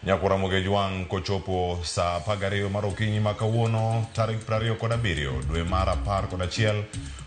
Nyakwar Ramogi Ojwang' kochopo saa 12 mar okinyi ma kawuono tarik 27 dwe mar 11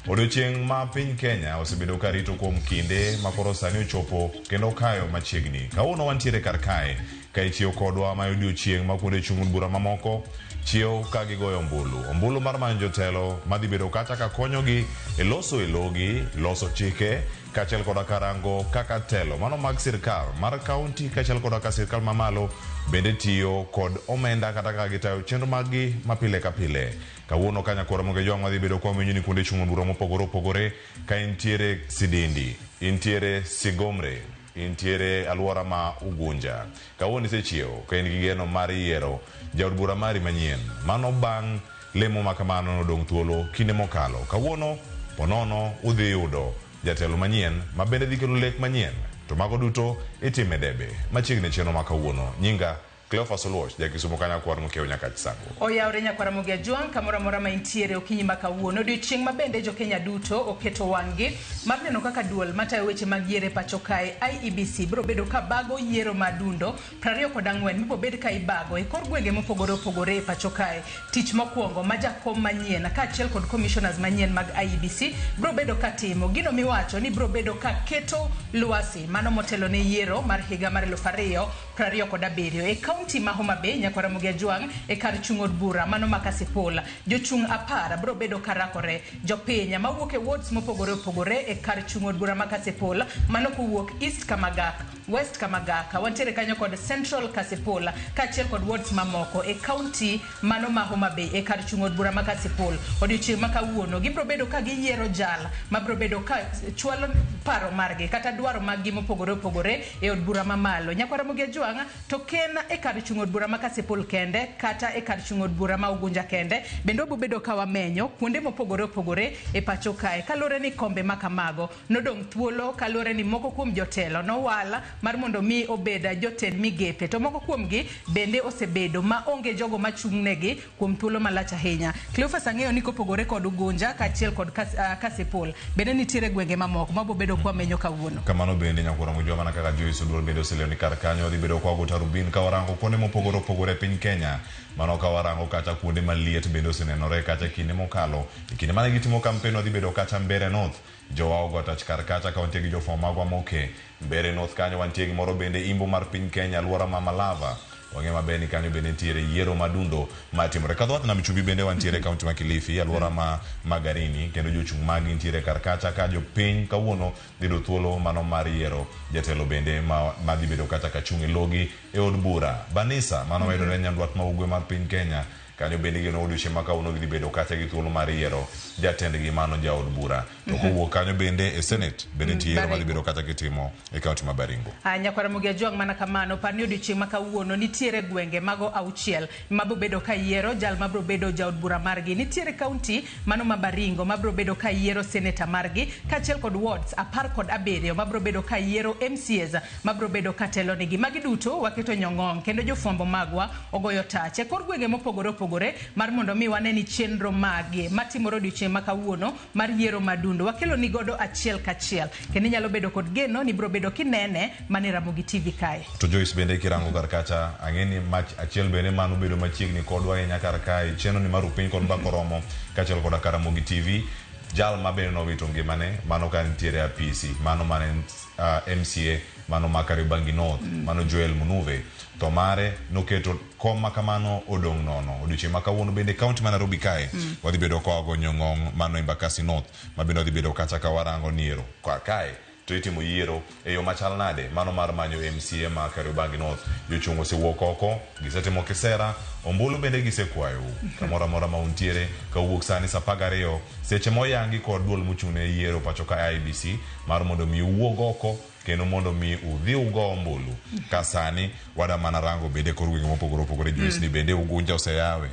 odiochieng' ma piny Kenya osebedo ka rito kuom kinde ma koro sani ochopo kendo kayo machiegni. Kawuono wantiere kar kae ka ichiew kodwa ma odiochieng' ma kuonde chung' od bura mamoko chiew ka gigoyo ombulu. Ombulu mar manyo jotelo madhi bedo kata ka konyogi e loso e logi, loso chike kaachiel koda ka rango kaka telo mano mag sirkal mar kaunti kaachiel koda ka sirkal mamalo bende tiyo kod omenda kata kaka gitayo chenro maggi ma pile ka pile. Kawuono ka Nyakwar Ramogi Ojwang' wadhi bedo kwa winjo ni kuonde chung' bura mopogore opogore ka intiere Sidindi, intiere Sigomre, intiere alwora ma Ugunja. Kawuono isechiewo ka in gi geno mar yiero jaod bura mari manyien. Mano bang' Lemo ma kamano nodong' thuolo kinde mokalo. Kawuono, ponono udhi yudo jatelo manyien ma bende dhi kelo lek manyien. To mago duto itimo e debe machiegni e chenro ma kawuono. Nyinga Cleophas Oluoch, ja Kisumo ka nyakwar Mokiewo Nyakach Sango. Oyawre nyakwar Ramogi Ajwang' kamoro amora ma intiere okinyi ma kawuono. Odiochieng' ma bende jo-Kenya duto oketo wang'gi mar neno kaka duol matayo weche mag yiero e pacho kae IEBC biro bedo ka bago yiero ma dundo 24 mibobed ka ibago e kor gwenge mopogore opogore e pacho kae. Tich mokwongo ma jakom manyien kaachiel kod commissioners manyien mag IEBC biro bedo ka timo gino miwacho ni biro bedo ka keto lwasi mano motelo ne yiero mar higa mar 2027 e kaunti ma Homa Bay, Nyakwar Ramogi Ajwang' e kar chung' od bura mano ma Kasipul. Jochung' 10 biro bedo ka rakore. Jopiny mawuok e wards mopogore opogore e kar chung' od bura ma Kasipul mano kowuok East Kamagak, West Kamagaka, wantiere kanyo kod Central Kasipul kaachiel kod wards mamoko e county mano ma Homa Bay e kar chung' od bura ma Kasipul. Odiochieng' ma kawuono gibiro bedo ka giyiero jal mabiro bedo ka chwalo paro margi kata dwaro maggi mopogore opogore e od bura mamalo. Nyakwar Ramogi Ajwang' to ken e kar chung' od bura ma Kasipul kende kata e kar chung' od bura ma Ugunja kende bende wabiro bedo ka wamenyo kuonde mopogore opogore e pacho kae kaluwore ni kombe ma kamago Nodong' thuolo kaluwore ni moko kuom jotelo nowal mar mondo mi obed jotend migepe to moko kuomgi bende osebedo ma onge jogo machung'negi kuom thuolo malach ahinya. Cleophas ang'eyo ni kopogore kod Ugunja kaachiel kod Kasipul bende nitiere gwenge mamoko ma wabobedo kwamenyo kawuono. Kamano bende Nyakwar Ramogi mana kaka Joyce Oduor bende oselero ni kar kanyo wadhi bedo kwa go tarubin ka warango kuonde mopogore opogore e piny Kenya. Mano ka warango kata kuonde maliet bende osenenore kata kinde mokalo. E kinde mane gitimo kampen wadhi bedo kata Mbeere North. Jowa ogo tach kar kacha ka wantie gi jofwambo magwa moke Mbeere North kanyo wantie gi moro bende Imbo mar piny Kenya aluora ma Malava. Wang'eyo maber ni kanyo bende nitiere yiero madundo matimore. Kadho Nam Chumbi bende wantiere e kaunti ma Kilifi aluora ma Magarini kendo jochung' magi nitiere kar kacha ka jopiny kawuono dhi yudo thuolo mano mar yiero jatelo bende ma madhi bedo kata ka chung' e logi e od bura. Banisa mano mayudore nyandwat ma ugwe mar piny Kenya Kanyo bende igeno odiochieng' ma kawuono gidhi bedo kacha gi thuolo mar yiero jatendgi mano jaod bura. To kowuok kanyo bende e Senate bende nitie yiero madhi bedo kacha kitimo e kaunti ma Baringo. Ah, Nyakwar Ramogi Ajwang' mana kamano, par ni odiochieng' ma kawuono nitiere gwenge mago auchiel mabro bedo ka yiero jal mabro bedo jaod bura margi. Nitiere kaunti mano ma Baringo mabro bedo ka yiero seneta margi kaachiel kod wards 17 mabro bedo ka yiero MCAs mabro bedo ka telonigi. Magi duto waketo nyong'ong' kendo jofwambo magwa ogoyo tach e kor gwenge mopogore opogore mar mondo mi wane ni chenro mage matimore odiochieng' ma kawuono mar yiero madundo wakelo ni godo achiel kachiel kendo inyalo bedo kod geno ni biro bedo kinene mana e Ramogi TV kae. To Joyce bende kirango kar kacha ang'e ni mach achiel bende mano bedo machiegni kodwa ahinya kar kae chenro ni mar Rupiny kod Mbaka Oromo kaachiel koda ka Ramogi TV jal ma bende nowito ngimane mano ka nitiere e apisi mano mane en MCA mano ma Kariobangi North mano Joel Munuve Tho mare noketo kom ma kamano odong' nono. Odiochieng' ma kawuono bende kaunti ma Nairobi kae wadhi bedo ka wagonyo ng'ong' mano Embakasi North ma bende wadhi bedo kacha ka warango ni ero kar kae to itimo yiero e yo machal nade mano mar manyo MCA ma Kariobangi North. Jochung' osewuok oko, gisetimo kisera, ombulu bende gisekwayou kamoro amora ma untiere ka owuok sani saa 12 seche moyangi kod duol mochung' ne yiero pacho ka IEBC mar mondo mi uwuog oko kendo mondo mi udhi ugo ombulu ka sani wada mana rango bende kor gwenge mopogore opogore Joyce ni bende Ugunja oseyawe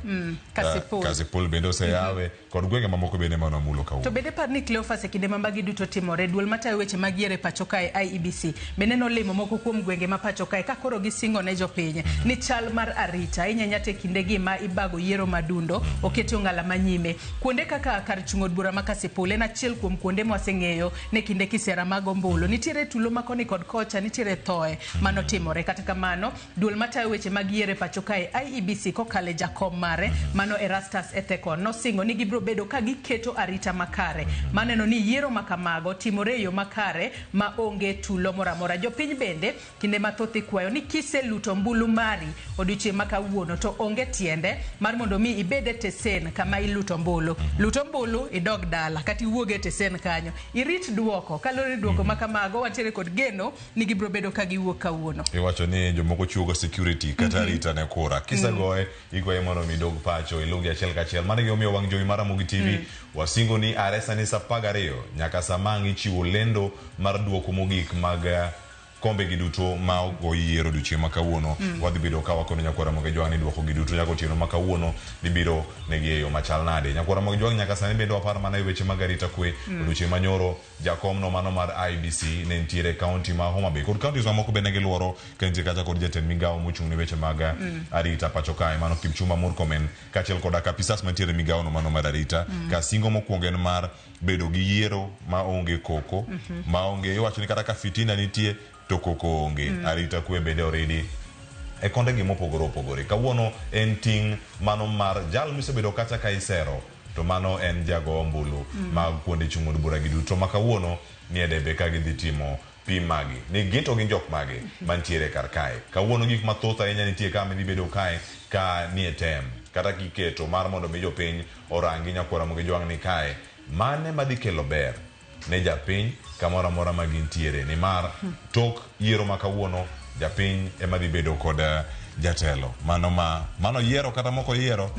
Kasipul. Kasipul bende oseyawe kod gwenge mamoko bende mane wamulo kawuono. To bende par ni Cleophas e kinde ma magi duto timore, duol matayo weche mag yiero e pacho kae IEBC bende nolimo moko kuom gwenge ma pacho kae ka koro gisingo ne jopiny ni chal mar arita ahinya ahinya to e kindegi ma ibago yiero madundo oketi ong'ala manyime. Kuonde kaka kar chung' od bura ma Kasipul en achiel kuom kuonde mwaseng'eyo ne kinde kisera mag ombulu. Nitiere tulo ma koni kod kocha nitiere thoe manotimore. Kata kamano duol matayo weche mag yiero e pacho kae IEBC kokalo e jakom mare mano Erastus Ethekon nosingo ni gibiro bedo ka giketo arita makare maneno ni yiero makamago timore e yo makare ma onge tulo moro amora. Jopiny bende kinde mathoth ikwayo ni kiseluto ombulu mari odiochieng' ma kawuono to onge tiende mar mondo mi ibed e tesen kama iluto ombulu. Lut ombulu idog dala kata iwuog e tesen kanyo irit duoko. Kaluwore ni duoko ma kamago wantiere kod geno ni gibiro bedo ka giwuok kawuono. Iwacho ni jomoko chiwoga security kata arita ne kura. Kisegoye, ikwaye mondo mi idog pacho iluwgi achiel kachiel. Mano e gimomiyo wang' jowi mar Ramogi TV wasingo ni are sani saa 12 nyaka sama ang' ichiwo lendo mar duoko mogik mag kombe gi duto ma ogo yiero odiochieng' ma kawuono. Wadhi bedo ka wakono nyakwar Ramogi Ojwang' ni duoko gi duto nyaka otieno ma kawuono dhi biro negi e yo machal nade. Nyakwar Ramogi Ojwang' nyaka sani bende wapar mana e weche mag arita kwe. Odiochieng' manyoro jakom no mano mar IEBC ne nitiere e kaunti ma Homa Bay kod counties mamoko bende giluoro ka nitie kacha kod jatend migawo mochung' ne weche mag arita pacho kae mano Kipchumba Murkomen kaachiel koda kapisas mantiere e migawo no mano mar arita. Ka singo mokwongo en mar bedo gi yiero ma onge koko, ma onge iwacho ni kata ka fitina nitie to koko onge. Arita kwe bende oridi e konde gi mopogore opogore. Kawuono en ting' mano mar jal misebedo kacha ka isero to mano en jago ombulu mag kuonde chung' od bura gi duto ma kawuono ni e debe ka gidhi timo pim magi ni gin to gin jok mage mantiere kar kae. Kawuono gik mathoth ahinya nitie ka midhi bedo kae ka nie tem kata kiketo mar mondo mi jopiny orangi nyakwar Ramogi Ojwang' ni kae mane madhi kelo ber ne japiny kamoro amora ma gintiere nimar tok yiero ma kawuono japiny ema dhi bedo kod jatelo mano ma mano yiero kata moko yiero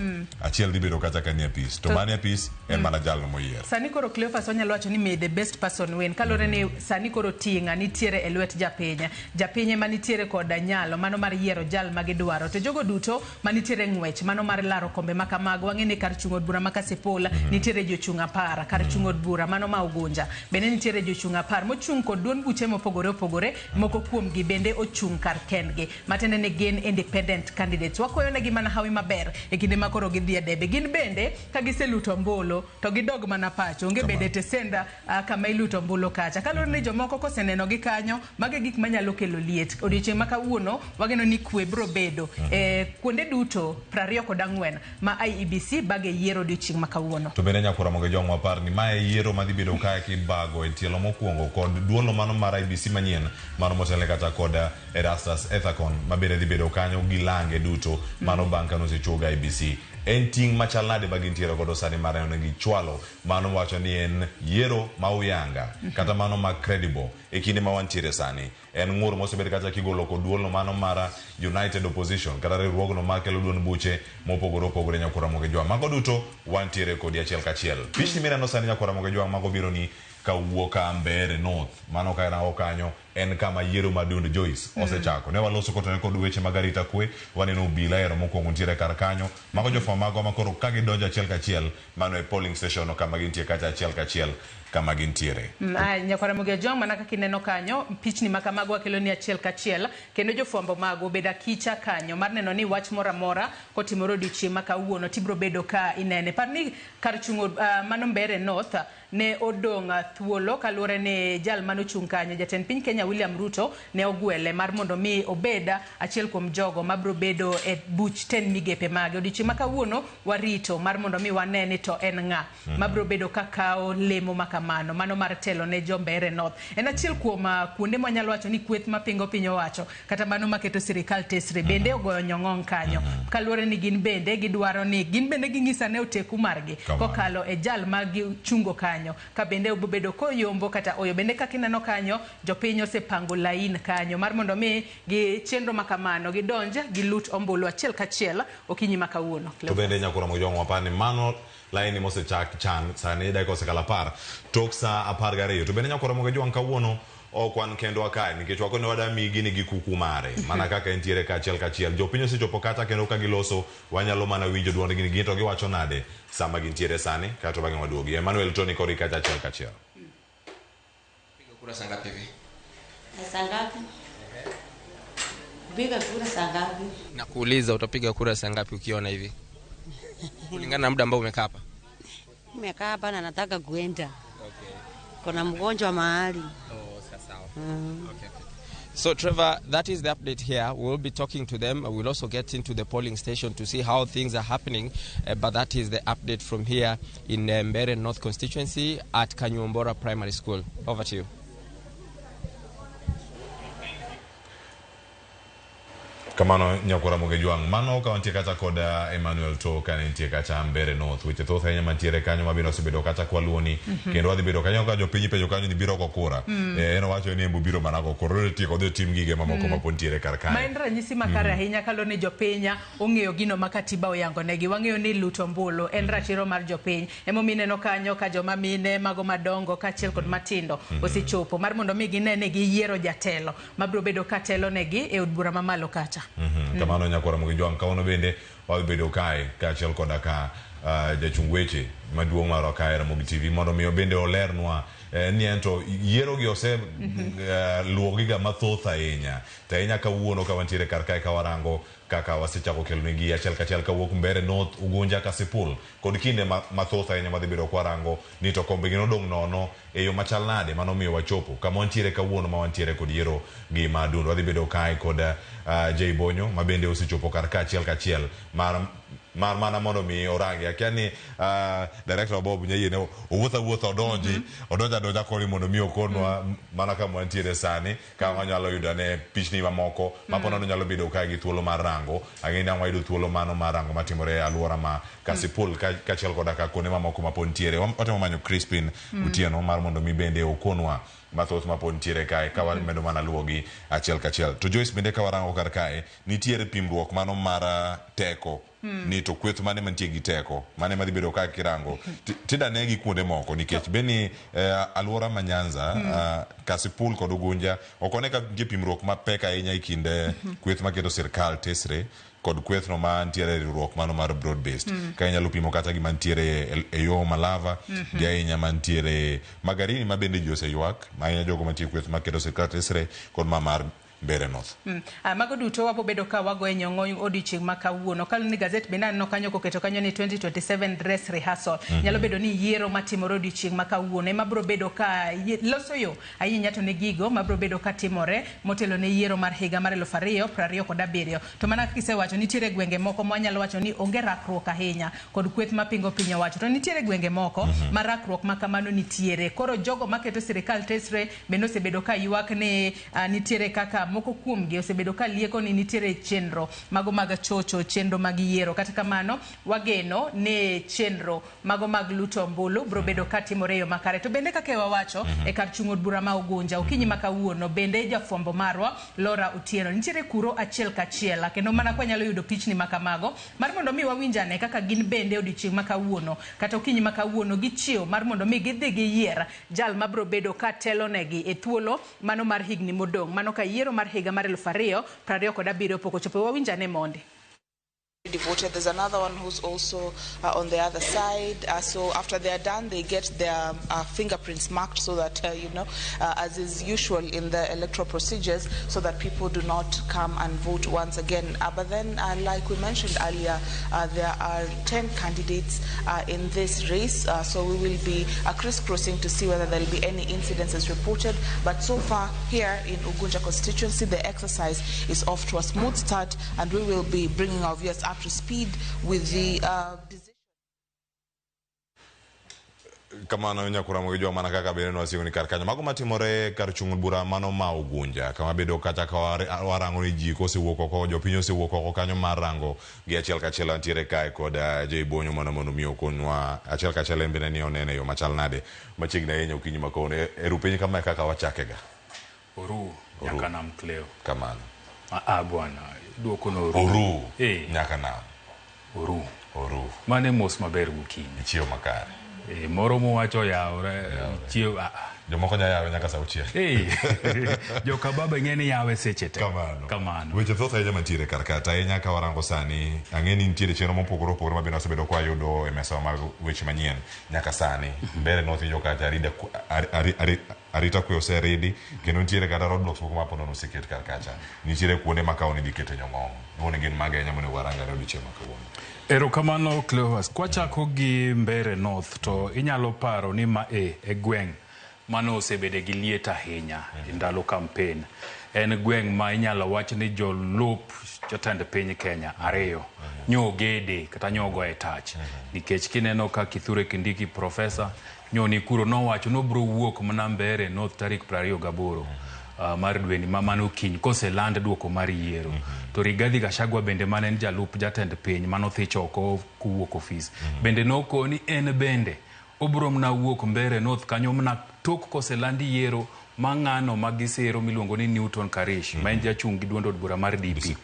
achiel dhi bedo kacha ka nie apis to manie apis en mana jalno moyier. Sani koro Cleophas wanyalo wacho ni may the best person win. Kaluwore ni sani koro tinga nitiere e lwet japiny. Japiny ema nitiere kod nyalo mano mar yiero jal ma gidwaro. To jogo duto manitiere ng'wech mano mar laro kombe ma kamago wang'e ni kar chung' od bura ma Kasipul nitiere jochung' 10, kar chung' od bura mano ma Ugunja bende nitiere jochung' 10 mochung' kod duond buche mopogore opogore, moko kuomgi bende ochung' kar kendgi. Matiende ni gin independent candidates. Wakwayo negi mana hawi maber e kinde ma koro gidhi e debe. Gin bende ka giseluto ombulu to gidog mana pacho. Onge bede tesenda kama iluto ombulu kacha. Kaluwore ni jomoko koseneno gi kanyo, mago e gik manyalo kelo liet. Odiochieng' ma kawuono wageno ni kwe biro bedo e kuonde duto 24 ma IEBC bage yiero odiochieng' ma kawuono. To bende nyakwar Ramogi Ojwang' wapar ni mae yiero madhi bedo kae kibago e tielo mokwongo kod duolo mano mar IEBC manyien mano motelne kata kod Erastus Ethekon ma bende dhi bedo kanyo gi lange duto mano bang' kane osechuog IEBC. En ting' machal nade ma gintiere godo sani mar neno ni gichwalo mano wacho ni en yiero ma uyanga kata mano ma credible e kinde ma wantiere sani. En ng'ur mosebed kacha kigolo kod duolno mano mar United Opposition kata riwruogno makelo duond buche mopogore opogore nyakwar Ramogi Ojwang'. Mago duto wantiere kodi achiel kachiel. Pichni mineno sani nyakwar Ramogi Ojwang' mago biro ni kawuok Mbeere North. Mano ka rango kanyo en kama yiero mar duond Joyce osechako. Ne waloso kotenore kod weche mag arita kwe, waneno obila ero mokwongo nitiere kar kanyo. Mago jofwambo magwa makoro ka gidonjo achiel kachiel mano e polling station kama gintie kacha achiel kachiel kama gintiere. Nyakwar Ramogi Ojwang' mana kaka ineno kanyo pichni ma kamago wakelo ni achiel kachiel kendo jofwambo mago obedo akicha kanyo mar neno ni wach moro amora kotimore odiochieng' ma kawuono tibiro bedo ka inene. Par ni kar chung' mano Mbeere North ne odong' thuolo kaluwore ni jal manochung' kanyo jatend piny Kenya William Ruto ne ogwele mar mondo mi obed achiel kuom jogo mabiro bedo e buch tend migepe mage. Odiochieng' ma kawuono warito mar mondo mi wane ni to en ng'a mabiro bedo ka kawo lemo ma kamano mano mar telo ne jo Mbeere North. En achiel kuom kuonde mwanyalo wacho ni kweth mapingo piny owacho kata mano maketo sirikal tesre bende ogoyo nyong'ong kanyo kaluwore ni gin bende gidwaro ni gin bende ging'isa ne oteku margi kokalo e jal ma gichungo kanyo ka bende obobedo koyombo kata oyo. Bende kaka ineno kanyo jopiny osepango lain kanyo mar mondo mi gi chenro ma kamano gidonj gilut ombulu achiel kachiel okinyi ma kawuono. To bende nyakwar Ramogi Ojwang' wapar ni mano laini mosechak chan sani dakika osekalo 10 tok saa 12. To bende nyakwar Ramogi Ojwang' kawuono ok wan kendwa kae nikech wakoni wada miyi gini gi kuku mare mana kaka entiere ka achiel kachiel. Jopiny osechopo kacha kendo ka giloso wanyalo mana winjo duondgi ni gin to giwacho nade sama gintiere sani kaeto bang'e waduogi. Emmanuel Tony kori kacha achiel kachiel. Piga kura saa ngapi hivi? Saa ngapi? Piga kura saa ngapi? Nakuuliza utapiga kura saa ngapi ukiona hivi? Kulingana na muda ambao umekaa hapa. Nimekaa hapa na nataka kuenda. Okay. Kuna mgonjwa mahali. Oh, sasa. Sawa. Okay. So, Trevor, that is the update here. We'll be talking to them. We'll also get into the polling station to see how things are happening. But that is the update from here in Mbeere North constituency at Kanyuambora Primary School. Over to you. Kamano nyakwara Moge Jwang', mano ka wantie kacha kod Emmanuel To ka nitie kacha Mbeere North. Weche thoth ahinya mantiere kanyo mabiro osebedo kacha kwaluoni kendo wadhi bedo kanyo ka jopiny ipenjo kanyo ni biro go kura. En owacho ni en biro mana go kura, odhi tieko odhi otim gige mamoko mapod nitiere kar Ma kae. en ranyisi makare ahinya kaluwore ni jopiny ong'eyo gino ma katiba oyango negi. Wang'eyo ni luto ombulu en ratiro mar jopiny. Emomiyo ineno kanyo ka joma mine, mago madongo kaachiel kod matindo osechopo mar mondo mi gine ni giyiero jatelo mabiro bedo ka telo negi e od bura mamalo kacha. Kamano nyakwara Moge Jwang', kawuono bende wadhi bedo kae kaachiel koda ka jachung weche maduong' marwa kae Ramogi TV mondo mi bende olernwa ni ento yiero gi ose luwogi ga mathoth ahinya, to ahinya kawuono ka wantiere kar kae ka warango kaka wasechako kelonegi achiel kachiel kawuok Mbeere North, Ugunja, Kasipul kod kinde mathoth ahinya madhi bedo kwarango ni to kombe gi nodong' nono e yo machal nade mano miyo wachopo kama wantiere kawuono ma wantiere kod yiero gi madundo. Wadhi bedo kae kod Jay Bonyo ma bende osechopo kar ka achiel kachiel mar mana mondo mi orangi. Akia ni director Bob nyayiene owuotho awuotha odonji odonjo adonja koni mondo mi okonwa mana kama wantiere sani ka wanyalo yudo ane pichni mamoko ma po nono nyalo bedo kae gi thuolo mar rango. Ang'e ni ang' wayudo thuolo mano mar rango matimore e alwora ma Kasipul kaachiel koda ka kuonde mamoko ma pod nitiere. Watemo manyo Crispin Otieno mar mondo mi bende okonwa mathoth ma pod nitiere kae ka wamedo mana luwogi achiel kachiel. To Joyce, bende ka warango kar kae nitiere pimruok mano mar teko ni to kweth mane mantie gi teko mane madhi bedo ka kirango tidane gi kuonde moko nikech beni alwora ma Nyanza, Kasipul kod Ugunja ok one ka nitie pimruok mapek ahinya e kind kweth maketo sirkal tesre kod kwethno ma ntiere e riwruok mano mar broad based ka inyalo pimo kata gima ntiere e yo Malava gi ahinya mantiere Magarini ma bende ji oseywak ma ahinya jogo mantie kweth maketo sirkal tesre kod ma mar Mbeere North. Mago duto wabobedo ka wago e nyong'o odiochieng' ma kawuono. Kaluwore ni gazet bende aneno kanyo koketo kanyo ni 2027 dress rehearsal. Nyalo bedo ni yiero matimore odiochieng' ma kawuono ema biro bedo ka loso yo ahinya to ne gigo mabiro bedo ka timore motelo ne yiero mar higa mar 2027. To mana kaka isewacho, nitiere gwenge moko ma wanyalo wacho ni onge rakruok ahinya kod kweth mapingo piny owacho. To nitiere gwenge moko ma rakruok ma kamano nitiere. Koro jogo maketo sirikal tesre bende osebedo ka ywak ni nitiere kaka moko kuomgi osebedo ka lieko ni nitiere chenro mago mag chocho chenro mag yiero. Kata kamano, wageno ni chenro mago mag luto ombulu biro bedo ka timore e yo makare. To bende kaka wawacho e kar chung' od bura ma Ugunja okinyi ma kawuono bende jafwambo marwa Laura Otieno nitiere kuro achiel kachiel kendo mana kwa nyalo yudo pichni ma kamago mar mondo mi wawinjane kaka gin bende odiochieng' ma kawuono kata okinyi ma kawuono gichiew mar mondo mi gidhi giyier jal mabiro bedo ka telonegi e thuolo mano mar higni modong' mano ka yiero mar higa mar 2027 pok ochopo. Wawinjane mondi. Voted. There's another one who's also on the other side. So after they are done, they get their fingerprints marked so that, as is usual in the electoral procedures, so that people do not come and vote once again. But then, like we mentioned earlier, there are 10 candidates in this race. So we will be crisscrossing to see whether there will be any incidences reported. But so far here in Ugunja constituency, the exercise is off to a smooth start, and we will be bringing our viewers up to speed with the decision. Kamano nyakwara Moge Jwang', mana kaka bende nwasigo ni kar kanyo mago matimore kar chung' bura mano ma Ugunja kama bedo kata ka warango ni ji kosewuok oko, jopiny osewuok oko kanyo mar rango gi achiel kachiel. Antiere kae kod Jay Bonyo mana mondo mi okonwa achiel kachiel en bende ni onene e yo machal nade machiegni ahinya okinyi ma kawuono. Eru piny kamae kaka wachake ga. Oru nyaka nam, Cleo. Kamano. Ah, bwana, duoko no oru. Oru Eh. nyaka nam. Oru. Oru. Mano e mos maber gokinyi. Ichiew makare. Eh, moro mowacho yawre chiew ah, ah. Jomoko nya yawe nyaka sa 6. Eh, joka baba ing'e ni yawe seche te. Kamano. Kamano. Weche thoth ahinya mantiere kar ka, to ahinya ka warango sani, ang'e ni nitiere chenro mopogore opogore ma bende wasebedo ka wayudo e mesa mag weche manyien nyaka sani. Mbeere North winjo kacha arita kwe oseridi kendo nitiere kata roadblocks moko ma ponono oseket kar kacha. Nitiere kuonde ma kawo ni dhi kete nyong'ong'. Wuone gin mage ahinya monego warang ane odiochieng' ma kawuono? Erokamano, Cleophas. Kwachako gi Mbeere North to inyalo paro ni ma e gweng' mano osebede gi liet ahinya e ndalo campaign. En gweng' ma inyalo wach ni jolup jotend piny Kenya ariyo nyogede kata nyogo e tach, nikech kineno ka Kithure Kindiki profesa nyoni kuro nowacho nobro wuok mana Mbeere North tarik 28 mar dweni ma mano kiny koseland duoko mar yiero. To Rigathi Gachagua bende mane en jalup jatend piny manothich oko kowuok ofis bende nokoni en bende obro mana wuok Mbeere North kanyo mana tok koselandi yiero ma ng'ano ma gisero miluongo ni Newton Karish, ma en jachung' gi duond od bura mar DP,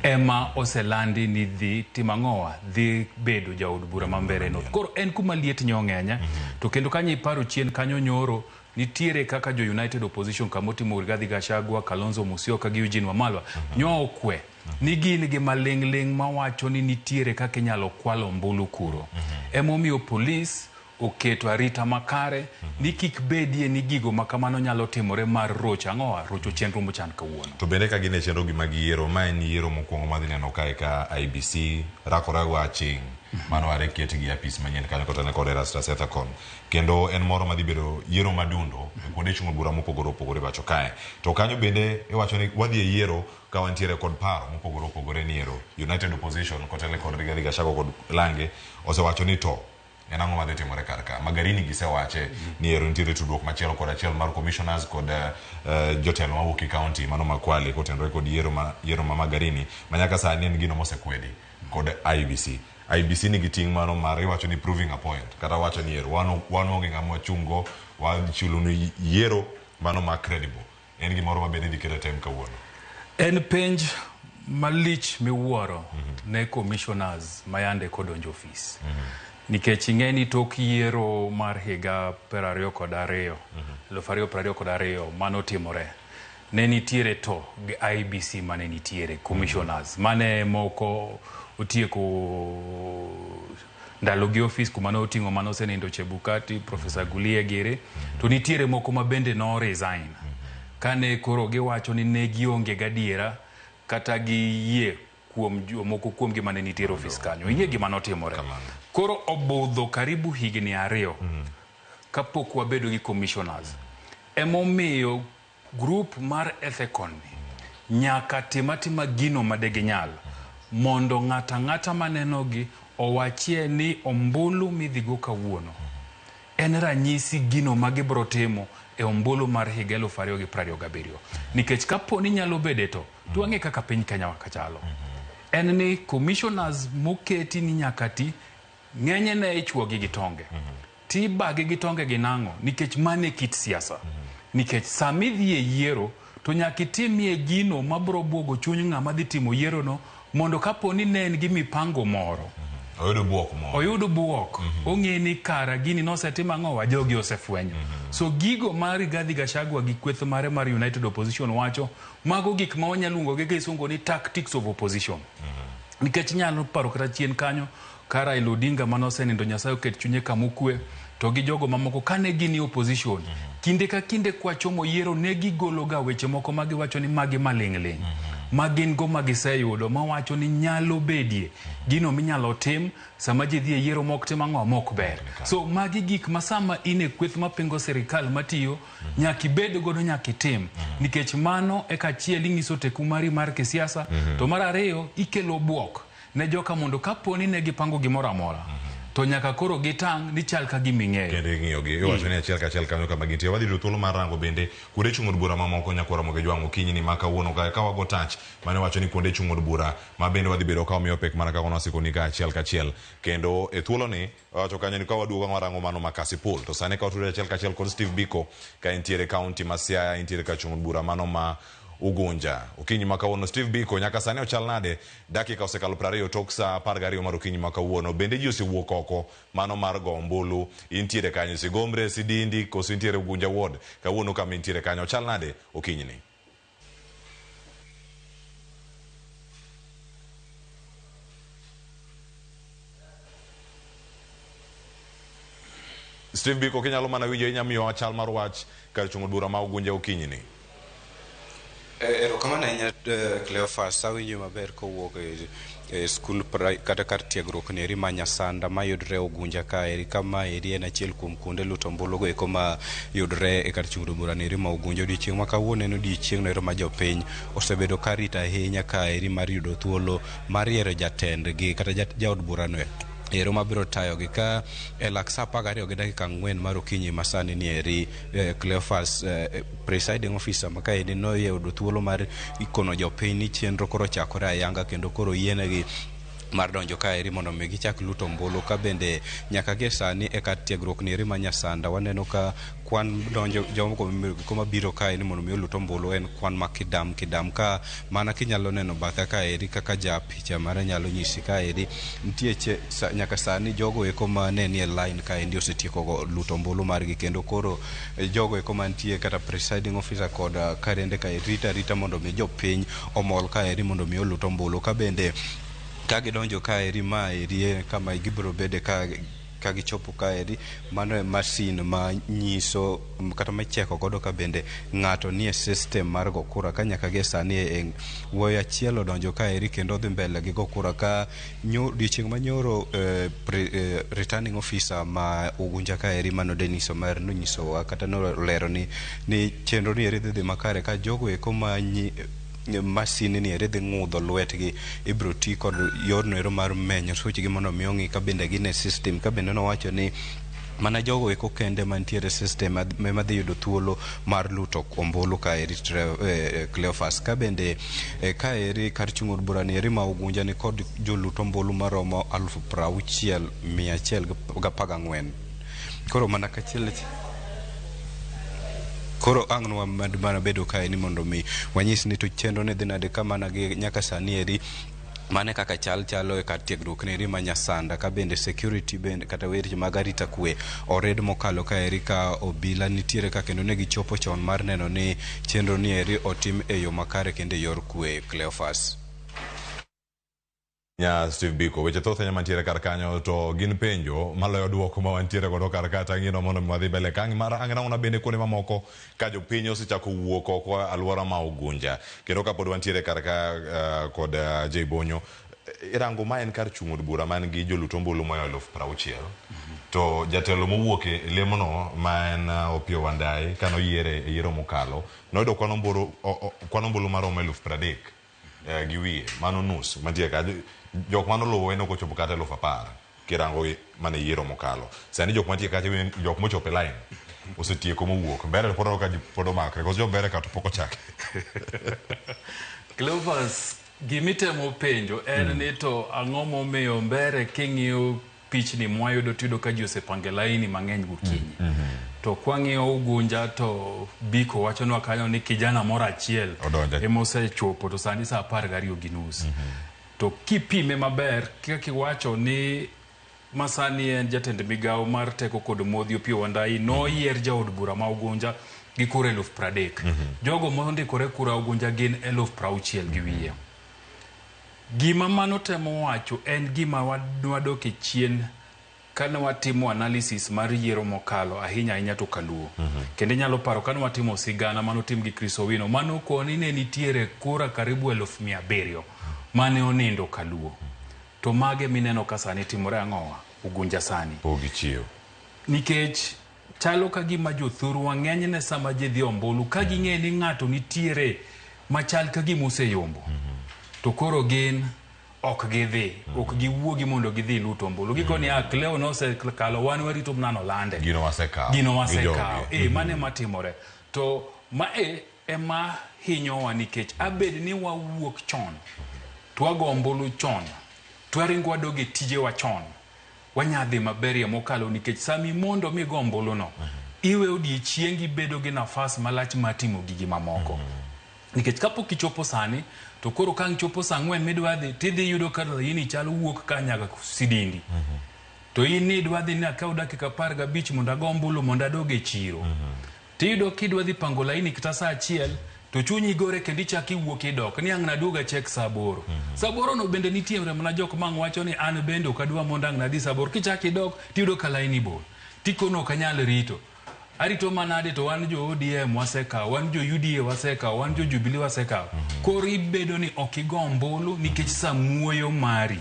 ema oselandi ni dhi timo ang'owa, dhi bedo jaod bura ma Mbeere North. Koro en kuma liet nyo ng'enye. To kendo kanyo iparo chien kanyo nyoro nitiere kaka jo United Opposition kamotimo Rigathi Gachagua, Kalonzo Musyoka gi Eugene Wamalwa nyo okwe ni gin gi maling'ling' mawacho ni nitiere kaka inyalo kwal ombulu kuro. Emomiyo polis oketo arita makare ni kik bedie ni gigo ma kamano nyalo timore mar rocho ang'owa, rocho chenro mochan kawuono. To bende ka gin e chenro gi mag yiero, ma en yiero mokwongo madhi neno kae ka IEBC rakore go aching' mano are ket gi apis manyien kanyo kotene kod Erastus Ethekon, kendo en moro madhi bedo yiero madundo e kuonde chung' bura mopogore opogore pacho kae. To kanyo bende iwacho ni wadhi e yiero ka wantiere kod paro mopogore opogore ni ero United Opposition kotene kod Rigathi Gachagua kod Lange osewacho ni to en ang'o madhi timore kar ka Magarini. Gisewache ni ero nitiere tudruok machielo kod achiel mar commissioners kod jotelo mawuok e county mano ma Kwale kotenore kod yiero ma Magarini, ma nyaka sani en gino mosekwedi kod IEBC. IEBC nigi ting' mano mar iwacho ni proving a point, kata wacho ni ero wan onge ng'ama wachung' go wachulo ni yiero mano ma credible. En gimoro ma bende idhi keto tem kawuono. En penj malich miwuoro ne commissioners mayande kodonjo ofis, nikech ing'e ni tok yiero mar higa 22, 2022 manotimore, ne nitiere to gi IEBC mane nitiere commissioners mane moko otieko ndalo gi ofis kuma ne oting'o mane osenindo Chebukati, Professor Gulia gire, to nitiere moko ma bende no resign kane koro giwacho ni ne gionge gadiera kata gi yie kuom jomoko kuom gi mane nitiere ofis kanyo. Ing'e gima notimore. Koro obudho karibu higni 2 kapok wabedo gi commissioners. Emomiyo group mar Ethekon ni nyaka tim atima gino madeginyal mondo ng'ato ang'ata manenogi owachie ni ombulu midhigo kawuono en ranyisi gino ma gibiro timo e ombulu mar higa 2027, nikech kapo ni nyalo bede to wang'e kaka piny Kenya kachalo en ni commissioners moketi ni nyaka ti ng'enyne ichuogi gi tonge tibagi gi tonge gi nang'o, nikech mano e kit siasa, nikech samidhi e yiero to nyaka itimie gino mabiro buogo chuny ng'ama dhi timo yierono, mondo kapo ni ne en gi mipango moro oyudo buok moro, oyud buok, ong'e ni kara gini nosetim ang'owa, jogi osefwenyo. So gigo mar Rigathi Gachagua gi kweth mare mar United Opposition wacho mago gik ma wanyalo luongo gi kisungu ni tactics of opposition, nikech nyalo paro kata chien kanyo ka Raila Odinga mane osenindo, Nyasaye oket chunye kamokwe, to gi jogo mamoko kane gin e opposition, kinde ka kinde kwachomo yiero ne gigolo ga weche moko ma giwacho ni magi maling'ling' ma gin go ma giseyudo mawacho ni nyalo bedie gino minyalo tim sama ji dhi e yiero mok tim ang'o mok ber. So magi gik ma sama in e kweth mapingo sirikal matiyo nyaka ibed godo, nyaka itim, nikech mano eka achiel ing'iso teku mari mar kisiasa, to mar ariyo ikelo buok ne joka mondo kapo ni ne gipango gimoro amora to nyaka koro gitang' ni chal ka gima ing'eyo. Kendo ing'iyogi iwacho ni achiel kachiel kanyo kama gintie. Wadhi yudo thuolo mar rango bende kuonde chung' od bura mamoko nyakwara Ramogi Jwang' okinyi ni ma kawuono kae ka wago tach mane wacho ni kuonde chung' od bura ma bende wadhi bedo ka wamiyo pek mana kaka nwasikoni ka achiel kachiel. Kendo e thuoloni wawacho kanyo ni ka waduogo warango mano ma Kasipul. To sani ka watudore achiel kachiel kod Steve Biko ka entiere kaunti ma Siaya, entiere ka chung' od bura mano ma Ugunja. Okinyi ma kawuono, Steve Biko, nyaka sani ochal nade? Dakika osekalo 20 tok saa 12 mar okinyi ma kawuono. Bende ji osewuok oko mano mar go ombulu? Intiere kanyo Sigomre, Sidindi, koso intiere Ugunja Ward? Kawuono kama intiere kanyo ochal nade okinyi ni? Steve Biko, kinyalo mana winjo, inya miyowa chal mar wach kar chung' od bura ma Ugunja okinyi ni. Erokamano ahinya Cleophas, awinjo maber kowuok e skund kata kar tiegruok ni ma Nyasanda mayudre Ugunja kaeri kama eri en achiel kuom kuonde luto ombulu go eko ma yudre e kar chung' bura ni ma Ugunja. Odiochieng' ma kawuono en odiochieng' no ero ma jopiny osebedo ka rito ahinya kaeri mar yudo thuolo mar yiero jatendgi kata jaod burano ero mabiro tayogi ka e lak sa 12:04 mar okinyi masani ni eri. Cleophas, presiding officer ma kaendi noyudo thuolo mar kono jopiny ni chenro koro ochakore ayanga kendo koro yienegi mar donjo kaeri mondo mi gichak luto ombulu. Ka bende nyaka gie sani e kar tiegruok ni eri ma Nyasanda waneno ka kwan donjo jogo mabiro kae ni mondo mi olut ombulu en kwan ma kidam kidam, ka mana kinyalo neno bathe kaeri kaka ja picha mara nyalo nyisi kaeri nitie nyaka sani jogo eko ma ne nie line kaendi osetieko go luto ombulu margi, kendo koro jogo eko mantie kata presiding officer kod karende kae rita rita mondo mi jopiny omol kaeri mondo mi olut ombulu. Ka bende ka gidonjo kaeri ma eri kama gibiro bede ka gichopo kaeri, mano e masin ma nyiso kata micheko godo ka bende ng'ato nie system mar go kura. Ka nyaka gie sani e wuoyi achiel odonjo kaeri kendo odhi mbele gi go kura. Ka odiochieng' manyoro returning officer ma Ugunja kaeri mano Dennis Omer nonyisowa kata nolero ni chenro ni eri dhi dhi makare ka jogo eko ma masin ni eri dhi ng'udho lwetgi ibiro ti kod yorno ero mar menyo suchgi mondo mi ong'i ka bende gin e system. Ka bende nowacho ni mana jogo eko kende mantiere e system ema dhi yudo thuolo mar luto ombulu kaeri. Cleophas, ka bende kaeri kar chung' od bura ni eri ma Ugunja ni kod jolut ombulu maromo 60,114. Koro mana kachiel koro ang' nwamed mana bedo kae ni mondo mi wanyis ni to chenro ne dhi nade ka mana gi nyaka sani eri mane kaka chal chalo e kar tiegruok ni eri ma Nyasanda. Ka bende security bende kata weche mag arita kwe ored mokalo kaeri ka obila nitiere ka kendo ne gichopo chon mar neno ni chenro ni eri otim e yo makare kendo e yor kwe. Cleophas. Nya Steve Biko, weche thoth ahinya mantiere kar kanyo to gin penjo maloyo duoko ma wantiere godo kar ka tang'ino mondo mi wadhi mbele ka mar ang' nang'ona bende kuonde mamoko ka jopiny osechako wuok oko alwora ma Ugunja kendo kapod wantiere kar ka kod Jay Bonyo irango ma en kar chung' od bura man gi jolut ombulu moyo 60,000 to jatelo mowuok e lemono ma en Opiyo Wandayi kanoyiere e yiero mokalo noyudo kwan ombulu maromo 30,000 gi wiye, mano nus mantie ka jok manoluwo en ok ochopo kata 10,000 kirango mane yiero mokalo. Sani jok mantie kacha jok mochopo e line osetieko mowuok mbele pod ka pod omakre koso jo mbele ka to pok ochake. Cleophas, gimitemo penjo en ni to ang'o momiyo mbere king'iyo pichni mwayudo tiyudo ka ji osepange laini mang'eny gokinyi, to kwang'iyo Ugunja to Biko wachonwa kanyo ni kijana moro achiel ema osechopo to sani sa 12:30. To kipime maber kaka iwacho ni masani en jatend migawo mar teko kod modhi Opiyo Wandayi noyier jaod bura ma Ugunja gi kura 30,000. Jogo mondikore kura Ugunja gin 60,000 gi wiye. Gima mano temo wacho en gima wadok e chien kane watimo analysis mar yiero mokalo ahinya ahinya to Kaluo. Kendo inyalo paro kane watimo sigana manotim gi Chris Owino mano koni ne nitiere kura karibu 700,000 mane onindo Kaluo. To mage mineno ka sani timore ang'owa Ugunja sani. Pok gichiew. Nikech chalo ka gima jothurwa ng'enyne sama ji dhi ombulu ka ging'e ni ng'ato nitiere machal ka gima oseyombo. To koro gin ok gidhi, ok giwuogi mondo gidhi luto ombulu. Gikoni a Cleo nosekalo wan warito mana nolande. Gino wasekawo. Gino wasekawo. Mano ema timore. To mae ema hinyowa nikech abed ni wawuok chon, to wago ombulu chon, to waringo wadog e tijewa chon, wanyadhi maberie mokalo nikech sami mondo migo ombuluno, iwe odiechiengi bedo gi nafas malach mar timo gigi mamoko. Nikech kapok ichopo sani, to koro ka ang' chopo saa 4 midwa dhi, tidhi yudo ka laini chalo wuok ka nyaka Sidindi. To in ni idwa dhi ni akaw dakika 15 mondo ago ombulu mondo adog e chiro. Tiyudo kidwa dhi pango laini kata saa 1, to chunyi gore kendo ichak iwuok idok ni ang' naduog achek saa 8. Saa 8 no bende nitie mana jok mang' wacho ni an bende ok adwa mondo ang' nadhi saa 8. Kichak idok tiyudo ka laini bor. Tikono ok anyal rito. Arito manade to wan jo ODM wasekawo, wan jo UDA wasekawo, wan jo Jubilee wasekawo. Koro ibedo ni ok igo ombulu nikech samuoyo mari.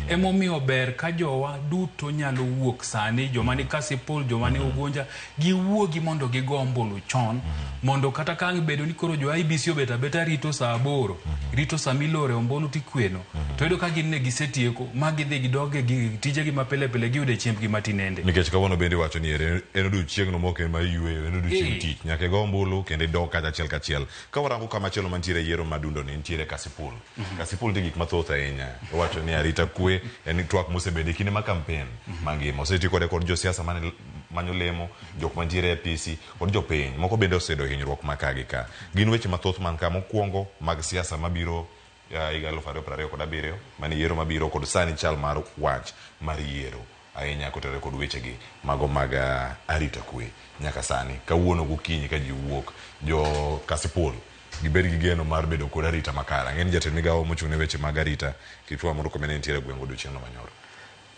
Emomiyo ber ka jowa duto nyalo wuok sani, joma ni Kasipul, joma ni Ugunja, giwuogi mondo gigo ombulu chon, mondo kata ka ang' bedo ni koro jo IEBC obet abeta rito saa 8, rito sama ilore ombulu tikweno, to yudo ka gin ne gisetieko ma gidhi gidog e tijegi ma pile pile giyude chiembgi matinende. Nikech kawuono bende iwacho ni en odiochieng'no mok en mar yueyo, en odiochieng' tich. Nyaka igo ombulu kendo idog kacha achiel kachiel. Ka warango kama chielo mantiere yiero madundo ni nitiere Kasipul. Kasipul nitie gik mathoth ahinya. Iwacho ni arita kwe en twak mosebedo e kinde ma campaign mangima. Oseti kode kod josiasa mane manyo lemo, jok mantiere e apisi kod jopiny. Moko bende oseyudo hinyruok ma ka gi ka. Gin weche mathoth man ka mokwongo mag siasa mabiro higa 2027 mane yiero mabiro kod sani chal mar wach mar yiero ahinya kotenore kod wechegi mago mag arita kwe nyaka sani. Kawuono gokinyi ka ji wuok, jo Kasipul gibed gi geno mar bedo kod arita makare. Ang'e ni jatend migawo mochung' ne weche mag arita Kipchumba Murkomen ne nitiere e gweng' odiochieng'no manyoro.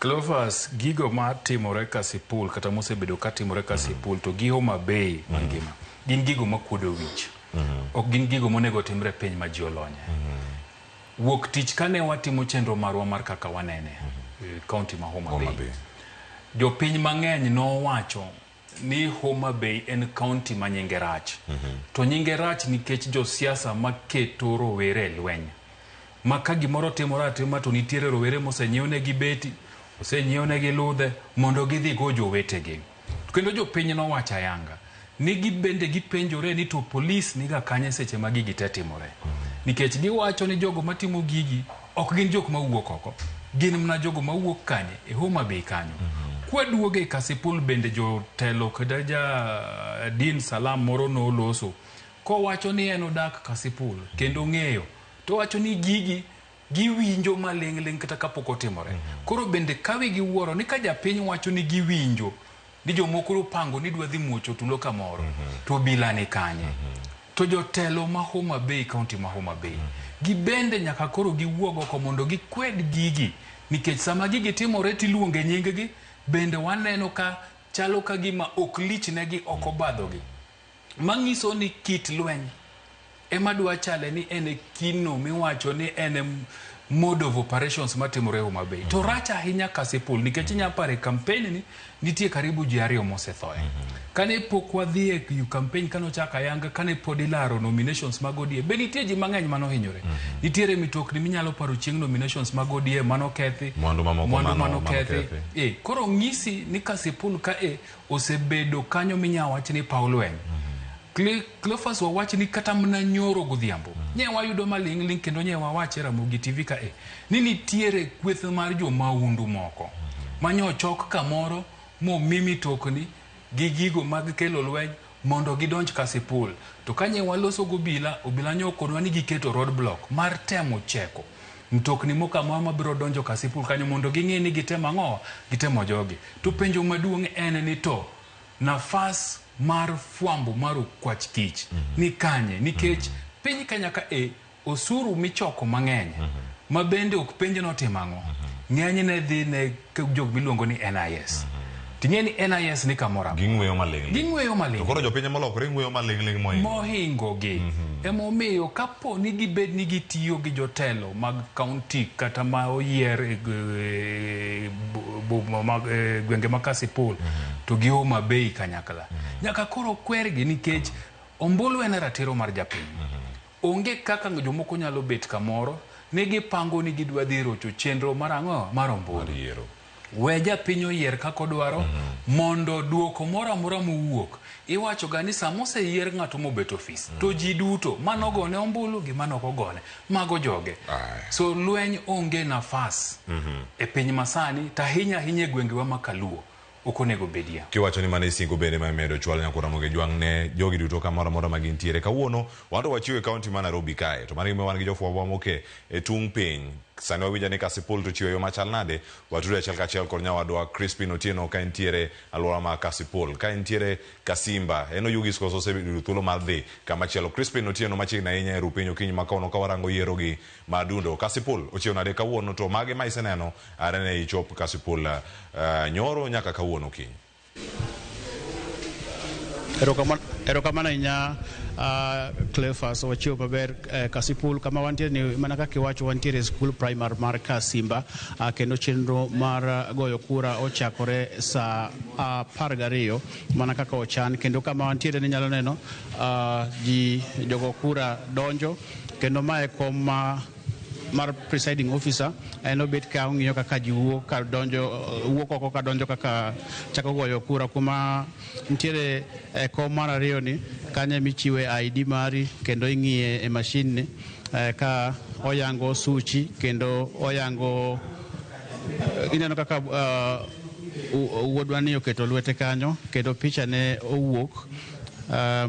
Cleophas, gigo matimore Kasipul kata mosebedo katimore Kasipul to gi Homa Bay mangima gin gigo makuodo wich. Ok gin gigo monego timre piny ma ji olonye. Wuok tich kane watimo chenro marwa mar kaka wanene kaunti ma Homa Bay. Jopiny mang'eny nowacho ni Homa Bay en kaunti ma nyinge rach. To nyinge rach nikech josiasa maketo rowere e lweny. Ma ka gimoro timore atima to nitiere rowere mosenyiewnegi beti, osenyievnegi ludhe mondo gidhi go jowetegi. Kendo jopiny nowacho ayanga ni gibende gipenjore ni to polis niga kanye seche ma gigi te timore. Nikech giwacho ni jogo matimo gigi ok gin jok mawuok oko, gin mana jogo mawuok kanye e Homa Bay kanyo. Kwaduogo e Kasipul bende jotelo kata ja Din Salam moro noloso kowacho ni en odak Kasipul kendo ong'eyo, to owacho ni gigi giwinjo maling'ling' kata kapok otimore. Koro bende ka wigi wuoro ni ka japiny wacho ni giwinjo ni jomoko opango ni dwa dhi muocho tulo kamoro, to obila ni kanye? To jotelo ma Homa Bay, kaunti ma Homa Bay, gibende nyaka koro giwuog oko mondo gikwed gigi, nikech sama gigi timore tiluonge nying gi, bende waneno ka chalo ka gima ok lich negi, ok obadhogi. Manyiso ni kit lweny ema dwa chale ni en e kino miwacho ni en e mode of operations matimore Homa Bay. To rach ahinya Kasipul nikech inya paro e campaign ni nitie karibu ji 2 mosethoe. Kane pok wadhi e campaign kane ochak ayanga kane pod ilaro nominations mag ODM be nitie ji mang'eny manohinyore. Nitiere mitokni minyalo paro chieng' nominations mag ODM manokethi, mwandu mamoko manokethi. Koro ng'isi ni Kasipul ka osebedo kanyo minya wach ni paw lweny. Cleophas wawach ni kata mana nyoro godhiambo nye wayudo maling'ling' kendo nye wawache Ramogi TV ka ni nitiere kweth mar jomaundu moko manyochok kamoro momi mitokni gi gigo mag kelo lweny mondo gidonj Kasipul. To kanye waloso gobila, obila nyokonwa ni giketo roadblock mar temo cheko mtokni moko amora mabiro donjo Kasipul kanyo mondo ging'e ni gitemo ang'o, gitemo jogi. To penjo maduong' en ni to nafas mar fwambo mar okwach kich ni kanye, nikech piny Kenya ka osuru michoko mang'eny ma bende ok penj notimo ang'o, ng'enyne dhi ne jok miluongo ni NIS. Ting'e ni NIS ni kamoro amora. Ging'weyo maling'ling. Ging'weyo maling'ling. To koro jopiny molokore ng'weyo maling'ling mohingo. Mohingo gi. Emomiyo kapo ni gibed ni gitiyo gi jotelo mag kaunti kata ma oyier gwenge ma Kasipul to gi Homa Bay kanyakla. Nyaka koro kwergi nikech ombulu en ratiro mar japiny. Onge kaka jomoko nyalo bet kamoro ni gipango ni gidwa dhi rocho chenro mar ang'o mar ombulu. We japiny oyier kaka odwaro mondo duoko moro amora mowuok. Iwacho ga ni sama oseyier ng'ato mobet ofis to ji duto manogone ombulu gi manokogone mago joge. So lweny onge nafas e piny masani to ahinya ahinya e gwengewa ma Kaluo ok onego bedie. Kiwacho ni mano e singo bende ma imedo chwal nyaka Ramogi Jwang' ne jogi duto kamoro amora ma gintiere. Kawuono wan to wachiwo e kaunti ma Nairobi kae to mano gima wan gi jofwambo moke e tung' piny. Sani wawinjo ni Kasipul to chiwo yo machal nade, watudo achiel kachiel kod nyawadwa Crispin Otieno ka entiere alwora ma Kasipul, ka entiere Kasimba, en Oyugis koso oseyudo thuolo mar dhi kama chielo. Crispin Otieno machiegni ahinya e rupiny okinyi ma kawuono ka warango yiero gi Madundo. Kasipul ochiew nade kawuono to mage ma iseneno are ne ichop Kasipul nyoro nyaka kawuono okinyi? Erokamano ahinya, Cleophas, wachiwo maber. Kasipul kama wantiere ni, mana kaka iwacho, wantiere e skul primary mar Kasimba, kendo chenro mar goyo kura ochakore sa 12 mana kaka ochan. Kendo kama wantiere ni nyalo neno ji jogo kura donjo, kendo mae kom ma mar presiding officer en obet ka ong'iyo kaka ji wuok ka donjo, wuok oko ka donjo, kaka chako goyo kura. Kuma nitiere e kom mar ariyo ni kanyo emichiwe ID mari, kendo ing'iye e mashin ni ka oyango suchi kendo oyango. Ineno kaka wuodwa ni oketo lwete kanyo kendo picha ne owuok.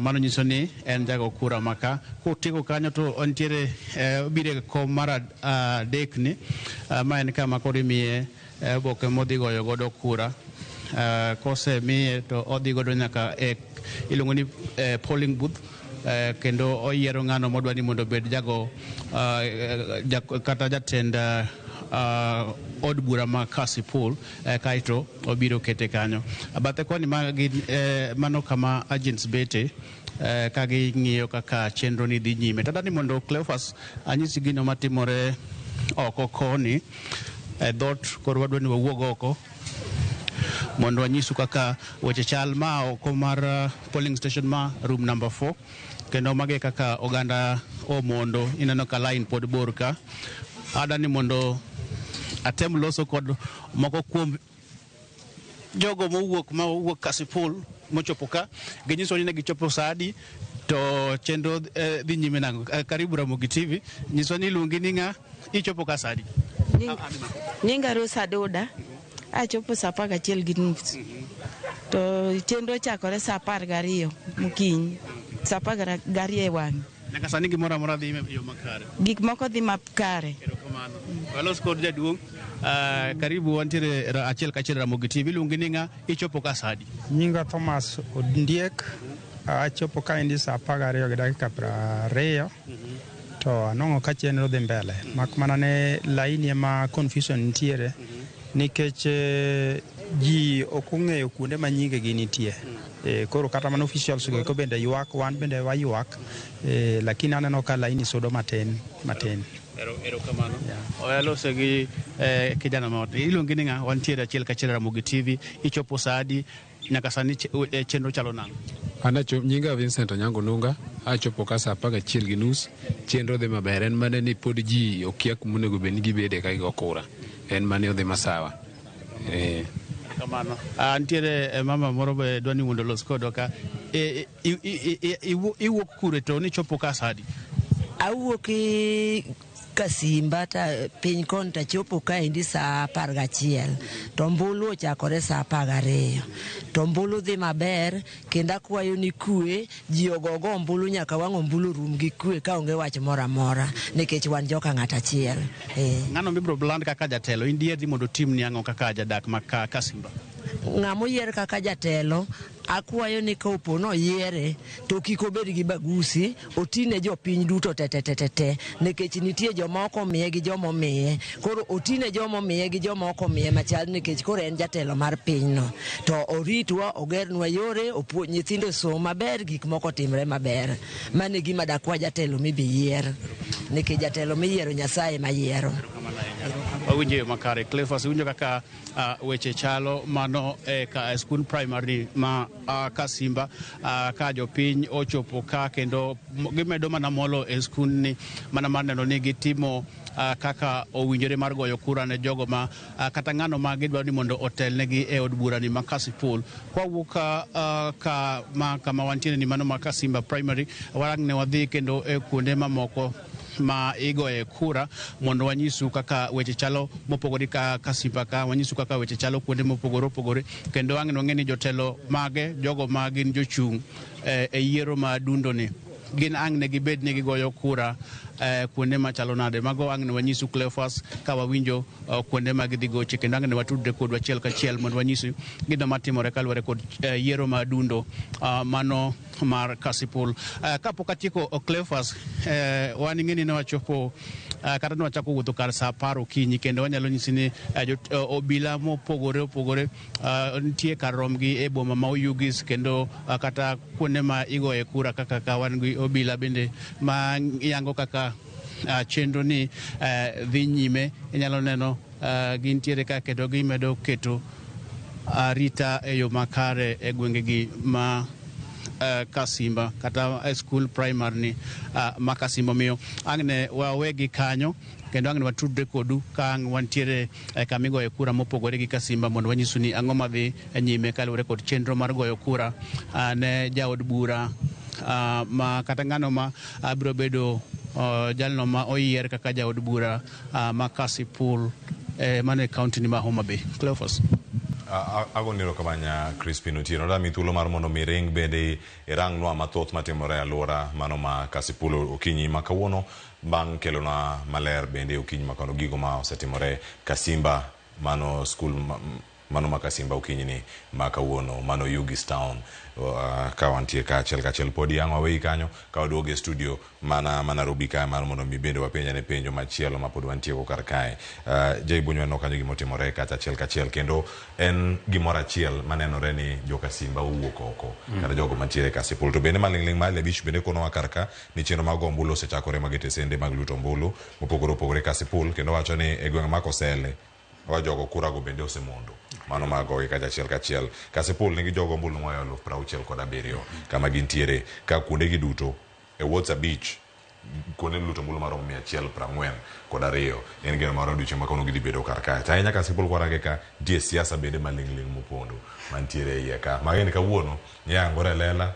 Mano nyiso ni en jago kura maka. Kotieko kanyo to nitiere obiro e kom mar adek ni, ma en kama koro imiye oboke modhi goyo godo kura. Kosemiye to odhi godo nyaka e iluongo ni polling booth, kendo oyiero ng'ano modwa ni mondo obed jago kata jatend od bura ma Kasipul, kaeto obiro kete kanyo. Bathe koni ma gin, mano kama agents bete ka ging'iyo kaka chenro ni dhi nyime. Tadani mondo Cleophas anyisi gino matimore oko koni e dhot. Koro wadwa ni wawuog oko mondo wanyisu kaka weche chal ma oko mar polling station ma room number 4, kendo mage kaka oganda omondo. Ineno ka line pod bor ka. Adani mondo atem loso kod moko kuom jogo mowuok ma owuok Kasipul mochopo ka, ginyiso ni ne gichopo sa adi to chenro dhi nyime nang'o. Karibu Ramogi TV. Nyiswa ni iluongi ni ng'a, ichopo ka sa adi? Nyinga Rosa Duda, achopo sa 11:30. To chenro ochakore sa 12 mokinyi, sa 12 e wang'e. Nyaka sani gimoro amora dhi e yo makare? Gik moko dhi makare. Erokamano. Walos kod jaduong'. Karibu, wantiere achiel kachiel Ramogi TV. Iluongi ni ng'a, ichopo ka sa adi? Nyinga Thomas Ondiek, achopo kaendi sa 12:20, to anwang'o ka chenro dhi mbele. Mak mana ne laini ema confusion nitiere nikech ji ok ong'eyo kuonde ma nyingegi nitie. Koro kata mana officials go eko bende ywak, wan bende waywak, lakini aneno ka laini sudo matin matin. Erokamano. Walose gi kijana ma iluongi ni ng'a? Wantiere achiel kachiel Ramogi TV. Ichopo sa adi? Nyaka sani chenro chalo nang'o? An nyinga Vincent Onyango Nunga, achopo ka sa 11:30, chenro dhi maber, en mana ni pod ji okia kuma onego bed ni gibede ka gigo kura. En mane odhi masawa. Kamano. Nitiere mama moro be dwa ni mondo olos kodwa ka. Iwuok kure to nichopo ka sa adi? Awuok e Kasimba ta piny koni tachopo kaendi sa 11 to ombulu ochakore sa 12 to ombulu dhi maber, kendo akwayo ni kwe ji ogogo ombulu nyaka wang' ombulu rum gi kwe kaonge wach moro amora, nikech wan joka ng'at achiel. Ng'ano mibiro land kaka jatelo? In diher ni mondo otimni ang'o kaka jadak ma ka Kasimba? Ng'ama oyier kaka jatelo, akwayo ni kopo noyiere to kik obed gi bagusi, otine jopiny duto te nikech nitie joma ok omiye gi joma omiye. Koro otine joma omiye gi joma ok omiye machal, nikech koro en jatelo mar pinyno, to oritwa, ogernwa yore, opuonj nyithindo som maber, gik moko timre maber. Mano e gima dakwa jatelo mibi yier, nikech jatelo miyiero Nyasaye mayiero. Wawinjo yo makare. Cleophas, iwinjo kaka weche chalo mano e ka skul primary ma Kasimba, ka jopiny ochopo ka kendo gimedo mana molo e skundni mana mar neno ni gitimo kaka owinjore mar goyo kura ne jogo ma kata ng'ano ma gidwaro ni mondo otelnegi e od bura ni ma Kasipul. Kwawuok ka ma kama wantiere ni mano ma Kasimba Primary, warang ne wadhi kendo e kuonde mamoko ma igoye kura mondo wanyisu kaka weche chalo mopogore ka Kasimba ka, wanyisu kaka weche chalo kuonde mopogore opogore, kendo ang' nwang'e ni jotelo mage jogo ma gin jochung' e yiero ma dundo ni. gin ang' ne gibed ni gigoyo kura kuonde machalo nade. Mago ang' ne wanyisu Cleophas ka wawinjo kuonde ma gidhi goche kendo ang' ne watudre kodu achiel kachiel mondo wanyisu gino matimore kaluwore kod yiero ma adundo mano mar Kasipul. Kapok atieko Cleophas, wan ing'e ni ne wachopo kata ne wachako wuotho kar sa 10 okinyi kendo wanyalo nyisi ni obila mopogore opogore nitie kar romgi e boma ma Oyugis kendo kata kuonde ma igoye kura kaka ka wan gi obila bende ma yango kaka chenro ni dhi nyime. Inyalo neno gintiere ka kendo gimedo keto arita e yo makare e gwengegi ma Kasimba kata e skul primary ni ma Kasimba. Omiyo ang' ne wawegi kanyo kendo ang' ne watudre kodu ka ang' wantiere kama igoye kura mopogore gi Kasimba mondo wanyisu ni ang'o madhi nyime kaluwore kod chenro mar goyo kura ne jaod bura ma kata ng'ano ma biro bedo jalno ma oyier kaka jaod bura ma Kasipul mano e kaunti ni ma Homa Bay. Cleophas. Agoni erokamano Crispin Otieno. Dami thuolo mar mondo mi ring bende irangnwa mathoth matimore e alwora mano ma Kasipul okinyi ma kawuono bang' kelonwa maler bende okinyi ma kawuono gigo ma osetimore Kasimba mano skul mano ma Kasimba okinyi ni ma kawuono mano Oyugis Town ka wantie kaachiel kachiel podi ang' waweyi kanyo ka waduogo e studio mana ma Nairobi kae mar mondo mi bende wapenjane penjo machielo ma pod wantiego kar kae. Jay Bonyo waneno kanyo gimotimore kacha achiel kachiel kendo en gimoro achiel manenore ni joka Simba owuok oko kata jogo mantiere Kasipul to bende maling'ling' mar abich bende konowa kar ka ni chenro mag go ombulu osechakore mag tesende mag luto ombulu mopogore opogore Kasipul kendo wacho ni e gweng' ma Kosele wa jogo kura go bende osemondo mano magogi kacha achiel kachiel. Kasipul nigi jogo ombulu moya 67,000 kama gintiere ka kuondegi duto e wards 5 kuonde luto ombulu maromo 142 en geno mar odiochieng' ma kawuono gidhi bedo kar kae. To ahinya Kasipul kwarange ka nitie siasa bende maling'ling' mopondo mantiere e iye ka. Mageni kawuono yangore e lela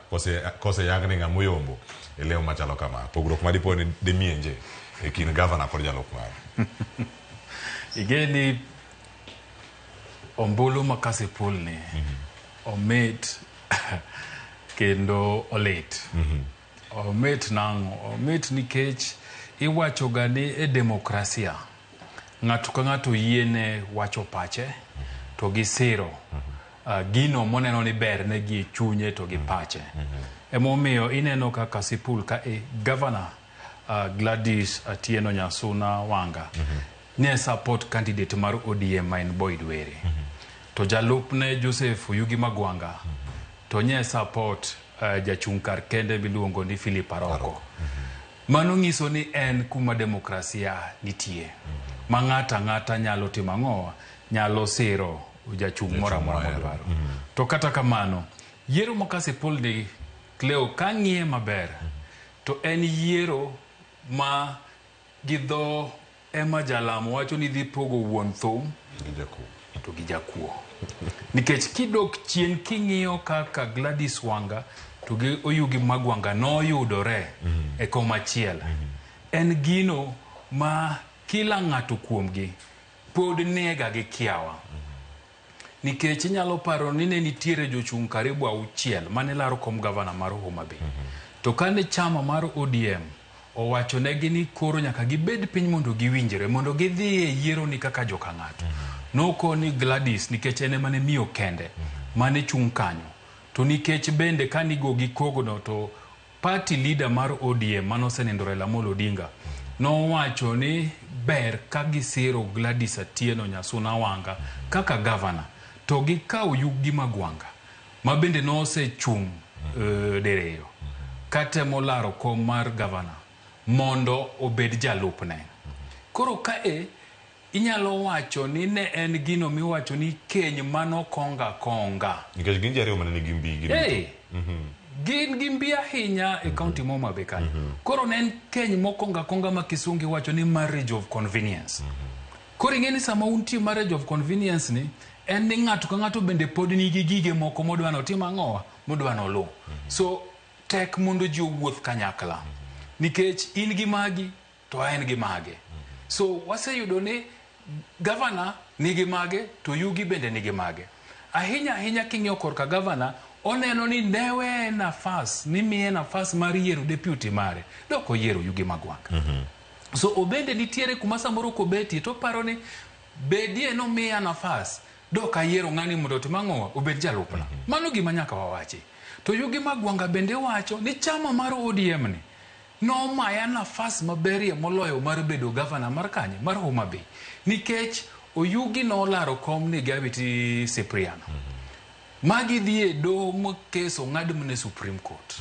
koseyang ni ng'ama oyombo e lemo machalo kama. Pogruok madipo ni dimienje e kind gavana kod jalup mare. Ing'e ombulu ma Kasipul ni omit kendo olit. Omit nang'o? Omit nikech iwacho ga ni e demokrasia ng'ato ka ng'ato yiene wacho pache to gi siro gino moneno ni ber ne gi e chunye to gi pache. Emomiyo ineno ka Kasipul ka e governor Gladys Atieno Nyasuna Wanga ne support candidate mar ODM ma en Boyd Were. To jalupne Joseph Oyugi Magwanga to nye support jachung' kar kende miluongo ni Philip Aroko. Mano nyiso ni en kuma demokrasia nitie. Ma ng'ato ang'ata nyalo timo ang'o? Nyalo siro jachung' moro amora modwaro. To kata kamano, yiero ma Kasipul ni Cleo kang'iye maber, to en yiero ma gi dho Emma Jalamo wacho ni dhi pogo wuon thum to gi jakuo. Nikech kidok chien king'iyo kaka Gladys Wanga to gi Oyugi Magwanga noyudore e kom achiel. En gino ma kila ng'ato kuomgi pod niega gi kiawa. Nikech inyalo paro ni ne nitiere jochung' karibu 6 mane laro kom gavana mar Homa Bay. To kane chama mar ODM owacho negi ni koro nyaka gibed piny mondo giwinjre mondo gidhi e yiero ni kaka joka ng'ato. Nokoni Gladys nikech en ema ne miyo kende mane chung' kanyo. To nikech bende kanigo gi kogno to party leader mar ODM manosenindo Raila Amolo Odinga nowacho ni ber ka gisiro Gladys Atieno Nyasuna Wanga kaka gavana to gikawo Oyugi Magwanga ma bende nosechung' diriyo katemo laro kom mar gavana mondo obed jalupne. Koro kae inyalo wacho ni ne en gino miwacho ni keny mano konga konga. Nikech gin ji ariyo mane nigi mbi giduto. Hey, gin gi mbi ahinya e kaunti ma Homa Bay kanyo. Koro ne en keny mokonga konga ma kisungu iwacho ni marriage of convenience. Koro ing'e ni sama untie marriage of convenience ni en ni ng'ato ka ng'ato bende pod nigi gige moko modwa notim ang'owa modwa noluw. So tek mondo ji owuoth kanyakla nikech in gi magi to en gi mage. So waseyudo ni gavana nigi mage to Yugi bende nigi mage. Ahinya ahinya king'iyo korka gavana Oneno ni neweye nafas, nimiye nafas mar yiero deputy mare, dok oyiero Oyugi Magwanga. So obende nitiere kuma samoro kobetie to oparo ni bedie nomiya nafas dok ayiero ng'ani mondo otim ang'owa obed jalupna. Mano gima nyaka wawachi. To Oyugi Magwanga bende wacho ni chama mar ODM ni nomaya nafas maberie moloyo mar bedo gavana mar kanye mar Homa Bay nikech Oyugi nolaro kom ni gi Awiti Cypriano. Magi dhi e doho ma kes ong'ad mana e Supreme Court.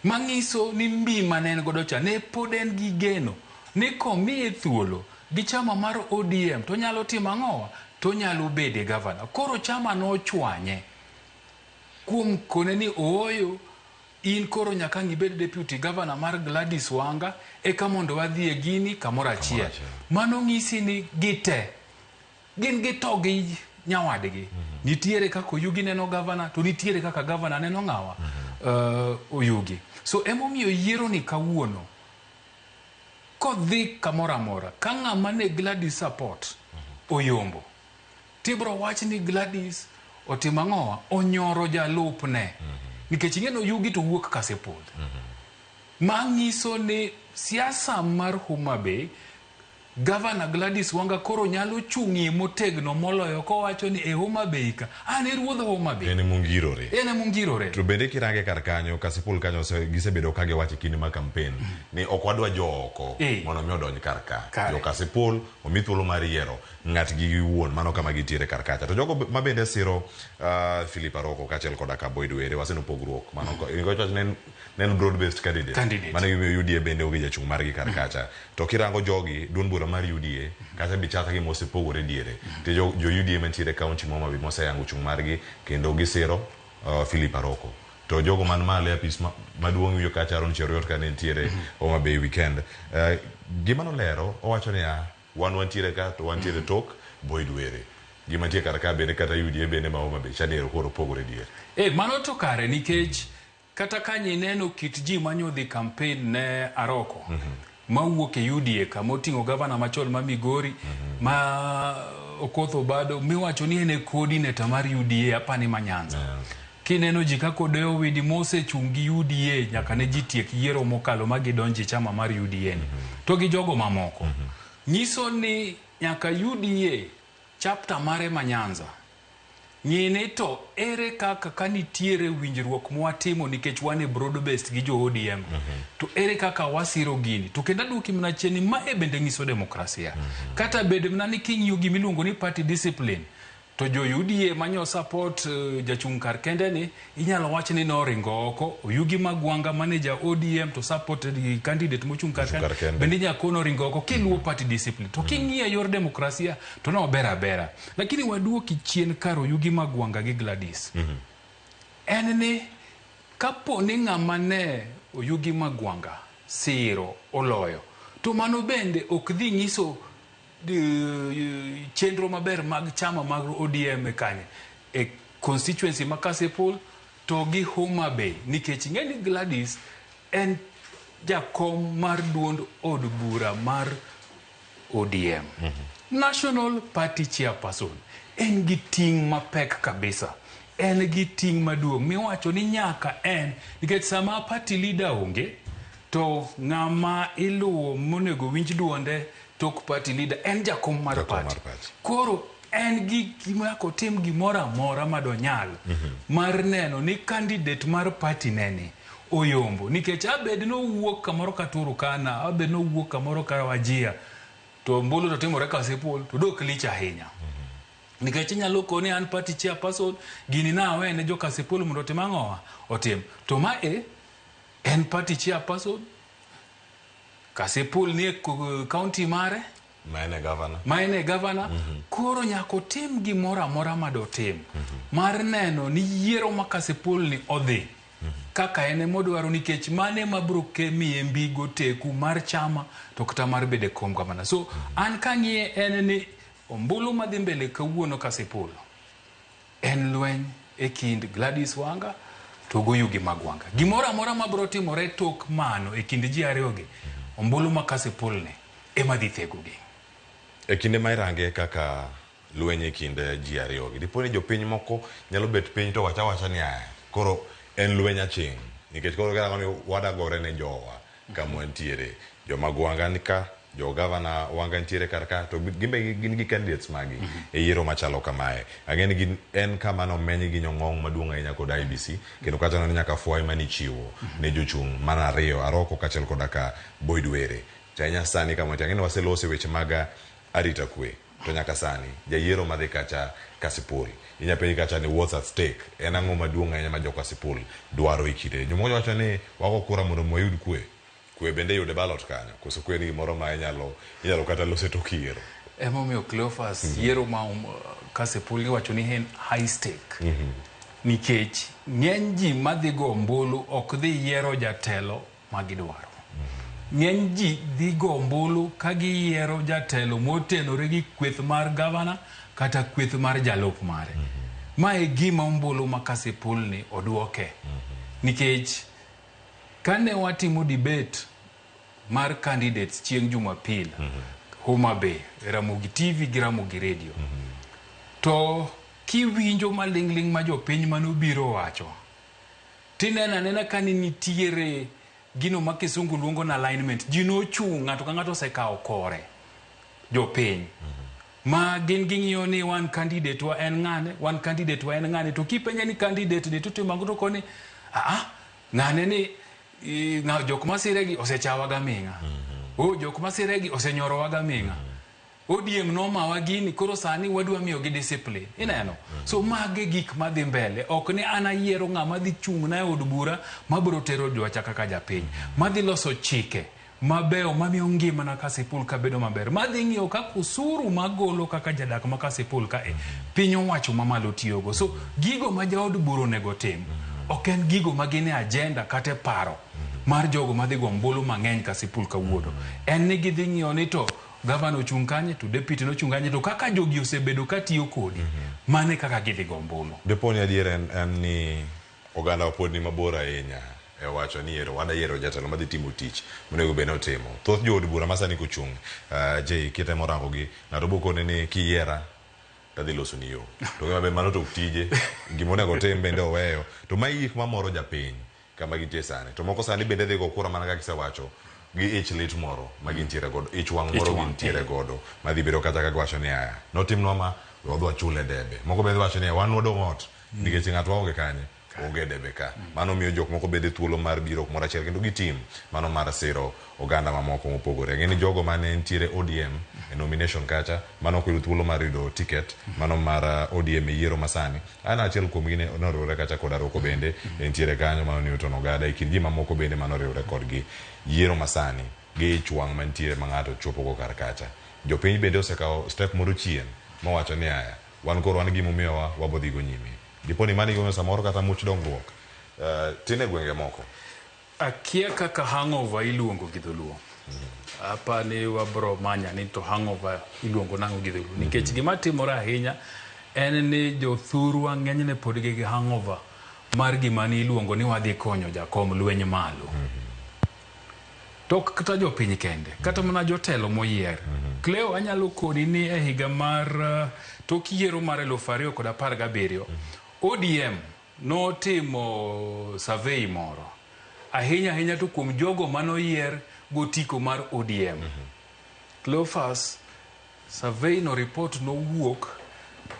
Manyiso ni mbi mane en godo cha ne pod en gi geno ni komiye thuolo gi chama mar ODM to onyalo timo ang'owa to onyalo bede gavana. Koro chama nochwanye kuom kone ni ooyo in koro nyaka ang' ibed deputy governor mar Gladys Wanga eka mondo wadhi e gini kamoro achiel. Mano ng'isi ni gite gin gito gi nyawadgi. Nitiere kaka Oyugi neno gavana to nitiere kaka gavana neno ng'awa Oyugi. So emomiyo yiero ni kawuono kodhi kamoro amora ka ng'ama ne Gladys support oyombo tibro wach ni Gladys otimo ang'owa onyoro jalupne nikech ing'e ni Oyugi to wuok Kasipul. Manyiso ni siasa mar Homa Bay Gavana Gladys Wanga koro nyalo chung'ie motegno moloyo kowacho ni e Homa Bay ka an e ruodh Homa Bay. En emongirore. En emongirore. To bende kirange kar kanyo, Kasipul kanyo gisebedo ka giwacho e kinde mar campaign ni ok wadwa jo oko mondo mi odonj kar ka. Jo Kasipul omi thuolo mar yiero ng'atgi giwuon, mano kama gitiere kar kacha. To jogo ma bende siro Philip Aroko kaachiel koda ka Boyd Were waseneno pogruok mano mm. Ne en broad based candidate. Mano gimomiyo UDA bende onge jachung' margi kar kacha. To kirango jogi, duond bura mar UDA, kata bichaka gima osepogore diere. To jo UDA mantiere e county ma Homa Bay moseyango chung' margi kendo gisiro Philip Aroko. To jogo man malo e apis maduong' iwinjo kacha Aaron Cheruiyot kane nitiere Homa Bay weekend. Gima nolero, owacho niya, wan wantiere ka to wantiere tok Boyd Were. Gima nitie kar ka bende kata UDA bende ma Homa Bay chani ero koro pogore diere. Mano to kare nikech kata ka nyineno kit ji manyodhi campaign ne Aroko mawuok e UDA kama oting'o gavana machon ma Migori ma Okoth Obado miwacho ni en e coordinator mar UDA apani ma Nyanza. Kineno ji kaka Odeyo Owidi mosechung' gi UDA nyaka ne ji tiek yiero mokalo ma gidonje chama mar UDA ni. To gi jogo mamoko. Nyiso ni nyaka UDA chapter mare ma Nyanza Ng'i ni to ere kaka ka nitiere winjruok mwatimo nikech wan e broad based gi jo ODM to ere kaka wasiro gini to kendo aduoki mana chien ni mae bende nyiso demokrasia kata bed mana ni king'iyo gima iluongo ni party discipline to jo UDA manyo support jachung' kar kende ni inyalo wach ni noringo oko Oyugi Magwanga mane ja ODM to supported gi candidate mochung' kar kende bende inyalo kono oringo oko kiluwo party discipline to king'iyo e yor demokrasia to nober abera. Lakini waduoki chien kar Oyugi Magwanga gi Gladys. En ni kapo ni ng'ama ne Oyugi Magwanga siro oloyo to mano bende ok dhi nyiso chenro maber mag chama mag ODM e kanye e constituency ma Kasipul to gi Homa Bay nikech ing'e ni Gladys en jakom mar duond od bura mar ODM. National Party Chairperson en gi ting' mapek kabisa. En gi ting' maduong' miwacho ni nyaka en nikech sama party leader onge to ng'ama iluwo monego winj duonde tok party leader en jakom mar party. Koro en gi nyaka otim gimoro amora madonyal mar neno ni candidate mar party neni oyombo nikech abed nowuok kamoro ka Turkana, abed nowuok kamoro ka Wajir to ombulu to timore Kasipul to dok lich ahinya. Nikech inyalo koni an party chairperson gini nawe ne jo Kasipul mondo otim ang'owa otim. To ma e en party chairperson Kasipul nie county mare Ma en e governor. Ma en e governor. Koro nyaka otim gimoro amora madotim mar neno ni yiero ma Kasipul ni odhi kaka en emodwaro nikech mano ema biro miye mbigo teku mar chama to kata mar bedo e kom gavana. So an kang'iye en ni ombulu madhi mbele kawuono Kasipul en lweny e kind Gladys Wanga to gi Oyugi Magwanga. Gimoro amora mabiro timore tok mano e kind ji ariyogi, ombulu ma Kasipul ni ema dhi thegogi. E kinde ma irange kaka lweny e kind ji ariyogi. Dipo ni jopiny moko nyalo bet piny to wacho awacha ni aya, koro en lweny aching'. Nikech koro girango ni wadagore ne jowa kama wantiere. Joma Gwanga ni ka, jo gavana Wanga nitiere kar ka, to gin be gin gi candidates magi e yiero machalo kamae. Ang'e ni gin en kama nomeny gi nyong'ong maduong' ahinya kod IEBC, kendo kacha ni nyaka fwai manichiwo ne jochung' mana ariyo, Aroko kaachiel koda ka Boyd Were. To ahinya sani kama wantie, ang'e ni waselose weche mag arita kwe, to nyaka sani jayiero madhi kacha Kasipul, inya penji kacha ni what's at stake, en ang'o maduong' ahinya ma jo Kasipul dwaro e kinde. Jomoko wacho ni wago kura mondo wayud kwe. Kwe bende iyudo e ballot kanyo, koso kwe en gimoro ma inyalo inyalo kata lose tok yiero. Emomiyo Cleophas yiero ma Kasipul iwacho ni en high stake. Nikech ng'eny ji madhi go ombulu ok dhi yiero jatelo ma gidwaro. Ng'eny ji dhi go ombulu ka giyiero jatelo motenore gi kweth mar gavana kata kweth mar jalup mare. Ma e gima ombulu ma Kasipul ni oduoke. Nikech kane watimo debate mar candidates chieng' Jumapil, Homa Bay, Ramogi TV gi Ramogi Radio, to kiwinjo maling'ling' ma jopiny manobiro wacho, tineno anena ka ni nitiere gino ma kisungu luongo ni alignment. Ji nochung', ng'ato ka ng'ato osekawo kore, jopiny. Ma gin ging'iyo ni wan candidate wa en ng'ane, wan candidate wa en ng'ane, to kipenje ni candidate ni to timo ang'o to koni, ah, ng'ane ni jok masire gi osechawa gaming'a. Oh, jok masire gi osenyorowa gaming'a. ODM nomawa gini, koro sani wadwa miyogi discipline. Ineno? So mage gik madhi mbele. Ok ni an ayiero ng'ama dhi chung' na e od bura mabiro tero dwacha kaka japiny. Madhi loso chike mabeyo mamiyo ngimana Kasipul ka bedo maber. Madhi ng'iyo kaka osuru magolo kaka jadak ma Kasipul kae piny owacho mamalo tiyogo. So gigo ma jaod bura onego tim ok en gigo ma gin e agenda kata e paro mar jogo madhi go ombulu mang'eny Kasipul kawuono. En ni gidhi ng'iyo ni to gavana ochung' kanye to deputy nochung' kanye to kaka jogi osebedo katiyo kodi mane kaka gidhi go ombulu. Dipo ni adier en ni oganda pod ni mabor ahinya e wacho ni ero wada yiero jatelo madhi timo tich monego bed ni otimo. Thoth jood bura ma sani kochung' Jay kitemo rango gi ng'ato biro koni ni kiyiera tadhi loso ni yo. To gima be mano to ok tije, gima onego otim bende oweyo. To mae gik mamoro japiny kama gintie sani. To moko sani bende dhi go kura mana kaka isewacho gi ich lit moro ma gintiere godo, ich wang' moro gintiere godo madhi bedo kata ka giwacho ni aya notimnwa ma we wadhi wachule debe. Moko be dhi wacho ni wan wadong' ot nikech ng'atwa onge kanye onge debe ka. Mano miyo jok moko bende thuolo mar biro kumoro achiel kendo gitim mano mar siro oganda mamoko mopogore. Ang'e ni jogo mane nitiere ODM e nomination kacha mano ok oyudo thuolo mar yudo ticket mano mar ODM e yiero masani. An achiel kuomgi ne oriwore kacha kod Aroko bende nitiere kanyo mano Newton Ogada e kind ji mamoko bende mano oriwore kodgi. Yiero masani gi ich wang' mantiere ma ng'ato chopo go kar kacha. Jopiny bende osekawo step moro chien mowacho ni aya wan koro wan gimomiyowa wabodhi go nyime. Dipo ni mano gimomiyo samoro kata much dongruok tin e gwenge moko. Akia kaka hangover iluongo gi dholuo. Apa ni wabro manya ni to hangover iluongo nang'o gi dholuo. Nikech gima timore ahinya en ni jothurwa ng'enyne pod gi hangover mar gima ni iluongo ni wadhi konyo jakom lweny malo. To ok kata jopiny kende, kata mana jotelo moyier. Cleo anyalo koni ni e higa mar tok yiero mar 2017, ODM notimo survey moro. Ahinya ahinya to kuom jogo manoyier gotiko mar ODM. Cleophas, survey no report nowuok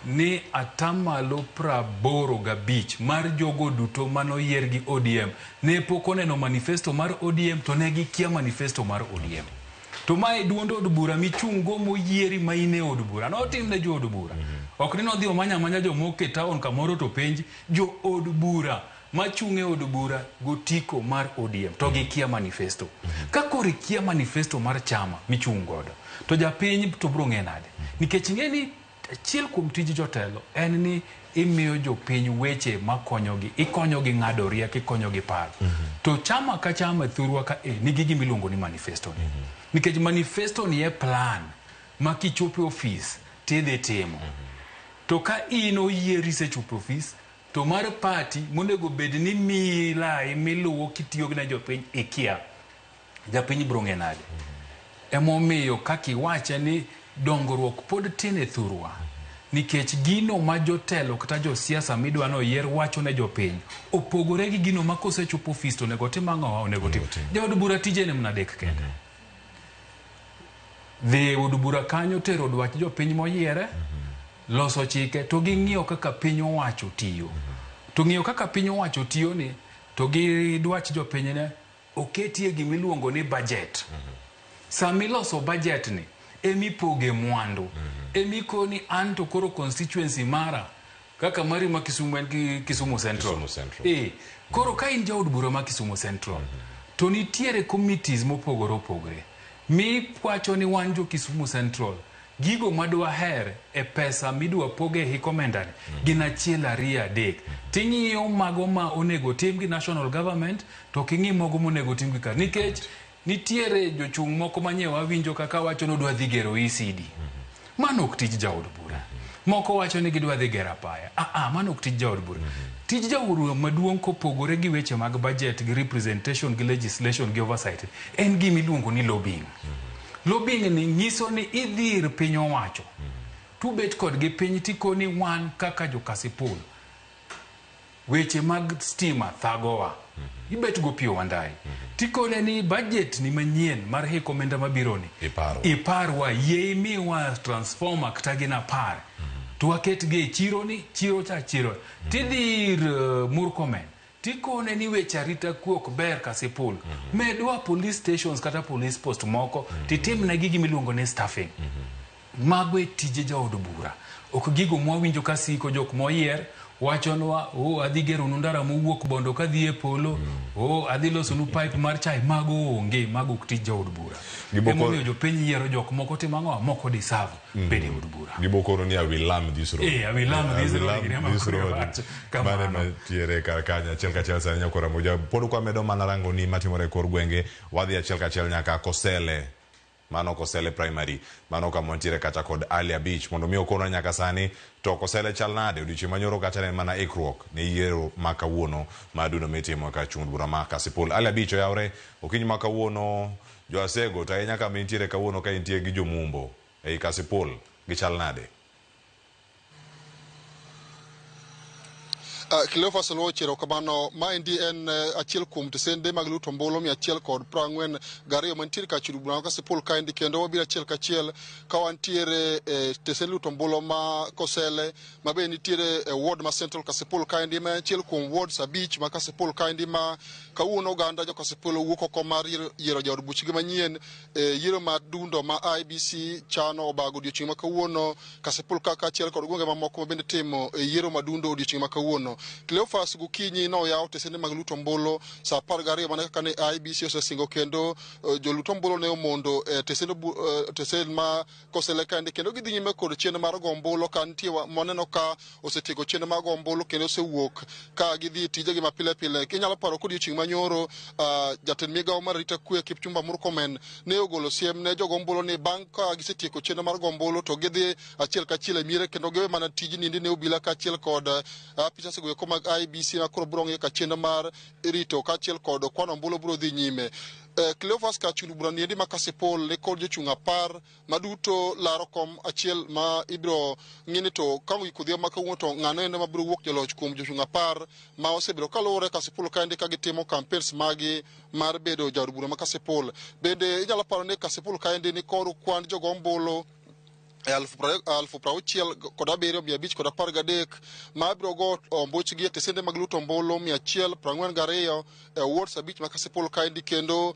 ni atamalo 85 mar jogo duto manoyier gi ODM ne pok oneno manifesto mar ODM to ne gikia manifesto mar ODM. To mae duond od bura michung' go moyieri ma in e od bura. Notim ne jo od bura. Ok ni nodhi omanya amanya jomoko e town kamoro to penj jo od bura machung' e od bura gotiko mar ODM to gikia manifesto. Ka koro ikia manifesto mar chama michung' godo, to japiny to biro ng'e nade? Nikech ing'e ni achiel kuom tij jotelo en ni imiyo jopiny weche makonyogi, ikonyogi ng'ado rieko, ikonyogi paro. To chama ka chama e thurwa ka e nigi gima iluongo ni manifesto ni. Nikech manifesto ni e plan ma kichopo e ofis tidhi timo. To ka in oyieri isechopo e ofis, to mar party monego bed ni miyi lai miluwo kitiyo ne jopiny ikia. Japiny biro ng'e nade? Emomiyo kaka iwache ni dongruok pod tin e thurwa. Nikech gino ma jotelo kata josiasa midwa ni oyier wacho ne jopiny opogore gi gino ma kosechopo ofis to onego otim ang'o? Onego otim. Jaod bura tije ne mana adek kende. Dhi e od bura kanyo tero dwach jopiny moyiere, loso chike to gi ng'iyo kaka piny owacho tiyo. To ng'iyo kaka piny owacho tiyo ni to gi dwach jopiny ne oketie gima iluongo ni budget. Sama iloso budget ni emipoge mwandu. Emikoni an to koro constituency mara kaka mari ma Kisumu en Kisumu Central. Kisumu Central. Koro ka in jaod bura ma Kisumu Central to nitiere committees mopogore opogore miwacho ni wan jo Kisumu Central gigo madwaher e pesa midwa poge e hik omenda ni gin achiel ariyo adek. Ting'iyo mago ma onego tim gi national government to ok ing'i mogo monego tim gi kar. Nikech nitiere jochung' moko manye wawinjo kaka wacho ni odwa dhi gero ECD. Mano ok tij jaod bura. Moko wacho ni gidwa dhi gero apaya. Mano ok tij jaod bura. Tij jaod bura maduong' kopogore gi weche mag budget gi representation gi legislation gi oversight en gima iluongo ni lobbying. Lobbying ni nyiso ni idhi ir piny owacho. Tubet kodgi piny tikoni wan kaka jo Kasipul. Weche mag stima thagowa. Ibet go Opiyo Wandayi. Tikone ni budget ni manyien mar hik omenda mabiro ni. Iparwa. Iparwa, yie imiwa transformer kata gin 10. To waketgi e chiro ni, chiro cha chiro. Tidhi ir Murkomen. Tikone ni weche arita kwe ok ber Kasipul. Medwa police stations kata police post moko. Titimnegi gima iluongo ni staffing. Mago e tije jaod bura. Ok gigo mwawinjo ka siko jok moyier wachonwa, oh, adhi geronu ndara mowuok Bondo kadhi e polo, oh, adhi losonu pipe mar chai. Mago onge, mago ok tij jaod bura. Emomiyo jopiny yiero jok moko timo ang'o? Moko deserve bedo e od bura. Gibokoro ni I will learn this road. I will learn this road. This road. Mane mantiere kar kanyo achiel kachiel sani nyakora moja. Pod kwamedo mana rango ni matimore e kor gwenge, wadhi achiel kachiel nyaka Kosele. Mano Kosele Primary. Mano kama wantiere kacha kod Ali Abich. Mondo mi okonwa nyaka sani, to Kosele chal nade? Odiochieng' manyoro kacha ne en mana ikruok ne yiero ma kawuono ma dundo mitimo ka chung' bura ma Kasipul. Ali Abich oyawre okinyi ma kawuono jo Asego to ahinya kama intiere kawuono ka intie gi jomumbo ei Kasipul gichal nade? Cleophas Oluoch, erokamano. Maendi en achiel kuom tesende mag luto ombulu 142 mantiere kar chudo bura ma Kasipul kaendi, kendo wabiro achiel kachiel ka wantiere e tesend luto ombulu ma Kosele ma be nitiere e ward ma Central Kasipul kaendi, ma en achiel kuom wards 5 ma Kasipul kaendi ma kawuono oganda jo Kasipul owuok oko mar yiero jaod buchgi manyien e yiero mar dundo ma IEBC chano obago odiochieng' ma kawuono Kasipul ka kaachiel kod gwenge mamoko ma bende timo e yiero madundo odiochieng' ma kawuono. Cleophas gokinyi noyawo tesende mag luto ombulu saa 12 mana kaka ne IEBC osesingo, kendo jolut ombulu ne omondo e tesend ma Kosele kaendi, kendo gidhi nyime kod chenro mar go ombulu ka nitie moneno ka osetieko chenro mar go ombulu kendo osewuok ka gidhi e tijegi ma pile pile. Inyalo paro kodiochieng' manyoro jatend migawo mar arita kwe Kipchumba Murkomen ne ogolo siem ne jogo ombulu ni bang' ka gisetieko chenro mar go ombulu to gidhi achiel kachiel e miere kendo giwe mana tijni ndi ne obila kaachiel kod apisas go eko mag IEBC ma koro biro ng'iyo ka chenro mar rito kaachiel kod kwano ombulu biro dhi nyime. Cleophas kachung' bura niendi ma Kasipul ni kod jochung' 10 maduto laro kom achiel ma ibiro ng'i ni to ka ogik odhiambo ma kawuono to ng'ano endo mabiro wuok joloch kuom jochung' 10 ma osebedo kaluwore Kasipul kaendi ka gitimo campaigns magi mar bedo jaod bura ma Kasipul. Bende inyalo paro ni Kasipul kaendi ni kod kwan jogo ombulu e 67,513 ma biro go ombuchgi e tesende mag luto ombulu 142 e wards 5 ma Kasipul kaendi, kendo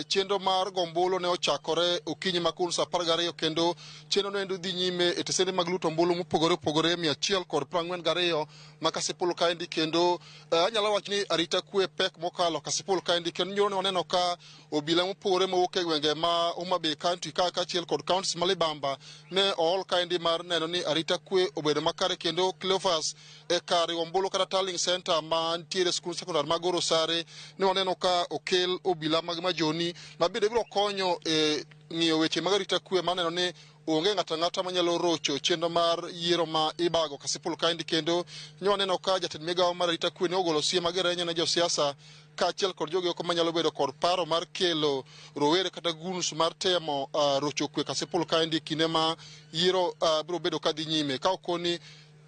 chenro mar go ombulu ne ochakore okinyi ma kawuono saa 12 kendo chenro no endo dhi nyime e tesende mag luto ombulu mopogore opogore 142 ma Kasipul kaendi, kendo anyalo wacho ni arita kwe pek mokalo Kasipul kaendi, kendo nyoro ne waneno ka obila mopogore mowuok e gwenge ma Homa Bay County ka kaachiel kod counties ma Libamba ne ool kaendi mar neno ni arita kwe obedo makare, kendo Cleophas e kar riwo ombulu kata tallying center ma nitiere skul sekondar mag Orosare ne waneno ka okel obila mag majoni ma bende biro konyo e ng'iyo weche mag arita kwe mar neno ni onge ng'ato ang'ata manyalo rocho chenro mar yiero ma ibago Kasipul kaendi. Kendo nyo waneno ka jatend migawo mar arita kwe ne ogolo siem mager ahinya ne josiasa kaachiel kod jogo eko manyalo bedo kod paro mar kelo rowere kata goons mar temo rocho kwe Kasipul kaendi e kinde ma yiero biro bedo kadhi nyime, ka okoni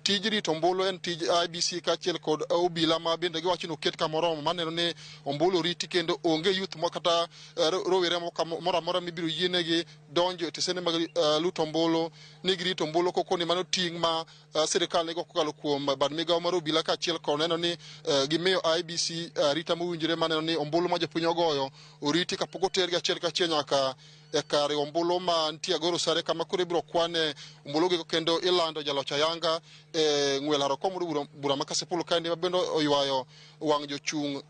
tij rito ombulu en tij IEBC kaachiel kod obila, ma bende giwacho ni oket kamoromo maneno ni ombulu oriti kendo onge youth mo kata rowere moro amora mibiro yienegi donjo e tesende mag luto ombulu ni girito ombulu, kokoni mano ting' ma sirikal nigo kokalo kuom bad migawo mar obila, kaachiel kod neno ni gimiyo IEBC arita mowinjore maneno ni ombulu ma jopiny ogoyo oriti kapok otergi achiel kachiel nyaka e kar ombulu ma nitie Agoro Sare, kama koro ibiro kwane ombulu gigo kendo ilando jaloch ayanga e ng'we laro kom od bura ma Kasipul kaendi, ma bende oywayo wang' jochung'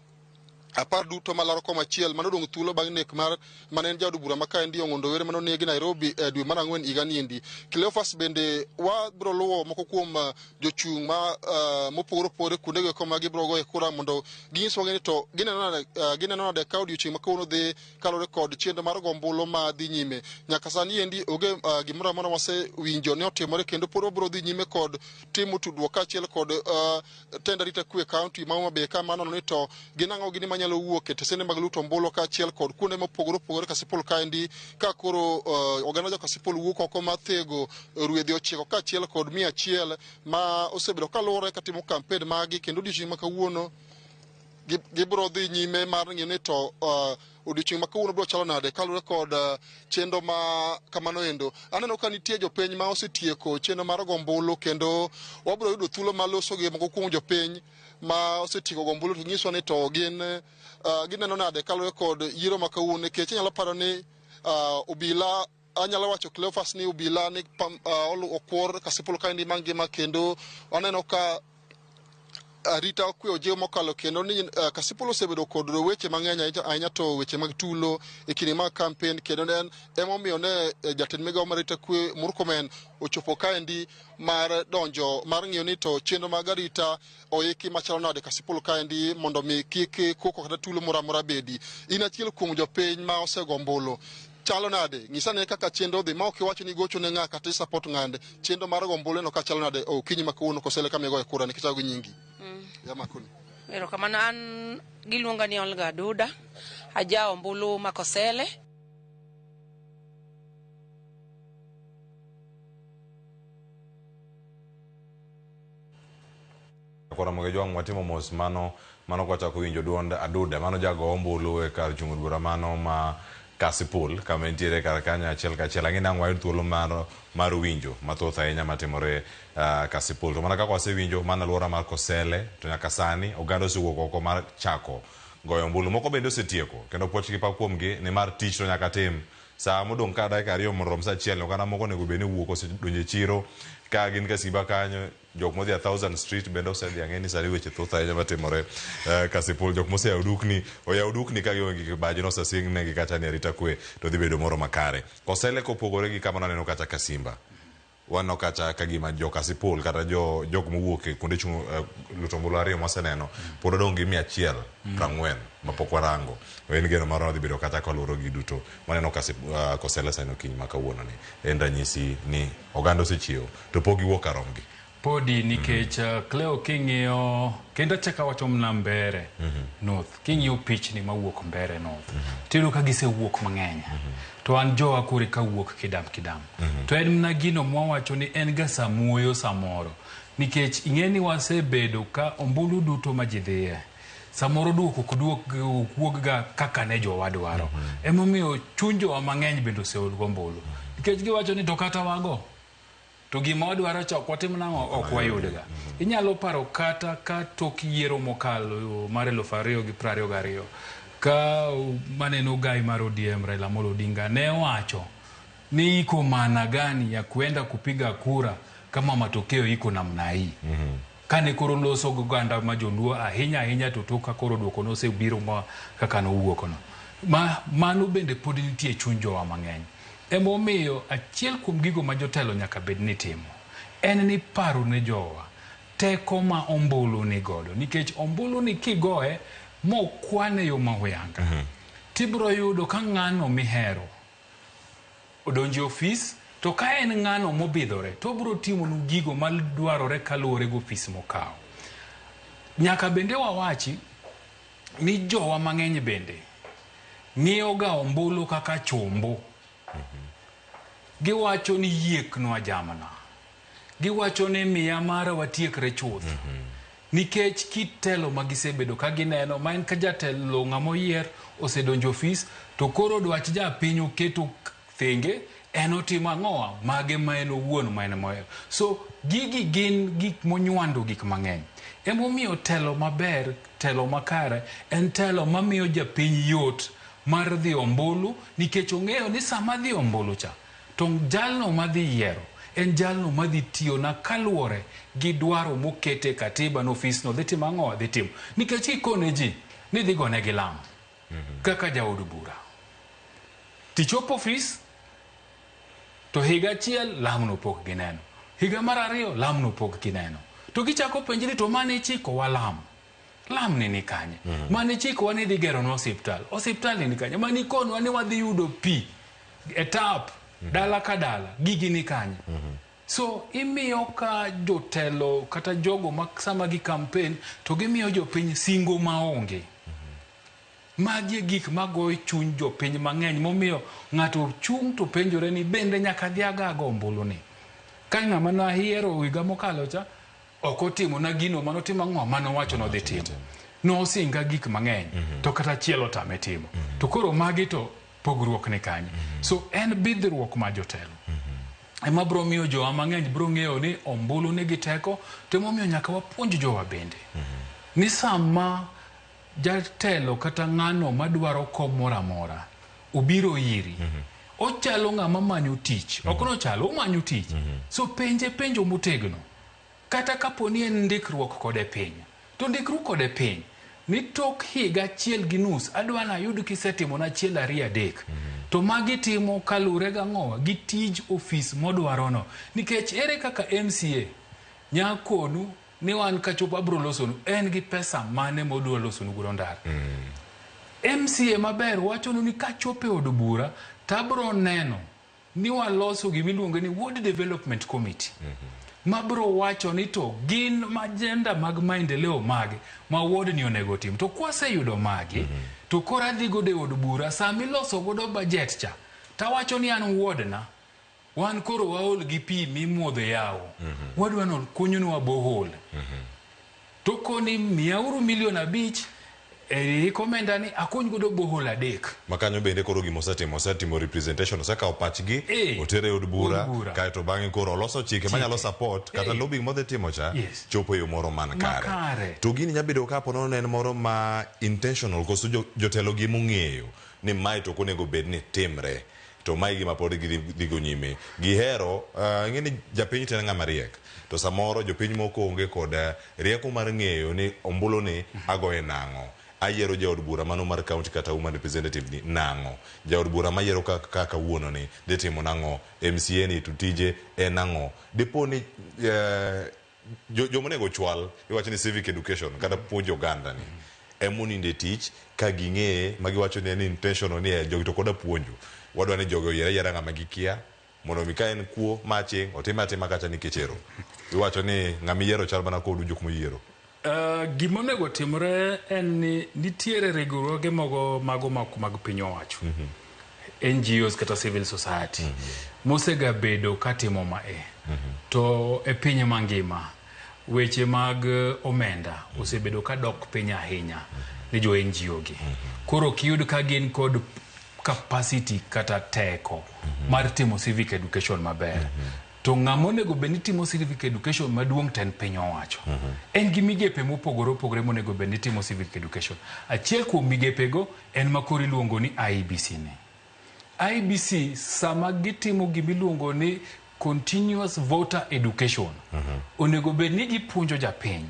10 duto malaro kom achiel mano odong' thuolo bang' nek mar mane en jaod bura ma kaendi Ong'ondo Were manonegi Nairobi e dwe mar 4 higa niendi. Cleophas, bende wabiro luwo moko kuom jochung' ma mopogore opogore kuondego eko ma gibiro goye kura mondo ginyiswa ni to gineno nade ka odiochieng' ma kawuono dhi kaluwore kod chenro mar go ombulu ma dhi nyime. Nyaka sani endi onge gimoro amora wasewinjo ni otimore, kendo pod wabiro dhi nyime kod timo tudruok kaachiel kod tend arita kwe kaunti ma Homa Bay ka manono ni to gin ang'o gini manyalo wuok e tesende mag luto ombulu kaachiel kod kuonde mopogore opogore Kasipul kaendi, ka koro oganda jo Kasipul wuok oko mar thego rwedhi 9 kaachiel kod 100 ma osebedo kaluwore katimo kampen magi. Kendo odiochieng' ma kawuono gibiro dhi nyime mar ng'iyo ni to odiochieng' ma kawuono biro chalo nade kaluwore kod chenro ma kamano endo. Aneno ka nitie jopiny ma osetieko chenro mar go ombulu, kendo wabiro yudo thuolo mar loso gi moko kuom jopiny ma osetieko go ombulu to nyiswa ni to gin gineno nade kaluwore kod yiero ma kawuono, nikech inyalo paro ni obila, anyalo wacho Cleophas ni obila ni okwor Kasipul kaendi mangima, kendo waneno ka arita okwe ojiw mokalo, kendo ni Kasipul osebedo kod weche mang'eny ahinya to weche mag tulo e kinde mag kampen, kendo en emomiyo ne jatend migawo mar arita kwe Murkomen ochopo kaendi mar donjo mar ng'iyo ni to chenro mag arita oiki machalo nade Kasipul kaendi mondo mi kik koko kata tulo moro amora bedi. In achiel kuom jopiny ma osego ombulu, chalo nade? Nyisa ne kaka chenro dhi ma ok iwacho ni gocho ne ng'a kata i support ng'ande. Chenro mar go ombulu no ka chalo nade okinyi ma kawuono kosele kama igoye kura nikech ago gi nyingi? Yamakoni. Erokamano, an giluonga ni Olga Aduda, aja ombulu ma Kosele. Koro Jwang' watimo mos mano kwachako winjo duond Aduda, mano jago ombulu e kar chung' od bura mano ma Kasipul kama entiere kar kanyo achiel kachiel. Ang'e ni ang' wayud thuolo mar winjo mathoth ahinya matimore Kasipul. To mana kaka wasewinjo, mana alwora mar Kosele, to nyaka sani oganda osewuok oko mar chako goyo ombulu. Moko bende osetieko, kendo puoch gi pak kuomgi nimar tich to nyaka tim. Sa modong' ka dakika 2 mondo rom sa 1, oganda moko onego bed ni wuok, osedonjo e chiro ka gin Kasiba kanyo, jok modhi a Thousand Street bende osedhi. Ang'e ni sani weche thoth ahinya matimore Kasipul. Jok moseyawo dukni oyawo dukni ka gionge gi kibaji, nosesing negi kacha ni arita kwe to dhi bedo moro makare. Kosele kopogore gi kama naneno kacha Kasimba, waneno kacha ka gima jo Kasipul kata jo jok mowuok e kuonde chung' luto ombulu ariyo mwaseneno pod odong' gi 140 mapok warango. En geno marwa dhi bedo kata kaluwore gi duto waneno Kosele sani okinyi ma kawuono ni en ranyisi ni oganda osechiewo to pok giwuok kar romgi. Podi nikech Cleo, king'iyo kendo achako awacho mana Mbere North, king'iyo pichni mawuok Mbere North, tiyudo ka gisewuok mang'eny, to an jowa koro eka wuok kidam kidam. To en mana gino mwawacho ni en ga samuoyo samoro, nikech ing'e ni wasebedo ka ombulu duto ma ji dhiye samoro duoko ok duok ok wuog ga kaka ne jowa dwaro. Emomiyo chuny jowa mang'eny bende oseol gombulu, nikech giwacho ni to kata wago to gima wadwaro cha ok watim nang'o, ok wayudga. Inyalo paro kata ka tok yiero mokalo mar 2022 ka maneno gai mar ODM Raila Amolo Odinga ne owacho ni iko maana gani ya kuenda kupiga kura kama matokeo iko namna hii. Kane koro loso goganda ma joluo ahinya ahinya, to tok ka koro duoko nosebiro ma kaka nowuok no ma mano bende pod nitie e chuny jowa mang'eny. Emomiyo achiel kuom gigo ma jotelo nyaka bed ni timo en ni paro ne jowa teko ma ombulu ni godo, nikech ombulu ni kigoye mokwane yo ma huyanga, tibiro yudo ka ng'ano mihero odonjo e ofis. To ka en ng'ano mobidhore to obiro timonu gigo madwarore kaluwore gi ofis mokawo. Nyaka bende wawachi ni jowa mang'eny bende ng'iyo ga ombulu kaka chombo. Giwacho ni yieknwa jamna. Giwacho ni miya mara watiekre chuth. Nikech kit telo ma gisebedo ka gineno ma en ka jatelo ng'ama oyier osedonjo ofis to koro dwach japiny oketo thenge en otimo ang'owa mage ma en owuon ma en mohero. So gigi gin gik monywando gik mang'eny. Emomiyo telo maber, telo makare en telo mamiyo japiny yot mar dhi ombulu nikech ong'eyo ni sama dhi ombulu cha to jalno madhi yiero en jalno madhi tiyona kaluwore gi dwaro mokete katiba no ofisno dhi timo ang'o dhi timo nikech ikone ji ni dhi gonegi lam kaka jaod bura tichopo ofis to higa achiel lamno pok gineno higa mar ariyo lamno pok gineno to gichako penji ni to mane ichikowa lam lam ni ni kanye mane ichikowa ni idhi geronwa osiptal osiptal ni ni kanye mane ikonwa ni wadhi yudo pi e tap dala ka dala gigi ni kanye so imiyo ka jotelo kata jogo ma sama gi campaign to gimiyo jopiny singo maonge magi e gik magoyo chuny jopiny mang'eny momiyo ng'ato chung' to penjore ni bende nyaka dhi aga go ombulu ni ka ng'ama nayiero higa mokalo cha ok otimona gino manotimo ang'o manowacho nodhi timo nosinga gik mang'eny to kata achiel otame timo to koro magi to pogruok ni kanye so en bidhruok ma jotelo ema biro miyo jowa mang'eny biro ng'eyo ni ombulu nigi teko to emomiyo nyaka wapuonj jowa bende ni sama jatelo kata ng'ano madwaro kom moro amora obiro iri ochalo ng'ama manyo tich ok nochalo omanyo tich so penje penjo motegno kata kapo ni en ndikruok kode piny to ndikruok kode piny ni tok higa achiel gi nus adwa nayud kisetimona achiel ariyo adek to magi timo kaluwore gang'owa gi tij ofis modwarono nikech ere kaka MCA nyakonu ni wan kachopo abro losonu en gi pesa mane modwa losonu godo ndara MCA maber wachonu ni kachopo e od bura tabro neno ni waloso gimiluongo ni Ward Development Committee mabro wacho ni to gin agenda mag maendeleo mage ma ward ni onego tim to kwaseyudo magi to koro adhi godo e od bura samiloso godo budget cha tawacho ni an ward na wan koro waol gi pi mimodho e yawo wadwa no kunyonwa borehole to koni miyauru milion 5 e komenda ni akuny godo borehole 3 ma kanyo bende koro gima osetimo osetimo representation osekawo pachgi otere e od bura od bura. kaeto bang'e koro oloso chike manyalo support kata lobbying modhi timo cha chopo e yo moro man kare Makare. to gini nya bedo kapo nono en moro ma intentional koso jotelo gi mong'eyo ni mae to ok onego bed ni timre to mae gima pod gidhi dhigo nyime gihero ing'e ni japiny to en ng'ama riek to samoro jopiny moko onge kod rieko mar ng'eyo ni ombulu ni agoye nang'o ayiero jaod bura mano mar county kata woman representative ni nang'o jaod bura mayiero kaka ka kawuono ni dhi timo nang'o MCA ni to tije en nang'o dipo ni jomonego chwal iwacho ni civic education kata puonjo oganda ni emoninde tich ka ging'eye ma giwacho ni en intentional ni jogi to koda puonjo wadwa ni jogi oyier ayiera ng'ama gikia mondo mi ka en kuo maching otime atima kacha nikech ero iwacho ni ng'ama iyiero chal mana kodu jok moyiero Gima onego timre en ni nitiere riwruoge mogo mago mok mag piny owacho NGOs kata civil society mosegabedo katimo mae to e piny mangima weche mag omenda osebedo kadok piny ahinya ne jo NGO gi koro ok iyud ka gin kod capacity kata teko mar timo civic education maber to ng'ama onego bed ni timo civic education maduong' to en piny owacho en gi migepe mopogore opogore monego bed ni timo civic education achiel kuom migepego en ma koro iluongo ni IEBC ni IEBC sama gitimo gimiluongo ni continuous voter education onego bed ni gipuonjo japiny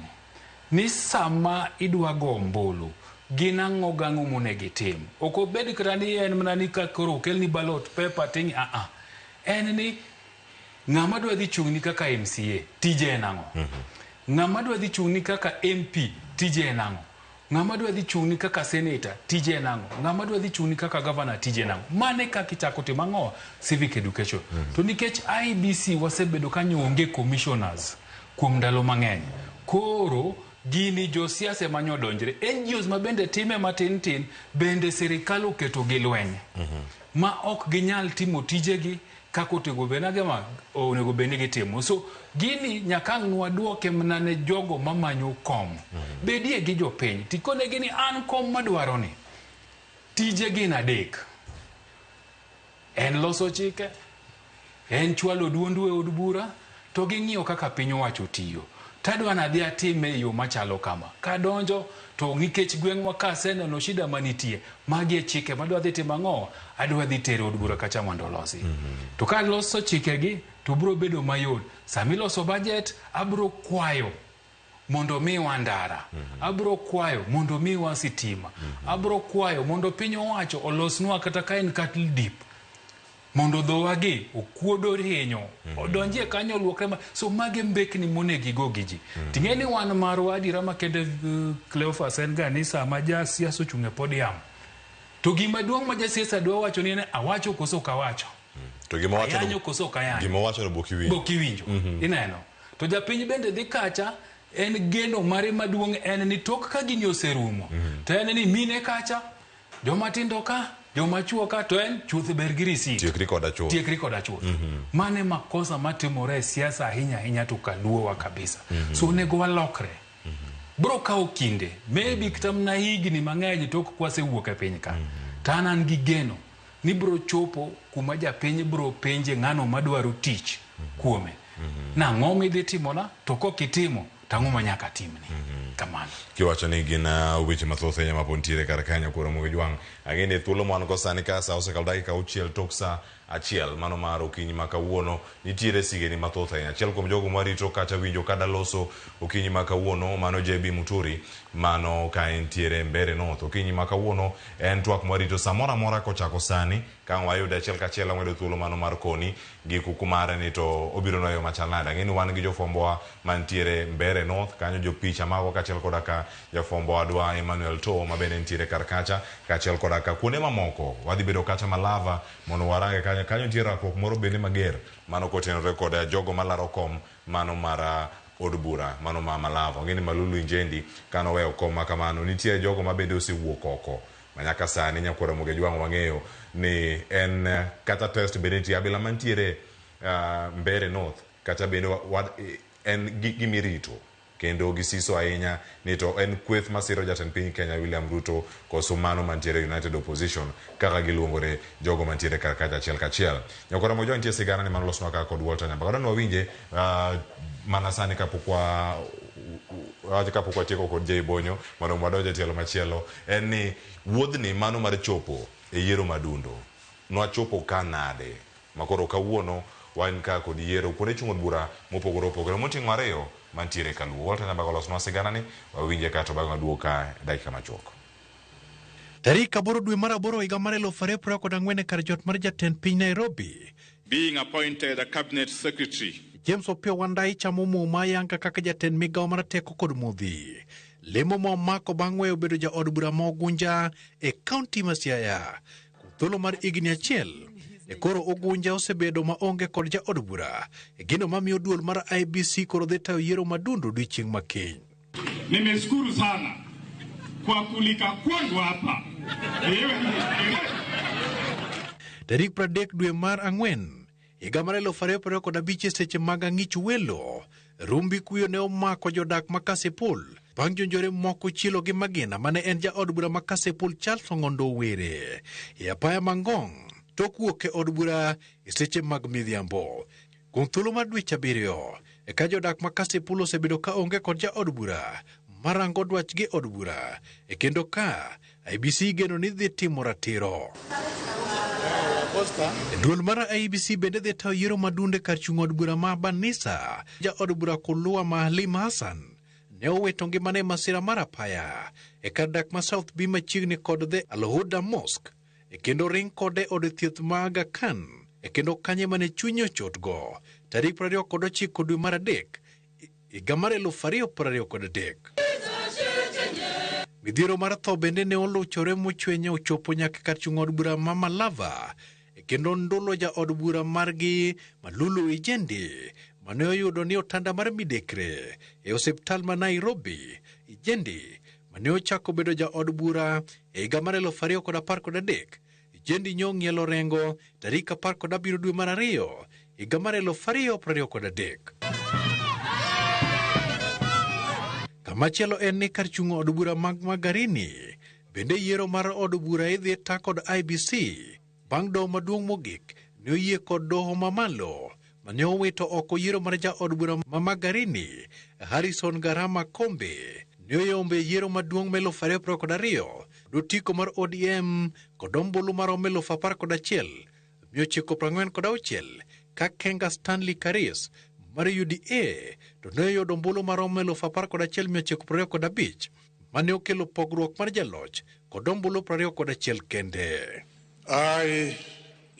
ni sama idwa go ombulu gin ang'o gang'o monego itim ok obed kata ni en mana ni ka koro okelni ballot paper ting a en ni ng'ama dwa dhi chung'ni kaka MCA tije en ang'o ng'ama dwa dhi chung'ni kaka MP tije en ang'o Ng'ama dwa dhi chung'ni kaka senator tije en ang'o? Ng'ama dwa dhi chung'ni kaka governor tije en ang'o? Mane kaka ichako timo ang'o? Civic education. To nikech IEBC wasebedo ka onge commissioners kuom ndalo mang'eny. Koro gini josiasa ema nyodonjre. NGOs ma bende time matin tin bende sirikal oketo gi lweny. Ma ok ginyal timo tijegi kaka onego bed ni onego bed ni gitimo. So gini nyaka ang' nwaduoke mana ne jogo mamanyo kom. Bedie gi jopiny tikonegi ni an kom madwaro ni tije gin adek. En loso chike, en chwalo duondu e od bura, to ging'iyo kaka piny owacho tiyo. Tadwa nadhi atime e yo machalo kama. Kadonjo to nikech gweng'wa ka aseneno shida manitie, magi e chike madwa dhi timo ang'o? Adwa dhi tero od bura kacha mondo olosi. To kaloso chikegi to biro bedo mayot. Samiloso budget, abro kwayo mondo miwa ndara. Abro kwayo mondo miwa sitima. Abro kwayo mondo piny owacho olosnwa kata ka en cattle dip. Mondo dhowagi okuodo hinyo, odonjie kanyo oluokre ma. So magi mbekni monego igo gi ji. Ting'e ni wan marwa adiera makende Cleophas en ga ni sama jasiasa ochung' e podium, to gima duong' ma jasiasa dwa wacho ni en awacho koso ok awacho. To gima wacho Ayanyo koso ok ayanyo. Gima wacho no bok iwinjo. Bok iwinjo. Ineno. To japiny bende dhi kacha en geno mare maduong' en ni tok ka gini oserumo. To en ni mine kacha, joma tindo ka, joma chuo ka, to en chuth ber gi risit. Tiekri koda chuth. Tiekri koda chuth. Mane makosa matimore e siasa ahinya ahinya to kaluowa kabisa. So onego walokre. Bro kawo kinde, maybe kata mana higni mang'eny tok kwasewuok e piny ka. To an an gi geno ni bro chopo kuma japiny bro penje ng'ano madwaro tich kuome. Nang'o midhi timona to kok itimo to ang'o ma nyaka timni. Kamano. Kiwacho ni gin weche mathoth ahinya mapod nitiere kar kanyo kuom Ramogi Jwang'. Ang'e ni thuolo ma wan go sani ka sa osekalo dakika 6 tok sa 1 mano mar okinyi ma kawuono nitiere sigeni mathoth ahinya. Achiel kuom jogo mwarito kata winjo kada loso okinyi ma kawuono mano JB Muturi mano ka entiere Mbeere North. Okinyi ma kawuono en twak mwarito samoro amora kochako sani ka wayude achiel kachiel wang'edo thuolo mano mar koni gi kuku mare ni to obiro nwa yo machal nade. Ang'e ni wan gi jofwambowa mantiere Mbeere North kanyo jopicha magwa kaachiel koda ka jafwambo wadwa Emmanuel To ma bende nitiere kar kacha kaachiel koda ka kuonde mamoko. Wadhi bedo kacha Malava mondo warange kanyo. Kanyo nitie rakruok moro bende mager mano kotenore kod jogo malaro kom mano mar od bura mano ma Malava. Ong'e ni Malulu Injendi kanoweyo kom ma kamano nitie jogo ma bende osewuok oko manyaka sani nyakwar Ramogi Jwang' wang'eyo ni en kata test bende nitie abila mantiere Mbeere North kata bende en gimirito kendo gisiso ahinya ni to en kweth masiro jatend piny Kenya William Ruto koso mano mantiere United Opposition kaka giluongore jogo mantiere kar kacha achiel kachiel. Nyakwar Ramogi Jwang' nitie sigana ni mano losnwa kaka kod Walter Nyambaga. Adwa ni wawinje mana sani kapok watieko kod Jay Bonyo mondo wadonj e tielo machielo en ni wuodhni mano mar chopo e yiero madundo nwachopo ka nade makoro kawuono wan ka kod yiero kuonde chung' od bura mopogore opogore moting'o ariyo mantiere kaluo. Walter Nyambaga olosnwa sigana ni wawinje kato bang'e waduog ka dakika machuok. Tarik 8 dwe mar 8 higa mar 2024 kar jot mar jatend piny Nairobi. Being appointed a cabinet secretary. James Opiyo Wandayi chamo muma yanga kaka jatend migawo mar teko kod modhi. Lemo ma omako bang' weyo bedo jaod bura ma Ugunja e kaunti ma Siaya. Thuolo mar higni 1 e koro Ugunja osebedo maonge kod jaod bura. E gino mamiyo duol mar IEBC koro dhi tayo yiero madundo odiochieng' ma kiny. Nimeshukuru sana kwa kulika kwangu hapa. Tarik 30 dwe mar 4 higa mar 2025 e seche mag ang'ich welo, rumbi kuyo ne omako jodak ma Kasipul bang' jonjore moko chielo gi magina mane en jaod bura ma Kasipul Charles Ong'ondo Were e apaya Mangong' tok wuok e od bura e seche mag midhiambo. Kuom thuolo mar dweche 7 eka jodak ma Kasipul osebedo ka onge kod jaod bura marango dwachgi od bura e kendo ka IEBC geno ni dhi timo ratiro. Duol mar IEBC bende dhi tayo yiero madunde kar chung' od bura ma Banisa. Jaod bura Kulua ma Halima Hassan ne owito ngimane e masira mar apaya e kar dak ma South B machiegni kod The Al-Huda Mosque e kendo ring kode od thieth ma Aga Khan e kendo kanye mane chunye ochotgo tarik 29 dwe mar 3 higa mar 2023. Midhiero mar tho bende ne oluchore mochwenye ochopo nyaka kar chung' od bura ma Malava kendo ndulo ja od bura margi Malulu Ijendi mane oyudo ni otanda mar midekre e osiptal ma Nairobi. Ijendi mane ochako bedo ja od bura e higa mar 2013. Ijendi nyo ng'ielo rengo tarik 17 dwe mar 2 higa mar 2023. Kamachielo en ni kar chung' od bura mag Magarini bende yiero mar od bura idhi ta kod IBC bang' doho maduong' mogik ne oyie kod doho mamalo mane owito oko yiero mar ja od bura ma Magarini Harrison Garama Kombe ne oyombe yiero maduong' ma 2022 dotiko mar ODM kod ombulu maromo 11,946 ka Kenga Stanley Karis mar UDA to ne oyudo ombulu maromo 11,925 mane okelo pogruok mar jaloch kod ombulu 21 kende. I,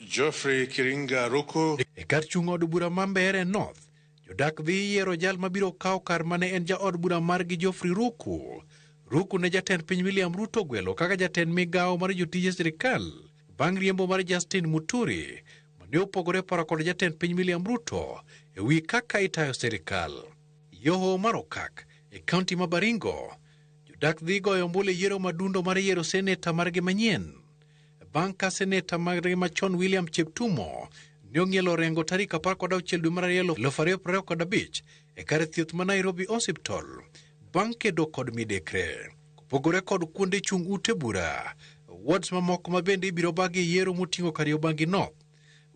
Geoffrey Kiringa Ruku. E kar chung' od bura ma Mbeere North, jodak dhi yiero jal mabiro kawo kar mane en jaod bura margi Geoffrey Ruku. Ruku ne jatend piny William Ruto gwelo kaka jatend migawo mar jotije sirikal bang' riembo mar Justin Muturi mane opogore paro kod jatend piny William Ruto e wi kaka itayo sirikal. Yoho mar Okak e kaunti ma Baringo, jodak dhi goyo ombulu e yiero madundo mar yiero seneta margi manyien. Bang' ka seneta margi machon William Cheptumo ne ong'ielo rengo tarik 16 dwe mar 2 2025 e kar thieth ma Nairobi Hospital bang' kedo kod midekre. Kopogore kod kuonde chung' ute bura, wards mamoko ma bende ibiro bagi e yiero moting'o Kariobangi North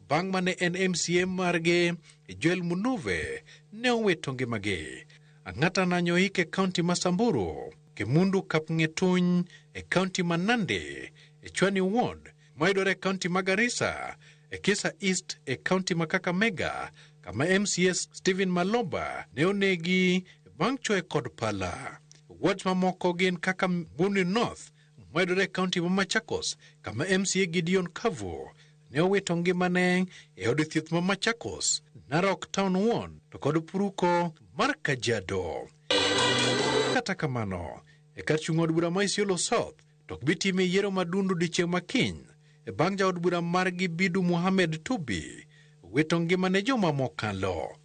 bang' mane en MCA margi Joel Munuve ne owito ngimagi. Ang'ata Nanyoik e kaunti ma Samburu, Kemundu Kapng'etuny e kaunti ma Nandi, e Chwani Ward mayudore e kaunti ma Garissa, e Kisa East e kaunti ma Kakamega kama MCA Stephen Maloba ne onegi bang' chwoye kod pala. Wards mamoko gin kaka Mbuni North mayudore e kaunti ma Machakos kama MCA Gideon Kavu ne owito ngimane e od thieth ma Machakos, Narok Town Ward to kod Puruko mar Kajiado. Kata kamano, e kar chung' od bura ma Isiolo South to ok bi time yiero madundo odiechieng' ma kiny e bang' jaod bura margi Bidu Mohamed Tubi wito ngimane juma mokalo.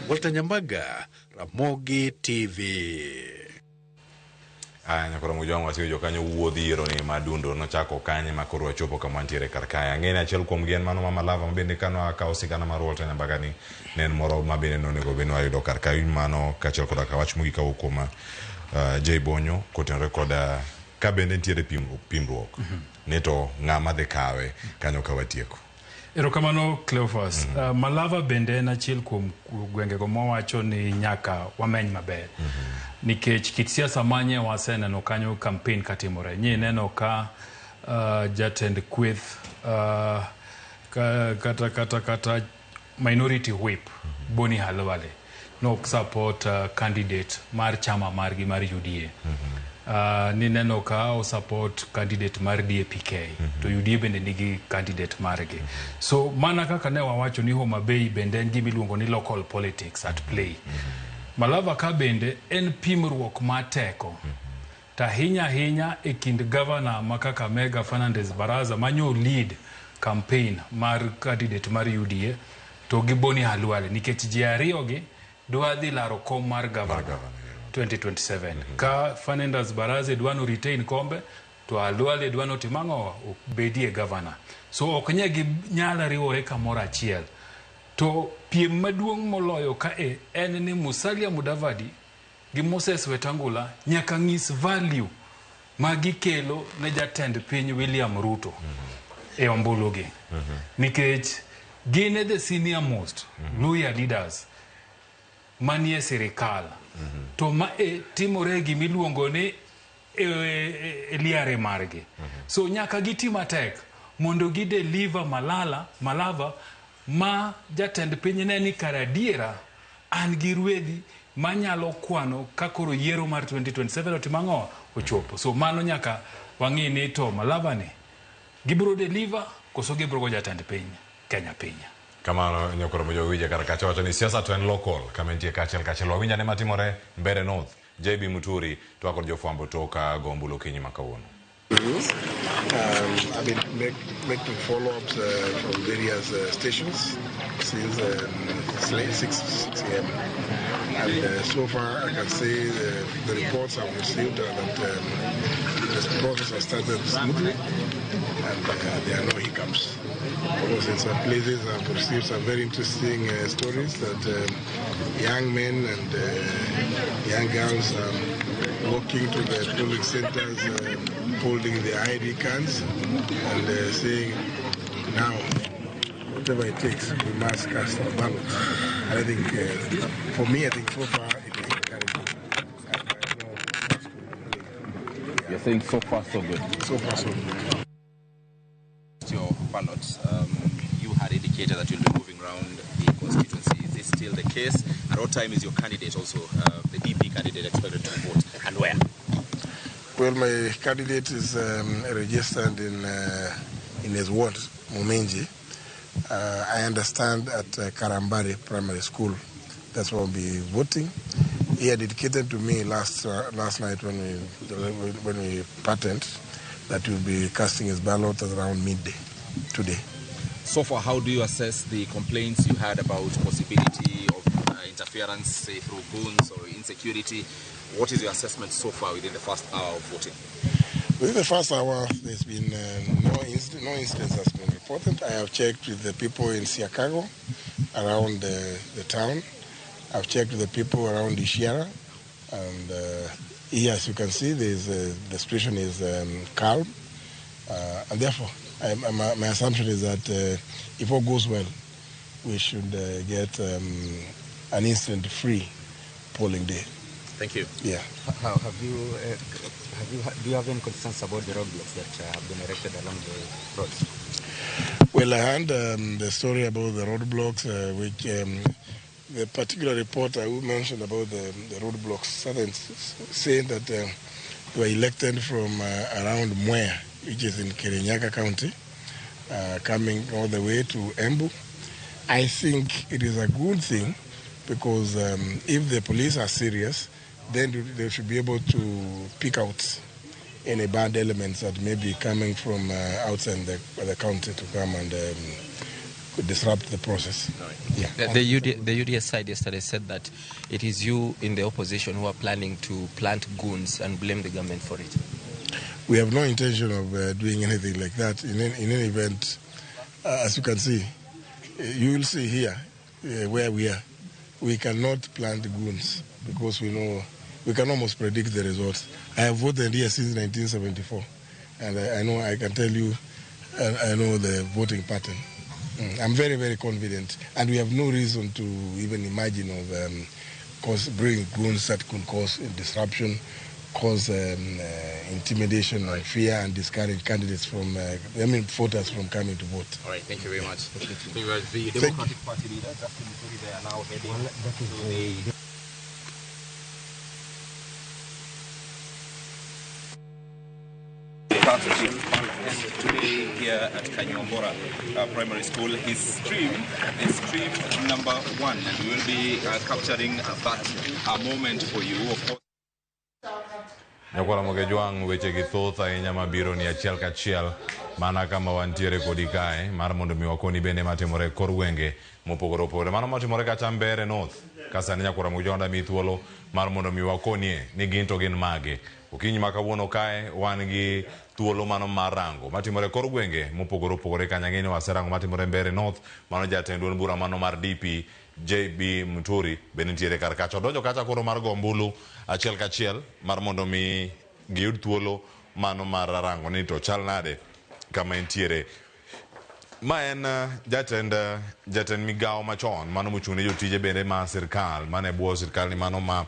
Walter Nyambaga, Ramogi TV. Aya, nyakoro Mujwang' wasiyo jokanyo wuodh yiero ni madundo nochako kanye ma koro wachopo kama wantiere kar kae. Ang'e ni achiel kuom gi en mano ma Malava ma bende kano akawo sigana mar Walter Nyambaga ni ne en moro ma bende nonego bed ni wayudo kar kae. Mano kaachiel koda ka wach mogik kawuok kuom Jay Bonyo kotenore koda ka bende nitiere pimruok ni to ng'ama dhi kawe kanyo ka watieko. Erokamano Cleophas. Malava bende en achiel kuom gwengego mawacho ni nyaka wameny maber. Nikech kit siasa manye waseneno kanyo campaign katimore. Nyi neno ka jatend kweth kata minority whip Boni Khalwale nok support candidate mar chama margi mar UDA. Ni neno ka o support candidate mar DAPK to UDA bende nigi candidate margi. So mana kaka ne wawacho ni Homa Bay bende en gima iluongo ni local politics at play. Malava ka bende en pimruok mar teko. To ahinya ahinya e kind governor ma Kakamega Fernandes Baraza manyo lead campaign mar candidate mar UDA to gi Boni Khalwale nikech ji ariyo gi dwa dhi laro kom mar governor 2027. Ka Fernandes Baraza dwa no retain kombe to Khalwale dwa no tim ang'o obedie governor. So ok nye gi nyal riwore kamoro achiel. To piem maduong' moloyo kae en ni Musalia Mudavadi gi Moses Wetangula nyaka ng'is value ma gikelo ne jatend piny William Ruto e ombulu gi. Nikech gin e the senior most Luhya leaders manie sirikal. To ma e timore gimiluongo ni e liare margi. So nyaka giti matek mondo gi deliver Malava ma jatend piny ne ni kar adiera an gi rwedhi manyalo kwano ka koro yiero mar 2027 otimo ang'o ochopo. So mano nyaka wang'i ni to Malava ni gibiro deliver koso gibiro go jatend piny Kenya piny. Kamano nyokoro mojo winje kar kacha wacho ni siasa to en local kama entie kaachiel kachiel. Wawinj ane matimore Mbeere North. JB Muturi twak kod jofwambo tok go ombulu okinyi ma kawuono. I've been making follow-ups from various stations since 6 a.m. And so far, I can say the reports I've received are that the process has started smoothly and there are no hiccups. Of course, in some places, I've received some very interesting stories that young men and young girls are walking to the polling centers, holding their ID cards and saying, now, whatever it takes, we must cast our ballots. And I think, for me, I think so far it is encouraging. You're saying so far so good? So far so good. Your ballots, you had indicated that you'll be moving around the constituency. Is this still the case? At what time is your candidate also, the DP candidate, expected to vote, and where? Well, my candidate is registered in his ward, Muminji. I understand at Karambari Primary School. That's where I'll be voting. He had indicated to me last night when we patent that he'll be casting his ballot at around midday today. So far, how do you assess the complaints you had about possibility of interference, say through goons or insecurity? What is your assessment so far within the first hour of voting? Within the first hour, there's been no incidents has been reported. I have checked with the people in Siakago, around the town. I've checked with the people around Ishiara, and here, as you can see, there's, the situation is calm, and therefore, my assumption is that if all goes well, we should get an incident-free polling day. Thank you. Yeah. How have you, do you have any concerns about the roadblocks that have been erected along the roads? Well, I heard the story about the roadblocks, which the particular reporter who mentioned about the roadblocks started saying that they were elected from around Mwea, which is in Kirinyaga County, coming all the way to Embu. I think it is a good thing because if the police are serious, then they should be able to pick out any bad elements that may be coming from outside the county to come and disrupt the process. Right. Yeah. The UDS side yesterday said that it is you in the opposition who are planning to plant goons and blame the government for it. We have no intention of doing anything like that. In any event, as you can see, you will see here where we are. We cannot plant goons because we know we can almost predict the results. I have voted here since 1974, and I know I can tell you, I know the voting pattern. I'm very, very confident, and we have no reason to even imagine of bringing goons that could cause disruption, cause intimidation and fear, and discourage candidates from, voters from coming to vote. All right, thank you very much. Thank you very much. The Democratic Party leader, Justin Muturi, they are now heading to the... Today here at Kanyuambora Primary School is stream number 1, and we will be capturing that moment for you, of course. Nyakwara Mogejwang' weche gi thoth ahinya mabiro ni achiel kachiel mana kama wantiere kodi kae mar mondo mi wakoni bende matimore kor gwenge mopogore opogore. Mano matimore kata Mbeere North ka sani Nyakwara Mogejwang' mi thuolo mar mondo mi wakonie ni gin to gin mage. Okinyi ma kawuono kae wan gi thuolo mano mar rango matimore kor gwenge mopogore opogore kanyang'eni waserango matimore Mbeere North. Mano jatend duond bura mano mar DP JB Muturi bende nitiere kar kacha. Odonjo kacha koro mar go ombulu achiel kachiel mar mondo mi giyud thuolo mano mar rango ni to chal nade kama entiere. Ma en jatend migawo machon mano mochung' ne jotije bende ma sirkal mane bwo sirkal ni mano ma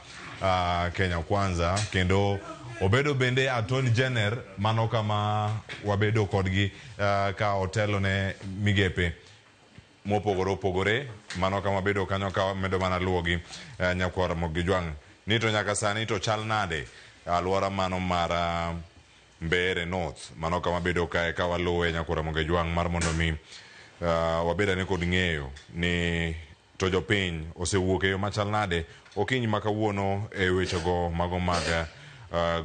Kenya Kwanza, kendo obedo bende Attorney General mano kama wabedo kodgi ka otelo ne migepe mopogore opogore mano kama bedo kanyo ka medo mana luwogi Nyakwar Mogejwang' ni to nyaka sani to chal nade alwora mano mar Mbeere North mano kama bedo kae ka waluwe Nyakwar Mogejwang' mar mondo mi wabed ane kod ng'eyo ni To jopiny osewuok e yo machal nade okinyi ma kawuono e wechego mago mag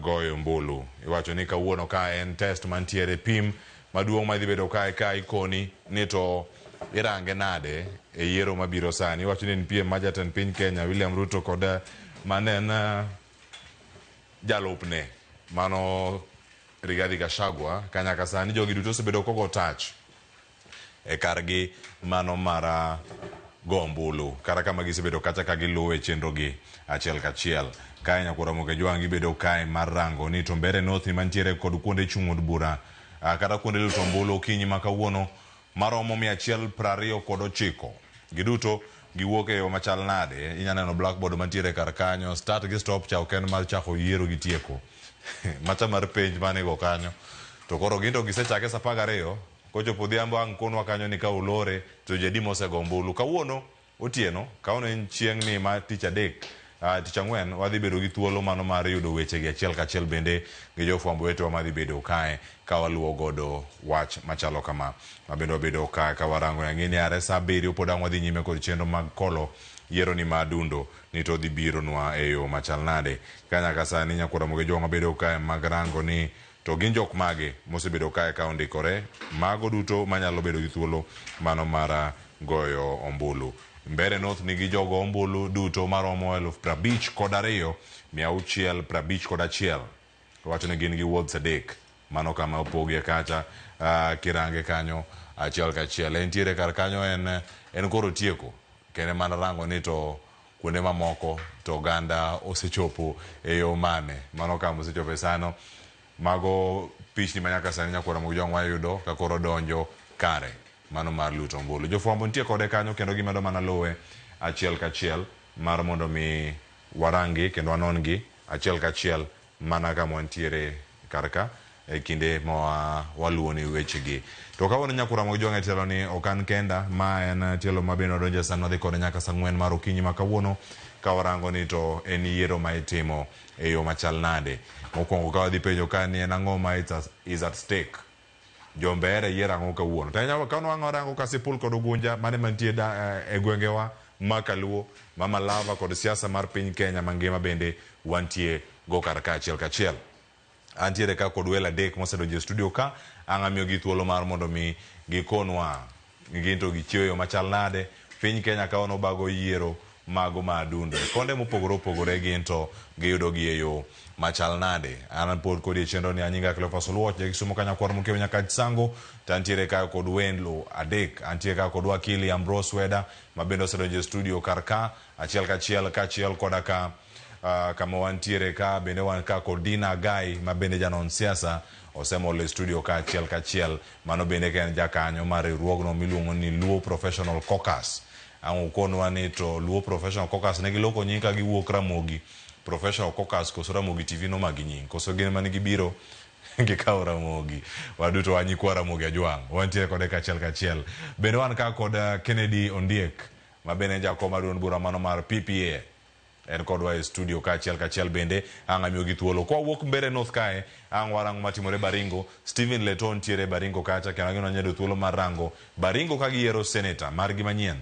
goyo ombulu. Iwacho ni kawuono ka en test mantiere pim maduong' madhi bedo kae ka ikoni ni to irange nade e yiero mabiro sani. Iwacho ni en piem ma jatend piny Kenya William Ruto kod mane en jalupne mano Rigathi Gachagua ka nyaka sani jogi duto osebedo kogo tach e kargi mano mar go ombulu kata kama gisebedo kacha ka giluwe chenro gi achiel kachiel. Kae nyakwar Ramogi Ajwang' gibedo kae mar rango ni to Mbeere North ni mantiere kod kuonde chung' od bura kata kuonde luto ombulu okinyi ma kawuono maromo 129. Giduto giwuok e yo machal nade? Inya neno blackboard mantiere kar kanyo, start gi stop cha ok en mar chako yiero gi tieko. Macha mar penj manigo kanyo. To koro gin to gisechake saa 12 kochopo odhiambo ang' konwa kanyo ni ka olore to ji adi mosego ombulu. Kawuono otieno, kawuono en chieng' ni ma tich adek, tich ang'wen wadhi bedo gi thuolo mano mar yudo weche gi achiel kachiel bende gi jofwambo wetewa madhi bedo kae ka waluwo godo wach machalo kama. Ma bende wabedo kae ka warango ang'e ni are saa 7 pod ang' wadhi nyime kod chenro mag kolo yiero ni ma Adundo ni to dhi bironwa e yo machal nade. Ka nyaka sani nyakwar Ramogi Ajwang' wabedo kae mag rango ni to gin jok mage mosebedo kae ka ondikore mago duto manyalo bedo gi thuolo mano mar goyo ombulu. Mbeere North nigi jogo ombulu duto maromo 52,651. Wacho ni gin gi wards 3 mano kama opogie kacha kirange kanyo achiel kachiel. Entiere kar kanyo en koro tieko kendo mana rango ni to kuonde mamoko to oganda osechopo e yo mane. Mano kama osechopo e sano. Mago pichni ma nyaka sani nyakwar Ramogi Ajwang' wayudo ka koro donjo kare mano mar luto ombulu. Jofwambo nitie kode kanyo kendo gimedo mana luwe achiel kachiel mar mondo mi waranggi kendo wanon gi achiel kachiel mana kama wantiere kar ka e kinde ma waluwo ni wechegi. To kawuono nyakwar Ramogi Ajwang' e tielo ni ok an kenda, ma en tielo ma bende wadonjo sani wadhi kode nyaka saa 4 mar okinyi ma kawuono ka warango ni to en yiero ma itimo e yo machal nade. Mokwongo ka wadhi penjo ka ni en ang'o ma is at stake. Jo Mbeere yiero ang'o kawuono. To ka warango Kasipul kod Ugunja mane mantie e gwengewa ma Kaluo, ma Malava kod siasa mar piny Kenya mangima bende wantie go kar ka achiel kachiel. Antiere ka kod welo adek mosedonjo e studio ka, ang' amiyogi thuolo mar mondo mi gikonwa gin to gichiewo e yo machal nade. Piny Kenya kawuono bago yiero mago ma Adundo. E konde mopogore opogore gin to giyudo gi e yo machal nade. An pod kodi e chenro ni anyinga Cleophas Oluoch, ja Kisumo ka nyakwar Mokeo nyaka Sango, to antiere ka kod welo adek. Antiere ka kod wakili Ambrose Weda ma bende osedonjo e studio kar ka achiel kachiel kaachiel koda ka kama wantiere ka bende wan ka kod Dina Gai ma bende janon siasa osemolo e studio ka achiel kachiel. Mano bende ka en jakanyo mar riwruogno miluongo ni Luo Professional Caucus. Ang' ukonwa ni to Luo Professional Caucus ne giloko nying ka giwuok Ramogi Professional Caucus koso Ramogi TV nomagi nying koso gin mane gibiro gikawo Ramogi. Waduto wan nyikwa Ramogi Ajwang' wantiere kode kachiel kachiel. Bende wan ka kod Kennedy Ondiek ma bende en jakom mar duond bura mano mar PPA. En kodwa e studio ka achiel kachiel bende ang' amiyogi thuolo. Kwa wuok Mbeere North kae ang' warango matimore Baringo. Stephen Leto ntiere Baringo kacha kendo ang'e ni wanyalo yudo thuolo mar rango Baringo ka giyiero seneta margi manyien.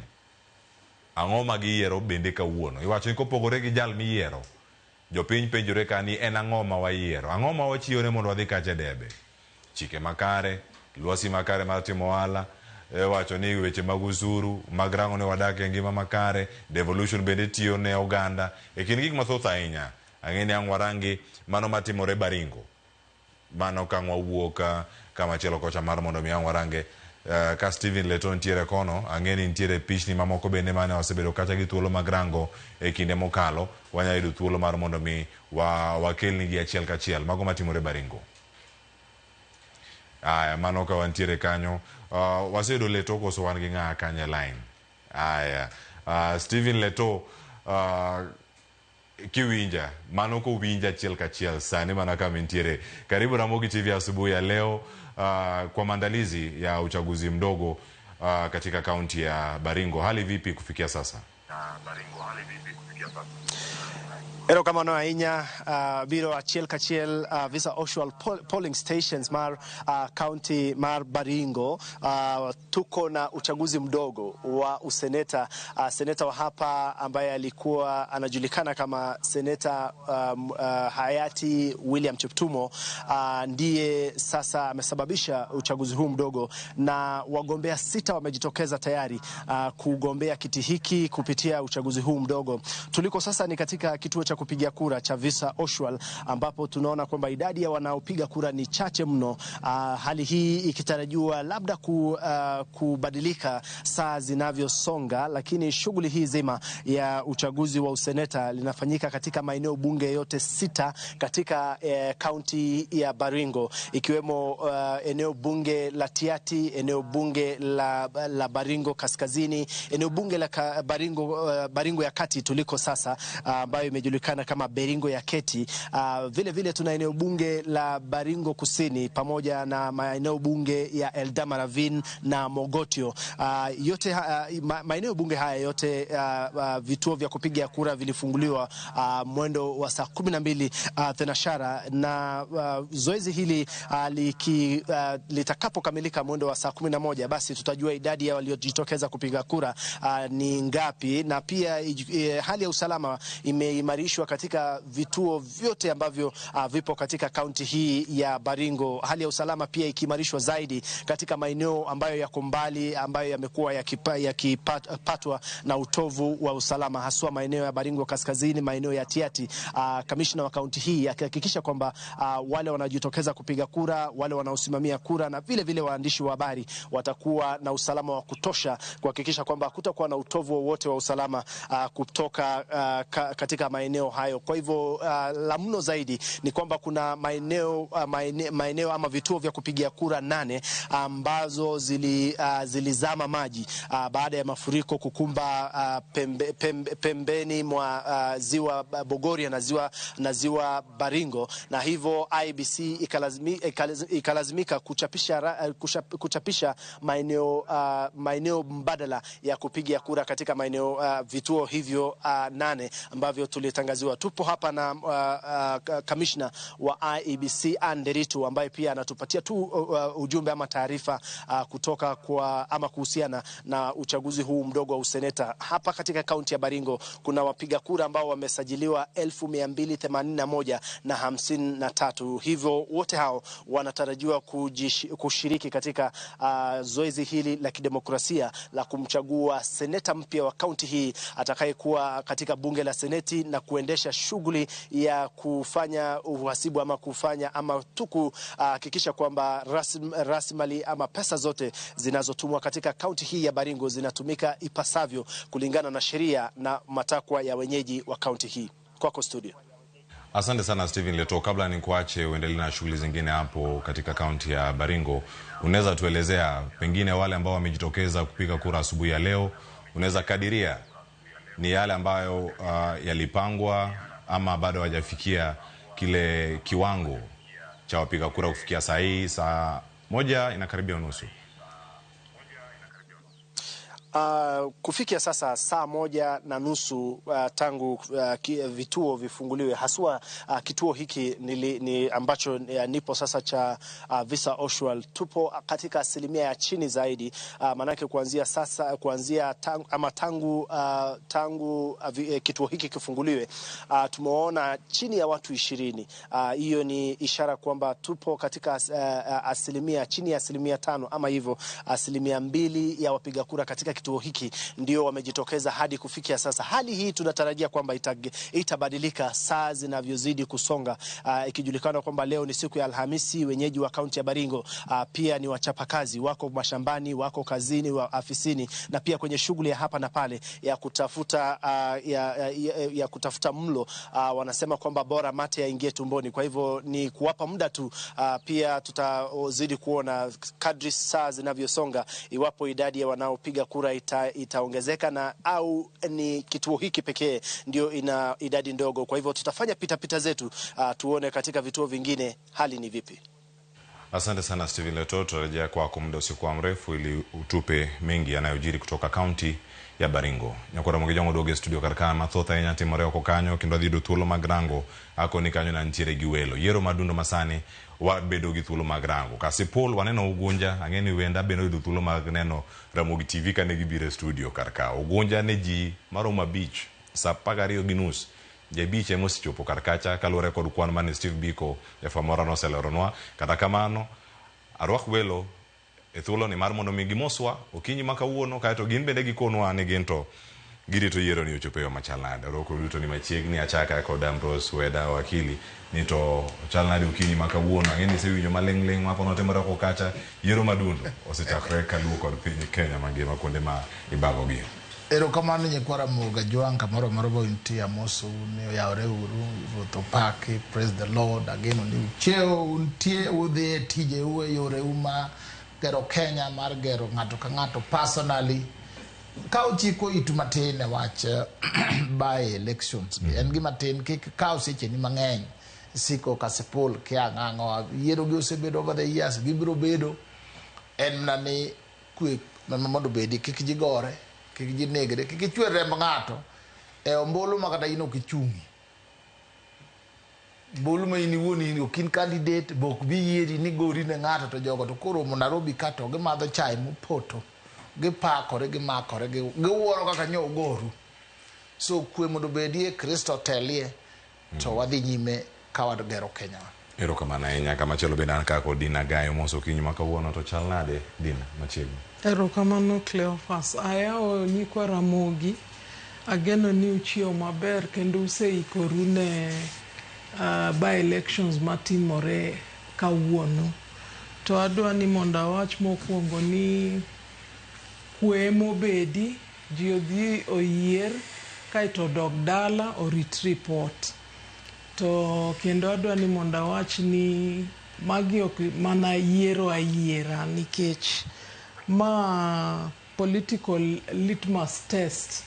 Ang'o ma giyiero bende kawuono? Iwacho ni kopogore gi jal miyiero, jopiny penjore ka ni en ang'o ma wayiero? Ang'o ma wachiyone mondo wadhi kacha e debe? Chike makare, lwasi makare mar timo ohala, iwacho ni weche mag usuru, mag rango ni wadak e ngima makare, devolution bende tiyo ne oganda. E kind gik mathoth ahinya, ang'e ni ang' warangi mano matimore Baringo. Mano ka ang' wawuok kama chielo kocha mar mondo mi ang' warange. Ka Stephen Leto nitiere kono, ang'e ni nitiere pichni mamoko bende mane wasebedo kacha gi thuolo mag rango e kinde mokalo. Wanyalo yudo thuolo mar mondo mi wakelnigi achiel kachiel mago matimore Baringo. Aya, mano ka wantiere kanyo. Waseyudo Leto koso wan gi ng'a kanyo e line? Aya, Stephen Leto, kiwinja, mano kowinja achiel kachiel sani mana kama intiere. Karibu Ramogi TV asubuhi ya leo kwa maandalizi ya uchaguzi mdogo katika kaunti ya Baringo. Hali vipi kufikia sasa? Erokamano ahinya biro achiel kachiel Visa Oswald polling stations mar county mar Baringo. Tuko na uchaguzi mdogo wa useneta. Seneta wa hapa ambaye alikuwa anajulikana kama seneta hayati William Cheptumo ndiye sasa amesababisha uchaguzi huu mdogo, na wagombea 6 wamejitokeza tayari kugombea kiti hiki kupitia uchaguzi huu mdogo. Tuliko sasa ni katika kituo cha kupiga kura cha Visa Oswald, ambapo tunaona kwamba idadi ya wanaopiga kura ni chache mno. Hali hii ikitarajiwa labda kubadilika saa zinavyosonga, lakini shughuli hii zima ya uchaguzi wa useneta linafanyika katika maeneo bunge yote 6 katika kaunti ya Baringo, ikiwemo eneo bunge la Tiati, eneo bunge la Baringo Kaskazini, eneo bunge la Baringo ya Kati tuliko sasa, ambayo imejulikana kama Baringo ya Keti. Vile vile tuna eneo bunge la Baringo Kusini pamoja na maeneo bunge ya Eldama Ravine na Mogotio. Yote maeneo bunge haya yote vituo vya kupiga kura vilifunguliwa mwendo wa saa 12 thenashara, na zoezi hili litakapokamilika mwendo wa saa 11, basi tutajua idadi ya waliojitokeza kupiga kura ni ngapi. Na pia hali ya usalama imeimarishwa katika vituo vyote ambavyo vipo katika kaunti hii ya Baringo. Hali ya usalama pia ikiimarishwa zaidi katika maeneo ambayo yako mbali, ambayo yamekuwa yakipatwa na utovu wa usalama, haswa maeneo ya Baringo Kaskazini, maeneo ya Tiati. Kamishna wa kaunti hii akihakikisha kwamba wale wanaojitokeza kupiga kura, wale wanaosimamia kura na vile vile waandishi wa habari watakuwa na usalama wa kutosha kuhakikisha kwamba hakutakuwa na utovu wowote wa usalama kutoka katika maeneo hayo. Kwa hivyo la mno zaidi ni kwamba kuna maeneo ama vituo vya kupigia kura 8 ambazo zilizama maji baada ya mafuriko kukumba pembeni mwa ziwa Bogoria na ziwa Baringo, na hivyo IEBC ikalazimika kuchapisha maeneo mbadala ya kupigia kura katika maeneo vituo hivyo 8 ambavyo tulitangaziwa. Tupo hapa na kamishna wa IEBC Anderitu, ambaye pia anatupatia tu ujumbe ama taarifa kutoka kwa ama kuhusiana na uchaguzi huu mdogo wa useneta. Hapa katika kaunti ya Baringo kuna wapiga kura ambao wamesajiliwa 281,053. Hivyo wote hao wanatarajiwa kushiriki katika zoezi hili la kidemokrasia la kumchagua seneta mpya wa kaunti hii atakayekuwa katika bunge la seneti na kuendesha shughuli ya kufanya uhasibu ama kufanya ama tu kuhakikisha kwamba rasilimali ama pesa zote zinazotumwa katika kaunti hii ya Baringo zinatumika ipasavyo kulingana na sheria na matakwa ya wenyeji wa kaunti hii. Kwako studio. Asante sana Stephen Leto. Kabla nikuache uendelee na shughuli zingine hapo katika kaunti ya Baringo, unaweza tuelezea pengine wale ambao wamejitokeza kupiga kura asubuhi ya leo, unaweza kadiria ni yale ambayo yalipangwa ama bado hawajafikia kile kiwango cha wapiga kura kufikia saa hii saa 1:15? Kufikia sasa saa 1:30 tangu vituo vifunguliwe, haswa kituo hiki ni ambacho nipo sasa cha Visa Oswald, tupo katika asilimia ya chini zaidi. Manake kuanzia sasa, kuanzia tangu kituo hiki kifunguliwe, tumeona chini ya watu 20. Hiyo ni ishara kwamba tupo katika asilimia chini ya 5% ama hivyo 2% ya wapiga kura katika kituo hiki ndio wamejitokeza hadi kufikia sasa. Hali hii tunatarajia kwamba itabadilika saa zinavyozidi kusonga, ikijulikana kwamba leo ni siku ya Alhamisi. Wenyeji wa kaunti ya Baringo pia ni wachapakazi, wako mashambani, wako kazini, wa afisini na pia kwenye shughuli ya hapa na pale ya kutafuta ya kutafuta mlo. Wanasema kwamba bora mate yaingie tumboni. Kwa hivyo ni kuwapa muda tu. Pia tutazidi kuona kadri saa zinavyosonga iwapo idadi ya wanaopiga kura itaongezeka na au ni kituo hiki pekee ndio ina idadi ndogo. Kwa hivyo tutafanya pita pita zetu, tuone katika vituo vingine hali ni vipi. Asante sana Stephen Leto, tutarejea kwako muda usiokuwa mrefu ili utupe mengi yanayojiri kutoka kaunti ya Baringo. Nyakora Mogijongo duogo e studio kar ka mathoth ahinya timore oko kanyo kendo adhi yudo thuolo mag rango akoni kanyo na nitiere gi welo. Yiero madundo masani wabedo gi thuolo mag rango. Kasipul waneno Ugunja, ang'e ni wenda bende oyudo thuolo mag neno Ramogi TV kane gibiro e studio kar ka. Ugunja ne ji maromo 5 saa 12:30. Ji 5 ema osechopo kar kacha kaluwore kod kwan mane Steve Biko Jafwamora noseleronwa. Kata kamano, arwak welo e thuolo ni mar mondo mi gimoswa okinyi ma kawuono kaeto gin bende gikonwa ni gin to girito yiero ni ochopo e yo machal nade. Arwako duto ni machiegni achaka kod Ambrose Weda wakili ni to chal nade okinyi ma kawuono. Ang'e ni isewinjo maling' ling' ma notimore oko kacha. Yiero madundo osechakore kaluwo kod piny Kenya mangima kuonde ma ibagogie. Erokamano nyikwa Ramogi Ajwang' kamoro amora ma untie amosou ni oyawre uru, Ruoth opaki, praise the Lord. Ageno ni uchiewo untie udhi e tijeu e yoreu ma gero Kenya mar gero ng'ato ka ng'ato personally. Ka uchiko itu matin e wach by elections gi, en gima tin kik kaw secheni mang'eny siko Kasipul kia ang'o yiero gi osebedo over the years gibiro bedo en mana ni kwe mondo obedi kik ji gore kik ji negre kik ichwer remb ng'ato e ombulu ma kata in ok ichung'ie. Ombulu ma in iwuon in ok in candidate be ok bi yieri ni gori ne ng'ato to jogo to koromo Nairobi ka to gimadho chai mopoto gipakore gimakore giwuoro kaka nyo ugoru. So kwe mondo obedie, Kristo otelie to wadhi nyime ka wagero Kenya. Erokamano ahinya. Kamachielo bende an kaka kod Dina Gayo mos okinyi ma kawuono to chal nade Dina machiegni? Erokamano Cleophas. Ayawo nyikwa Ramogi. Ageno ni uchiewo maber kendo useikoru ne by elections matimore kawuono. To adwa ni mondo awach mokwongo ni kwe mobedi, ji odhi oyier kaeto odog dala orit report. To kendo adwa ni mondo awach ni magi ok mana yiero ayiera nikech ma political litmus test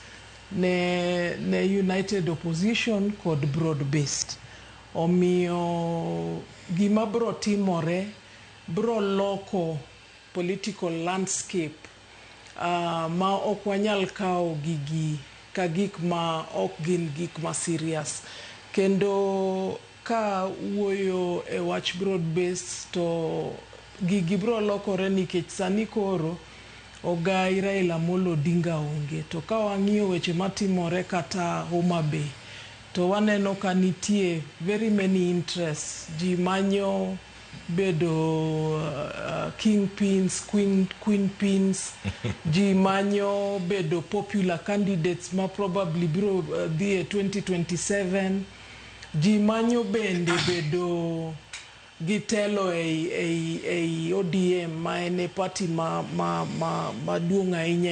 ne United Opposition kod broad based. Omiyo gima bro timore bro loko political landscape ma ok wanyal kawo gigi ka gik ma ok gin gik ma serious. Kendo ka wuoyo e wach broad based to gigi bro lokore nikech sani koro ogai Raila Amolo Odinga onge. To ka wang'iyo weche matimore kata Homa Bay to waneno ka nitie very many interests. Ji manyo bedo kingpins, queenpins. Ji manyo bedo popular candidates ma probably biro dhi e 2027. Ji manyo bende bedo gi telo ei ODM ma en e party maduong' ahinya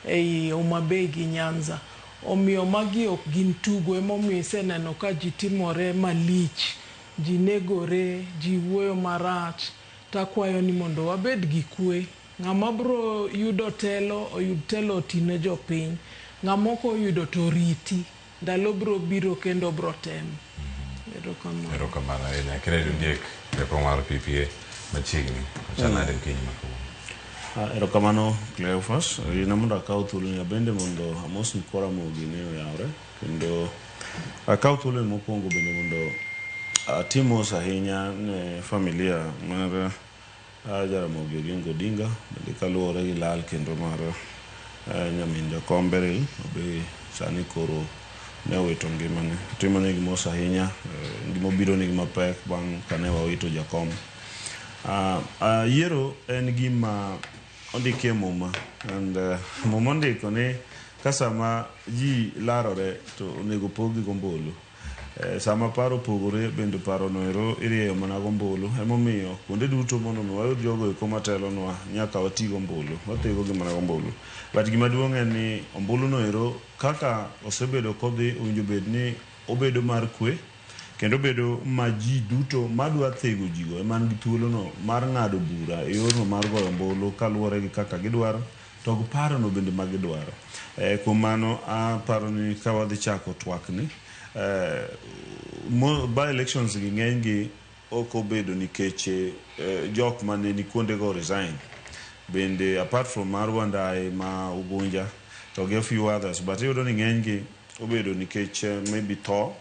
ei Homa Bay gi Nyanza. Omiyo magi ok gin tugo, emomiyo iseneno ka ji timore malich, ji negore, ji wuoyo marach. Takwayo ni mondo wabed gi kwe. Ng'ama bro yudo telo, oyud telo otine jopiny. Ng'ama ok oyudo to oriti. Ndalo bro biro kendo bro temo. Erokamano. Erokamano ahinya. Kennedy Ondiek, jakom mar PPA machiegni. Ochal nade okinyi ma kawuono? Erokamano Cleophas. Yina mondo akaw thuoloni bende mondo amos nyikwa Ramogi ni oyawre kendo akaw thuoloni mokwongo bende mondo atim mos ahinya ne familia mar Jaramogi Oginga Odinga bende kaluwore gi lal kendo mar nyamin jakom Beryl be sani koro ne owito ngimane. Timonegi mos ahinya, gima obiro nigi mapek bang' kane wawito jakom. Yiero en gima ondiki e muma and muma ondiko ni ka sama ji larore to onego pog gi gombulu. Sama paro opogore bende paro no ero irieyo mana gombulu. Emomiyo kuonde duto mondo mi wayud jogo eko matelonwa nyaka wati gombulu. Wathego gi mana gombulu. But gima duong' en ni ombulu no ero kaka osebedo kodhi owinjo bed ni obedo mar kwe kendo obedo ma ji duto madwa thego jigo ema nigi thuolono mar ng'ado bura e yorno mar goyo ombulu kaluwore gi kaka gidwaro to gi parono bende ma gidwaro. Kuom mano aparo ni ka wadhi chako twak ni by elections gi ng'eny gi ok obedo nikech jok mane ni kuondego resign. Bende apart from mar Wandayi ma Ugunja to gi a few others, but iyudo ni ng'eny gi obedo nikech maybe tho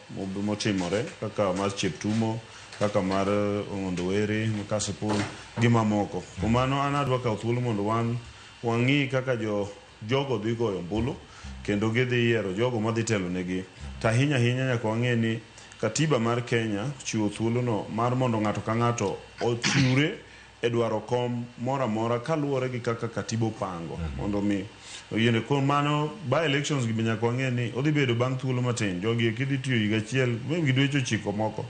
motimore kaka mar Cheptumo, kaka mar Ong'ondo Were, Kasipul gi mamoko. Kuom mano an adwa kawo thuolo mondo wan wang'i kaka jo jogo dhi goyo ombulu kendo gidhi yiero jogo madhi telo negi. To ahinya ahinya nyaka wang'e ni katiba mar Kenya chiwo thuolo no mar mondo ng'ato ka ng'ato ochiwre e dwaro kom moro amora kaluwore gi kaka katiba opango mondo mi oyiene. Kuom mano by elections gi be nyaka wang'e ni odhi bedo bang' thuolo matin. Jogi eki dhi tiyo higa achiel maybe gi dweche 9 moko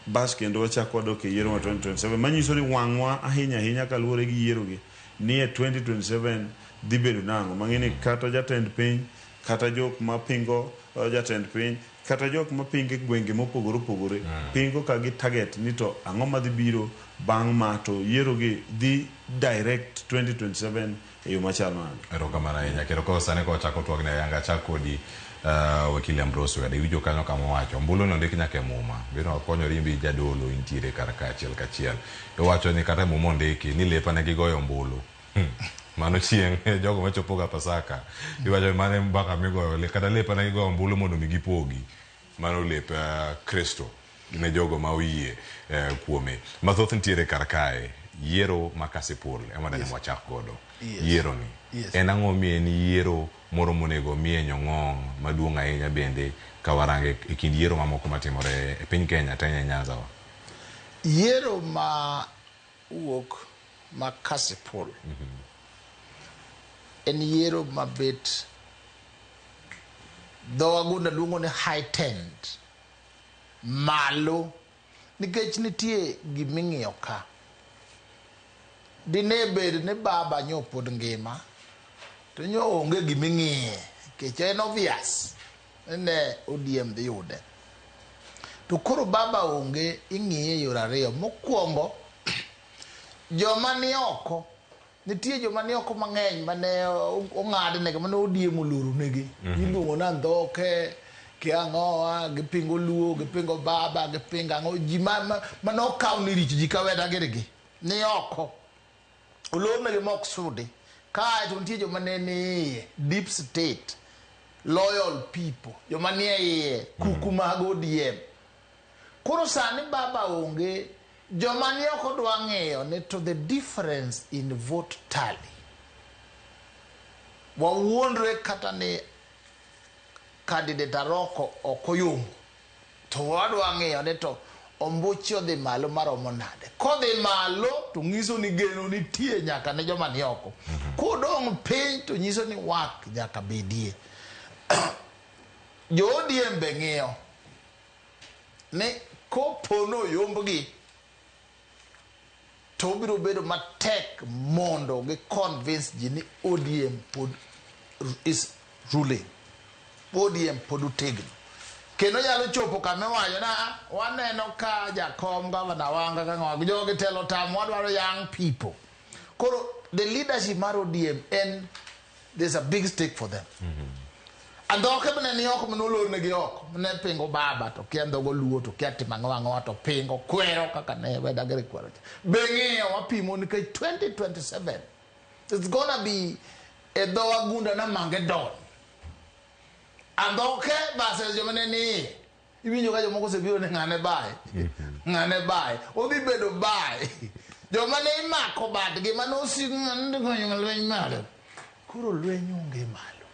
bas kendo wachak wadok e yiero ma 2027 manyiso ni wang'wa ahinya ahinya kaluwore gi yiero gi ni e 2027 dhi bedo nang'o. Mang'e ni kata jatend piny kata jok mapingo jatend piny kata jok mapingo e gwenge mopogore opogore pingo ka gi target ni to ang'o madhi biro bang' ma to yiero gi dhi direct 2027 e yo machal nade. Erokamano ahinya. Kendo koro sani kochako twagni ayanga chak kodi wakili Ambrose Weda. Iwinjo kanyo kama owacho. Ombulu ni ondik nyaka e muma. Biro konyori in be jadolo intiere kar ka achiel kachiel. Iwacho ni kata e muma ondiki ni lepa ne gigoyo ombulu. Mano chieng' jogo machopo ga Pasaka. Iwacho ni mano e mbaka migoyo kata lepa ne gigoyo ombulu mondo mi gipogi. Mano lep Kristo ne jogo ma oyie kuome. Mathoth nitiere kar kae. Yiero ma Kasipul ema dani wachak godo. Yiero ni. En ang'o mi en yiero moro monego miye nyong'ong maduong' ahinya bende ka warange e kind yiero mamoko matimore e piny Kenya to ahinya e Nyanza wa. Yiero ma wuok ma Kasipul en yiero mabet dho wagunda luongo ni heightened malo nikech nitie giming'iyo ka. Dine bed ni baba nyo pod ngima to nyo onge giming'iye nikech en obvious ni ne ODM dhi yude. To koro baba onge ing'iye e yore ariyo. Mokwongo joma ni oko nitie joma ni oko mang'eny mane ong'adnegi mane ODM oloro negi. Iluongo ni andhoke kia ang'owa gipingo luo gipingo baba gipingo ang'o ji mane okaw ni richo ji kaweda girigi ni oko olornegi mok sudi. Kae to nitie joma ne ni iye deep state loyal people joma nie iye kuku mag ODM. Koro sani baba onge joma ni oko dwa ng'iyo ni to the difference in vote tally. Wawuondre kata ni candidate Aroko ok oyombo to wadwa ng'iyo ni to ombuchi odhi malo maromo nade. Kodhi malo to nyiso ni geno nitie nyaka ne joma ni oko. Kodong' piny to nyiso ni wak nyaka bedie. Jo ODM be ng'iyo ni kopo ni oyombgi to obiro bedo matek mondo gi convince ji ni ODM pod is ruling. ODM pod otegno. Kendo nyalo chopo kama iwacho na waneno ka jakom gavana Wanga ka ng'awa jogi telo tamo wadwaro young people. Koro the leadership mar ODM en there's a big stake for them. Andhoke mane ni oko mane olornegi oko mane pingo baba to kia ndhogo luo to kia timo ang'o ang'o to pingo kwero kaka ne Weda Gere kwero cha. Be ng'iyo wapimo nikech 2027 it's gonna be e dho wagunda na mange don. Andhoke versus joma ne ni iye. Iwinjo ka jomoko osebiro ni ng'ane bae. Ng'ane bae. Odhi bedo bae. Joma ne imako badgi mane osik lweny malo. Koro lweny onge malo.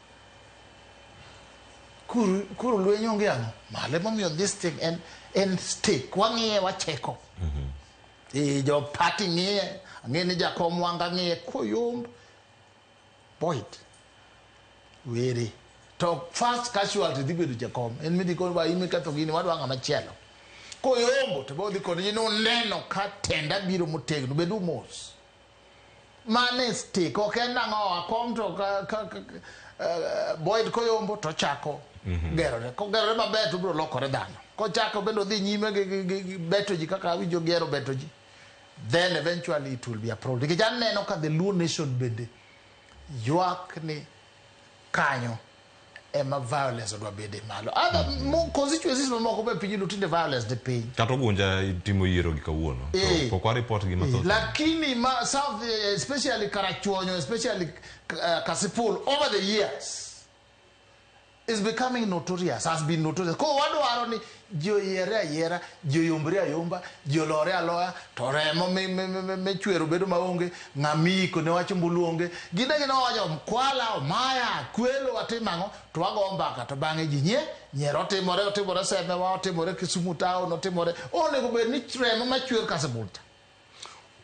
Koro lweny onge ang'o? Malo. Emomiyo this thing en stake. Wang'iye wacheko. Jo party ng'iye. Ang'e ni jakom Wanga ng'iye. Koyomb. Boyd. Were. To first casualty dhi bedo jakom. En midhi koni ba in miketho gini wadwa ng'ama chielo. Koyombo to bodhi koni ji nuneno ka tenda biro motegno. Bedu mos. Mane stake. Ok en nang'o akom to ka Boyd koyombo to chako gerore. Kogerore maber to biro lokore dhano. Kochako bende odhi nyime gi beto ji kaka awinjo gero beto ji. Then eventually it will be a problem. Nikech aneno ka the Luo nation bende ywak ni kanyo ema violence odwa bede malo. Other constituencies mamoko be piny tinde violence ni piny. Kata Ugunja timo yiero gi kawuono. To pok wa report gi mathoth. Lakini ma South, especially Karachuonyo, especially Kasipul, over the years is becoming notorious, has been notorious. Ko wadwaro ni ji oyiere ayiera, ji oyombre ayomba, ji olore aloya, to remo me chwero bedo maonge, ng'ama iko ne wach ombulu onge. Gine gine wawacho Kwala, Omaya, Kwelo, watimo ang'o, to wago mbaka to bang'e ji nyiero otimore, otimore Semewa, otimore Kisumu town, otimore. Onego bed ni remo machwer Kasipul cha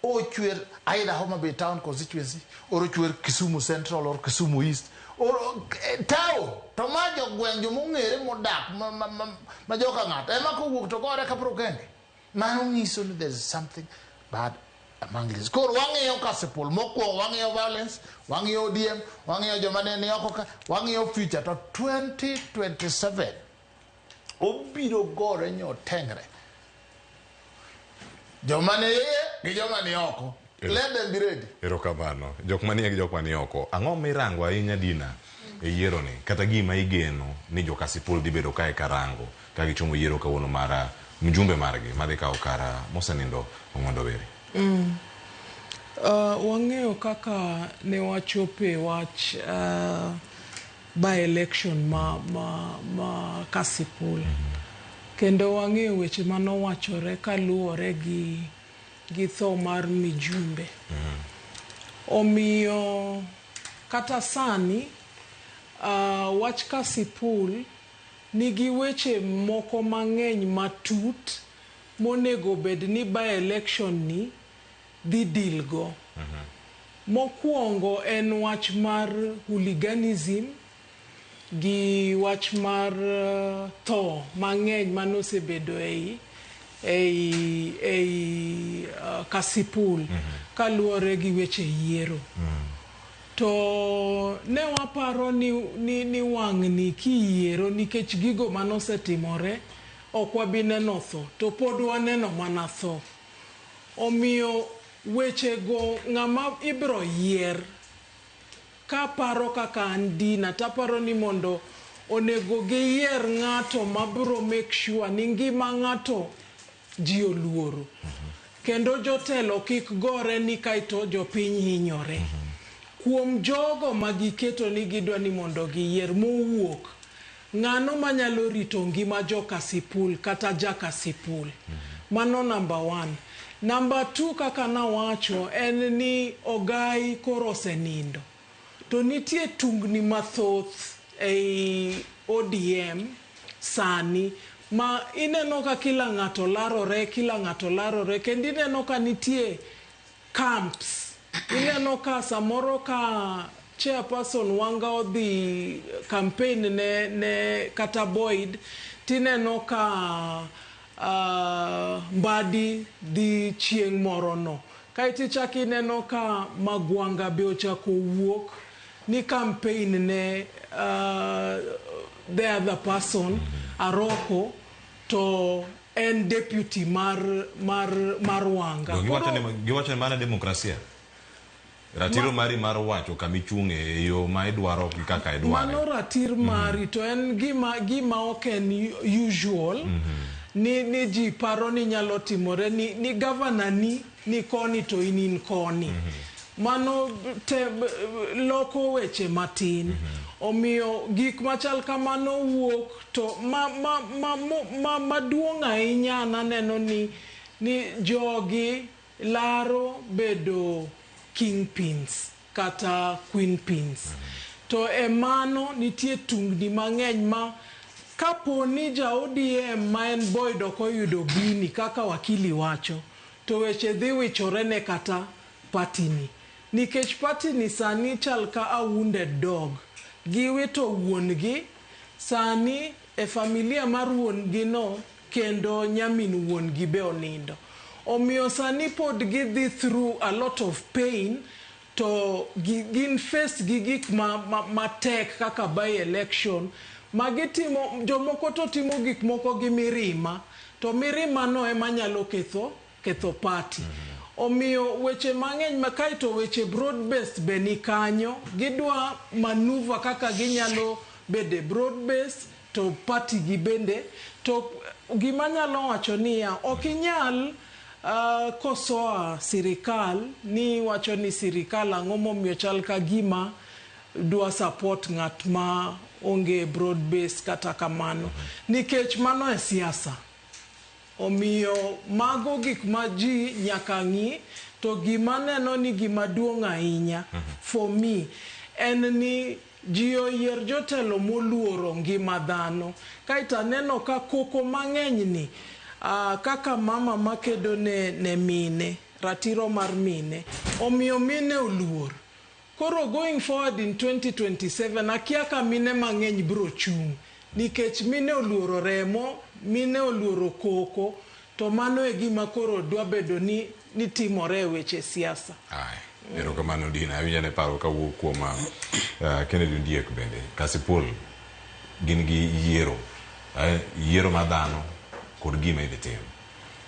ochwer either Homa Bay Town constituency or ochwer Kisumu Central or Kisumu East or town to ma jogweng' jomong'ere modak ma joka ng'ato ema kowuok to gore ka kende mano nyiso ni there is something bad among this. Koro wang'iyo Kasipul mokwongo, wang'iyo violence, wang'iyo ODM, wang'iyo joma ne ni oko ka, wang'iyo future to 2027 obiro gore nyotengre joma ni iye gi joma ni oko. Let them be ready. Erokamano. Jok manie gi jok manie oko. Ang'o mirango ahinya Dina e yiero ni? Kata gima igeno ni jo Kasipul dhi bedo kae karango ka gichomo yiero kawuono mar mjumbe margi madhi kawo kar mosenindo Ong'ondo Were. Wang'eyo kaka ne wachope wach by election ma Kasipul. Kendo wang'eyo weche manowachore kaluwore gi tho mar Mijumbe. Omiyo kata sani wach Kasipul nigi weche moko mang'eny matut monego bed ni by election ni dhi deal go. Mokwongo en wach mar hooliganism gi wach mar tho mang'eny manosebedo ei Kasipul kaluwore gi weche yiero. To ne waparo ni wang'ni kiyiero nikech gigo manosetimore ok wabi neno tho to pod waneno mana tho. Omiyo wechego ng'ama ibro yier kaparo kaka an Dina taparo ni mondo onego giyier ng'ato mabro make sure ni ngima ng'ato ji oluoro. Kendo jotelo kik gore ni kaeto jopiny hinyore. Kuom jogo ma giketo ni gidwa ni mondo giyier mowuok, ng'ano manyalo rito ngima jo Kasipul kata ja Kasipul. Mano number one. Number two, kaka nawacho en ni Ogai koro osenindo. To nitie tungni mathoth ei ODM sani ma ineno ka kila ng'ato larore, kila ng'ato larore, kendo ineno ka nitie camps. Ineno ka samoro ka chairperson Wanga odhi campaign ne kata Boyd, tineno ka Mbadi dhi chieng' moro no. Kaeto ichako ineno ka Magwanga be ochako wuok ni campaign ne the other person, Aroko, to en deputy mar Wanga. Giwacho ni mana demokrasia. Ratiro mari mar wacho kama ichung'e e yo ma idwaro gi kaka idware. Mano ratir mari to en gima ok en usual ni ji paro ni nyalo timore ni gavana ni koni to in koni. Mano te, loko weche matin. Omiyo gik machal kamano wuok to ma maduong' ahinya an aneno ni jogi laro bedo kingpins kata queenpins. To e mano nitie tungni mang'eny ma kapo ni ja ODM ma en Boyd ok oyudo gini kaka wakili wacho, to weche dhi wichore ne kata party ni. Nikech party ni sani chal ka a wounded dog. Giwito wuon gi sani e familia mar wuon gi no kendo nyamin wuon gi be onindo. Omiyo sani pod gidhi through a lot of pain to gin face gi gik matek kaka by election ma gitimo. Jomoko to timo gik moko gi mirima to mirima no ema nyalo ketho party. Omiyo weche mang'eny ma kaeto weche broad based be ni kanyo gidwa maneuver kaka ginyalo bede broad base to party gi bende to gima nyalo wacho niya ok inyal kosoa sirikal ni wacho ni sirikal ang'o momiyo chal ka gima dwa support ng'at ma onge broad base kata kamano nikech mano e siasa. Omiyo mago gik ma ji nyaka ng'i to gima neno ni gima duong' ahinya for me en ni ji oyier jotelo moluoro ngima dhano. Kaeto aneno ka koko mang'eny ni kaka mama makedo ne mine, ratiro mar mine, omiyo mine oluor. Koro going forward in 2027 akia ka mine mang'eny biro chung' nikech mine oluoro remo, mine oluoro koko, to mano e gima koro dwa bedo ni nitimore e weche siasa. Erokamano Dina, awinjo ane paro kawuok kuom Kennedy Ondiek bende. Kasipul gin gi yiero, yiero mar dhano kod gima idhi tim.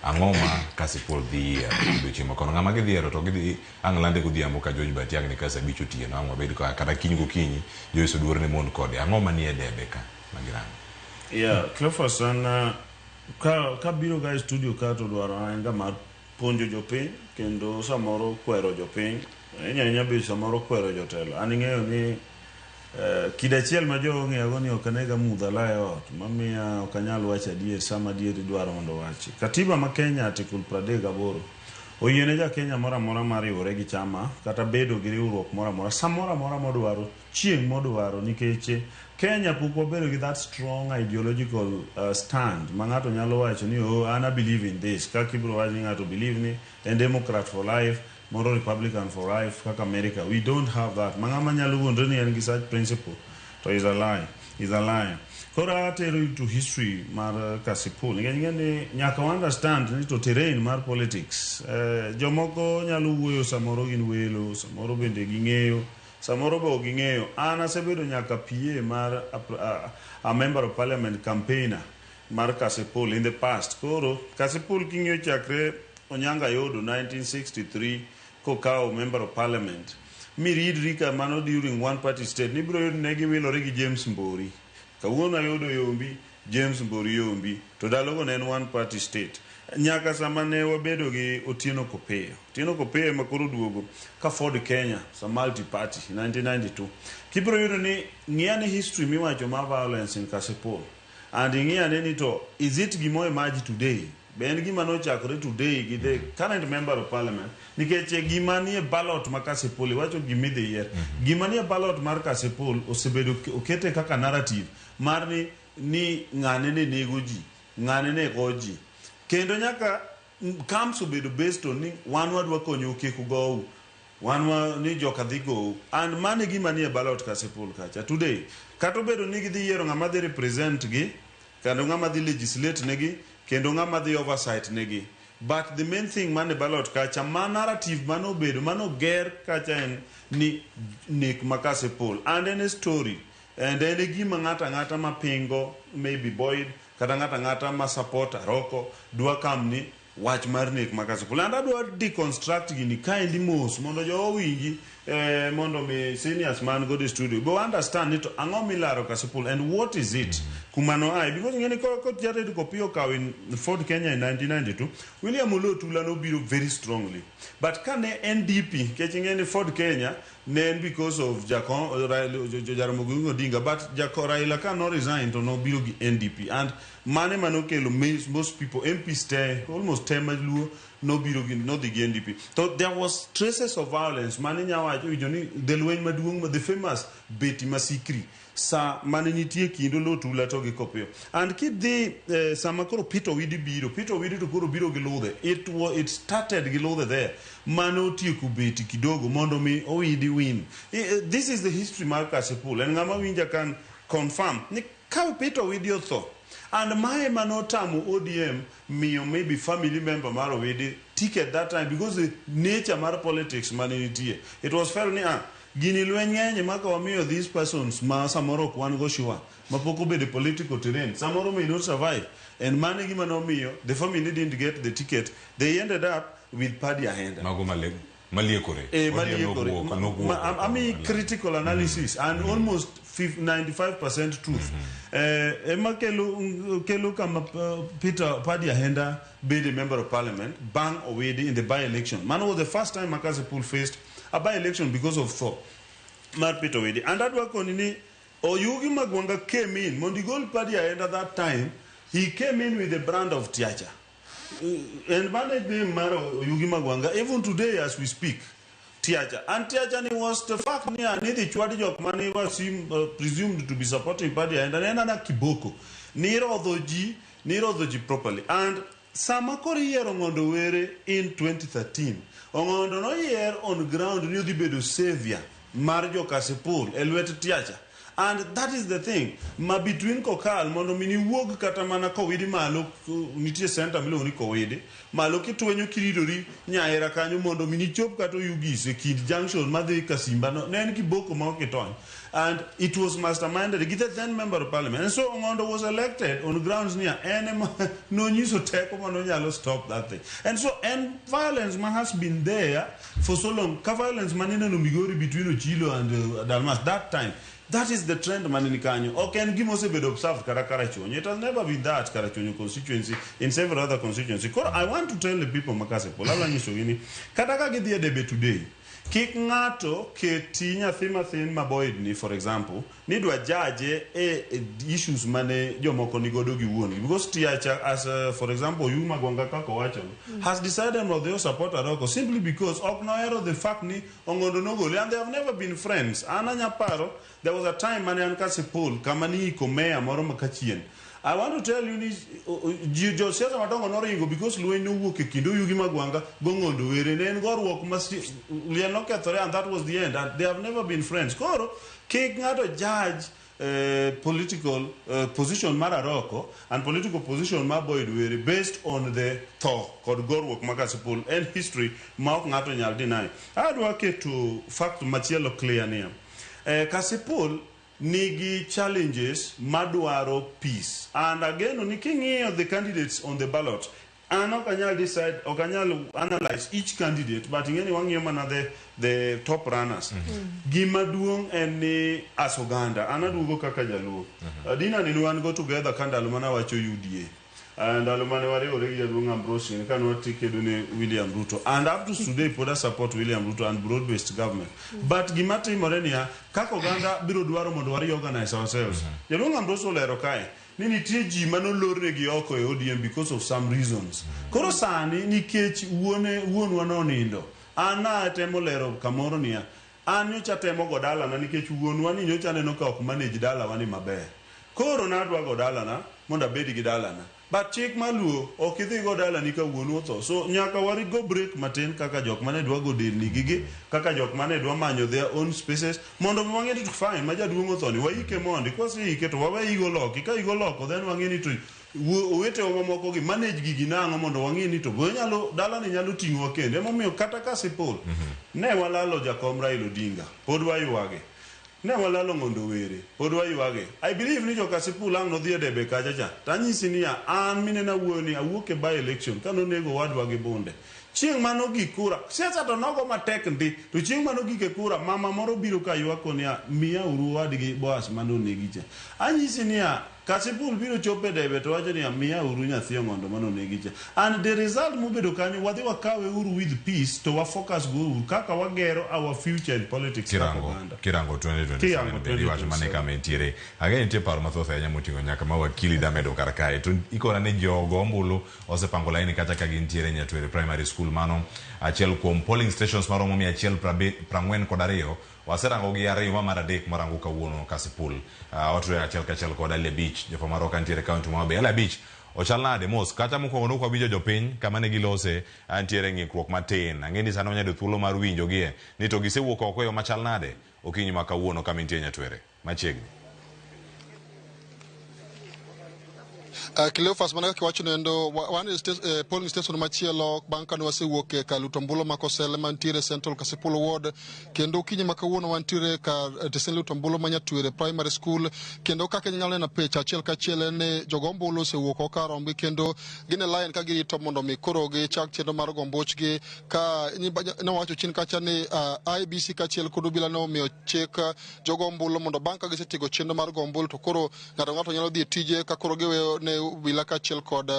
Ang'o ma Kasipul dhi yiero odiochieng' ma kono? Ng'ama gidhi yiero to gidhi ang' lande godhiambo ka George Batiang' ni ka saa 5 otieno ang' wabed ka kata kiny gokinyi Joyce Oduor ne mon kode. Ang'o manie debe ka ma girango? Yeah, Cleophas an ka biro ga e studio ka to dwaro en ga mar puonjo jopiny kendo samoro kwero jopiny ahinya ahinya be samoro kwero jotelo. An ing'eyo ni kido achiel ma jogo ong'eyago ni ok anega mudha la e ot mamiya ok anyal wacho adier sama adier idwaro mondo owachi. Katiba ma Kenya article 38 oyiene ja Kenya moro amora mar riwore gi chama kata bedo gi riwruok moro amora samoro amora modwaro chieng' modwaro nikech Kenya pok wabedo gi that strong ideological stand ma ng'ato nyalo wacho ni oh an I believe in this kaka ibiro wacho ni ng'ato believe ni en Democrat for life moro Republican for life kaka America. We don't have that. Ma ng'ama nyalo wuondre ni en gi such principle to is a lie. Is a liar. Koro atero into history mar Kasipul nikech ing'e ni nyaka wa understand ni to terrain mar politics jomoko nyalo wuoyo samoro gin welo samoro bende ging'eyo samoro be ok ging'eyo. An asebedo nyaka PA mar a member of parliament campaigner mar Kasipul in the past. Koro Kasipul king'iyo chakre Onyango Ayodo 1963 kokawo member of parliament miridri ka mano during one party state nibiro yudo ne giwilore gi James Mbori. Kawuono Ayodo yombi, James Mbori yombi, to ndalogo ne en one party state. Nyaka sama ne wabedo gi Otieno Kopeyo. Otieno Kopeyo ema koro oduogo ka Ford Kenya, sa multi party 1992. Kibiro yudo ni ng'i ane history miwacho mar violence in Kasipul. And ing'i ane ni to is it gima emerge today? Be en gima nochakore today gi the current member of parliament nikech gima nie ballot ma Kasipul iwacho gima idhi yier. Gima nie ballot mar Kasipul osebedo okete kaka narrative mar ni ng'ane ne nego ji, ng'ane ne go ji. Kendo nyaka camps obedo based on ni wan wadwa konyou kik ugou. Wan wa ni joka dhi gou. And mano e gima nie ballot Kasipul kacha. Today, kata obedo ni gidhi yiero ng'ama dhi represent gi, kendo ng'ama dhi legislate negi, kendo ng'ama dhi oversight negi. But the main thing mane ballot kacha, ma narrative mane obedo, mane oger kacha en ni nek ma Kasipul. And en e story. And en e gima ng'ato ang'ata mapingo maybe Boyd, kata ng'ato ang'ata ma support Aroko, dwa kam ni wach mar nek ma Kasipul. And adwa deconstruct gini kaendi mos mondo jowa owinji mondo mi seniors man godo e studio be understand ni to ang'o milaro Kasipul and what is it kuma no ae because ing'e ni ko Jared Kopiyo okawo in Ford Kenya in 1992 William Oloo Otula nobiro very strongly but kane NDP nikech ing'e ni Ford Kenya ne en because of Jaramogi Oginga Odinga but Jako Raila ka no resign to nobiro gi NDP and mane manokelo most people MPs te almost te maluo nobiro gi nodhi gi NDP to there was traces of violence mane nyawacho winjo ni the lweny maduong' the famous Betty Masikri sa mane nitie kind Oloo Otula to gi Kopiyo and kidhi sama koro Peter Owidi biro Peter Owidi to koro biro gi ludhe it started gi ludhe there mane otieko Betty kidogo mondo mi Owidi win. This is the history mar Kasipul en ng'ama winja kan confirm ni ka Peter Owidi otho and mae manotamo ODM miyo maybe family member mar Owidi ticket that time because the nature mar politics mane nitie it was felt ni gini lweny ng'eny ma ka wamiyo these persons ma samoro ok wan go sure mapok obedo e political terrain samoro may not survive and mano e gima nomiyo the family didn't get the ticket they ended up with Paddy Ahenda. Mago maliekore. Maliekore. Ami critical analysis and almost 95% truth. Ema kelo kama Peter Paddy Ahenda bede member of parliament bang Owidi in the by election. Mano was the first time Makasipul faced a by election because of tho mar Peter Owidi. And adwa koni ni Oyugi Magwanga came in mondo igol Paddy Ahenda. That time he came in with the brand of Tiacha and managed name mar Oyugi Magwanga. Even today as we speak, Tiacha. And Tiacha ni was the fact ni ani dhi chwadi jok mane was presumed to be supporting Paddy Ahenda ne en ana kiboko. Nirodho ji properly. And sama koro iyiero Ong'ondo Were in 2013, Ong'ondo noyier on ground ni odhi bedo savior mar jo Kasipul e lwet Tiacha. And that is the thing ma between kokal mondo mi niwuog kata mana Kowidi malo, nitie center miluongo ni Kowidi malo, kitwenyo kiridori Nyaera kanyo mondo mi nichop kata Oyugis e kind junction madhi Kasimba no, ne en kiboko ma ok itony. And it was masterminded gi the then member of parliament, and so Ong'ondo was elected on grounds niya en ema nonyiso teko manonyalo stop that thing. And so en violence ma has been there for so long, ka violence manineno Migori between Ochilo and Dalmas that time. That is the trend manini kanyo. Ok en gima osebedo observed kata Karachuonyo. It has never been that Karachuonyo constituency, in several other constituency. Koro I want to tell the people ma Kasipul, adwa nyisogi ni kata ka gidhi e debe today, kik ng'ato keti nyathi mathin ma Boyd ni, for example, ni dwa jaje e issues mane jomoko nigodo gi wuon gi, because Tiacha, as for example Oyugi Magwanga kaka owacho no, has decided mondo odhi support Aroko simply because ok nohero the fact ni Ong'ondo nogole, and they have never been friends. An anya paro there was a time mane an Kasipul kama niiko meya moro ma kachien. I want to tell you ni ji josiasa madongo noringo because lweny nowuok e kind Oyugi Magwanga gOng'ondo Were. Ne en goruok ma liel nokethore, and that was the end, and they have never been friends. Koro kik ng'ato judge political position mar Aroko and political position mar Boyd Were based on the tho kod goruok ma Kasipul en history ma ok ng'ato nyal deny. Adwa keto fact machielo clear niya, Kasipul nigi challenges madwaro peace, and again ni king'iyo the candidates on the ballot, an ok anyal decide, ok anyal analyze each candidate, but ing'eni wang'iyo mana the top runners. Gima duong' en ni as oganda, an aduogo kaka jaluo. Dina ni wan go together ka ndalo mana wacho UDA. Ndalo mane wariwore gi jaduong' Ambrose ka ne ne William Ruto, and up to today pod a support William Ruto and broad based government. But gima timore niya, kaka oganda biro dwaro mondo wa reorganize ourselves. Jaduong' Ambrose olero kae ni nitie ji manolornegi oko e ODM because of some reasons. Koro sani nikech wuone wuonwa nonindo, an natemo lero kamoro niya, an nyocha temo go dalana nikech wuonwa ni nyocha aneno ka ok manage dalawa ni maber. Koro nadwa go dalana mondo abed gi dalana. But chik maluo ok idhi go dalani ka wuonu otho. So nyaka wari go break matin kaka jok mane dwa go delni gigi, kaka jok mane dwa manyo their own spaces mondo mi wang'e ni to fine ma jaduong' otho ni waike mondi kwaseike to wawe igo loki ka igo loko, then wang'e ni to owetewa mamoko gi manage gigi nang'o mondo wang'e ni to bo nyalo dalani nyalo ting'owa kendo. Emomiyo kata Kasipul ne walalo jakom Raila Odinga, pod waywage. Ne walalo Ng'ondo Were, pod waywage. I believe ni jo Kasipul ang' nodhi e debe kacha cha tanyisi niya, an minena wuoyo ni awuok e by election kanonego wadwa gi bunde. Chieng' manogik kura siasa to nogo matek ndi, to chieng' manogik e kura, mama moro biro ka ywak niya, miya uru wadgi Boas manonegi cha. Anyisi niya, Kasipul biro chopo e debe to wacho niya, miya uru nyathi Ong'ondo manonegi cha. And the result mobedo kanyo, wadhi wakawe uru with peace to wa focus go uru kaka wagero our future in politics kaka Kirango oganda. Kirango 2027. Kirango Bende iwacho mane 2027. kama entiere ang'e nitie paro mathoth ahinya moting'o nyaka ma wakili damedo kar kae to ikona ni jogo ombulu osepango laini kacha ka gintiere Nyatwere Primary School, mano achiel kuom polling stations maromo 142. Waserango gi ariyo ma mar adek marango kawuono Kasipul. Watudore achiel kachiel kod Ali Abich, jofwamb ka ntiere kaunti ma Homa Bay. Ali Abich, ochal nade mos kata mokwongo nok wawinjo jopiny kama ne gilose ntiere ng'ikruok matin. Ang'e ni sani wanyayudo thuolo mar winjogie ni to gisewuok oko e yo machal nade okinyi ma kawuono kama intie Nyatwere machiegni. Cleophas, mana kaka iwacho nendo, wan e polling station machielo bang' kane wasewuok e kar luto ombulu ma Kosele mantiere Central Kasipul Ward, kendo okinyi ma kawuono wantiere kar tesend luto ombulu ma Nyatwere Primary School, kendo kaka inyalo neno picha achiel kachiel en ni jogo ombulu osewuok oko kar rombgi kendo gin e line ka girito mondo mi koro gichak chenro mar go ombuchgi. Ka nowacho chien kacha ni IEBC kaachiel kod obila ne omiyo chik jogo ombulu mondo bang' ka gisetieko chenro mar go ombulu to koro ng'ato ng'ato nyalo dhi e tije, ka koro giweyo ne obila kaachiel kod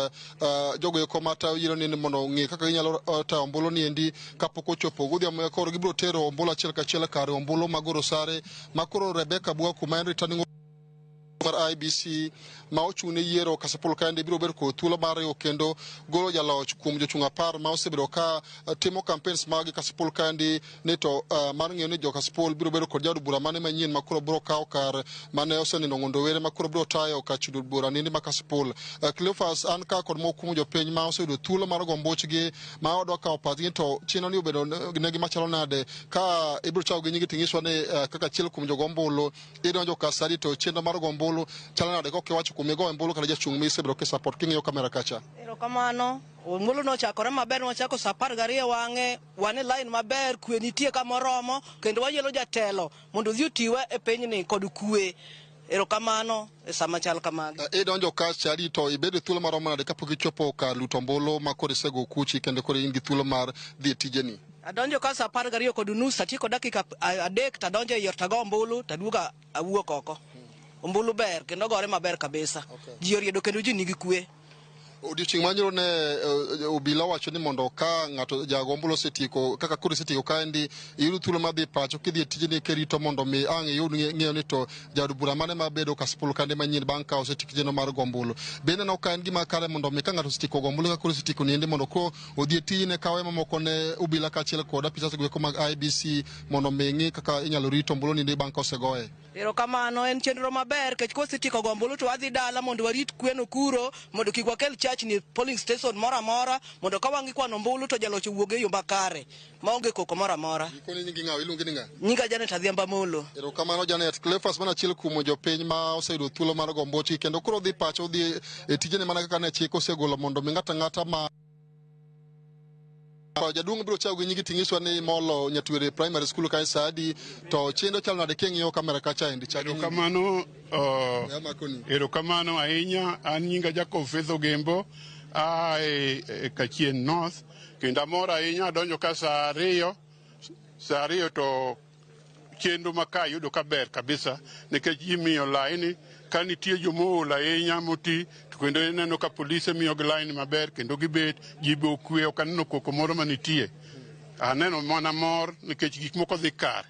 jogo eko matayo yiero ni mondo ong'e kaka ginyalo tayo ombulu ni endi kapok ochopo godhiambo. Koro gibiro tero ombulu achiel kachiel kar ombulu ma Goro Sare, ma koro Rebecca Bwaku ma en returning mar IEBC ma ochung' ne yiero Kasipul kaendi biro bedo kod thuolo mar riwo kendo golo jaloch kuom jochung' 10 ma osebedo ka timo campaigns mag Kasipul kaendi ni to mar ng'eyo ni jo Kasipul biro bedo kod jaod bura mane manyien ma koro biro kawo kar mane osenindo Ng'ondo Were ma koro biro tayo kar chudo bura nindi ma Kasipul. Cleophas, an ka kod moko kuom jopiny ma oseyudo thuolo mar go ombuchgi ma wadwa kawo pachgi to chenro ni obedo negi machalo nade ka ibiro chako gi nyingi ting'iswa ni kaka achiel kuom jogo ombulu idonjo ka sadi to chenro mar go ombulu chalo nade kok iwacho kuom igo ombulu kata jachung' misebedo kisupport king'iyo kamera kacha. Erokamano. Ombulu nochakore maber, nwachako saa 12 wang'e, wan e line maber, kwe nitie kamoromo, kendo wayiero jatelo mondo odhi otiwa e pinyni kod kwe. Erokamano e sama chal kamagi. Idonjo ka chadi to ibedo thuolo maromo nade kapok ichopo kar luto ombulu ma koro isego kuchi kendo koro in gi thuolo mar dhi e tijeni? Adonjo ka saa 12:30, atieko dakika 3 tadonjo ei ot tago ombulu, taduogo awuok oko. Ombulu ber kendo gore maber kabisa. Ji oriedo kendo ji nigi kwe. Odiochieng' manyoro ne obila owacho ni mondo ka ng'ato jago ombulu osetieko kaka koro isetieko kaendi iyud thuolo mar dhi pacho kidhi e tijeni kirito mondo mi ang' iyud ng'eyo ni to jaod bura mane mabedo Kasipul kande manyien bang' ka osetiek chenro mar go ombulu. Be ineno ka en gima kare mondo mi ka ng'ato osetieko go ombulu kaka koro osetieko niendi mondo koro odhi e tijene kawe mamoko ne obila kaachiel kod apisas goeko mag IEBC mondo mi ng'i kaka inyalo rit ombulu niendi bang' ka osegoye? Erokamano, en chenro maber kech kwasetieko go ombulu to wadhi dala mondo warit kweno kuro mondo kik wakel chachni e polling station moro amora mondo ka wang' ikwano ombulu to jaloch owuog e yo makare maonge koko moro amora. Gikone nyingi ng'a? Iluongi ni ng'a? Nyinga Janet Adhiambo Amolo. Erokamano Janet. Cleophas mana achiel kuom jopiny ma oseyudo thuolo mar go ombuchgi kendo koro odhi pacho odhi e tijene mana kaka ne chik osegolo mondo mi ng'ato ang'ata ma jaduong' biro chako gi nyingi ting'iswa ni molo Nyatwere Primary School kae saa adi to chenro chalo nade king'iyo kamera kacha endi chak gi nyingi. Erokamano, erokamano ahinya. An nyinga Jacob Faith Ogembo, aa e Kachien North, kendo amor ahinya adonjo ka saa 2, saa 2 to chenro ma ka yudo ka ber kabisa nikech ji miyo laini ka nitie joma ool ahinya moti to kendo ineno ka polise miyogi laini maber kendo gibet ji be okwe ok aneno koko moro manitie. Aneno mana mor nikech gik moko dhi kare.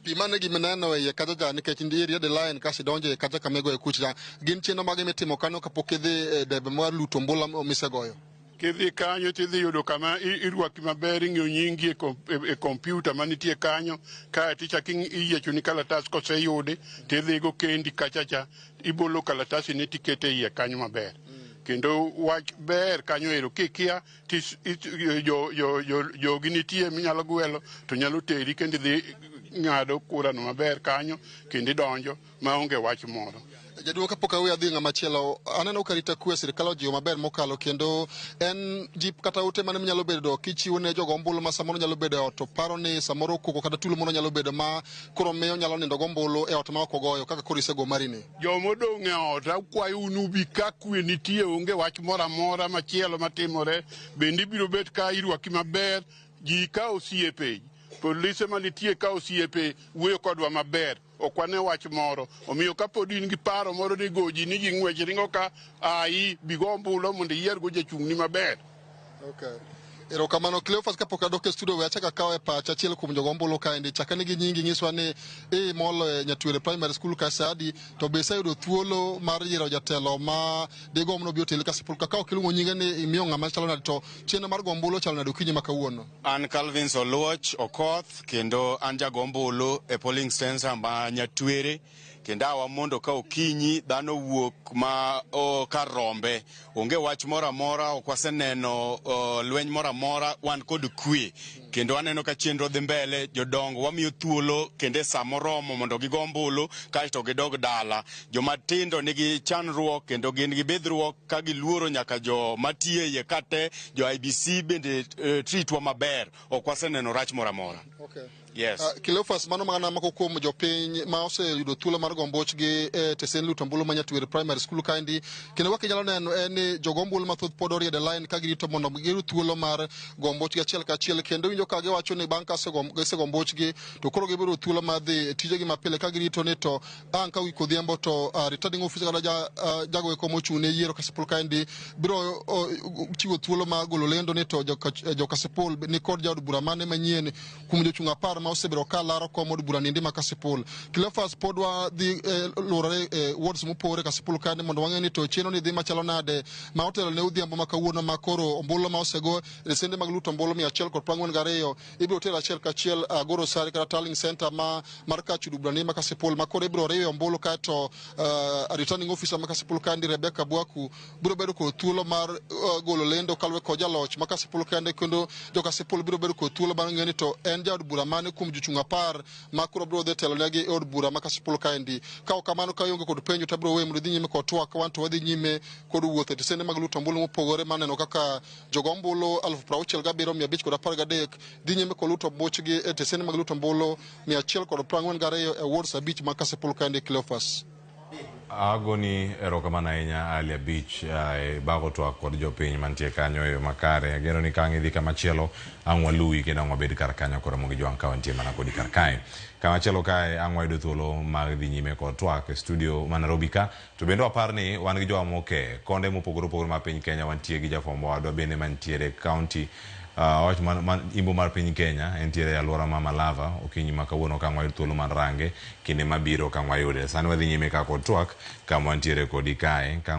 Pi mane gima ineno e iye kacha cha nikech iriado line kasto idonjo e kacha kama igoye kucha cha gin chenro mage mitimo kanyo kapok idhi e debe mar luto ombulu misegoyo? Kidhi kanyo tidhi yudo kama irwaki maber, ing'iyo nyingi e kompyuta manitie kanyo, kaeto ichako iyiechoni kalatas koseyudi tidhigo kendi kacha cha ibolo kalatasi tikete iye kanyo maber. Kendo wach ber kanyo ero kikia jogi nitie minyalo gwelo to nyalo teri kendo idhi ng'ado kurano maber kanyo kendo idonjo maonge wach moro. Jaduong' kapok aweyo adhi ng'ama chielo, aneno ka arita kwe sirikal ojiwo maber mokalo kendo en jip kata ote mane minyalo bedo kichiwo ne jogo ombulu ma samoro nyalo bedo e ot to paro ni samoro koko kata tulo moro nyalo bedo ma koro miyo nyalo nindo gombulu e ot ma ok ogoyo kaka koro isego mari ni. Jomodong' e ot akwayo un ubi ka kwe nitie onge wach moro amora machielo matimore bende ibiro bet ka irwaki maber ji ka osiepe polise manitie ka osiepe wuoyo kodwa maber. Ok wane wach moro. Omiyo kapod in gi paro moro ni goji ni ji ng'wech ringo ka ayi bigo ombulu mondo iyiergo jachung'ni maber. Okay. Erokamano Cleophas, kapok adok e studio we achak akawo e pacha achiel kuom jogo ombulu kaendi. Chaka nigi nyingi nyiswa ni imolo e Nyatwere Primary School ka saa adi to be iseyudo thuolo mar yiero jatelo ma digomb ni obi otel Kasipul ka ok iluongo nyinge ni imiyo ng'ama chalo nade to chenro mar go ombulu chalo nade okinyi ma kawuono? An Calvin Oluoch Okoth kendo an jago ombulu e polling center ma Nyatwere kendo awa mondo ka okinyi dhano wuok ma kar rombe onge wach moro amora ok waseneno lweny moro amora wan kod kwe. Kendo aneno ka chenro dhi mbele, jodongo wamiyo thuolo kendo e sa moromo mondo gigo ombulu kaeto gidog dala. Joma tindo nigi chandruok kendo gin gi bidhruok ka giluoro nyaka joma tiyo e iye ka te, jo IEBC bende treatwa maber, ok waseneno rach moro amora. Okay. Yes. Cleophas, mano mana moko kuom jopiny ma oseyudo thuolo mar go ombochgi e tesen luto ombulu ma Nyatwere Primary School kaendi. Kendo kaka inyalo neno en ni jogo ombulu mathoth pod oriedo e line ka girito mondo giyud thuolo mar go ombochgi achiel kachiel. Kendo winjo ka giwacho ni bang' ka gisego ombochgi to koro gibiro thuolo mar dhi e tijegi mapile ka girito ni to ang' ka wik odhiambo to returning officer kata jago eko mochung' ne yiero Kasipul kaendi biro chiwo thuolo mar golo lendo ni to jo Kasipul ni kod jaod bura mane manyien kuom jochung' 10 ma osebedo ka laro kom od bura niendi ma Kasipul. Cleophas, pod wadhi luorore e wards mopogore Kasipul kaendi mondo wang'e ni to chenro ni dhi machalo nade ma otelo ne odhiambo ma kawuono ma koro ombulu ma osego e sende mag luto ombulu 142 ibiro ter achiel kachiel Agoro Sare kata tallying center ma mar kach od bura ni ma Kasipul ma koro ibiro riwe ombulu kaeto returning officer ma Kasipul kaendi Rebecca Bwaku biro bedo kod thuolo mar golo lendo kaluwore kod jaloch ma Kasipul kende, kendo jo Kasipul biro bedo kod thuolo mar ng'eyo ni to en jaod bura mane kuom jochung' 10 ma koro biro dhi telo negi e od bura ma Kasipul kaendi. Ka ok kamano, ka ionge kod penjo to abiro weyi mondo idhi nyime kod twak, wan to wadhi nyime kod wuotho e tesende mag luto ombulu mopogore maneno kaka jogo ombulu 67,513 dhi nyime kod luto ombuchgi e tesende mag luto ombulu 142 e wards 5 mag Kasipul kaendi. Cleophas. Agoni erokamano ahinya Ali Abich e bago twak kod jopiny mantie kanyo e yo makare. Ageno ni ka ang' idhi kamachielo ang' waluwi kendo ang' wabed kar kanyo koro mondo gijwang' ka wantie mana kodi kar kae. Kamachielo kae ang' wayudo thuolo mar dhi nyime kod twak e studio ma Nairobi ka. To bende wapar ni wan gi jowa moke konde mopogore opogore ma piny Kenya, wantie gi jafwambo wadwa bende mantiere county wach man imbo mar piny Kenya entiere e alwora ma Malava okinyi ma kawuono ka wayud thuolo mar range kinde mabiro ka wayude. Sani wadhi nyime ka kod twak kama wantiere kodi kae ka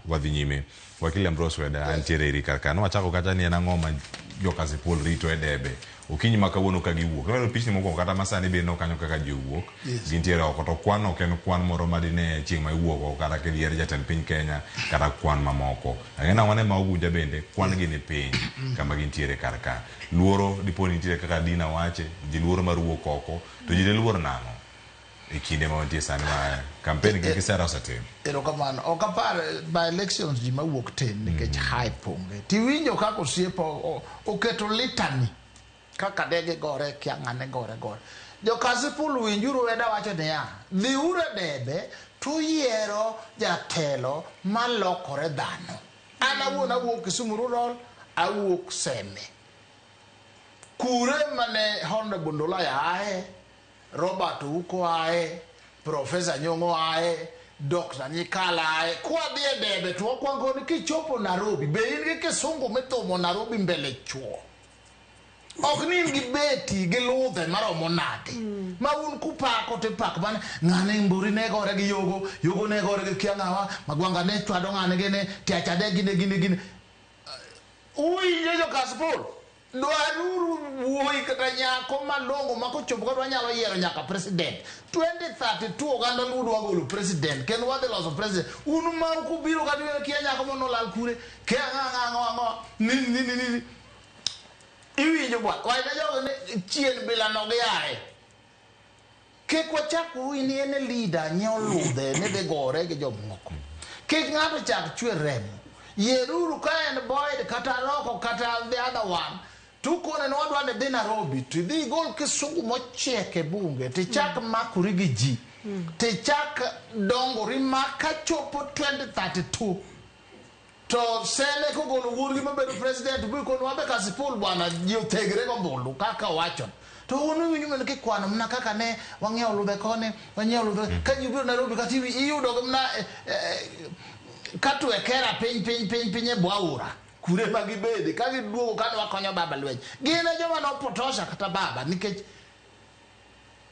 wadhi nyime. Wakili Ambrose Weda antiere iri kar ka. Nwachako kacha ni en ang'o ma jo Kasipul rito e debe okinyi ma kawuono ka giwuok. Waneno pichni mokwongo kata masani be ineno kanyo kaka ji owuok. Gintiere oko to kwan ok en kwan moro ma dine chieng' ma iwuok oko kata kidhi jatend piny Kenya kata kwan mamoko. Ang'e nang'o ne ma Ugunja bende kwan gi ni piny kama gintiere kar ka. Luoro dipo ni nitiere kaka Dina wache, ji luoro mar wuok oko to ji ne luor nang'o e kinde ma wantie sani ma campaign gi sera osetim. Erokamano. Ok apar by elections ji mawuok tin nikech hype onge. Tiwinjo kaka osiepa oketo litany kaka ne gigore kia ng'ane gore gore. Jo Kasipul winjuru weda wacho niya, dhiuru e debe tuyiero jatelo malokore dhano. An awuon awuok Kisumu Rural, awuok Seme. Kure mane Honorable Ndulaya ae, Robert Ouko ae, Professor Nyong'o ae, Dr. Nyikala ae. Kwadhi e debe to wakwongo ni kichopo Nairobi, be in gi kisungu mithumo Nairobi mbele chuo? Ok ni in gi beti gi ludhe maromo nade. Ma un kupako to ipako mana ng'ane mburi ne gore gi yogo, yogo ne gore gi kia ng'awa, magwanga ne chwado ng'ane gine, tiacha ne gine gine gine. Uwinjo jo Kasipul? Dwaruru wuoyi kata nyako malong'o ma kochopo kata wanyalo yiero nyaka president. 2032 oganda Luo dwa golo president kendo wadhi loso president. Un ma ok ubiro kata kia nyako mondo olal kure, kia ang'o ang'o ang'o ni ni ni ni. Iwinjo bwana, wachne jogo ni chien bila no giaye. Kik wachak wuoyi ni en e leader nyiewo ludhe ni dhi gore gi jomoko. Kik ng'ato chak chwer remo. Yieruru ka en Boyd kata Roko kata the other one. Tukone ni wadwa ni dhi Nairobi to idhi igol kisungu mochiek e bunge tichak makori gi ji. Tichak dongori ma kachopo 2032 to Seme kogolo wuodgi mabedo president biro kono wabe Kasipul bwana ji othegre gombulu kaka owacho. To un uwinjo mana kikwano mana kaka ne wang'iewo ludhe koni, wanyiewo ludhe ka ji obiro Nairobi kata iyudo gi mana ka twekera piny piny piny piny e bwo aora kure ma gibede ka giduogo ka wakonyo baba lweny. Gin e joma nopotosha kata baba nikech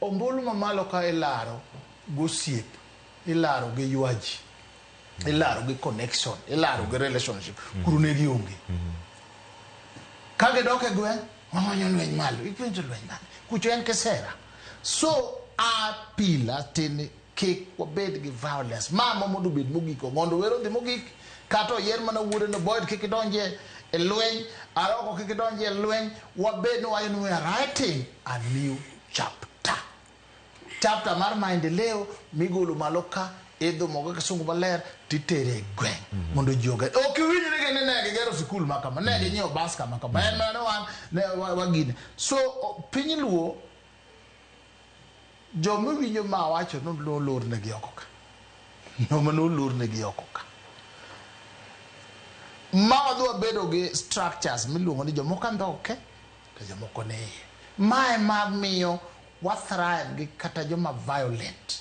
ombulu mamalo ka ilaro gosiep, ilaro gi ywaji, ilaro gi connection, ilaro gi relationship, kuro ne gionge. Ka gidok e gweng', wamanyo lweny malo, ipenjo lweny mane? Kucho en kisera. So apila tini kik wabed gi violence. Ma ma mondo obed mogik, Ong'ondo Were odhi mogik, kata oyier mana wuode no Boyd kik idonje. e lweny, Aroko kik donji e lweny, wabed ni wacho ni we are writing a new chapter. Chapter mar maendeleo migolo malo ka idho mogo kisungu maler titere e gweng' mondo ji oger. Ok iwinj ni gin ni ne gigero sikul ma kama, ne ginyiewo bas kama kama, en mana ni wan ne wagine. So piny Luo joma winjo ma wacho ni nolornegi oko ka. Joma nolornegi oko ka. Ma wadhi wabedo gi structures miluongo ni jomoko andhoke to jomoko ne iye. Mae ma miyo wa thrive gi kata joma violent.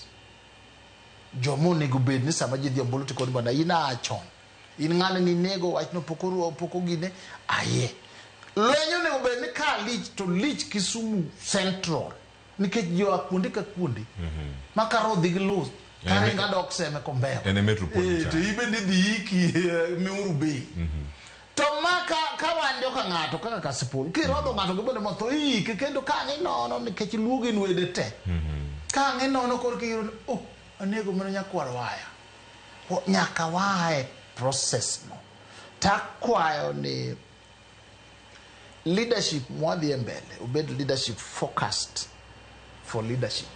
Joma onego bed ni sama ji dhi ombulu to koni bwana in a chon. In ng'ane ninego wachno pok oruo pok ogine aye. Lweny onego bed ni ka lich to lich Kisumu Central. Nikech ji oa kuonde ka kuonde. Ma karo dhi gi luth. Karinga dok seme kombewa. En e metropolitan. To in bende idhi iki Miuru Bay. To ma ka wan joka ng'ato kaka Kasipul, kirodho ng'ato gi bende motho iike kendo ka ang' inono nikech Luo gin wede te. Ka ang' inono korka iyudo ni oh, anego mana nyakwar waya. Nyaka waa e process no. Takwayo ni leadership mwadhi e mbele obed leadership focused for leadership.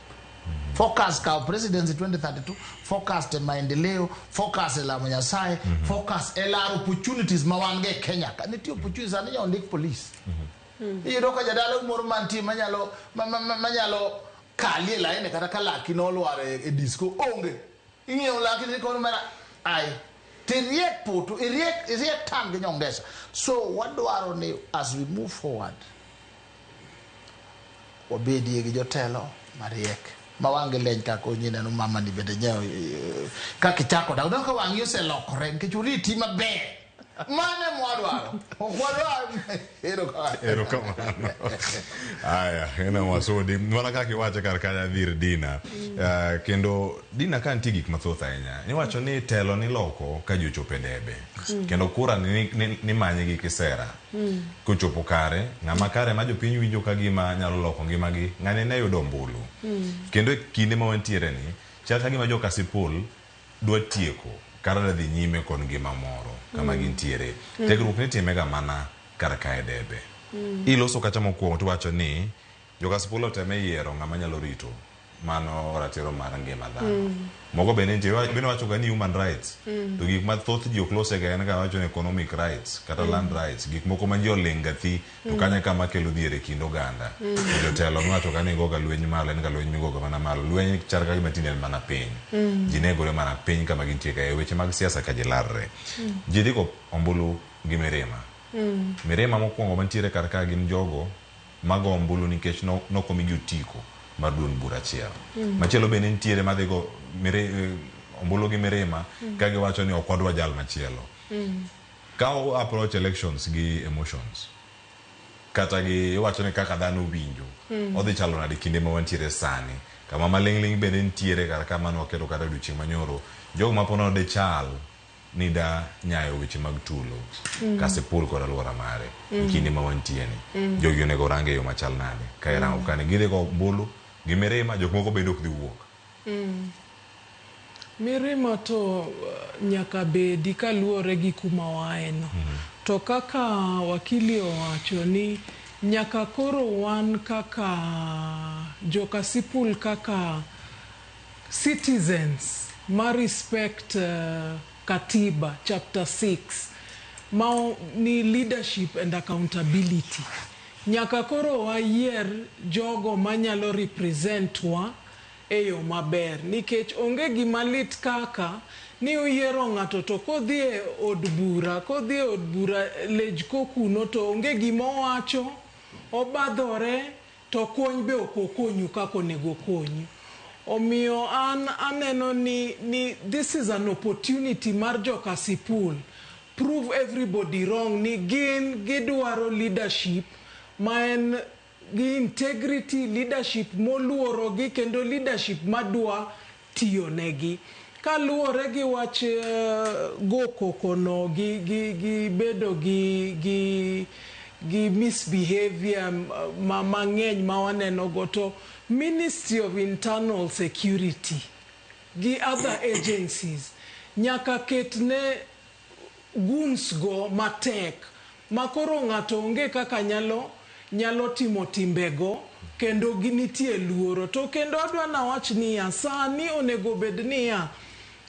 Focus kawo presidency 2032, focus e maendeleo, focus e lamo Nyasaye, focus e laro opportunities ma wan go e Kenya ka. Nitie opportunities sani inyalo ndik police. Iyudo ka jadala moro mantie manyalo manyalo kali e laini kata ka laki nolwar e disco onge. Ing'iewo laki ni kono mera ai. Tiriek putu, iriek tan gi nyongesa. So wadwaro ni as we move forward wabedie gi jotelo mariek ma wang'gi leny kaka onyineno mama ni bende nyewo kaka ichako dak uneno ka wang'i oselokore nikech oriti maber. Mano ema wadwaro. Ok wadwar erokamano. Erokamano. Aya, ena wasodi. Mana kaka iwache kar kanyo adhir Dina. Kendo Dina ka nitie gik mathoth ahinya. Iwacho ni telo niloko ka ji ochopo e debe. Kendo kura ni manye gi kisera. Kochopo kare, ng'ama kare ma jopiny winjo ka gima nyalo loko ngimagi, ng'ani ne yudo ombulu. Kendo e kinde ma wantiere ni, chal ka gima jo Kasipul dwa tieko kata dwa dhi nyime kod ngima moro kama gintiere. Tiegruok nitime ga mana kar kae debe. Iloso kacha mokwongo tiwacho ni jo Kasipul oteme yiero ng'ama nyalo rito mano ratiro mar ngima dhano. Moko bende nitie, bende wacho ga ni human rights. To gik ma thoth ji ok lose ga en ga wacho ni economic rights kata land rights, gik moko ma ji oling' ga thi to kanyo e kama kelo dhier e kind oganda. To jotelo miwacho ga ni goga lweny malo en ga lweny migoga mana malo. Lweny chal ka gima tinde en mana piny. Ji negore mana piny kama gintie ka e weche mag siasa ka ji larre. Ji dhi go ombulu gi mirima. Mirima mokwongo mantiere kar ka gin jogo mago ombulu nikech nokomigi otiko mar duond bura achiel. Machielo bende nitiere madhi go ombulu gi mirima ka giwacho ni ok wadwa jal machielo. Ka o approach elections gi emotions kata gi iwacho ni kaka dhano winjo odhi chalo nade kinde ma wantiere sani kama maling'ling' bende nitiere kar ka mane waketo kata odiochieng' manyoro jogo ma ponono de chal ni da nyayo weche mag tulo Kasipul kod alwora mare e kinde ma wantie ni jogi onego orang e yo machal nade ka irango kani gidhi go ombulu gi mirima jok moko bende ok dhi wuok. Mirima to nyaka bedi kaluwore gi kuma waeno. To kaka wakili owacho ni nyaka koro wan kaka jo Kasipul kaka citizens ma respect katiba chapter 6 ma ni leadership and accountability. Nyaka koro wayier jogo manyalo represent wa e yo maber nikech onge gima lit kaka ni uyiero ng'ato to kodhi e od bura kodhi e od bura lejko kuno to onge gima owacho obadhore to kony be ok okonyu kaka onego okonyu. Omiyo an aneno ni this is an opportunity mar jo Kasipul prove everybody wrong ni gin gidwaro leadership ma en gi integrity, leadership moluorogi kendo leadership madwa tiyo negi. Kaluwore gi wach go koko no gi bedo gi misbehavior mang'eny ma waneno go to Ministry of Internal Security gi other agencies nyaka ket ne goons go matek. Ma koro ng'ato onge kaka nyalo nyalo timo timbego kendo nitie luoro. To kendo adwa nawach niya, sani onego bed niya,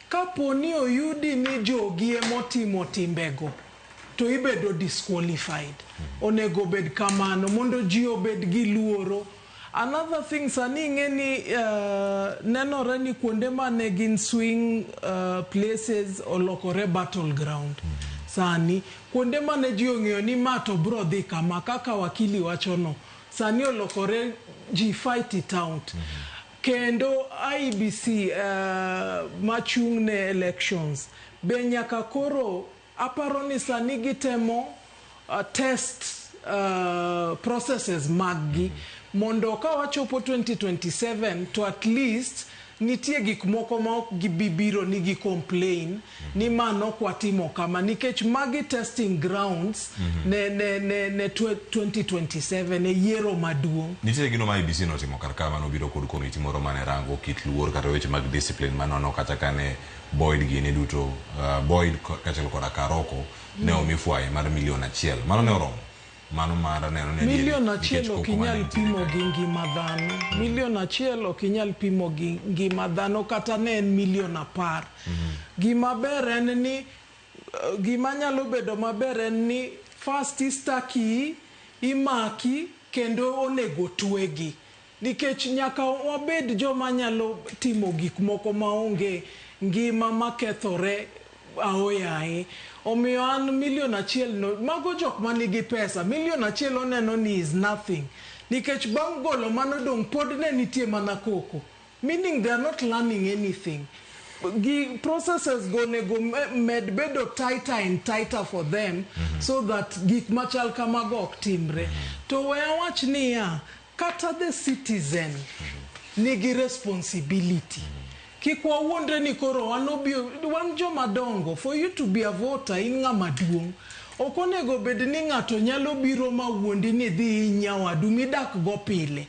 kapo ni oyudi ni jogi emotimo timbego, to ibedo disqualified. Onego bed kamano mondo ji obed gi luoro. Another thing sani ing'e ni nenore ni kuonde mane gin swing places olokore battleground. Sani kuonde mane ji ong'eyo ni ma to bro dhi kama kaka wakili wachono sani olokore ji fight it out. Kendo IEBC machung' ne elections be nyaka koro aparo ni sani gitemo test processes maggi mondo ka wachopo 2027 to at least nitie gik moko ma ok gibi biro ni gi complain ni ma nok watimo kama nikech magi testing grounds ne 2027 e yiero maduong'. Nitie gino ma IEBC notimo kar ka manobiro kod komiti moro mane rango kit luor kata weche mag discipline manono kata kane Boyd gini duto Boyd kaachiel koda Karoko ne omi fwai mar milion 1. Mano ne oromo mano mar neno ni adieri, Milion nikech achiel ok koko mane inyal nitiere pimo kanyo. gi ngima dhano. Milion 1 ok inyal pimo gi ngima dhano kata ne en milion 10. Gima ber en ni gima nyalo bedo maber en ni first istaki imaki kendo onego twegi nikech nyaka wabed joma nyalo timo gik moko maonge ngima makethore aoyaye. Omiyo an milion 1 no mago jok manigi pesa milion 1 oneno ni is nothing nikech bang' golo mano dong' pod ne nitie mana koko meaning they are not learning anything. Gi processes go onego med bedo tighter and tighter for them so that gik machal kamago ok timre. To we awach niya, kata the citizen nigi responsibility. Kik wawuondre ni koro wan obio, wan joma dongo. For you to be a voter in ng'ama duong'. Ok onego bed ni ng'ato nyalo biro ma wuondi ni dhi nyawadu midak go pile.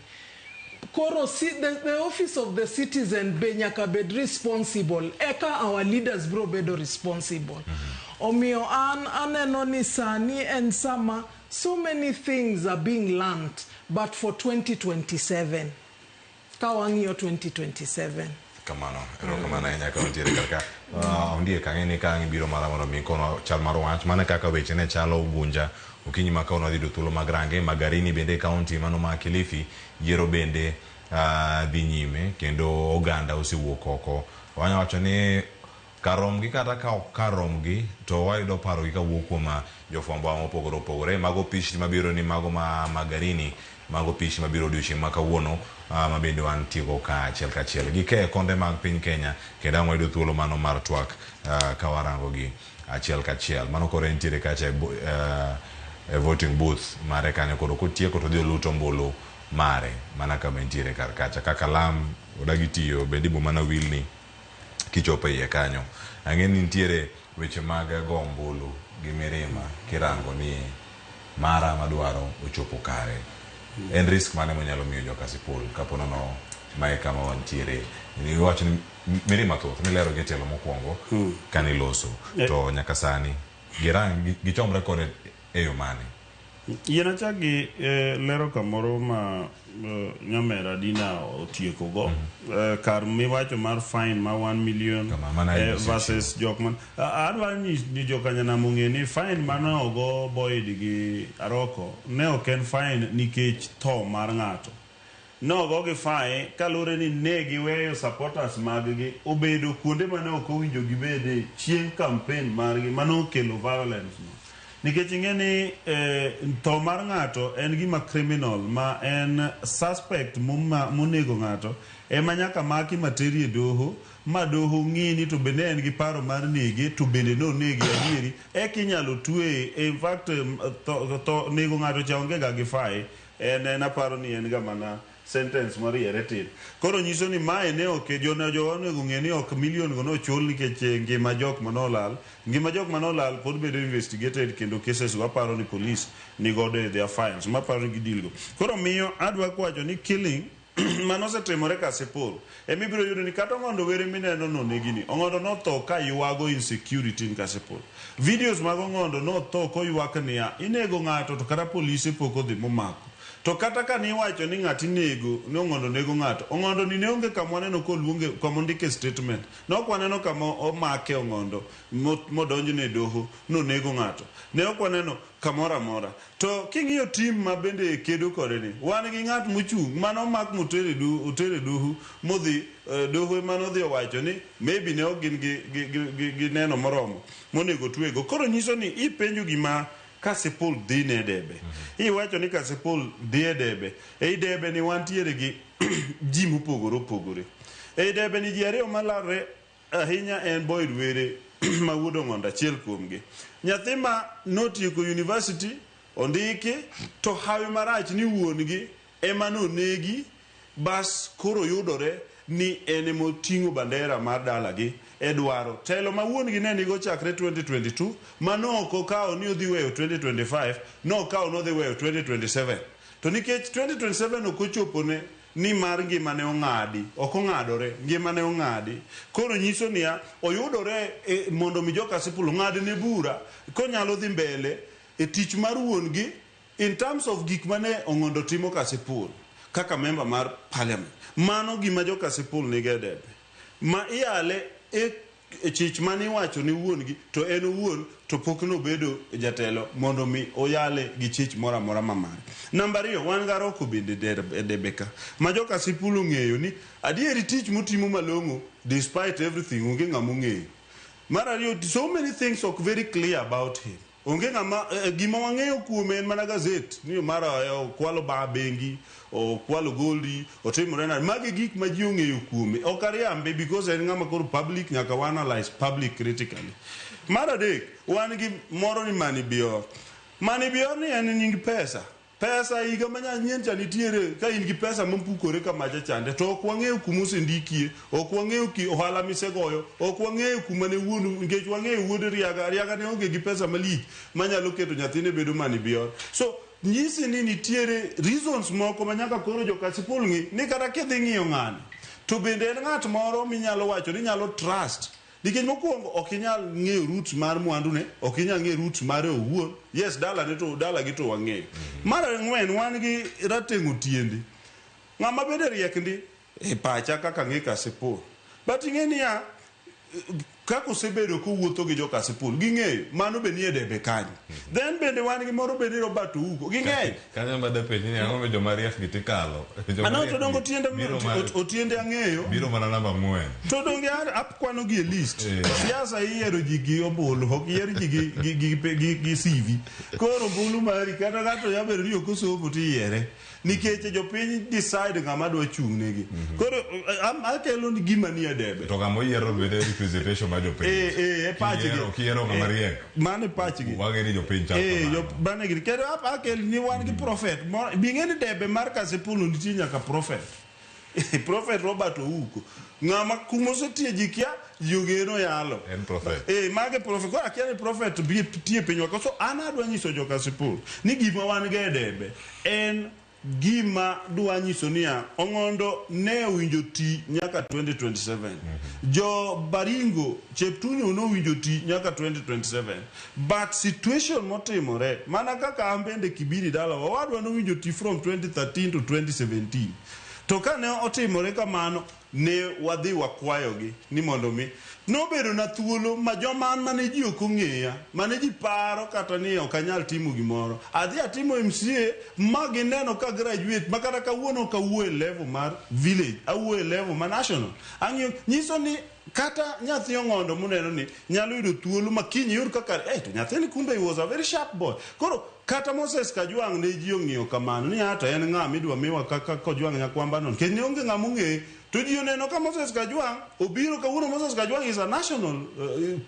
Koro si, the office of the citizen be nyaka bed responsible eka our leaders bro bedo responsible. Omiyo an aneno ni sani en sama so many things are being learnt but for 2027 ka wang'iyo 2027. Kamano, erokamano ahinya ka wantiere kar ka. Ondiek ang'e ni ka ang' ibiro mara mondo mi ikonwa chal mar wach mana kaka weche ne chalo Ugunja okinyi ma kawuono wadhi yudo thuolo mag range Magarini bende e kaunti mano ma Kilifi yiero bende dhi nyime kendo oganda osewuok oko. Wanya wacho ni kar romgi kata ka ok kar romgi to wayudo parogi kawuok kuom jofwambo mopogore opogore. Mago pichni mabiro ni mago ma Magarini, mago pichni mabiro odiochieng' ma kawuono ma bende wantiego ka achiel kachiel. Gike konde mag piny Kenya kendo ang' wayudo thuolo mano mar twak ka warango gi achiel kachiel. Mano koro entiere kacha e voting booth mare kanyo koro kotieko to odhi oluto ombulu mare mana kama entiere kar kacha. Kaka lam odagi tiyo bende ibo mana wilni kichopo iye kanyo. Ang'e ni nitiere weche mag go ombulu gi mirima kirango ni mara madwaro ochopo kare. En risk mane monyalo miyo jo Kasipul kapo nono mae kama wantiere? Iwacho ni mirima thoth nilero gi e tielo mokwongo kaniloso to nyaka sani girang gichomre kode e yo mane? Yien achak gi lero kamoro ma nyamera Dina otieko go kar miwacho mar fine ma 1 million mana IEBC versus jok man adwa ni jokanyanam ong'e ni fine mane ogo Boyd gi Aroko ne ok en fine nikech tho mar ng'ato. Ne ogo gi fine kaluwore ni ne giweyo supporters mag gi obedo kuonde mane ok owinjo gibede chieng' campaign margi mane okelo violence no. Nikech ing'e ni tho mar ng'ato en gima criminal ma en suspect monego ng'ato ema nyaka maki materi e doho ma doho ng'i ni to bende en gi paro mar nege to bende nonege adieri eka inyalo tweye. In fact tho nego ng'ato cha onge ga gi fine en aparo ni en ga mana sentence moriere tir. Koro nyiso ni mae ne ok jona jowa onego ng'e ni ok million go nochul nikech ngima jok manolal. Ngima jok manolal pod bedo investigated kendo cases go aparo ni police ni godo e their files maparo ni gideal go. Koro miyo adwa kwacho ni killing Mano osetimore Kasipul. Ema ibiro yudo ni kata Ong'ondo Were mineno nonegi ni, Ong'ondo notho ka ywago insecurity in Kasipul. Videos mag Ong'ondo notho koywak niya, inego ng'ato to kata polise pok odhi momako. To kata ka niwacho ni ng'at inego, ni Ong'ondo nego ng'ato, Ong'ondo ni ne onge kama waneno koluonge, kama ondike statement. Ne ok waneno kama omake Ong'ondo modonjne e doho nonego ng'ato. Ne ok waneno kamoro amora. To king'iyo team ma bende kedo kode ni, wan gi ng'at mochung' mane omak moter e doho, oter e doho modhi doho ema nodhi owacho ni maybe ne ok gin gi, gi, gi, gi, gi neno moromo monego twego. Koro nyiso ni ipenjo gima Kasipul dhi ne debe. Iwacho ni Kasipul dhi e debe. Ei debe ni wantiere gi ji mopogore opogore. Ei debe ni ji ariyo malarre ahinya en Boyd Were ma wuod Ong'ondo achiel kuomgi. Nyathi ma notieko university ondiki to hawi marach ni wuon gi ema nonegi bas koro yudore ni en ema oting'o bandera mar dalagi e dwaro telo ma wuon gi ne nigo chakre 2022 ma ne ok okawo ni odhi weyo 2025 nokawo ni odhi weyo 2027 to nikech 2027 ok ochopone Nimar ngimane ong'adi, ok ong'adore, ngimane ong'adi. Koro nyiso niya, oyudore e, mondo mi joka Kasipul ong'adne bura konyalo dhi mbele e tich mar wuon gi in terms of gik mane Ong'ondo timo Kasipul kaka member mar parliament. Mano gima jo Kasipul nigo e debe. Ma iyale e E chich mane iwacho ne wuon-gi, to en owuon to pok nobedo jatelo mondo mi oyale gi chich moro amora ma mare. Namba ariyo, wan gi Aroko bende e debe ka, ma jo Kasipul ong'eyo ni adieri tich motimo malong'o despite everything onge ng'ama ong'eyo. Mar ariyo, so many things ok very clear about him. Onge ng'ama gima wang'eyo kuome en mana gazet ni mara okwalo ba bengi, okwalo goldi, otimore nade. Magi gik ma ji ong'eyo kuome. Ok ariambe because en ng'ama koro public nyaka wa analyse public critically. Mar adek, wan gi moro ni Mani Bior. Mani Bior ni en nying pesa. Pesa higa ma nyien cha nitiere ka in gi pesa mopukore ka macha chande to ok wang'eyo kuma osendikie, ok wang'eyo ki ohala misegoyo, ok wang'eyo kuma ne wuonu nikech wang'eyo wuod Riaga, Riaga ne onge gi pesa malich manyalo keto nyathine bedo mani bior. So nyisi ni nitiere reasons moko ma nyaka koro jo Kasipul ng'i ni kata kidhi ng'iyo ng'ani to bende en ng'at moro minyalo wacho ni inyalo trust Nikech mokuongo ok inyal ng'eyo roots mar mwandune, ok inyal ng'eyo roots mare owuon. Yes, dalane to dalagi to wang'eyo. Mar ang'wen wan gi rateng' otiendi. Ng'ama bende riek ndi e pacha kaka ang'e Kasipul. But ing'e niya, kaka osebedo kowuotho gi jo Kasipul, ging'eyo, mano be nie debe kanyo. Then bende wan gi moro bende Robert Ouko, ging'eny. Kanyo ma dapenji ni ang'o joma riek gi tikalo. Joma Ano riek to dongo gi otiende biro mar- otiende ang'eyo. Biro mana namba ang'wen. To donge akwano gi e list. Siasa iyiero ji gi ombulu, ok yier ji gi CV. Koro ombulu mari kata ng'ato nyalo bedo ni ok osomo to iyiere. Nikech jopiny decide ng'ama dwa chung' negi. Koro akelo ni gima nie debe. To ng'ama oyiero bende representation mar jopiny. Eh, e pachgi. Kiyiero ng'ama riek. Mano e pachgi. Wang'e ni jopiny chal Eh, kamano. jo bane gini. Kendo akel ni wan gi prophet. Bi ing'e ni debe mar Kasipul nitie nyaka prophet. Prophet Robert Ouko. Ng'ama kuma osetie ji kia, ji ogeno yalo. En prophet. Eh, mage prophet. Koro akia ni prophet bi tie pinywa. Koso an adwa nyiso jo Kasipul ni gima wan go e debe en gima dwa nyiso niya, Ong'ondo ne owinjo ti nyaka 2027. Jo Baringo, Cheptunyo nowinjo ti nyaka 2027. But situation motimore, mana kaka an bende Kibiri dalawa, owadwa nowinjo ti from 2013 to 2017. To kane otimore kamano, ne wadhi wakwayogi ni mondo mi nobedo na thuolo ma joma an mane ji ok ong'eya, mane ji paro kata ni ok anyal timo gimoro. Adhi atimo MCA ma gineno ka graduate ma kata kawuono ok awuo e level mar village, awuo e level ma national. Ang'iyo, nyiso ni kata nyathi Ong'ondo muneno ni nyalo yudo thuolo ma kiny iyud kaka eh, to nyathini kumbe he was a very sharp boy. Koro kata Moses Kajwang' ne ji ong'iyo kamano ni ato en ng'a midwa miwa kaka Kojwang' nyakwamba no nikech ne onge ng'ama ong'eye. To ji oneno ka Moses Kajwang' obiro kawuono. Moses Kajwang' is a national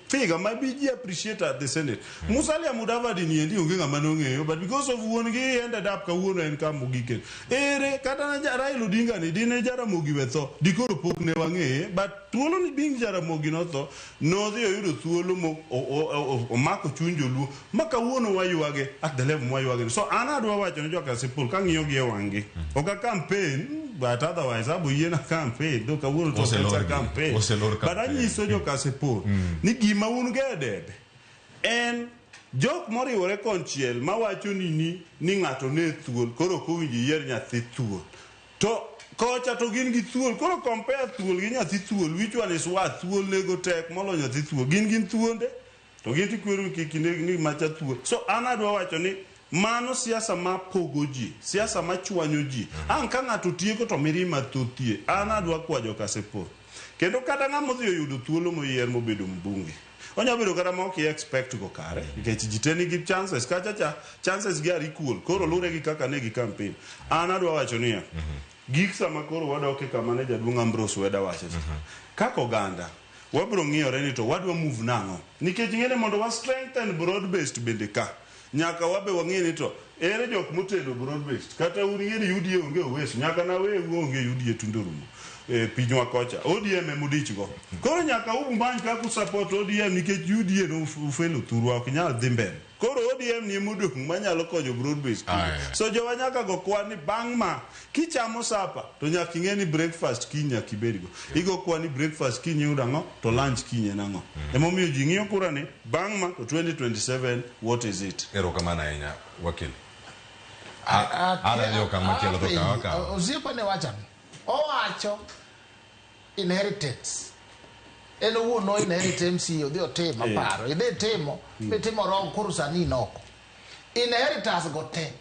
figure ma bi ji appreciate at the Senate. Musalia Mudavadi ni endi onge ng'ama nong'eyo but because of wuon gi he ended up kawuono en kama ogike. Ere kata na Raila Odinga ni dine Jaramogi we tho dikoro pok ne wang'eye but thuolo ni being Jaramogi notho nodhi oyudo thuolo mo omako chuny joluo ma kawuono waywage at the level mwaywage. So an adwa wacho ne jo Kasipul kang'iyo gi e wang'gi ok a campaign But otherwise abo yiena campaign. Do kawuono to Oselor ok en gi. sa campaign. Oselor But campaign. anyiso jo Kasipul ni gima un go e debe en jok moriwore konchiel mawacho ni ni ng'ato ne thuol koro ok owinjo iyier nyathi thuol to kocha to gin gi thuol koro compare thuol gi nyathi thuol which one is worse thuol nego tek moloyo nyathi thuol gin thuonde to gin tikwero kik ineg ni macha thuol so an adwa wacho ni mano siasa ma pogo ji siasa ma chwanyo ji ang' ka ng'ato tieko to mirima thothie an adwa kwa jo Kasipul kendo kata ng'ama odhi oyudo thuolo moyier mobedo mbunge onyalo bedo kata ma ok i expect go kare nikech ji te nigi chances kacha cha chances gi are equal koro lure gi kaka ne gi campaign an adwa wacho niya gik sama koro wadok e kama ne jaduong' Ambrose Weda wacho cha kaka oganda wabiro ng'iyore ni to wadwa move nang'o nikech ing'e ni mondo wa strengthen broad based bende ka nyaka wabe wang'e ni to ere jok motelo broad based kata un ing'e ni UDA onge Oweso nyaka naweu onge UDA tunde orumo e pinywa kocha ODM emudich go koro nyaka umany kaka usupport ODM nikech UDA no ufelo thurwa ok nyal dhi mbele koro ODM ni emodong' manyalo konyo broad based so jowa nyaka go kwan ni bang' ma kichamo sapa to nyaka ing'e ni breakfast kiny nyaka ibedgo igo kwan ni breakfast kiny iyudo ang'o to lunch kiny en ang'o emomiyo ji ng'iyo kura ni bang' ma to 2027 what is it erokamano ahinya wakil adhi okang' machielo to kaw akawa Osiepa ne wacho ang'o? Owacho inheritance. En owuon no inherit MCA odhi otim aparo. Idhi timo, mitimo wrong koro sani in oko. Inheritance go te.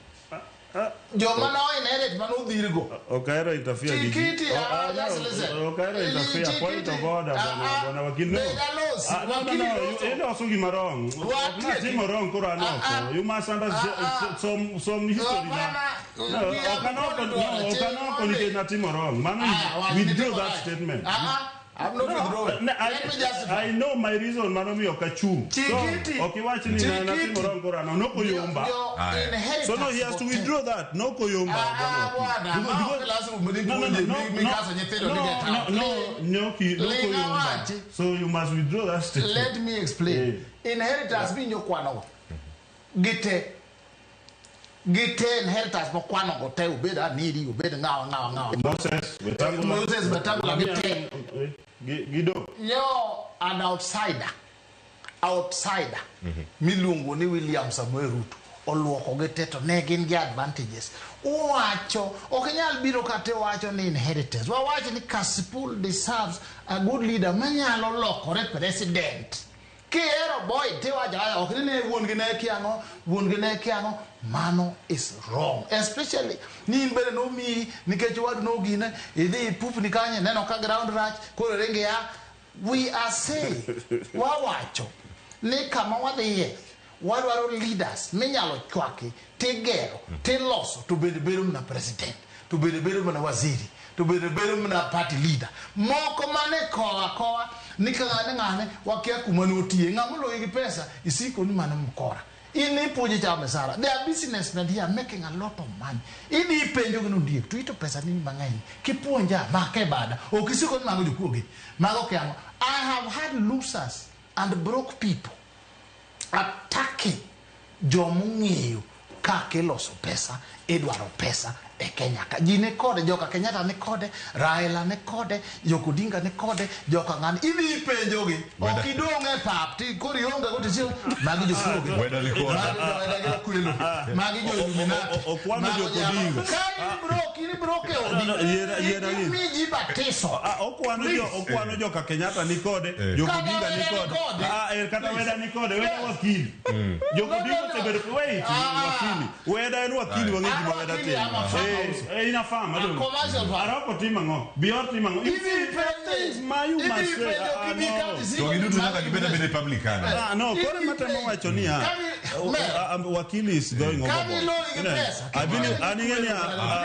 Joma no inherit mane odhirgo. Ok ahero interfere gi ji. Tikiti, Oh, ah, ah, just no, listen. Ok ahero interfere. Point of order, bwana, bwana wakil. No. Bed alosi, Ah, no, no, wakili no, loso. iloso gima wrong. Ok Watieki. natimo wrong koro an oko. You must understand some history na. No, We are ok an oko, born no, ok an oko nikech natimo wrong. Mano withdraw nitimo that right. statement. Ah, ah, I'm not withdrawing. No, Let me justify. I know my reason mano miyo ok achung'. So, Chikiti. ok iwach ni Chikiti. natimo wrong koro an oko. Nokoyomba. Your So no, he has to withdraw that. Nokoyomba. Ah, bwana, ma ok lazima No, no, no, mi no, kaso nyithindo no, ni get out. no, no, Ling nokoyomba. awachi. So you must withdraw that statement. Let me explain. Inheritance minyo kwano gite gite inheritance mokwano go te obed aniri obed ng'awa ng'awa ng'awa. Moses Wetangula. Moses Wetangula gite. Gido. Nyo an outsider. Outsider. Miluongo ni William Samoei Ruto oluoko gi te to ne gin gi advantages. Owacho ok inyal biro kata iwacho ni inheritance. Wawacho ni Kasipul deserves a good leader manyalo lokore president. Kihero boy tiwacho "Ah, ok ni ne wuon gi ne kia ang'o, wuon gi ne kia ang'o." Mano is wrong. Especially ni in bende nomiyi nikech wadu nogine idhi ipupni kanyo ineno ka ground rach koro ringi ya. We are saying wawacho ni kama wadhiye wadwaro leaders minyalo chwaki tigero tiloso to bende bedo mana president to bende bedo mana waziri to bende bedo mana party leader moko mane koa koa ni ka ng'ane ng'ane wakia kuma notiye ng'ama oloyi gi pesa isiko ni mano mkora in ipuonjo chamo misara there are businessmen here making a lot of money idhi ipenjo gi nondiek to ito pesa nini mang'eny kipuonja make bada ok isiko ni mago jokuoge mago kiang'o I have had losers and broke people attacking jomong'eyo kaka iloso pesa idwaro pesa e Kenya ka ji ni kode joka Kenyatta ni kode Raila ni kode joka Odinga ni kode joka ng'ani idhi ipenjogi ok idong' e pap ti koro ionge go tisio magi jokuoge Weda ni kode. magi jo-Weda gi Okwelo magi jo Illuminati Okwano mago jok jama- Odinga. ka in broke in broke e odi No, no, yiera gi. imi ji batiso Ah, okwano jo okwano joka Kenyatta ni kode, jok Kata Odinga ni Weda ni kode. kode. Ah, kata Weda ni kode, Weda wakili. Jok No, no, Odinga no. osebedo wait, wakili. Weda en wakili wang'e Ah, gima Weda wakili, timo. I'm a farmer also. In a farm, A commercial farm. Aroko timo ang'o? Bior timo ang'o? Idhi ipenje Ma you idhi must say, ipenjo ah, kibi no. kati To giduto nyaka gibed abeda e public kanyo. Ah, no, koro matemo wacho niya wakili is going Kani overboard. lori gi You know, pesa, I believe kibali an ing'e niya,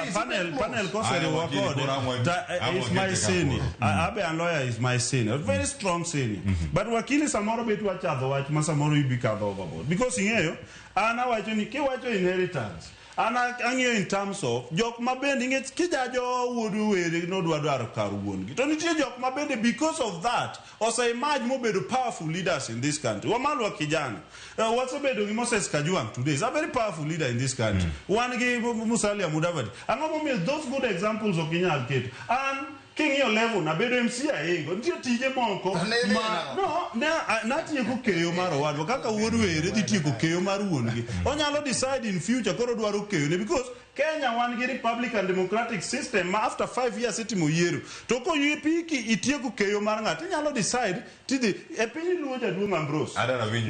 Please, panel koseriwa Aye, wakili, kode koro ang' ta, ang' is my wakete senior. ka Abe an lawyer is my senior, very strong senior. But wakili samoro bet wachadho wach ma samoro ibi kadho overboard. Because ing'eyo, an awacho ni kiwacho inheritance, An ang'iyo in terms of jok ma bende ing'e kijajo wuod were nodwa dwaro kar wuon gi. To nitie jok ma bende because of that ose emerge mobedo powerful leaders in this country. Wamalwa kijana. Wasebedo gi Moses Kajwang' today. Is a very powerful leader in this country. Wan gi Musalia Mudavadi. Ang'o momiyo those good examples ok inyal keto? An king'iyo level na bedo MC ahingo. Nitie tije moko ma no na natieko keyo mar owadwa kaka wuod were dhi tieko keyo mar wuon gi. Onyalo decide in future koro dwaro keyo ne because Kenya wan gi Republican democratic system ma after 5 years itimo yiero. To koyie piki itieko keyo mar ng'ato inyalo decide tidhi e piny Luo jaduong' Ambrose.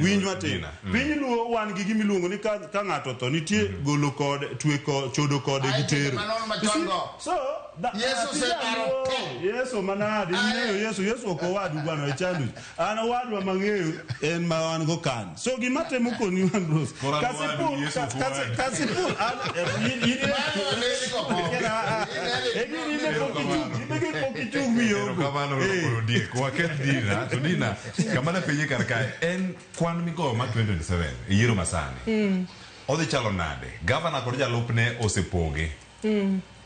Winj matin. Piny Luo wan gi gima iluongo ni ka ng'ato otho nitie golo kode twe kode chodo kode gi tero. You see? So Yesu osedaro te. Yesu manade ing'eyo Yesu Yesu ok owadu bwana wechandu. An owadwa mang'eyo en ma wan go kan. So gima temo koni Ambrose. Kasipul kasipul an in Erokamano Ondiek. Waket Dina, to Dina, kama napenje kar kae, en kwan migoyo mar 2027 e yiero masani. Odhi chalo nade? Gavana kod jalupne osepoge.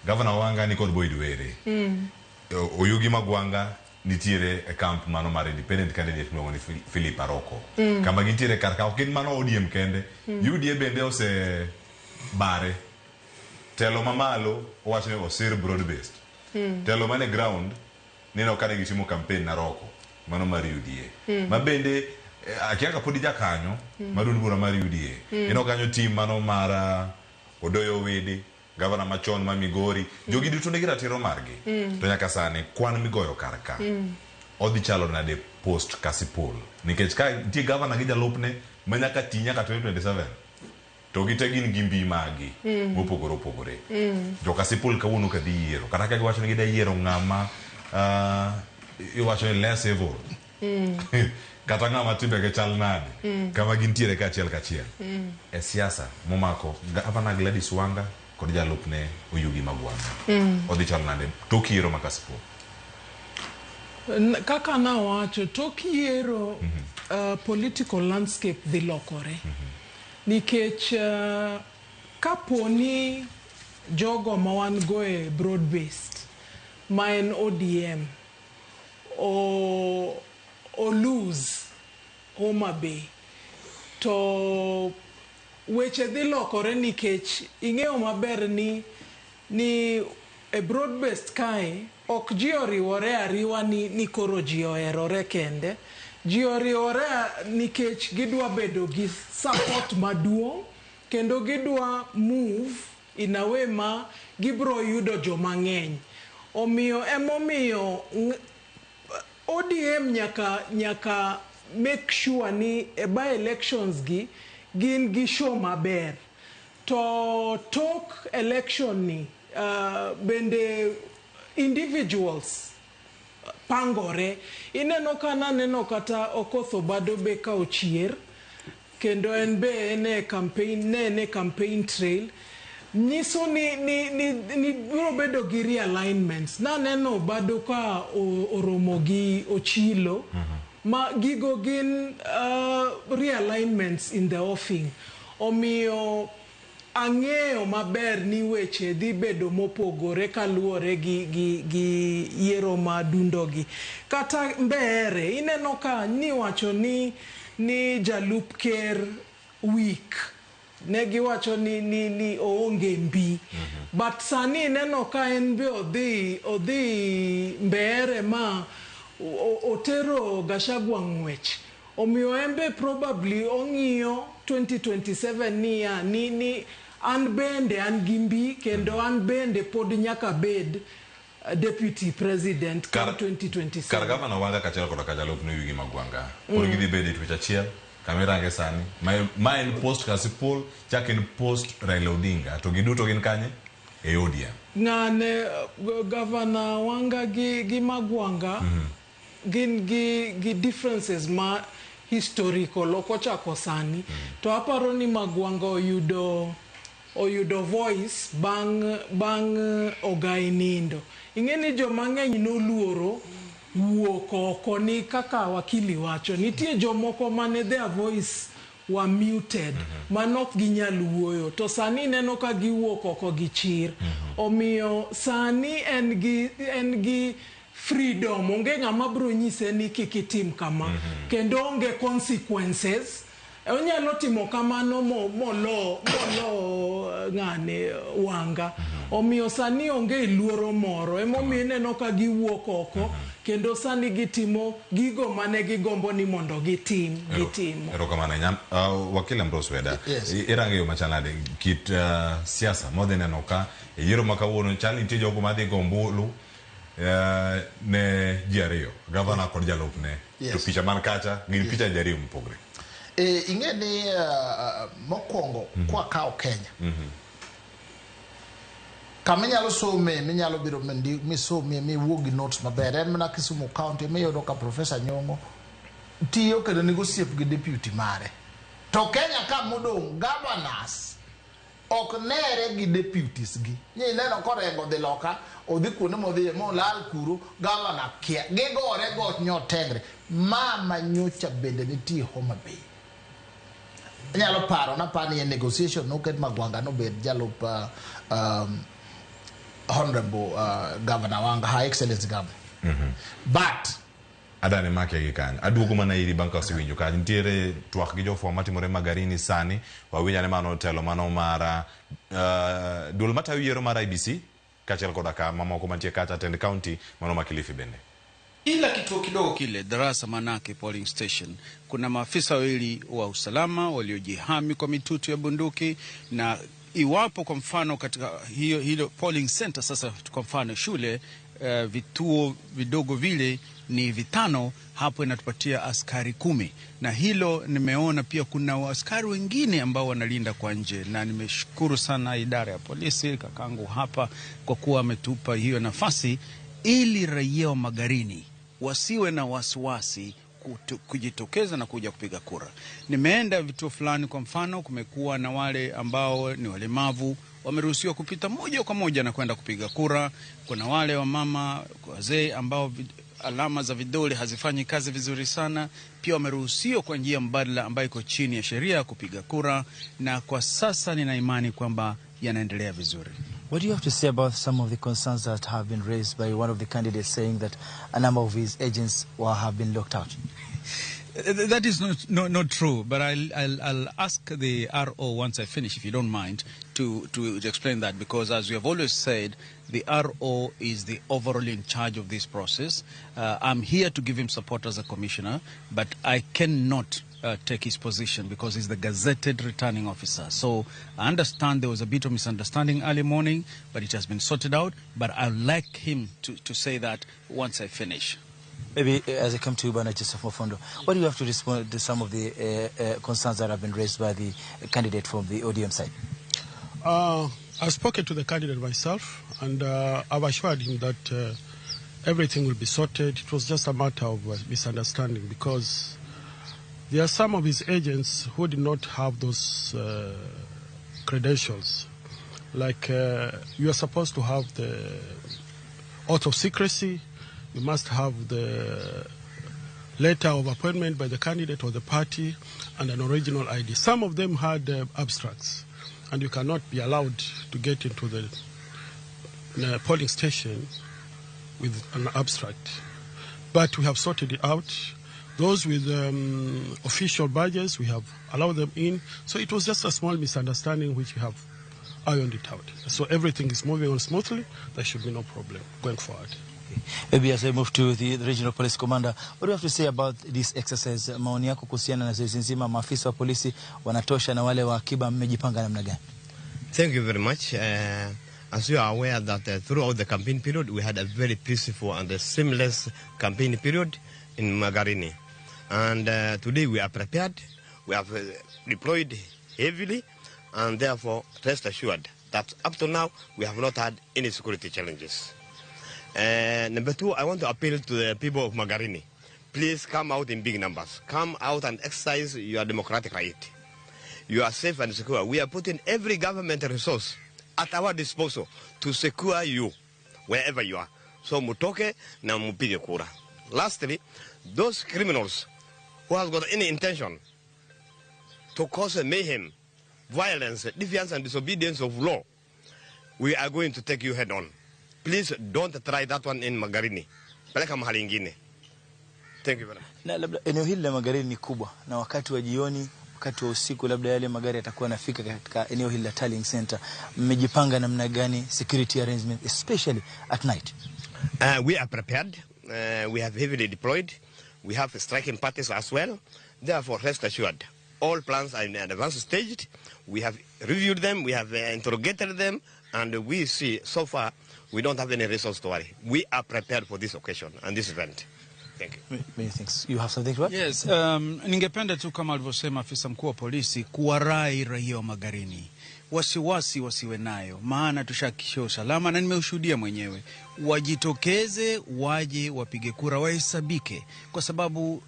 Gavana Wanga ni kod Boyd Were. Oyugi Magwanga nitiere e camp mano mar independent candidate miluongo ni Philip Aroko. Kama gintiere kar ka ok gin mano ODM kende. UDA bende ose bare. Telo mamalo owacho ni osir broad based. Telo mane ground neno kane gitimo campaign Naroko mano mar UDA. Ma bende akia ka podi jakanyo mar duond bura mar UDA. Ineno kanyo team mano mar Odoyo Owidi, gavana machon ma Migori, jogi duto nigi ratiro margi. To nyaka sani kwan migoyo kar ka odhi chalo nade post Kasipul? Nikech ka nitie gavana gi jalupne ma nyaka ti nyaka 2027 to gite gin gi mbi magi mopogore opogore. Jo Kasipul kawuono ka dhi yiero kata ka giwacho ni gida yiero ng'ama iwacho ni less evil kata ng'ama timbege chal nade kama gintiere kaachiel kachiel e siasa momako gavana Gladys Wanga kod jalupne Oyugi Magwanga odhi chalo nade tok yiero ma Kasipul? Kaka nawacho, tok yiero political landscape dhi lokore. Nikech kapo ni jogo ma wan go e broad based ma en ODM o lose Homa Bay to weche dhi lokore nikech ing'eyo maber ni e broad based kae ok ji oriwore ariwa ni koro ji oherore kende. Ji oriwore nikech gidwa bedo gi support maduong' kendo gidwa move in a way ma gibro yudo joma ng'eny. Omiyo emomiyo ODM nyaka make sure ni e by elections gi gin gi show maber. To tok election ni bende individuals pangore. Ineno ka naneno kata Okoth Obado be ka ochier kendo en be en e campaign, ne en e campaign trail. Nyiso ni biro bedo gi realignments. Naneno Obado ka oromo gi Ochilo ma gigo gin realignments in the offing. Omiyo ang'eyo maber ni weche dhi bedo mopogore kaluwore gi yiero ma dundogi. Kata Mbeere, ineno ka niwacho ni jalup ker weak. Ne giwacho ni oonge mbi. But sani ineno ka en be odhi Mbeere ma otero Gachagua ng'wech. Omiyo en be probably ong'iyo 2027 niya ni an bende an gi mbi kendo an bende pod nyaka bed deputy president ka 2027. Kar gavana Wanga kaachiel koda ka jalupne Oyugi Magwanga pod gidhi bedo e twech achiel kamirange sani ma en post Kasipul chak en post Raila Odinga to giduto gin kanye e ODM. Ng'ane gavana Wanga gi Magwanga gin gi differences ma historical ok ochako sani. To aparo ni Magwanga oyudo voice bang' Ogai nindo. Ing'e ni joma ng'eny noluoro wuok oko ni kaka wakili wacho. Nitie jomoko mane their voice were muted, manok ginyal wuoyo, to sani ineno ka giwuok oko gi chir. Omiyo sani en gi freedom, onge ng'ama biro nyise ni kik itim kama, kendo onge consequences. Onyalo timo kamano molo ng'ane Wanga. Omiyo sani onge luoro moro, emomiyo ineno ka giwuok oko, kendo sani gitimo gigo mane gigombo ni mondo gitim, gitimo. Erokamano ahinya. Wakil Ambrose Weda, irango yo machal nade kit siasa modhi neno ka e yiero ma kawuono chal nitie jogo madhi go ombulu ne ji ariyo, gavana kod jalupne, to picha man kacha gin picha ji ariyo mopogre. Ing'e ni mokwongo kwa kawo Kenya, kama inyalo some, minyalo biro misomie miwuog gi notes maber en mana Kisumu County, miyudo ka Professor Nyong'o tiyo kendo nigo osiep gi deputy mare. To Kenya ka modong' governors ok nere gi deputies gi. Ni ineno korengo dhi loka, odhi kuonde modhiye molal kuro, governor kia. Gigore go nyotegre. Mama nyocha bende nitie Homa Bay. Anyalo paro napani e negotiation noket Magwanga nobed jalup Honorable Governor Wanga, Her Excellency Governor. But adane make gi kanyo aduogo mana iri bang' ka osewinjo kanyo nitiere twak gi jofwambo matimore Magarini sani wawinjo ane mano telo mano mar duol matayo yiero mar IEBC kaachiel koda ka mamoko mantie kacha tend county mano ma Kilifi bende. Ila kituo kidogo kile Darasa Manake polling station, kuna maafisa wawili wa usalama waliojihami kwa mitutu ya bunduki, na iwapo kwa mfano katika hilo polling center, sasa kwa mfano shule, vituo vidogo vile ni 5, hapo inatupatia askari 10. Na hilo nimeona pia kuna askari wengine ambao wanalinda kwa nje, na nimeshukuru sana idara ya polisi, kakangu hapa, kwa kuwa ametupa hiyo nafasi ili raia wa Magarini wasiwe na wasiwasi kujitokeza na kuja kupiga kura. Nimeenda vituo fulani, kwa mfano kumekuwa na wale ambao ni walemavu wameruhusiwa kupita moja kwa moja na kwenda kupiga kura. Kuna wale wamama wazee ambao alama za vidole hazifanyi kazi vizuri sana, pia wameruhusiwa kwa njia mbadala ambayo iko chini ya sheria kupiga kura, na kwa sasa nina imani kwamba yanaendelea vizuri. What do you have to say about some of the concerns that have been raised by one of the candidates saying that a number of his agents have been locked out? That is not true, but I'll ask the RO once I finish, if you don't mind, to explain that, because as we have always said, the RO is the overall in charge of this process. I'm here to give him support as a commissioner, but I cannot take his position because he's the gazetted returning officer. So I understand there was a bit of misunderstanding early morning, but it has been sorted out. But I'd like him to say that once I finish. Maybe as I come to you, Bwana Joseph Mofondo, what do you have to respond to some of the concerns that have been raised by the candidate from the ODM side? I've spoken to the candidate myself, and I've assured him that everything will be sorted. It was just a matter of misunderstanding, because there are some of his agents who did not have those credentials. Like you are supposed to have the oath of secrecy. You must have the letter of appointment by the candidate or the party and an original ID. Some of them had abstracts, and you cannot be allowed to get into the polling station with an abstract. But we have sorted it out. Those with official badges, we have allowed them in. So it was just a small misunderstanding which we have ironed it out. So everything is moving on smoothly. There should be no problem going forward. Okay. Maybe as I move to the regional police commander, what do you have to say about this exercise? Maoni yako kuhusiana na zoezi nzima, maafisa wa polisi wanatosha na wale wa akiba, mmejipanga namna gani? Thank you very much. As you are aware that throughout the campaign period, we had a very peaceful and a seamless campaign period in Magarini. And today we are prepared, we have deployed heavily, and therefore rest assured that up to now we have not had any security challenges. Number two, I want to appeal to the people of Magarini. Please come out in big numbers. Come out and exercise your democratic right. You are safe and secure. We are putting every government resource at our disposal to secure you wherever you are. So mutoke na mupige kura. Lastly, those criminals who has got any intention to cause a mayhem, violence, defiance and disobedience of law, we are going to take you head on. Please don't try that one in Magarini. Peleka mahali ingine. Thank you very much. Na labda eneo hili la Magarini ni kubwa, na wakati wa jioni, wakati wa usiku, labda yale magari yatakuwa yanafika katika eneo hili la tallying center. Mmejipanga namna gani security arrangement especially at night? We are prepared. We have heavily deployed. We have striking parties as well. Therefore, rest assured, all plans are in advanced stage. We have reviewed them, we have interrogated them, and we see so far we don't have any reasons to worry. We are prepared for this occasion and this event. Thank you. Many thanks. You have something to add? Yes, ningependa tu kama alivyosema afisa mkuu wa polisi kuwarai raia wa Magarini wasiwasi wasiwe nayo, maana tushahakikisha usalama na nimeushuhudia mwenyewe. Wajitokeze, waje wapige kura, wahesabike, kwa sababu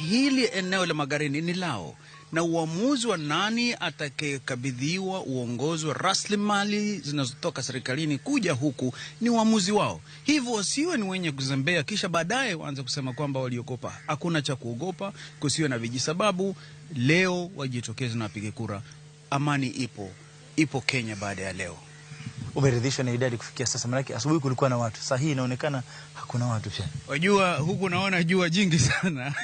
hili eneo la Magarini ni lao, na uamuzi wa nani atakayekabidhiwa uongozi wa rasilimali zinazotoka serikalini kuja huku ni uamuzi wao. Hivyo wasiwe ni wenye kuzembea, kisha baadaye waanze kusema kwamba waliogopa. Hakuna cha kuogopa, kusiwe na vijisababu. Leo wajitokeze na wapige kura. Amani ipo, ipo Kenya baada ya leo. Umeridhishwa na idadi kufikia sasa? Maanake asubuhi kulikuwa na watu, saa hii inaonekana hakuna watu pia. Wajua, huku naona jua jingi sana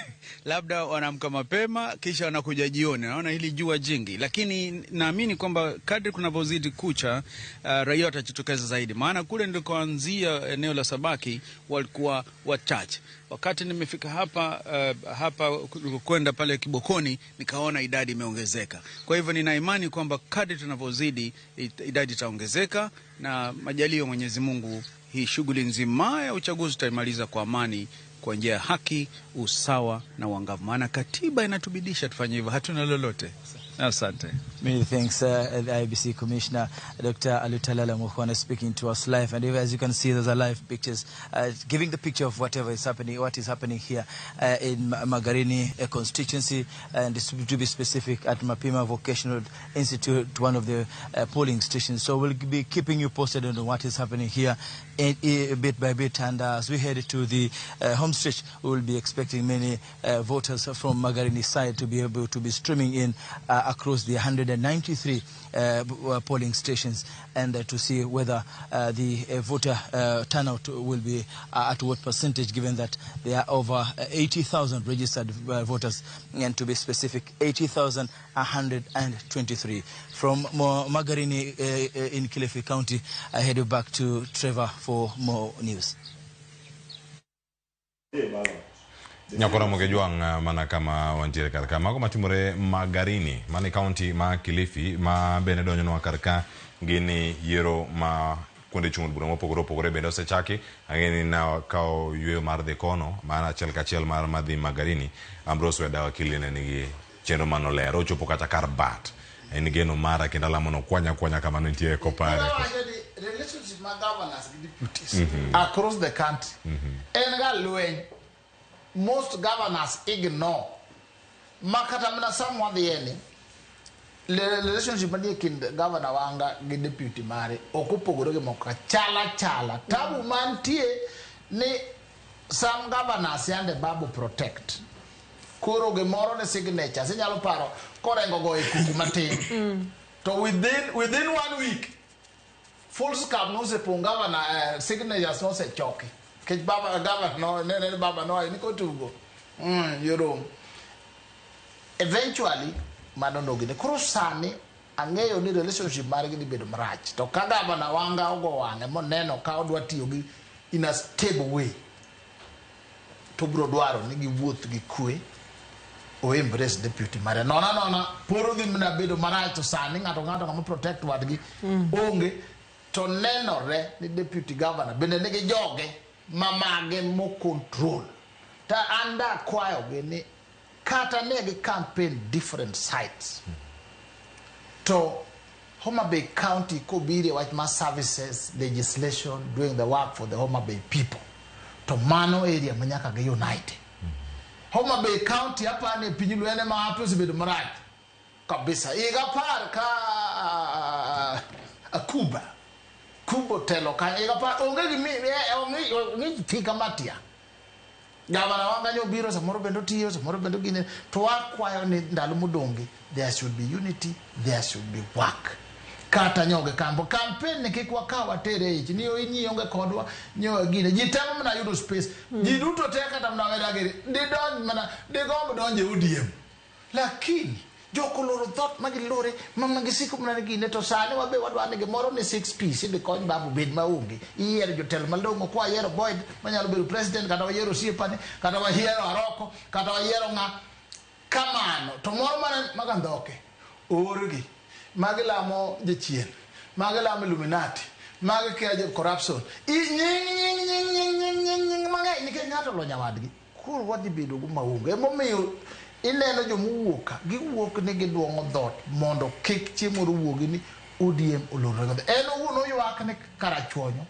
labda wanaamka mapema kisha wanakuja jioni, naona hili jua jingi, lakini naamini kwamba kadri kunavyozidi kucha, raia watajitokeza zaidi, maana kule nilikoanzia eneo la Sabaki walikuwa wachache. Wakati nimefika hapa hapa kwenda pale Kibokoni nikaona idadi imeongezeka. Kwa hivyo nina imani kwamba kadri tunavyozidi idadi itaongezeka, na majalio Mwenyezi Mungu hii shughuli nzima ya uchaguzi tutaimaliza kwa amani, kwa njia ya haki, usawa na uangavu, maana katiba inatubidisha tufanye hivyo, hatuna lolote. Asante. Many thanks, the IEBC Commissioner, Dr. Alutalala Mukhwana, speaking to us live. And as you can see, those are live pictures, giving the picture of whatever is happening, what is happening here in Magarini constituency, and to be specific, at Mapima Vocational Institute, one of the polling stations. So we'll be keeping you posted on what is happening here bit by bit. And as we head to the home stretch, we will be expecting many voters from Magarini side to be able to be streaming in across the 193 polling stations, and to see whether the voter turnout will be at what percentage, given that there are over 80,000 registered voters, and to be specific, 80,123. From Magarini in Kilifi County, I head back to Trevor for more news. Nyakora Mogejwang mana kama wantiere kar ka mago matimore Magarini mane county ma Kilifi ma bende donjonwa kar ka gini yiero ma kuonde chung' bura mopogore opogore bende osechaki. Ang'e ni na kawo yweyo mar dhi kono mana achiel kachiel mar madhi Magarini. Ambrose Weda wakili ne nigi chenro manoler ochopo kata kar bat en geno mara kendo alamo no kwanya kwanya kama nitie kopare. Relationship ma governors gi deputies across the country en ga lweny. Most governors ignore makata mana samwa dhieni relationship manie kind governor wanga gi deputy mare ok opogore gi moko chala chala. Tabu mantie ni some governors yande babu protect koro gimoro ne signatures inyalo paro korengo go e kuku matin to within 1 week full scam nosepong' governor signatures nosechoki. Kech baba governor no ne baba no ni kotugo yoro eventually mano nogine. Koro sani ang'eyo ni relationship margi dhi bedo marach, to ka governor wanga ogo wang'e moneno ka odwa tiyo gi in a stable way, to bro dwaro ni giwuoth gi kwe, o embrace deputy mare. Nona nona poro dhi mana bedo marach, to sani ng'ato ng'ama protect wadgi onge, to nenore ni deputy governor bende nigi joge mamage mo control. Ta anda kwayo gi ni kata ne gi campaign different sites. To Homa Bay County kobire wach ma services legislation doing the work for the Homa Bay people. To mano area manyaka gi unite. Homa Bay County hapa ni piny Luo ma hapo osebedo marach kabisa. Higa par ka Akuba Kubo telo ka higa par onge gi onge tika matia. Gavana Wanga nyo biro samoro bende otiyo, samoro bende gine, to wakwayo ni ndalo modong'gi there should be unity, there should be work. Kata nyoge kambo campaign ni kik wakaw watere ich ni in ionge kodwa nyo gine ji temo mana yudo space. Ji duto te kata mana wedagiri didonj mana digomb donje ODM, lakini jok oloro dhot ma gilore ma gisiko mana ni gine. To sani wabe wadwa ni gimoro ni 6 piece idhi kony babu bed maonge iyiero jotelo malong'o kwa yiero Boyd manyalo bedo president, kata wayiero osiepane, kata wayiero Aroko, kata wayiero ng'a kamano. To moro mana magandhoke oorgi magi lamo jachien, magi lamo Illuminati, magi kia jo corruption. Nying nying nying nying nying nying nying mang'eny nikech ng'ato olo nyawadgi. Koro wadhi bedo go maonge. Emomiyo ineno jomowuok ka giwuok ni giduong'o dhot mondo kik chieng' moro wuogi ni ODM olorore godo. En owuon oywak ni Karachuonyo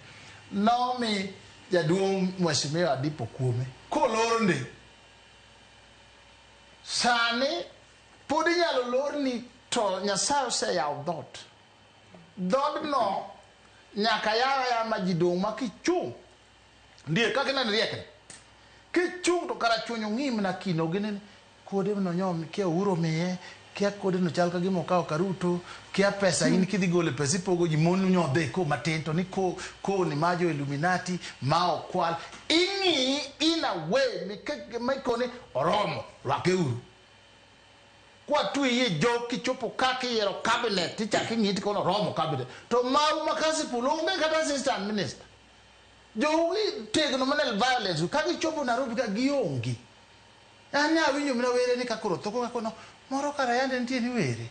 nomi jaduong' Mheshimiwa Adipo kuome kolor ndi. Sani pod inyalo lorni to Nyasaye oseyawo dhot. Dhodno nyaka yaw ayawa ma ji dong' ma kichung' ndiye kaka ineno riekni. Kichung' to Karachuonyo ng'i mana kino ginene kode no nyom kia Uhuru miye kia kode no chal ka gima okawo karuto kia pesa in kidhi golo pesa ipogo ji mon nyodhe ko matin to ni ko ko ni ma jo Illuminati ma okwal ing'i in a way mikoni oromo rwake uru kwa tu iye jok kichopo kaka iyiero cabinet tichako ing'i tikono oromo cabinet to mau ma Kasipul onge kata assistant minister. Jougi tegno mana violence ka gichopo Nairobi ka gionge. An ne awinjo mana were ni ka koro thoko kakono moro kara yande nitie ni were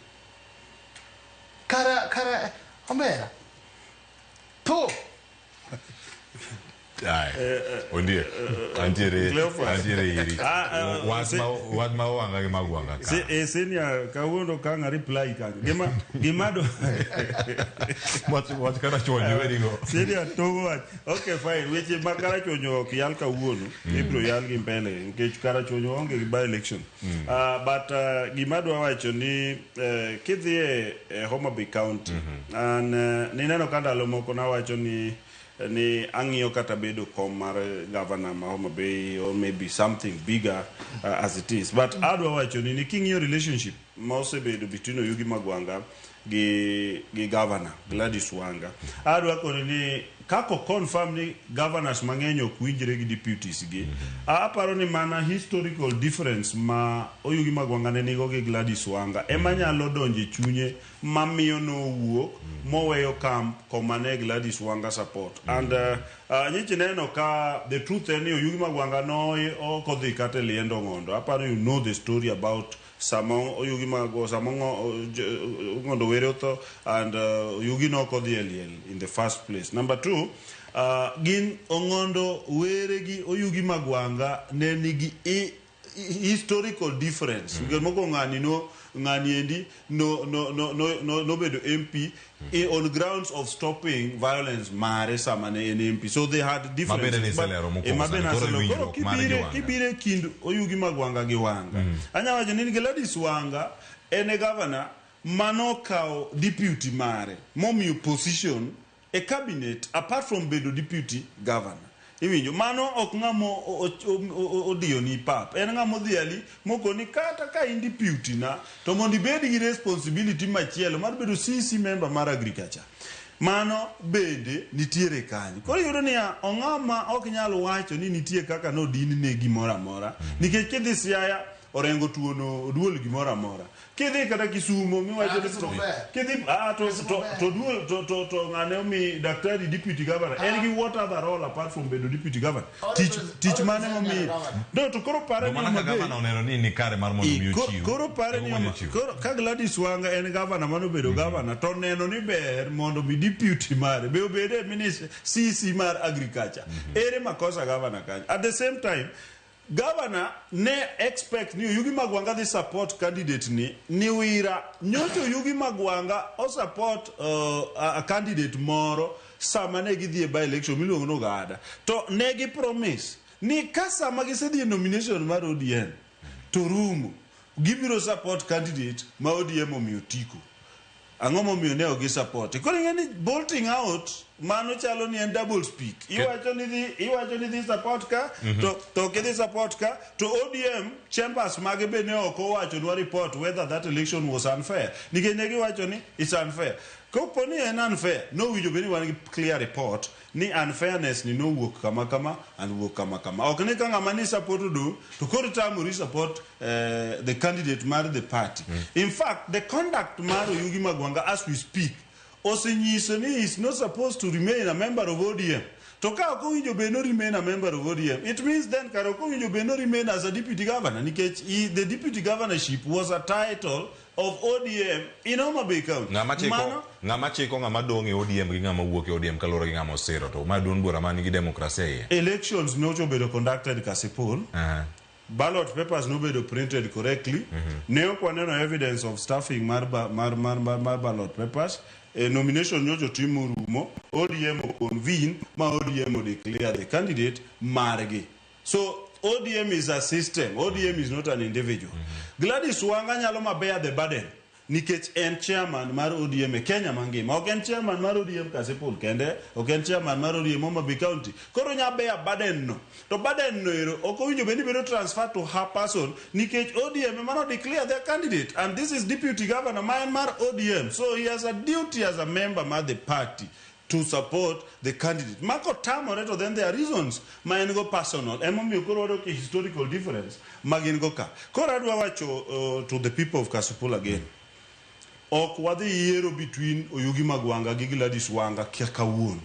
kara kara omera tho. Ai, ondiek antiere. Cleophas. Antiere iri. Ah, wach ma wach ma wanga gi mag wanga ka. Senior kawuono ka ang' reply kanyo. Gima do wach Karachuonyo werigo. Senior togo wach. Okay, fine. Weche mag Karachuonyo ok yal kawuono. Ibiro yal gi mbele nikech Karachuonyo onge gi by election. But gima adwa wacho ni kidhi e Homa Bay County, an nineno ka ndalo moko nawacho ni ang'iyo kata bedo kom mar governor ma Homa Bay or maybe something bigger as it is. But adwa wacho ni king'iyo relationship ma osebedo between Oyugi Magwanga gi governor Gladys Wanga, adwa koni ni kako confirm ni governors mang'eny ok winjre gi deputies gi. Aparo ni mana historical difference ma Oyugi Magwanga ne nigo gi Gladys Wanga ema nyalo donjo e chunye mamiyo nowuok moweyo camp koma ne Gladys Wanga support. And nyichi neno ka the truth en ni Oyugi Magwanga no ok odhi kata e liend Ong'ondo. Aparo you know the story about sama Oyugi Mago sama Ong'ondo Were otho and Oyugi nok odhi e liel in the first place. Number two, gin Ong'ondo Were gi Oyugi Magwanga ne nigi historical difference. Nikech mokwongo ng'ani no ng'ani endi no no no no no nobedo MP on grounds of stopping violence mare sama ne en MP, so they had differences. Mabende niselero mokwongo Mabende sani, koro naselero. Koro winjruok mar gi kibire Wanga. Kibire kind Oyugi Magwanga gi Wanga, anya wacho ni Gladys Wanga en e governor manokawo deputy mare momiyo position e cabinet apart from bedo deputy governor. Iwinjo mano ok ng'ama odiyo ni pap, en ng'ama odhiali mokoni kata ka in deputy na to mondo ibed gi responsibility machielo mar bedo CC member mar agriculture. Mano bende nitiere kanyo. Koro iyudo niya ong'ama ok nyal wacho ni nitie kaka nodin ne gimoro amora nikech kidhi Siaya Orengo tuono oduol gimoro amora. Kidhi kata Kisumo miwacho Ah, Kisumo ber. Kidhi to duol to ng'ane omi daktari deputy governor, en gi what other role apart from bedo deputy governor? Tich mane momiyo no to koro pare To ni mana ka Homa Bay- gavana oneno ni ni kare mar mondo mi ochiw. Koro pare ni Ema mondo ochiw. Koro ka Gladys Wanga en gavana manobedo gavana to neno ni ber mondo mi deputy mare be obed e minister CC mar agriculture, ere makosa gavana kanyo? At the same time, governor ne expect ni Oyugi Magwanga dhi support candidate ni Wira. Nyocha Oyugi Magwanga o support a candidate moro sama ne gidhi e by election miluongo ni Ogada, to ne gi promise ni ka sama gisedhi e nomination mar ODM to rumo, gibiro support candidate ma ODM omiyo tiko. Ang'o momiyo ne ok gi support? Koro ing'e ni bolting out Mano chalo ni en double speak. Iwacho ni dhi support ka, to ok idhi support ka, to ODM chambers mage be ne ok owachonwa report whether that election was unfair. Nikech ne giwacho ni it's unfair. Kopo ni en unfair, nowinjo bed ni wan gi clear report ni unfairness ni nowuok kama kama and wuok kama kama. Ok ni ka ng'ama ni support odong', to koro tamori support the candidate mar the party. In fact, the conduct mar Oyugi Magwanga as we speak osenyiso ni he is not supposed to remain a member of ODM. To ka ok owinjo bed no remain a member of ODM, it means then kare ok owinjo bed no remain as a deputy governor nikech the deputy governorship was a title of ODM in Homa Bay County. Ng'ama chiko Mano ng'ama chiko ng'ama dong' e ODM gi ng'ama wuok e ODM kaluwore gi ng'ama osiro to ma duond bura man gi demokrasia iye. Elections nyocha obedo conducted Kasipul. Ballot papers nobedo printed correctly. Ne ok waneno evidence of stuffing mar, ba, mar, mar, mar, mar ballot papers. Nomination nyocha otim morumo. ODM o convene ma ODM o declare the candidate margi. So ODM is a system. ODM is not an individual. Gladys Wanga nyalo ma bear the burden nikech en chairman mar ODM e Kenya mangima. Ok en chairman mar ODM Kasipul kende, ok en chairman mar ODM Homa Bay County. Koro nya bear burden no. To burden no ero ok owinjo bed ni bedo transfer to her person nikech ODM ema no declare their candidate and this is deputy governor ma en mar ODM. So he has a duty as a member mar the party to support the candidate. Mako tamore to then there are reasons ma en go personal. Emomiyo koro wayudo ki historical difference ma gin go ka. Koro adwa wacho to the people of Kasipul again. Ok wadhi yiero between Oyugi Magwanga gi Gladys Wanga kawuono.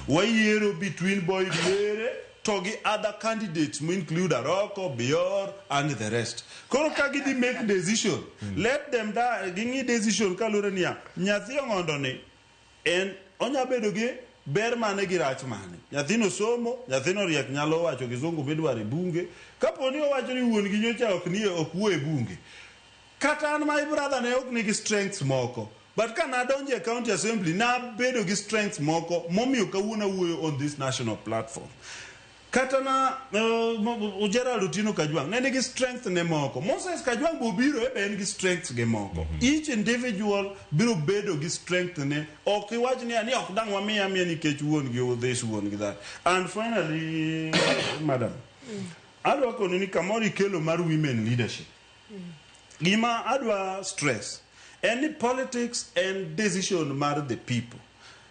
Wayiero between Boyd Were to gi other candidates mo include Aroko, Bior and the rest. Koro ka gidhi make decision, let them da ging'i decision kaluwore niya, nyathi ong'ondo ni en onya bedo gi ber mane gi rach mane. Nyathino somo, nyathino riek nyalo wacho kizungu midwaro e bunge. Kapo ni owacho ni wuon gi nyocha ok nie ok wuo e bunge. Kata an my brother ne ok nigi strengths moko. But ka nadonjo e county assembly, nabedo gi strengths moko momiyo kawuono awuoyo on this national platform. Kata na Gerald Otieno Kajwang' ne nigi strength ne moko. Moses Kajwang' be obiro e be en gi strengths ge moko. Each individual biro bedo gi strength ne. Ok iwach ni ni ok dang' wamiye amiya nikech wuon gi this wuon gi that. And finally, madam, adwa koni ni kamoro ikelo mar women leadership. Gima adwa stress en ni politics en decision mar the people.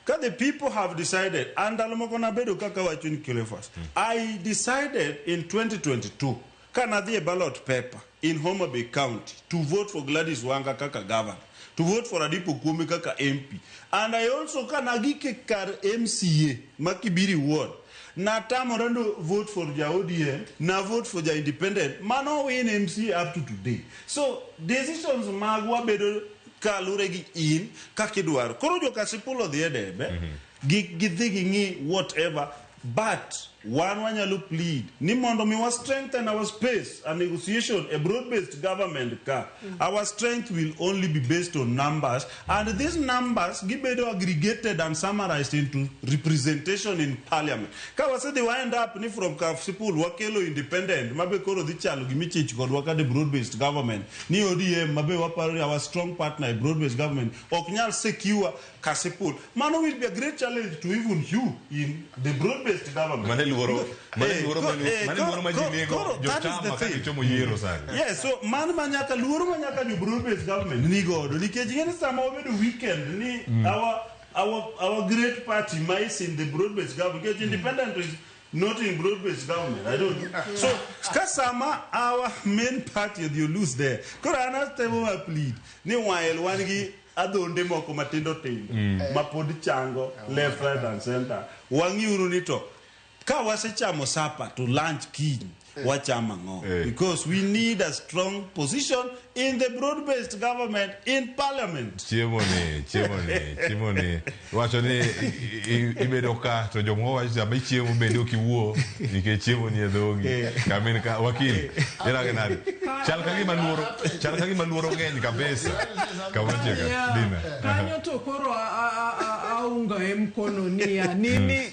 Ka the people have decided, and ndalo moko nabedo kaka wacho ni Cleophas, I decided in 2022 ka nadhi e ballot paper in Homa Bay County to vote for Gladys Wanga kaka governor, to vote for Adipo Okuome kaka MP. And I also ka nagike kar MCA ma Kibiri Ward, natamora no vote for ja ODM, na vote for ja independent, mano win MCA up to today. So decisions magwa bedo kalure gi in kaka idwaro. Koro jo Kasipul odhi e debe, gidhi ging'i whatever, but wan wanyalo plead ni mondo mi wa strengthen our space and negotiation a broad-based government ka. Our strength will only be based on numbers, and these numbers gibedo aggregated and summarized into representation in parliament. Ka wasedhi wa end up ni from Kasipul wakelo independent mabe koro dhi chalo gimichich kodwa ka the broad-based government ni ODM mabe waparo ni our strong partner e broad-based government ok nyal secure Kasipul. Mano will be a great challenge to even you in the broad-based government. Mane luoro, mane luoro, mane luoro ma ji nigo, That is the jochama ka thing. gichomo yiero sani. Yeah, so man manyaka luoro manyaka jo broad-based government ni godo nikech ing'e ni sama wabedo weekend ni our great party ma is in the broad-based government nikech independent is not in broad-based government. I don't know. So ka sama our main party odhi lose there, koro an atemo ma plead ni while wan gi adhonde moko matindo tindo ma pod chango left, right and center, wang'iuru ni to ka wasechamo supper to lunch kiny wachamo ang'o, because we need a strong position in the broad-based government in parliament. Chiemo ni wacho ni ibedo ka to jomoko wacho sama ichiemo bende ok iwuo nikech chiemo ni e dhogi. Kamin ka wakil irange nade? Chal ka gima luoro ng'eny kabisa. Kamachiega Dina. Kanyo to koro aunga e mkono niya ni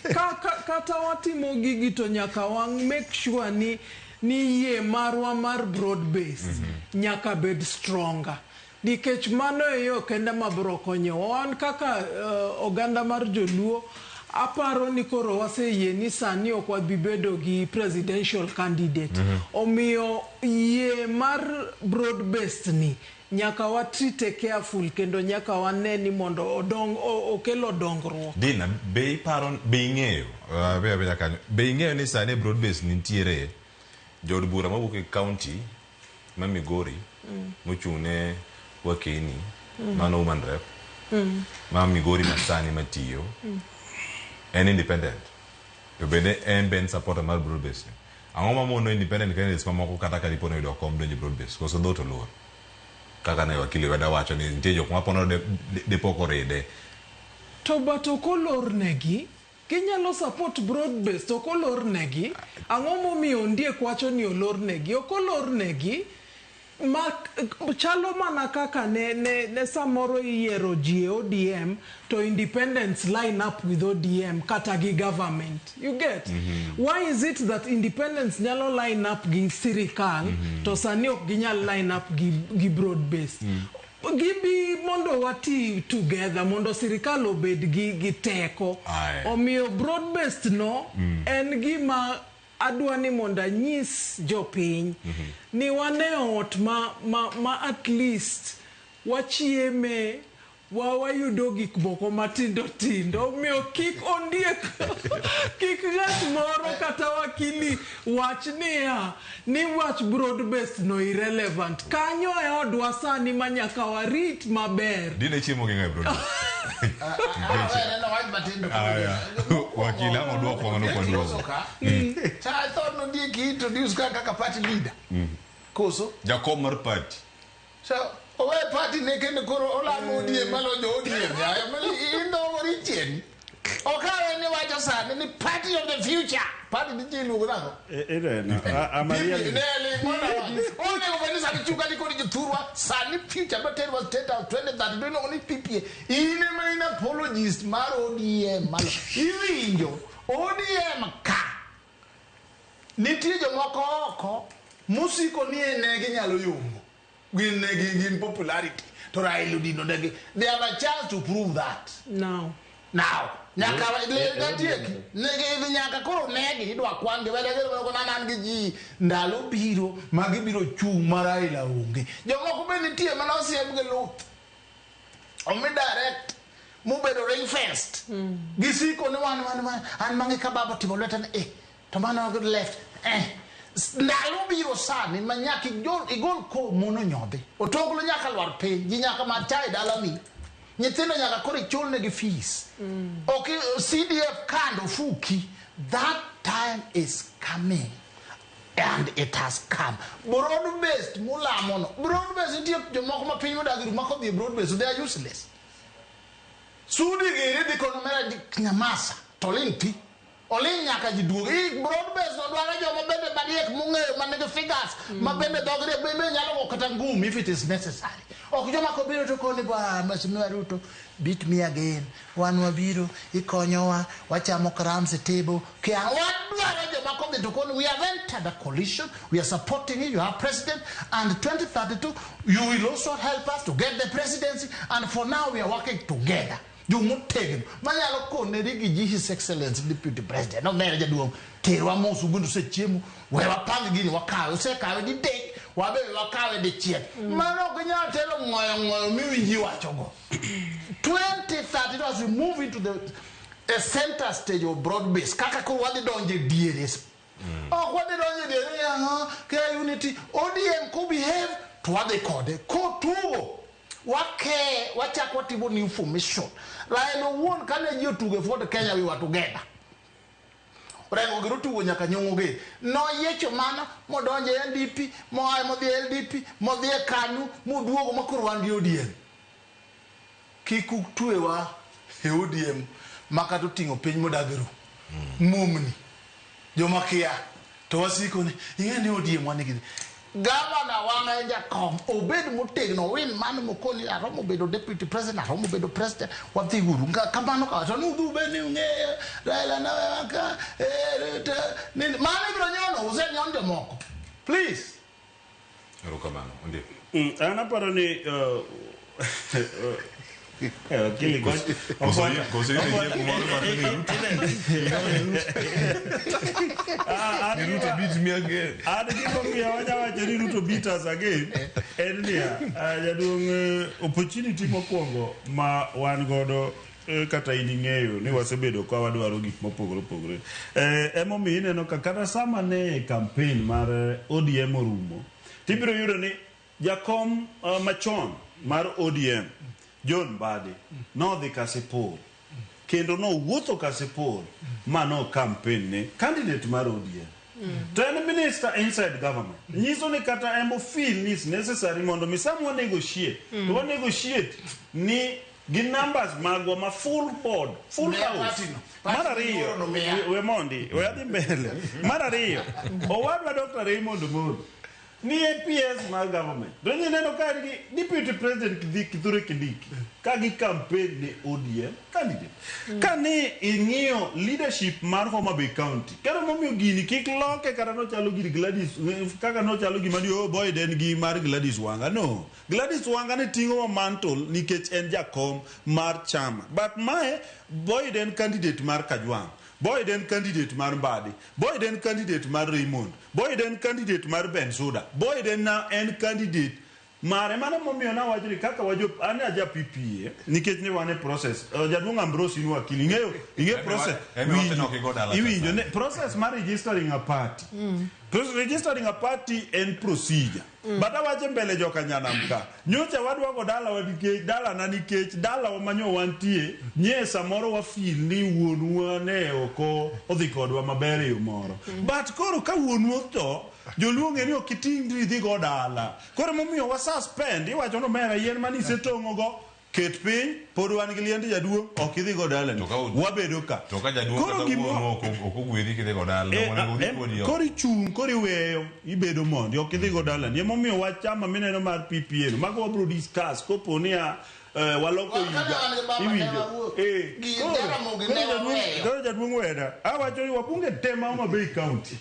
kata watimo gigi to nyaka wang make sure ni yie marwa mar broad base nyaka bed stronger. Nikech mano e yo kende mabiro konyowa. Wan kaka oganda mar joluo, Aparo ni koro waseyie ni sani ok wabi bedo gi presidential candidate. Omiyo yie mar broad based ni nyaka wa treat careful kendo nyaka wane ni mondo odong, okelo dongruok. Dina, be iparo, be ing'eyo, be abedo kanyo, be ing'eyo ni sani e broad base nitiere jood bura mawuok e county ma Migori mochung' ne Wakeni, mano woman rep, ma Migori masani matiyo, en independent. To bende en be en supporter mar broad base ni. Ang'o mamono independent candidates mamoko kata ka dipo ni oyudo kom donjo e broad base? Koso dhoot olor? Kaka ne wakili Weda wacho ni nitie jok ma pono de pok oride. To but ok olornegi, ginyalo support broad based, ok olornegi. Ang'o momiyo Ondiek wacho ni olornegi? Ok olornegi. Ma chalo mana kaka ne samoro iyiero ji e ODM to independents line up with ODM kata gi government. You get? Why is it that independents nyalo line up gi sirikal to sani ok ginyal line up gi broad based? Gibi mondo wati together mondo sirikal obed gi teko. Aye. Omiyo broad based no en gima adwa ni mondo anyis jopiny ni wan e ot ma at least wachieme wa wayudo gik moko matindo tindo. Omiyo kik Ondiek, kik ng'at moro kata wakili wach niya ni wach broad based no irrelevant. Kanyo e odwa sani ma nyaka warit maber. Dine chiemo gi ng'a e broad base? Wach matindo. Aya. Wakili ang' oduoko mano kwa duogo. Cha I thought nondiek introduce kaka party leader. Koso? Jakom mar party. So owe party ne kendo koro olamo ODM malo jo ODM. Ya indogori chien. Okawe ni wacho sani ni party of the future. Party ni ji iluongo nang'o? Irene, I'm a realist. Onego bed ni sani chuka ni kod jothurwa sani future materwa State House 2032 iluongo ni PPA. In ema in apologist mar ODM malo. Iwinjo ODM ka nitie jomoko oko mosiko ni ne ginyalo yombo. Gin ne gin popularity. To Raila Odinga negi. They have a chance to prove that. Now. Now. Nyaka gatieki. Negi nyaka koro negi idwa kwan gi wede gi nan gi ji ndalo biro ma gibiro chung' ma Raila onge. Jomoko be nitie mana osiem gi luth. Omi direct mobedo ring fenced. Gisiko ni wan an mangi ka baba timo lwete ni to mano left Ndalo biro sani ma nyaka igol ko mono nyodhi. Otonglo nyaka lwar piny, ji nyaka madh chai dalani. Nyithindo nyaka koro ichulnegi fees. Ok CDF kando fuki. That time is coming. And it has come. Broad based mulamo no. Broad based nitie jomoko ma piny modak ma kodhi e broad based they are useless. Sudi giri dhi kono mera nyamasa to ling ti. Oling nyaka ji duogi. Broad based no dwaro joma bende mariek mong'eyo manigi figures ma bende dhog riek bende nyalo go kata ngum if it is necessary. Ok joma kobiro to koni bwana Mheshimiwa Ruto beat me again. Wan wabiro ikonyowa wachamo crumbs e table. Kia wadwaro joma kodhi to koni we have entered a coalition. We are supporting you. You are president and 2032 you will also help us to get the presidency and for now we are working together. Jomotegno manyalo koneri gi ji His Excellency Deputy President omera jaduong' terwa mos ugund osechiemo we wapang gini wakawe osekawe didek wabe wakawe dichiel mano ok inyal telo ng'oyo ng'oyo miwinji wachogo 2032 as we move into the a center stage of broad base kaka koro wadhi donjo e diere ok wadhi donjo e diere ang'o ka unity ODM ko behave to wadhi kode kotugo wake wachak watimo new formation Raila owuon kane ji otugo e Ford Kenya we were together Orengo gi otugo nyaka nyong'o gi noyiecho mano modonjo e NDP moaye modhi e LDP modhi e KANU moduogo ma koro wan gi ODM kik utwewa e ODM ma kata oting'o piny modagi ru mumni joma kia to wasiko ni ing'e ni ODM wan gi gavana wang'e jakom obed motegno win mano mokoni aromo bedo deputy president aromo bedo president wadhi uru kamano ka to ni udhi ubed ni ung'eyo Raila nawewa ka nini mano ibiro nyono usenyon jomoko please. Erokamano. Ondiek. An aparo ni Eh, wakili goch- Koso in e jiepo moro mar ni Ruto. Ni Ruto beat me again. An gimomiyo wanya wacho ni Ruto beat us again en niya, ah, jaduong' opportunity mokwongo ma wan godo kata in ing'eyo ni wasebedo ka wadwaro gik mopogore opogore. Emomiyo ineno ka kata sama ne campaign mar ODM orumo, tibiro yudo ni jakom machon mar ODM John Mbadi nodhi Kasipul kendo nowuotho Kasipul ma no campaign ne candidate mar ODM. To en minister inside government. Nyiso ni kata embo feel ni is necessary mondo mi sama wa negotiate, to wa negotiate ni gi numbers magwa ma full board, full Miya house. party no. Party Mar ariyo, moro no miya. we mondi, we adhi mbele. Mar ariyo, owadwa Dr. Raymond Omolo ni e PS mar government. To ineno ka en gi deputy president Kithure Kindiki ka gi campaign ne ODM candidate. Ka ni ing'iyo leadership mar Homa Bay County, kendo momiyo gini kik loke kata nochalo gir Gladys, kaka nochalo gima ni oh boy en gi mar Gladys Wanga. No, Gladys Wanga ne ting'o wa mantle nikech en jakom mar chama. But mae Boyd en candidate mar Kajwang'. Boyd en candidate mar Mbadi. Boyd en candidate mar Raymond. Boyd en candidate mar Bensuda. Boyd en, en candidate mare. Mano momiyo nawacho ni kaka wajo an aja PPA nikech ne wan e process. Jaduong' Ambrose in wakili. Ing'eyo ing'eyo process. Emi wacho ni ok igo dala Iwinjo ne process mar registering a party. Registering a party en procedure. But awacho mbele joka nyanam ka. Nyocha wadwago dalawa nikech dalana nikech dalawa manyo wantie nye samoro wa feel ni wuonwa ne ok odhi kodwa maber e yo moro. But koro ka wuonwa otho, joluo ng'e ni ok iting' idhi go dala. Koro emomiyo wa suspend iwacho ni omera yien mane isetong'o go ket piny pod wan gi liend jaduong' ok idhi go dalani. Wabedo ka. To ka jaduong' Koro kata wuonu ok ogwedhi kidhi go dala, onego odhi kodi ot. Koro ichung' koro iweyo ibedo mondi ok idhi go dalani. Emomiyo wach chama mineno mar PPA no mago wabro discuss kopo niya waloko higa iwinjo. Koro jaduong' weda awacho ni wabunge te ma Homa Bay County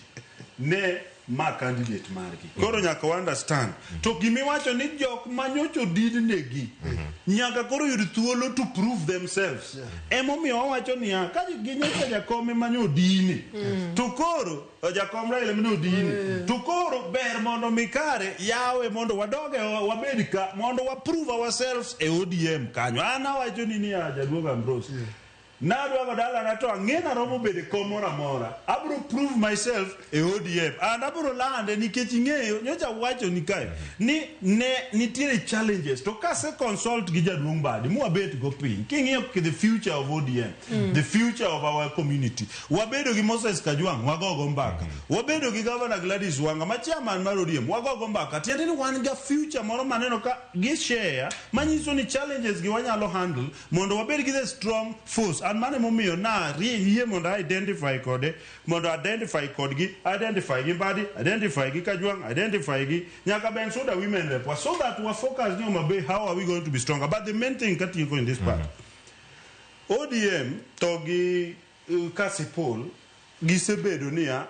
ne ma candidate margi. Koro nyaka wa understand. To gimiwacho ni jok manyocha odin negi nyaka koro yud thuolo to prove themselves. Emomiyo wawacho niya ka ginyocha jakom ema nyo odine to koro jakom Raila ema ne odine to koro ber mondo mi kare yawe mondo wadog e wabed ka mondo wa prove ourselves e ODM kanyo. An awacho ni niya jaduong' Ambrose nadwago dalana to ang'e naromo bedo e kom moro amora abro prove myself e ODM and abro lande nikech ing'eyo nyocha wacho ni kae ni ne nitiere challenges to kase consult gi jaduong' Mbadi mwabet go piny king'iyo the future of ODM the future of our community wabedo gi Moses Kajwang' wagogo mbaka wabedo gi Governor Gladys Wanga ma chairman mar ODM wagogo mbaka tiende ni wan ga future moro maneno ka gi share manyiso ni challenges gi wanyalo handle mondo wabed gi the strong force and mano emomiyo na yie mondo identify kode mondo identify kodgi identify gi Mbadi identify gi Kajwang' identify gi nyaka Bensuda women rep wa so that we focus ni Homa Bay how are we going to be stronger but the main thing katieko in this part ODM to gi Kasipul gisebedo niya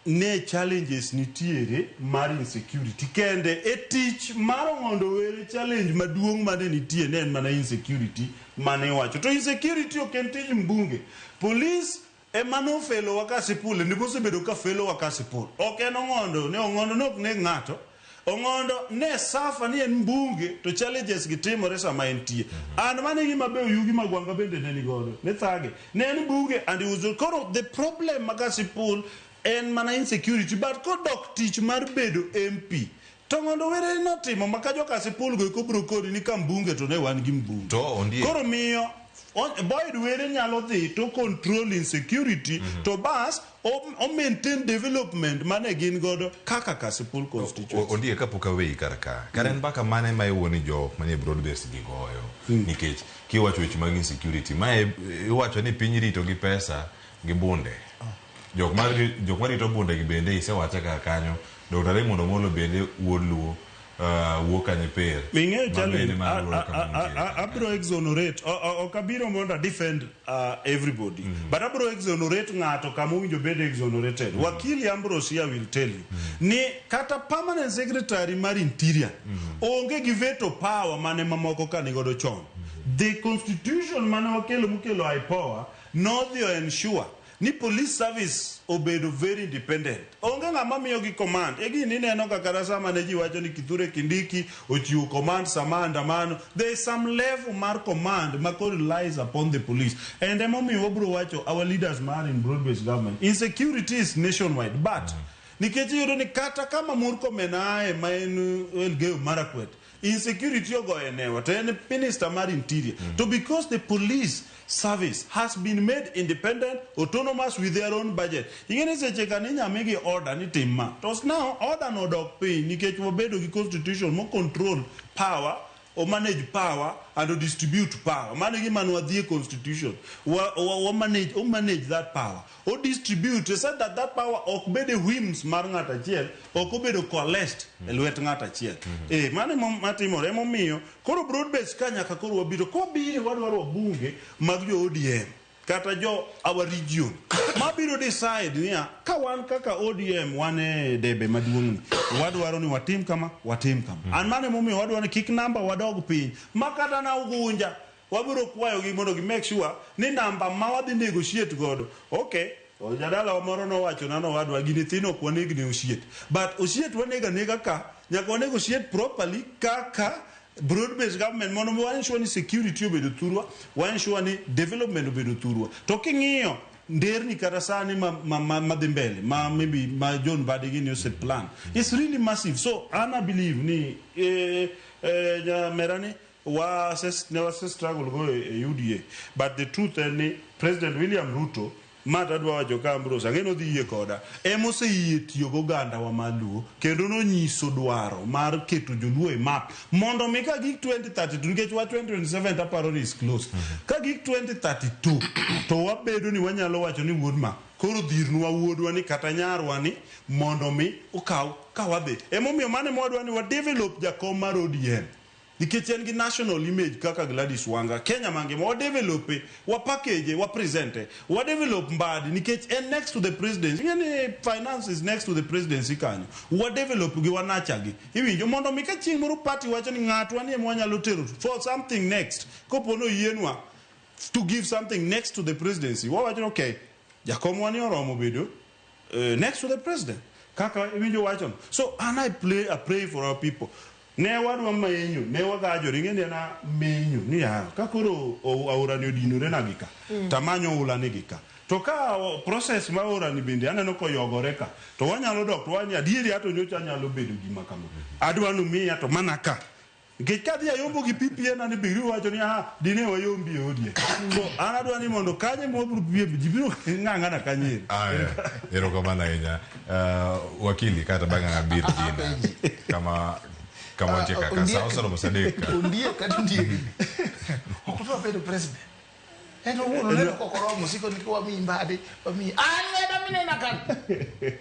ne challenges nitiere mar insecurity kende e tich mar Ong'ondo Were challenge maduong' mane nitie ne en mana insecurity mane iwacho to insecurity ok en tij mbunge police ema nofelowa Kasipul ndipo osebedo ka felowa Kasipul ok en Ong'ondo ne Ong'ondo ne ok neg ng'ato Ong'ondo ne safa ni en mbunge to challenges gi timore sama entie an mane gima be Oyugi Magwanga bende ne nigodo ne thage ne en bunge and he was koro the problem ma Kasipul en mana insecurity but kodok tich mar bedo MP to Ong'ondo Were notimo ma ka jo Kasipul go eko bro koni ni ka mbunge to ne wan gi mbunge To ondiek. koro miyo Boyd Were nyalo dhi to control insecurity to bas o maintain development mane gin godo kaka Kasipul constituency. Ondiek kapok aweyi kar ka kare en mbaka mane ma iwuo ni jok manie broad base gi goyo nikech kiwacho weche mag insecurity mae iwacho ni piny rito gi pesa gi bunde jok marito bunde gi bende isewache kar kanyo Dr. Raymond Omolo bende wuod Luo wuok Kanyiper Ing'eyo ma challenge bende mar luoro kama nitie. Abro exonerate ok abiro mondo a defend everybody but abro exonerate ng'ato kama owinjo bed exonerated. Wakili Ambrose here will tell you ni kata permanent secretary mar interior onge gi veto power mane mamoko ka nigodo chon. The constitution mane wakelo mokelo IPOA nodhi o ensure ni police service obedo very independent. Onge ng'ama miyogi command. E gini ineno ka kata sama ne ji wacho ni Kithure Kindiki ochiwo command sama andamano, there is some level mar command ma koro lies upon the police. And emomiyo wabiro wacho our leaders mar in broad based government. Insecurity is nationwide, but nikech iyudo ni kata kama Murkomen aye ma en Elgeyo Marakwet, insecurity ogoye newa to en minister mar interior. To because the police service has been made independent, autonomous with their own budget. Ing'e ni seche ka ninya migi order ni tim ma. To now order no odok piny nikech wabedo gi constitution mo control power, o manage power and o distribute power. Mano e gima ne wadhi e constitution. Wa manage, o manage that power. O distribute so that that power ok bed e whims mar ng'ato achiel, ok obedo coalesced e lwet ng'ato achiel. Mano ema matimore emomiyo koro broad base ka nyaka koro wabiro. Kwabiro wadwaro wabunge mag jo ODM kata jo our region mabiro decide niya ka wan kaka ODM wan e debe maduong' ni wadwaro ni watim kama, watim kama. An mano emomiyo wadwaro ni kik namba wadog piny ma kata na Ugunja wabiro kwayogi mondo gi make sure ni namba ma wadhi negotiate godo. Okay, jadalawa moro nowachona nowadwa gini thin ok waneg negotiate. But osiet wanego anega ka nyaka wa negotiate properly kaka broad based government mondo mi wa ensure ni security obedo thurwa, wa ensure ni development obedo thurwa. To king'iyo nderni kata sani ma dhi mbele ma maybe ma John Mbadi gini ose plan, it's really massive. So an I believe ni nyamera ni ne wase struggle go e UDA, but the truth en ni President William Ruto ma tadwa wacho ka Ambrose ang'e nodhi yie koda emoseyie tiyo goganda wa mar Luo kendo nonyiso dwaro mar keto joluo e map mondo mi ka gik 2032 nikech wa 2027 taparo ni is close ka gik 2032 to wabedo ni wanyalo wacho ni wuod ma koro dhirnwa wuodwa ni kata nyarwa ni mondo mi okaw ka wadhi. Emomiyo mano ema wadwa ni wa develop jakom mar ODM nikech en gi national image kaka Gladys Wanga. Kenya mangima wa develop wa package wa present wa develop Mbadi nikech en next to the presidency. Ing'e ni finance is next to the presidency kanyo. Wa develop gi wa nurture gi. Iwinjo mondo mi ka chieng' moro party wacho ni ng'atwa ni ema wanyalo tero for something next kopo ni oyienwa to give something next to the presidency wawacho ni okay jakomwa ni oromo bedo next to the president kaka iwinjo wacho no. So an I pray for our people. Ne wadwa menyo, ne wagajore, ing'e ni en a menyo ni ya ka koro aora ni odinore na gi ka, tamanyo oula ni gi ka. To ka process ma aora ni bende aneno koyogore ka, to wanyalo dok to wani adieri ato nyocha anyalo bedo gima kama. Adwa numiya to mana ka. Nikech kadhi ayombo gi PPN ani biri wacho ni ah dine wayombi e ODM. So an adwa ni mondo kanye ma wabiro piem ji biro ng'ang'ana kanye. Aya, erokamano ahinya. Wakili kata bang' abir gina kama wantie kaka sa oseromo sa 3 ka. Ondiek kata ondiegni. Ok odwa bedo president. En owuon oneno kok oromo siko ni wamiyi Mbadi, wamiyi. An weda minena ka.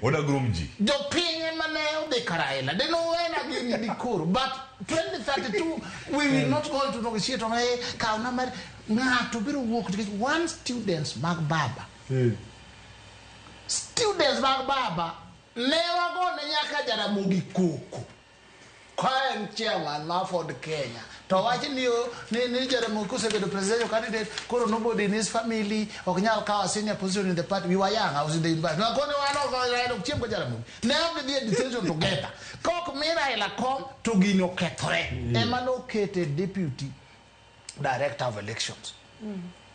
Oda groom ji. Jopiny ema ne odhi ka Raila. De nowena gini dikoro. But 2032 we will not go to negotiate on kaw na mar ng'ato biro wuok nikech one students mag baba. Students mag baba ne wagone nyaka Jaramogi koko. Ka en chairman mar Ford Kenya to wach ni ni Jaramogi kosebedo presidential candidate koro nobody in his family ok nyal kawo a senior position in the party. We were young, I was in the university. Nakone wan ok Raila ok chiem go Jaramogi. Ne ok gidhi e detention together. Kok mi Raila kom to gini okethore. Ema nokete deputy director of elections.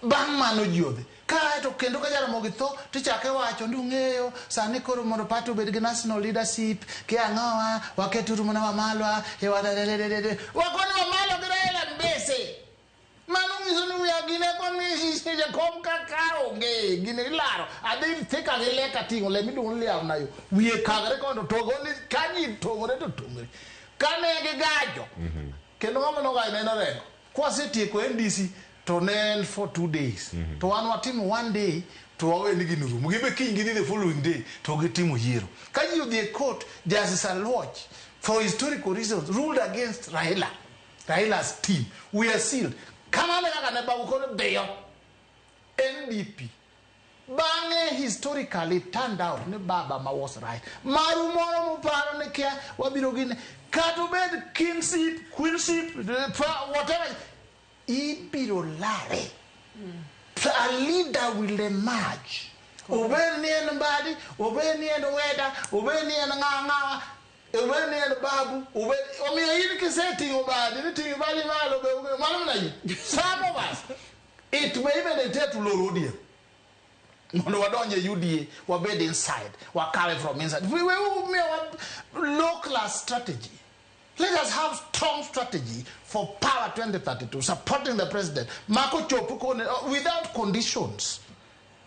Bang' mano ji odhi. Kae to kendo ka Jaramogi tho tichake wacho ni ung'eyo sani koro mondo party obed gi national leadership ki ang'owa waketuru mana Wamalwa e wakoni Wamalwa gi Raila mbese. Mano nyiso ni we are gine komi jakom kaka onge gine ilaro adhi thika gi leka ting'o le miluongo ni liaw nayo wiye kagre kondo togo ni ka ji tong'ore to tong'ore kane gigajo kendo ng'ama nogajo ne en Orengo kwasetieko NDC to ne en for 2 days to wan watimo 1 day to wawe ni gino rumo gibe kiny gidhi the following day to gitimo yiero ka ji odhi e court Justice Aluoch for historical reasons ruled against Raila's team. We are sealed. Kamano kaka ne babu koro dhiyo NDP bang'e historically it turned out ni baba ma was right. Maru moro muparo ni kia wabiro gine kata obed kingship, queenship, whatever. Ibiro lare. A leader will emerge. Obed ni en Mbadi, obed ni en Weda, obed ni en ng'ang'a, obed ni en Babu, obed omiyo in kiseting'o badi ni ting'o badi malo be mano mana yie. Some of us it may even take to loro ODM. Mondo wadonje UDA, wabed inside, wakawe from inside. We low class strategy. Let us have strong strategy for power 2032, supporting the president. Mako chopo without conditions.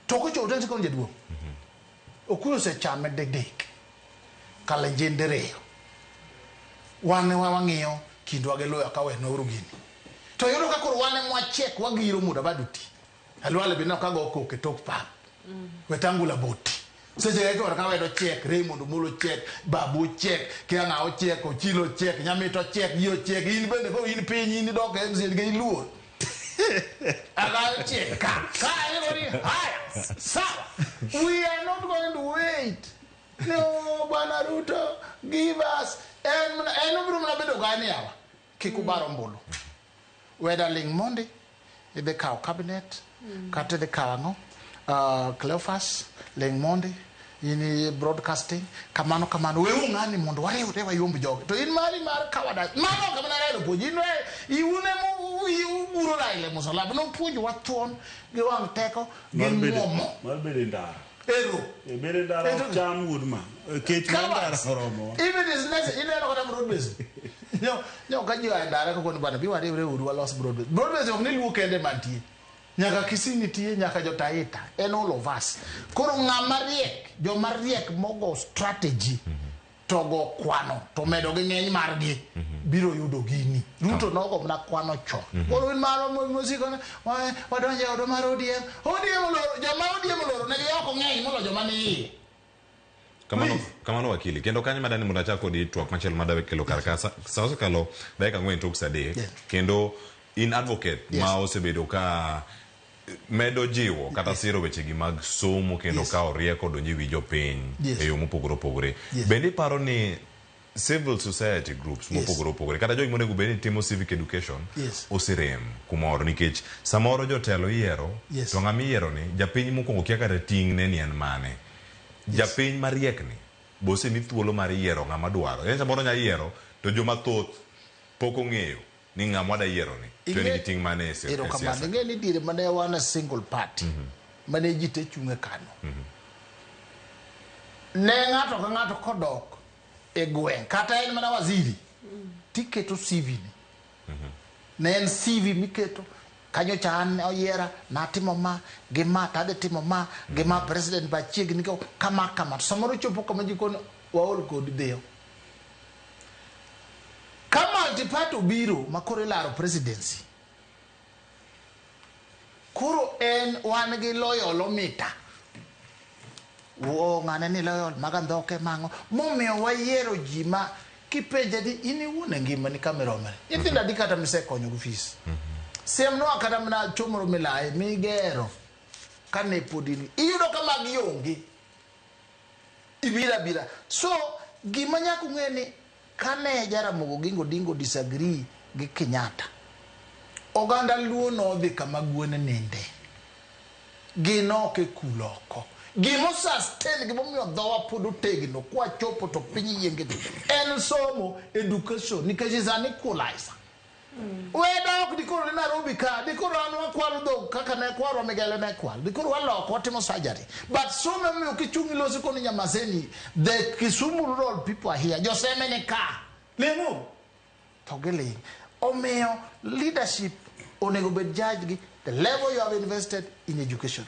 Toko chopo twenty konje duo. Okuyo se chame dek. Kalenjin dereyo. Wane wang'iyo kindwa gi loya ka weno gini. To yudo ka koro wane mwachek wagiro muda baduti. Alwale bino ka go koke tok pap. Wetangula boti. Seche go ka wedo chek, Raymond Omolo chek, Babu chek, Kiang'a ochek, Ochilo chek, Nyamito chek, Yio chek, in bende ko in piny in dok MCA gi iluor. Aga chek ka. Ka ni haya. Sawa. We are not going to wait. No, Bwana Ruto, give us en obiro mana bedo gani yawa. Kik ubar ombulu. Whether ling mondi, idhi kawo cabinet, kata idhi kawo ang'o? Cleophas, ling mondi, in broadcasting, kamano kamano, we ung'ani mondo wariwre wayomb jogi. To in mari mar kawada, mano ok mana Raila opuonji, in iune muguro Raila e musalaba, nopuonjowa thuon gi wang' teko gi muomo. Mar bedo e ndara. Ero. E bedo e ndara ok cham wuod ma. Kech mar ndara oromowa. Even is necessary, ineno kata broad base. Nyo ka ji oa e ndara koko ni bwana, bi wariwre uru walos broad base. Broad base ok ni Luo kende mantie. Nyaka Kisii nitie, nyaka Jotaita, en all of us. Koro ng'ama riek, joma riek mogo strategy to go kwano, to medo gi ng'eny margi, biro yudo gini. Ruto nogo mana kwano chon. Koro in maro mosiko ne, wadonjo e odwa mar ODM. ODM oloro, joma ODM oloro nigi oko ng'eny moloyo joma ni iye. Kamano wakili. Kendo kanyo madani mondo achak kodi twak machielo madawe kelo kar ka. Sa osekalo dakika 4 tok sa 3. Kendo in advocate ma osebedo ka medo jiwo kata siro wechegi mag somo kendo kawo rieko donjo e wi jopiny e yo mopogore opogore. Bende iparo ni civil society groups mopogore opogore kata jogi monego bed ni timo civic education oserem kumoro nikech samoro jotelo iyiero to ng'ama iyiero ni japiny mokwongo kia kata ting'ne ni en mane. Japiny mariek ni be osemi thuolo mar yiero ng'ama dwaro. En samoro nya yiero to joma thoth pok ong'eyo ni ng'ama wada yiero ni to en gi ting' mane e siasa. Ing'e ni diere mane wan a single party mane ji te chung' e kano. Ne ng'ato ka ng'ato kodok e gweng' kata en mana waziri tiketo CV ni. Ne en CV miketo kanyo cha an oyiera natimo ma gi ma tadhi timo ma gi ma president ba chiegni kama kama. To samoro chopo kama ji kono waol kod dhiyo. Ka multi-party obiro ma koro ilaro presidency, koro en wan gi loyal-o-meter. O ng'ane ni loyal maga ndhoke mang'o momiyo wayiero ji ma kipenje ni in iwuon e ngimani kama iromore. Nyithindo adi kata misekonyo gi fees. Siemnwa kata mana chomoro milaye migero kane pod in. Iyudo ka magi onge. Ibiro abira. So gima nyaka ung'e ni kane Jaramogi Oginga Odinga disagree gi Kenyatta, oganda Luo nodhi kama gwen ninde. Gin ok e kul oko. Gimo sustain, gimomiyo dhowa pod otegno kwachopo to piny yiengni en somo, education, nikech is an equalizer. Weda ok dikoro ni Nairobi ka, dikoro an wakwalo dhok kaka ne kwarwa Migele ne kwalo, dikoro waloko watimo surgery. But somo emomiyo kichung' iloso koni Nyamaseni, the Kisumu rural people are here, joseme ni ka, ling'uru to giling'. Omiyo leadership onego bed judge gi the level you have invested in education.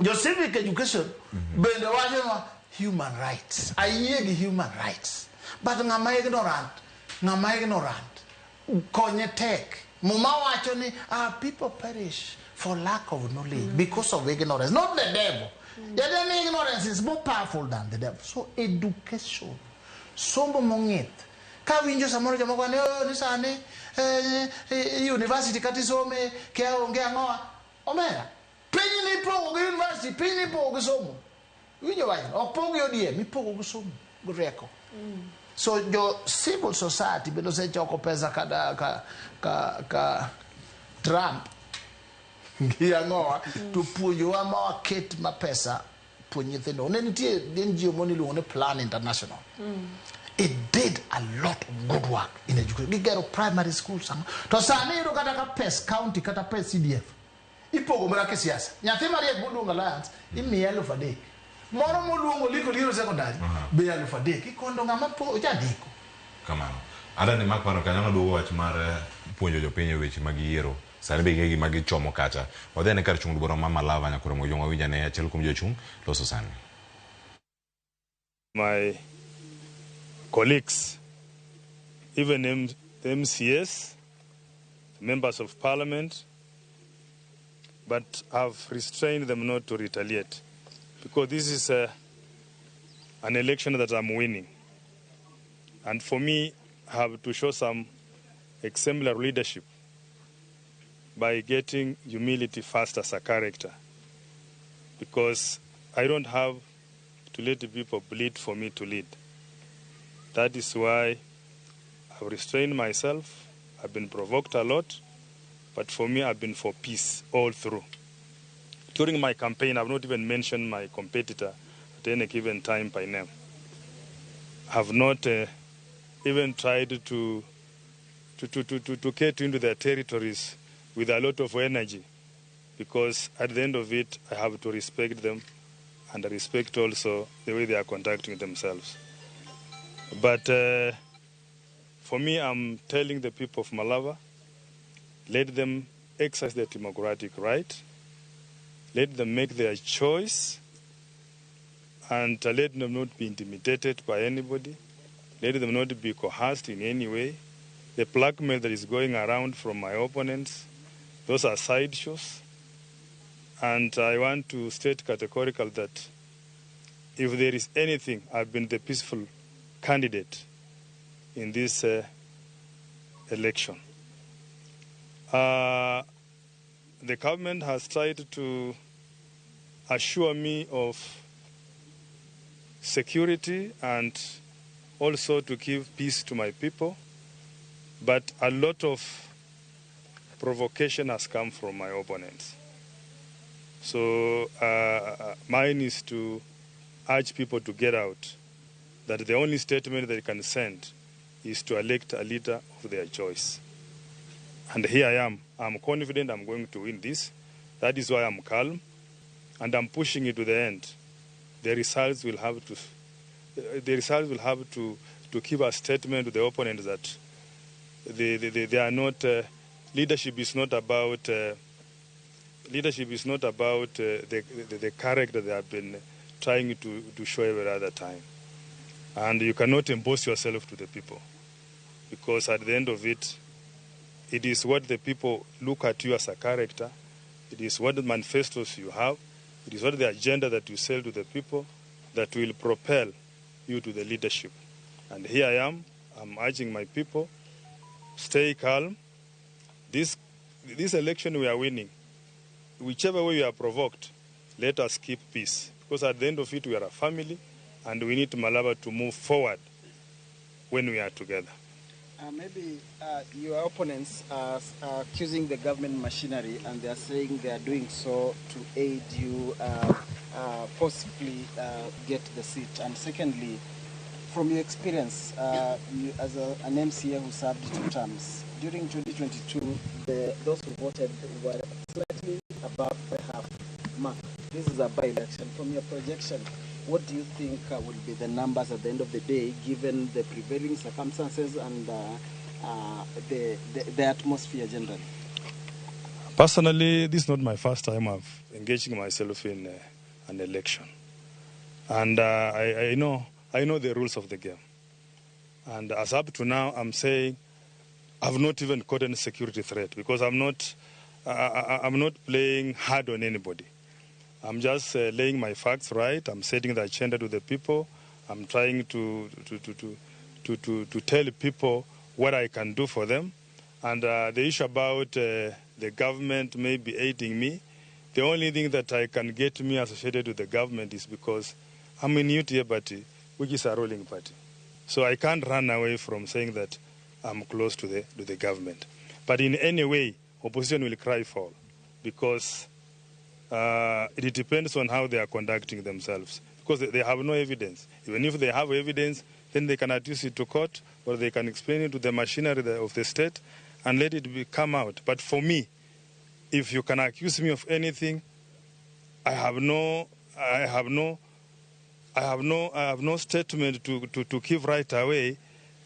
Jo civic education bende wachonwa human rights. Ayie gi human rights. But ng'ama ignorant, konye tek. Muma wacho ni people perish for lack of knowledge because of ignorance, not the devil. Yet ignorance is more powerful than the devil. So education, somo mong'ith. Ka winjo samoro jomoko ni oh ni sani university kata isome kia onge ang'owa. Omera, piny ni ipogo gi university, piny ni ipogo gi somo. Iwinjo wachno? Ok pog gi ODM, ipogo gi somo, gi rieko. So jo civil society bende osechoko pesa ka Trump gi ang'owa to puonjowa ma waket ma pesa puonj nyithindo. Ne nitie NGO moro iluongo ni Plan International. It did a lot of good work in education. Gigero primary schools ang'o. To sani iyudo kata ka pes county kata pes CDF ipogo mana kisiasa. Nyathi mariek moluongo Alliance imiye 3,000. Moro moluongo Liko Liero Secondary be 3,000. Ikondo ng'ama po jandiko. Kamano. Adani mak paro kanyo noduogo wach mar puonjo jopiny e weche mag yiero. Sani be ing'e gima gichomo kacha. Wadhi ane kar chung' bura ma Malava Nyakoromo Jong wawinj ane achiel kuom jochung' loso sani. My colleagues, even the MCS, members of parliament, but I've restrained them not to retaliate because this is an election that I'm winning. And for me, I have to show some exemplary leadership by getting humility first as a character, because I don't have to let the people bleed for me to lead. That is why I've restrained myself. I've been provoked a lot, but for me, I've been for peace all through. During my campaign, I've not even mentioned my competitor at any given time by name. I've not even tried to get into their territories with a lot of energy, because at the end of it, I have to respect them and respect also the way they are conducting themselves. But for me, I'm telling the people of Malava, let them exercise their democratic right, let them make their choice, and let them not be intimidated by anybody, let them not be coerced in any way. The blackmail that is going around from my opponents, those are sideshows. And I want to state categorically that if there is anything, I've been the peaceful candidate in this election. The government has tried to assure me of security and also to give peace to my people, but a lot of provocation has come from my opponents. So mine is to urge people to get out, that the only statement they can send is to elect a leader of their choice. And here I am. I'm confident I'm going to win this. That is why I'm calm, and I'm pushing it to the end. The results will have to, to give a statement to the opponents that they are not. Leadership is not about. Leadership is not about the character they have been trying to show every other time. And you cannot impose yourself to the people, because at the end of it, it is what the people look at you as a character, it is what the manifestos you have, it is what the agenda that you sell to the people that will propel you to the leadership. And here I am, I'm urging my people, stay calm. This election we are winning, whichever way we are provoked, let us keep peace. Because at the end of it, we are a family, and we need Malava to move forward when we are together. Maybe your opponents are accusing the government machinery, and they are saying they are doing so to aid you possibly get the seat. And secondly, from your experience, you, as an MCA who served 2 terms, during 2022, those who voted were slightly above the half mark. This is a by-election. From your projection, what do you think will be the numbers at the end of the day, given the prevailing circumstances and the atmosphere generally? Personally, this is not my first time of engaging myself in an election. And I know the rules of the game. And as up to now, I'm saying I've not even caught any security threat, because I'm not playing hard on anybody. I'm just laying my facts right. I'm setting the agenda to the people. I'm trying to tell people what I can do for them. And the issue about the government may be aiding me, the only thing that I can get me associated with the government is because I'm in UTA party, which is a ruling party. So I can't run away from saying that I'm close to the government. But in any way, Opposition will cry foul because it depends on how they are conducting themselves, because they have no evidence. Even if they have evidence, then they can adduce it to court or they can explain it to the machinery of the state and let it come out. But for me, if you can accuse me of anything, I have no statement to give right away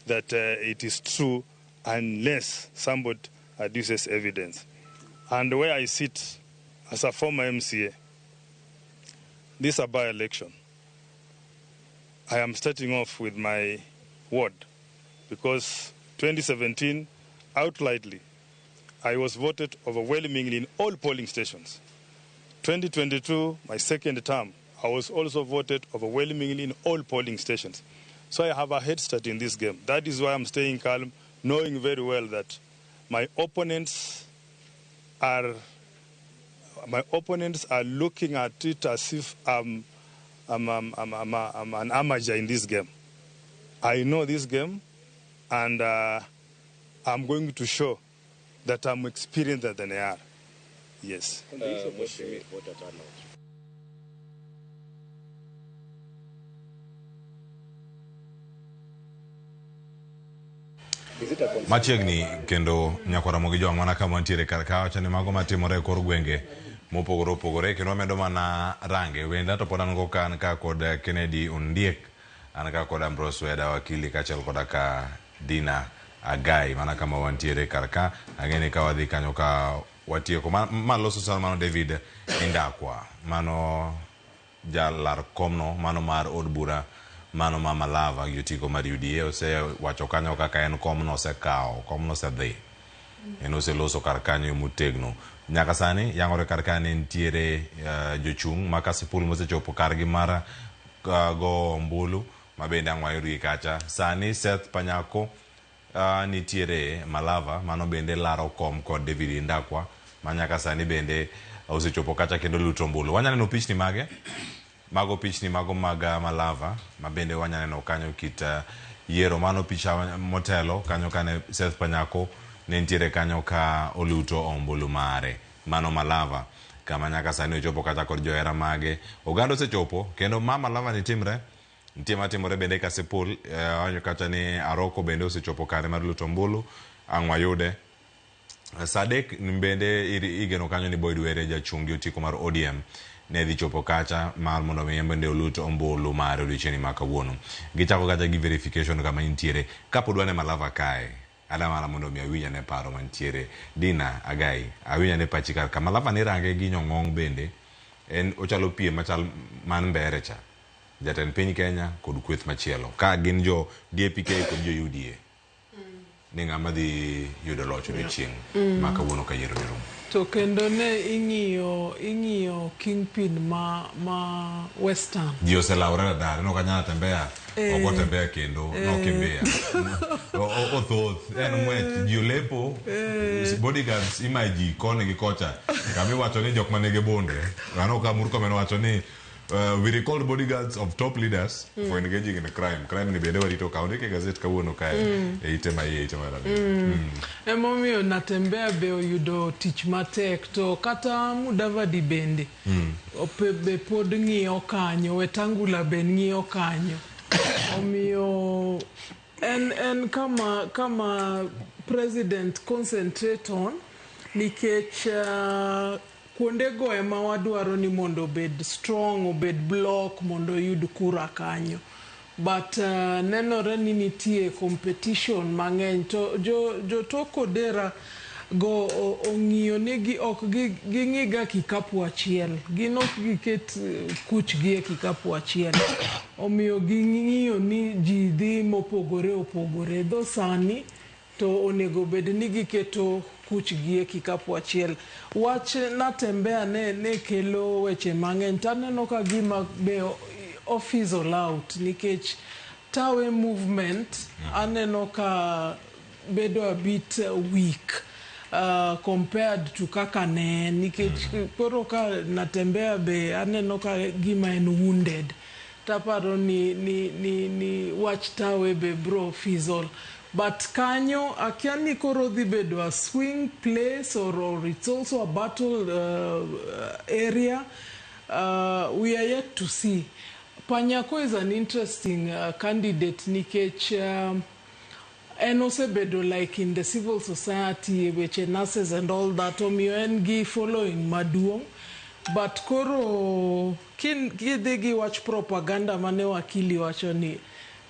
that it is true unless somebody adduces evidence. And where I sit as a former MCA, this is a by-election. I am starting off with my ward because 2017, outrightly, I was voted overwhelmingly in all polling stations. 2022, my second term, I was also voted overwhelmingly in all polling stations. So I have a head start in this game. That is why I'm staying calm, knowing very well that my opponents are looking at it as if I'm an amateur in this game. I know this game, and I'm going to show that I'm experienced than they are. Yes. On the issue of voter turnout. Machiegni kendo nyakwara mogi jwang' mana kama wantiere kar ka wacho ni mago matimore e kor gwenge mopogore opogore kendo wamedo mana range wenda to pod an go ka an ka kod Kennedy Ondiek, an ka kod Ambrose Weda wakili kaachiel koda ka Dina Agai mana kama wantiere kar ka. Ang'e ni ka wadhi kanyo ka watieko ma loso sana mano David Indakwa mano jalar komno mano mar od bura mano ma Malava gi otiko mar UDA osewacho kanyo kaka en komno osekawo, komno osedhi, en oseloso kar kanyo motegno. Nyaka sani yangore kar ka ne nitiere jochung' ma Kasipul mosechopo kargi mar go ombulu ma bende ang' wayudgi kacha. Sani Seth Panyako nitiere Malava mano bende laro kom kod David Indakwa ma nyaka sani bende osechopo kacha kendo luto ombulu. Wanyalo neno pichni mage, mago pichni mago mag Malava ma bende wanyalo neno kanyo kit yiero mano picha motelo kanyo kane Seth Panyako ne nitiere kanyo ka oluto ombulu mare mano Malava kama nyaka sani ochopo kata kod johera mage. Oganda osechopo kendo ma Malava ni timre nitie matimore bende Kasipul wanyo kata ni Aroko bende osechopo kare mar luto ombulu ang' wayude. Sadek bende igeno kanyo ni Boyd Were jachung' gi otiko mar ODM ne dhi chopo kacha mar mondo mi en bende olut ombulu mare odiochieng' ma kawuono. Gichako kacha gi verification kama intiere kapod wan e Malava kae. Ada mana mondo mi awinj ane paro mantiere. Dina Agai, awinj ane pachi kar ka. Malava ni range gi Nyong'ong bende en ochalo piem machal man Mbere cha. Jatend piny Kenya kod kweth machielo ka gin jo DAPK kod jo UDA. Ni ng'ama dhi yudo loch odiochieng' ma kawuono ka yiero ni rumo. To kendo ne ing'iyo kingpin ma Western. Ji oselawore radar, no kanyala tembea, ok otembea kendo, nokimbia. Othoth, en ng'wech, ji olepo, bodyguards imayo ji koni gi kocha. Kama iwacho ni jok manigi bunde, aneno ka Murkomen owacho ni we recalled bodyguards of top leaders for engaging in crime. Crime ni bende warito ka ondike gazet kawuono kae e ite ma iye ite mar ariyo. Emomiyo Natembea be oyudo tich matek to kata Mudavadi bende be pod ng'iyo kanyo, Wetangula be ng'iyo kanyo. Omiyo en kama president concentrate on nikech kuondego ema wadwaro ni mondo obed strong, obed block mondo oyud kura kanyo. But nenore ni nitie competition mang'eny to jo Odera go ong'iyo ni ok ging'iga kikapu achiel, gin ok giket kuchgi e kikapu achiel. Omiyo ging'iyo ni ji dhi mopogore opogore. Dho sani to onego bed ni giketo kuchgi e kikapu achiel. Wach Natembea ne kelo weche mang'eny to aneno ka gima be ofizzle out nikech Tawe movement aneno ka bedo a bit weak compared to kaka ne en nikech koro ka Natembea be aneno ka gima en wounded. Taparo ni wach Tawe be bro fizzle. But kanyo akia ni koro dhi bedo a swing place or it's also a battle area. We are yet to see. Panyako is an interesting candidate nikech en osebedo like in the civil society, weche nurses and all that, omiyo en gi following maduong'. But koro kidhi gi wach propaganda mane wakili wacho ni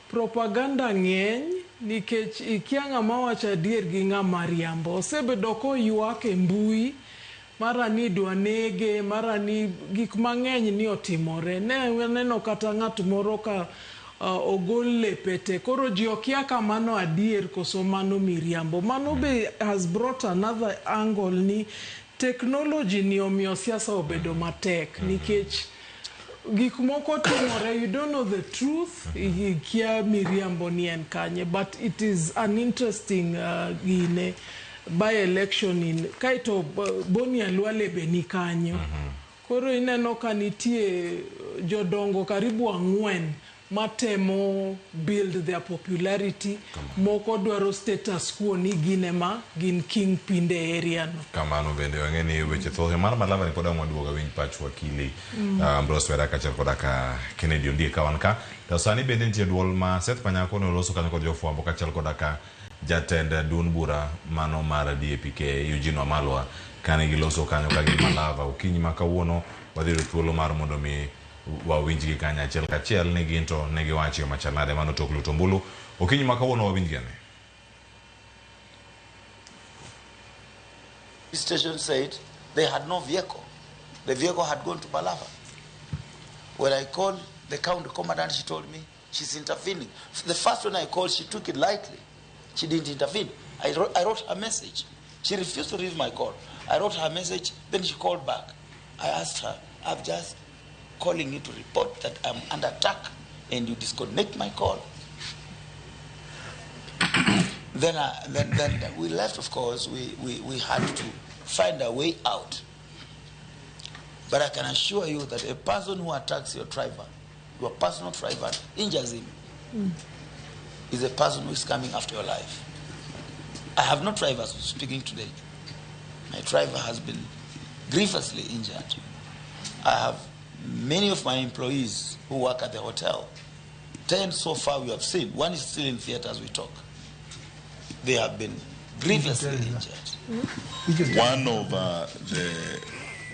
propaganda ng'eny nikech ikia ng'ama wacho adier gi ng'ama riambo. Osebedo koywak e mbui mara ni idwa nege, mara ni gik mang'eny ni otimore. Ne waneno kata ng'at moro ka ogol lepe te. Koro ji okia ka mano adier koso mano miriambo. Mano be has brought another angle ni technology ni omiyo siasa obedo matek nikech gik moko timore, you don't know the truth, ikia miriambo ni en kanye. But it is an interesting gine by election in kaito Boni Khalwale be ni kanyo. Koro ineno ka nitie jodongo karibu ang'wen matemo build their popularity. Moko dwaro status quo ni gin ema gin kingpin e area no. Kamano bende wang'e ni weche thoth mar Malava ni pod ang' waduogo winj pach wakili Ambrose Wera kaachiel koda ka Kennedy Ondiek ka wan ka. To sani bende nitie duol ma Seth Panyako ne oloso kanyo kod jofwambo kaachiel koda ka jatend duond bura mano mar DAPK Eugene Wamalwa kane giloso kanyo ka gin Malava. Okinyi ma kawuono wadhi yudo thuolo mar mondo mi wawinjgi kanyo achiel kachiel ni gin to ne giwacho yo machal nade mano tok luto ombulu. Okinyi ma kawuono wawinjgi ane. Station said they had no vehicle. The vehicle had gone to Malava. When I called the county commandant, she told me she's intervening. The first one I called, she took it lightly. She didn't intervene. I wrote her message. She refused to read my call. I wrote her message, then she called back. I asked her, I'm just calling you to report that I'm under attack and you disconnect my call. Then we left, of course. We had to find a way out. But I can assure you that a person who attacks your driver, your personal driver, injures him, is a person who is coming after your life. I have no drivers speaking today. My driver has been grievously injured. I have many of my employees who work at the hotel. 10 so far we have seen. One is still in theater as we talk. They have been grievously injured. One of the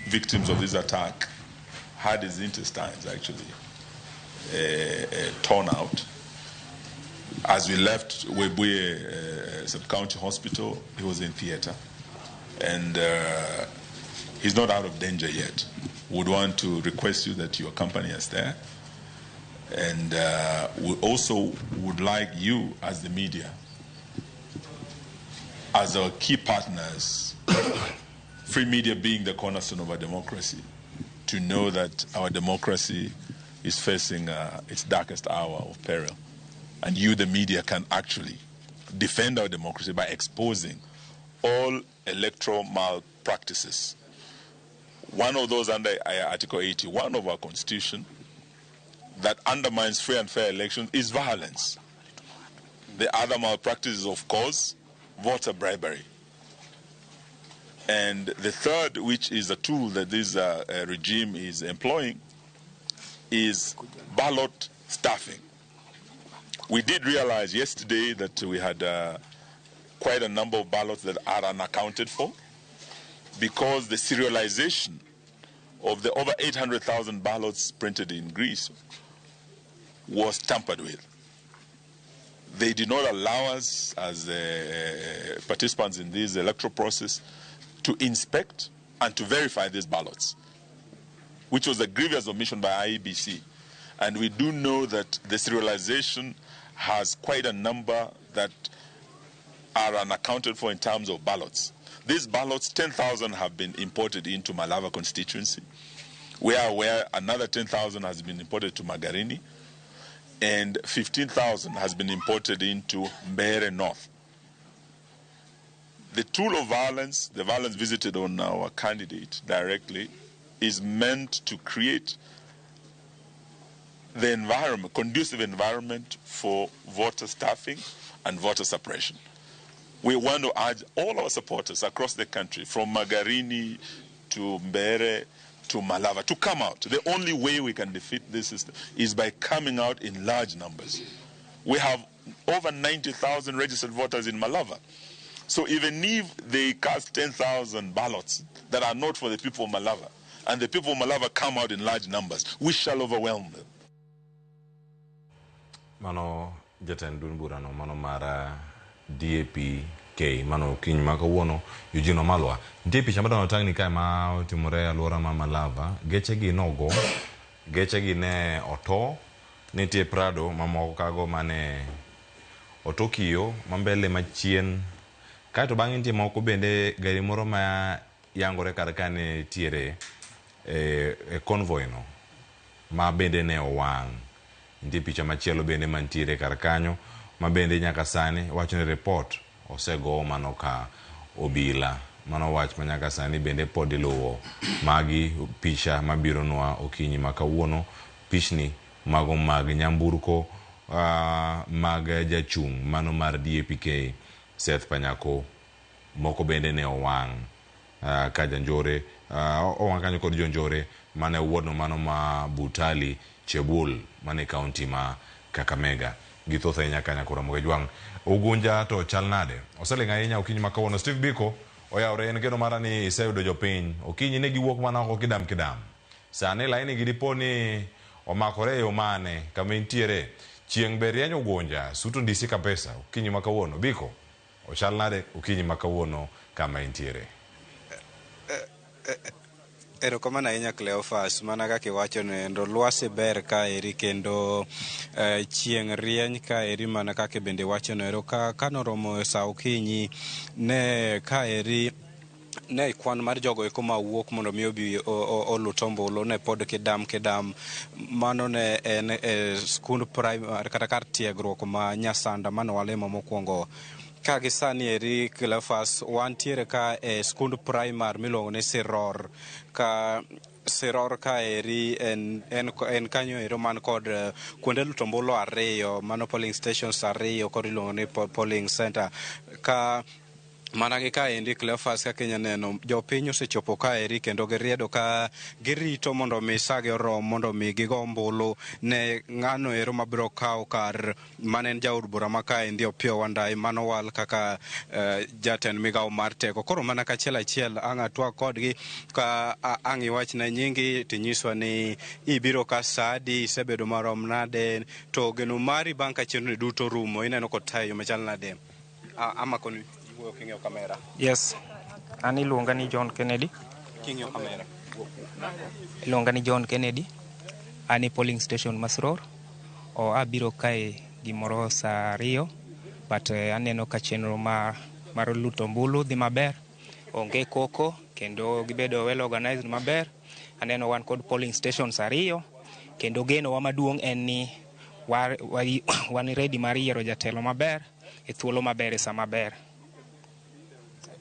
victims of this attack had his intestines actually torn out. As we left Webuye Sub-County Hospital, he was in theater. And he's not out of danger yet. Would want to request you that you accompany us there. And we also would like you as the media, as our key partners, free media being the cornerstone of our democracy, to know that our democracy is facing its darkest hour of peril. And you, the media, can actually defend our democracy by exposing all electoral malpractices. One of those under Article 81 of our Constitution that undermines free and fair elections is violence. The other malpractices, of course, voter bribery. And the third, which is a tool that this regime is employing, is ballot stuffing. We did realize yesterday that we had quite a number of ballots that are unaccounted for, because the serialization of the over 800,000 ballots printed in Greece was tampered with. They did not allow us as participants in this electoral process to inspect and to verify these ballots, which was a grievous omission by IEBC. And we do know that the serialization has quite a number that are unaccounted for in terms of ballots. These ballots, 10,000 have been imported into Malava constituency. We are aware another 10,000 has been imported to Magarini, and 15,000 has been imported into Mbeere North. The tool of violence, the violence visited on our candidate directly, is meant to create the environment, conducive environment for voter staffing and voter suppression. We want to urge all our supporters across the country, from Magarini to Mbeere to Malava, to come out. The only way we can defeat this system is by coming out in large numbers. We have over 90,000 registered voters in Malava. So even if they cast 10,000 ballots that are not for the people of Malava, and the people of Malava come out in large numbers, we shall overwhelm them. Mano jatend duond burano mano mar DAP-K mano okinyi ma kawuono Eugene Wamalwa. Nitie picha madwa tang'ni kae ma otimore e alwora ma Malava. Geche gi nogo, geche gi ne oto, nitie Prado mamoko kago mane oto kiyo ma mbele machien. Kaeto bang'e nitie moko bende gari moro ma yangore kar ka ne nitiere e convoy no ma bende ne owang'. Nitie picha machielo bende mantiere kar kanyo ma bende nyaka sani wacho ni report osego mano ka obila. Mano wach ma nyaka sani bende pod iluwo. Magi picha mabironwa okinyi ma kawuono, pichni mago mag nyamburko mag jachung' mano mar DAP-K Seth Panyako. Moko bende ne owang' ka janjore owang' kanyo kod jonjore mane wuodno mano ma Butali Chebul mane kaunti ma Kakamega. Githoth ahinya ka nyakora Ramogi Jwang'. Ugunja to chal nade? Oseling' ahinya okinyi ma kawuono. Steve Biko oyawre, en geno mara ni iseyudo jopiny. Okinyi ne giwuok mana oko kidam kidam. Sani laini gi dipo ni omakore e yo mane kama intiere. Chieng' be rieny Ugunja, suto ndisi kabisa okinyi ma kawuono. Biko, ochal nade okinyi ma kawuono kama intiere? Erokamano ahinya Cleophas, mana kaka iwacho no lwasi ber kaeri kendo chieng' rieny kaeri mana kaka bende iwacho no ero ka kanoromo sa okinyi ne kaeri ne kwan mar jogo eko mawuok mondo mi obi olut ombulu ne pod kidam kidam. Mano ne en e skund primary kata kar tiegruok ma Nyasanda mane walimo mokwongo. Ka gi sani eri Cleophas wantiere ka e skund primary miluongo ni Siror. Ka Siror kaeri en kanyo ero man kod kuonde luto ombulu ariyo, mano polling stations ariyo kod iluongo ni polling center. Ka mana gi kaendi Cleophas kaka inya neno jopiny osechopo kaeri kendo giriedo ka girito mondo mi sagi orom mondo mi gigo ombulu ne ng'ano ero mabiro kawo kar mane en jaod bura ma kaendi Opiyo Wandayi manowal kaka jatend migawo mar teko. Koro mana kachiel achiel ang' atwak kodgi ka ang' iwachna nyingi tinyiswa ni ibiro ka sa adi, isebedo marom nade, to geno mari bang' ka chenro ni duto orumo ineno kotayo yo machal nade? Amakoni king'iyo kamera. Yes, an iluonga ni John Kennedy. King'iyo kamera. Iluonga ni John Kennedy. An e polling station Masror. O abiro kae gimoro saa 2, but aneno ka chenro mar luto ombulu dhi maber. Onge koko kendo gibedo well organized maber. Aneno wan kod polling stations 2 kendo geno wa maduong' en ni wan ready mar yiero jatelo maber e thuolo maber e sa maber.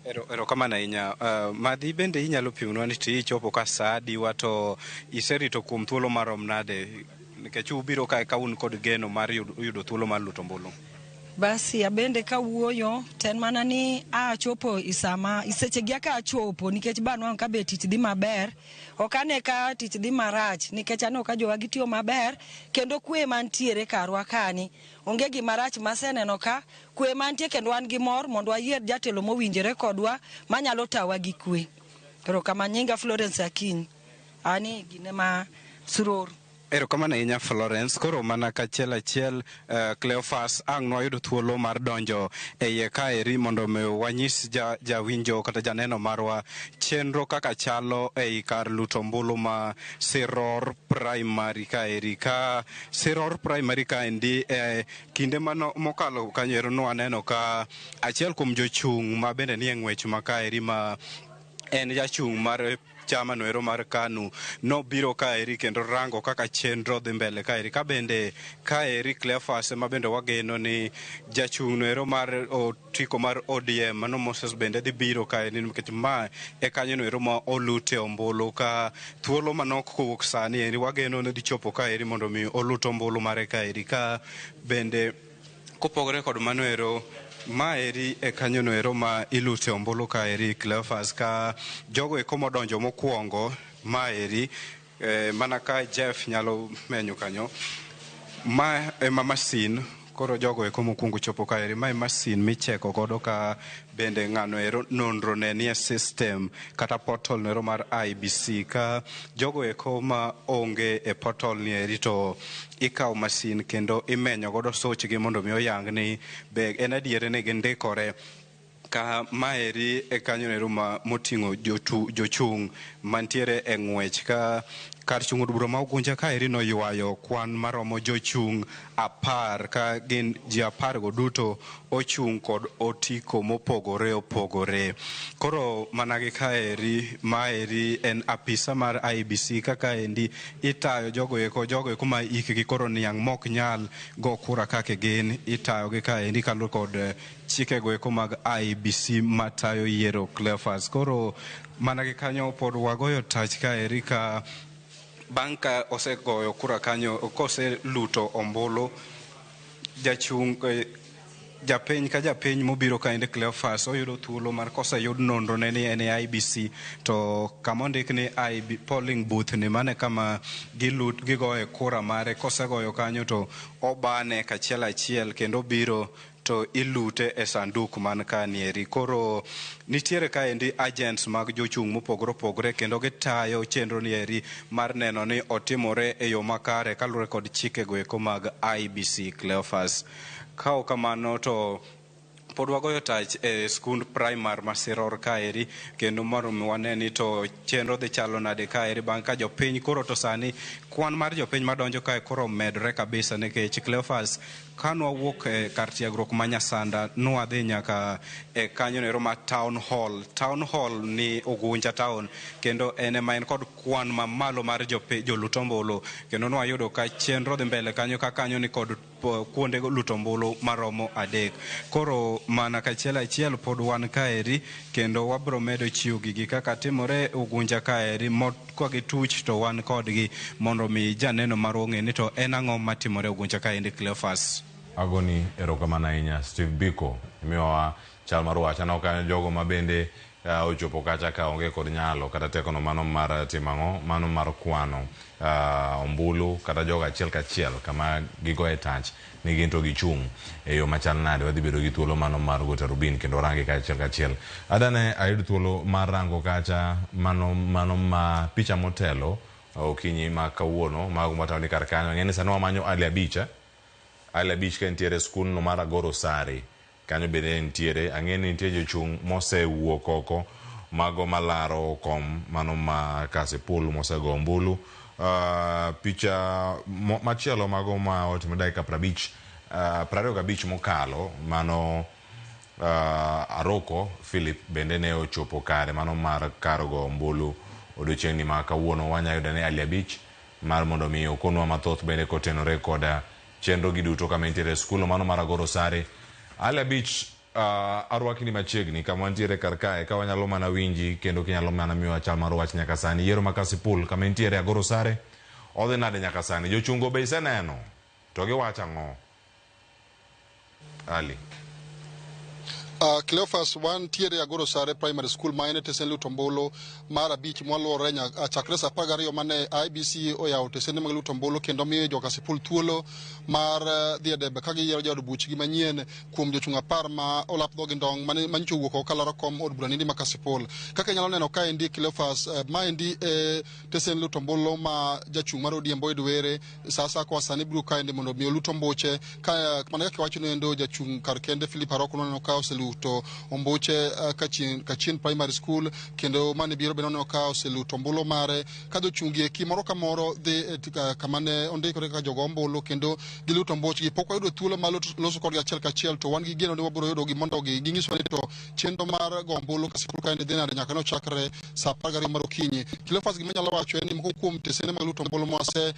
Erokamano ahinya. Madhi bende inyalo pimonwa ni to ichopo ka sa adi to iserito kuom thuolo marom nade nikech ubiro kae ka un kod geno mar yudo thuolo mar luto ombulu? Basi abende kawuoyo to en mana ni achopo isama isechegi aka achopo nikech banwang'o ka be tich dhi maber. Ok ane ka tich dhi marach nikech aneno ka jowa gitiyo maber kendo kwe mantiere karwa kani onge gima rach maseneno ka kwe mantie kendo wan gi mor mondo wayier jatelo mowinjore kodwa manyalo tawa gi kwe. Erokamano. Nyinga Florence Akinyi, ani gine ma Suror. Erokamano ahinya Florence. Koro mana kachiel achiel Cleophas ang' nwayudo thuolo mar donjo e iye kaeri mondo mi wanyis jawinjo kata janeno marwa chenro kaka chalo ei kar luto ombulu ma Siror Primary kaeri. Ka Siror Primary kaendi kinde mano mokalo kanyo ero nwaneno ka achiel kuom jochung' ma bende nie ng'wech ma kaeri ma en jachung' mar chama noero mar KANU nobiro kaeri kendo rango kaka chenro dhi mbele kaeri. Ka bende kaeri Cleophas ma bende wageno ni jachung' noero mar otiko mar ODM mano Moses bende dhi biro kaeri nikech ma e kanyo noero ma olute ombulu ka thuolo manok kowuok sani eri wageno ni dhi chopo kaeri mondo mi olut ombulu mare kaeri. Ka bende Kopogore kod mano ero, maeri e kanyono ero ma ilute ombulu kaeri Cleophas, ka jogo eko modonjo mokwongo maeri mana ka Jeff nyalo menyo kanyo ma ema masin. Koro jogo eko mokwongo chopo kaeri, ma e masin micheko godo ka bende ng'ano ero nonro ne nie system kata portal no ero mar IEBC. Ka jogo eko ma onge e portal ni eri, to ikawo masin kendo imenyo godo sochgi mondo mi oyang ni be en adier ni gindikore. Ka maeri e kanyo ero ma moting'o jochung' mantiere e ng'wech ka kar chung' od bura ma Ugunja kaeri noywayo kwan maromo jochung' 10, ka gin ji 10 go duto ochung' kod otiko mopogore opogore. Koro mana gi kaeri, maeri en apisa mar IEBC kaka endi itayo jogo eko ma ikgi koro niang' mok nyal go kura kaka gin, itayo gi kaendi kaluwore kod chikego eko mag IEBC matayo yiero, Cleophas. Koro mana gi kanyo pod wagoyo tach kaeri ka bang' ka osegoyo kura kanyo, koseluto ombulu jachung' japiny ka japiny mobiro kaendi, Cleophas, oyudo thuolo mar koseyud nonro ne ni en e IEBC, to kama ondik ni IB polling booth ni mane kama gilut gigoye kura mare. Kosegoyo kanyo to obane kachiel achiel kendo obiro to ilute e sanduk man kanieri. Koro nitiere kaendi agents mag jochung' mopogore opogore kendo gitayo chenro ni eri mar neno ni otimore e yo makare kaluwore kod chikego eko mag IEBC, Cleophas. Ka ok kamano to pod wagoyo tach e skund primar ma Siror kaeri kendo mondo mi wane ni to chenro dhi chalo nade kaeri bang' ka jopiny koro to sani kwan mar jopiny madonjo kae koro omedore kabisa, nikech Cleophas, ka nwawuok e kar tiegruok ma Nyasanda, nwadhi nyaka e kanyo ero ma town hall. Town hall ni Ugunja town kendo en ema en kod kwan mamalo mar jolut ombulu, kendo nwayudo ka chenro dhi mbele kanyo ka kanyo ni kod kuonde luto ombulu maromo 3. Koro mana kachiel achiel pod wan kaeri kendo wabro medo chiwo gigi kaka timore Ugunja kaeri ka gituch to wan kodgi mondo mi janeno marwa ong'e ni to en ang'o matimore Ugunja kaendi, Cleophas. Agoni erokamano ahinya, Steve Biko, imiyowa chal mar wach. Aneno kanyo jogo ma bende ochopo kacha ka onge kod nyalo kata tekono mano mar timo ang'o, mano mar kwano ombulu kata jogo achiel kachiel kama gigoye tach ni gin to gichung' e yo machal nade. Wadhi bedo gi thuolo mano mar go tarubin kendo range kachiel kachiel. Adane ayud thuolo mar rango kacha mano ma picha motelo okinyi ma kawuono mago matamo ni kar kanyo. Ang'e ni sani wamanyo Ali Abich, eh? Ali Abich ka nitiere e skundno mar Agoro Sare kanyo bende nitiere. Ang'e ni nitie jochung' mosewuok oko mago malaro kom mano ma Kasipul mosego ombulu. Picha machielo mago ma otimo dakika 25 mokalo mano Aroko Philip bende ne ochopo kare mano mar kar go ombulu odiochieng'ni ma kawuono. Wanya yudo ni Ali Abich mar mondo mi okonwa mathoth bende kotenore koda chenro gi duto kama entiere e skul mano mar Agoro Sare. Ali Abich, arwakni machiegni kama wantiere kar kae ka wanyalo mana winji kendo kinyalo mana miyowa chal mar wach nyaka sani. Yiero ma Kasipul kama entiere Agoro Sare odhi nade nyaka sani? Jochungo be iseneno to giwacho ang'o? Ali. Cleophas, wantiere Agoro Sare Primary School ma en e tesend luto ombulu mar 5 mwaluorore chakre saa 12 mane IEBC oyawo tesende mag luto ombulu kendo miyo jo Kasipul thuolo mar dhi e debe ka giyiero jaod buchgi manyien kuom jochung' 10 ma olap dhogi ndong' mane manyicho owuok oko kalaro kom od bura nindi ma Kasipul. Kaka inyalo neno kaendi, Cleophas, maendi e tesend luto ombulu ma jachung' mar ODM Boyd Were sa asaya koa sani biro kaendi mondo mi olut ombuche ka mana kaka iwacho noendo. Jachung' kar kende Philip Aroko noneno ka oseluto ombuche Kachien Primary School, kendo mane biro bende noneno ka oseluto ombulu mare, ka jochung' gi eki moro ka moro dhi e kama ne ondikore kaka jogo ombulu kendo giluto ombuchgi. Pok wayudo thuolo mar loso kodgi achiel kachiel, to wan gi geno ni wabiro yudogi mondo ginyiswa ni to chenro mar go ombulu Kasipul kaendi dhi nade nyaka nochakre saa 12 mar okinyi. Cleophas, gima anyalo wacho en ni moko kuom tesende mag luto ombulu mwase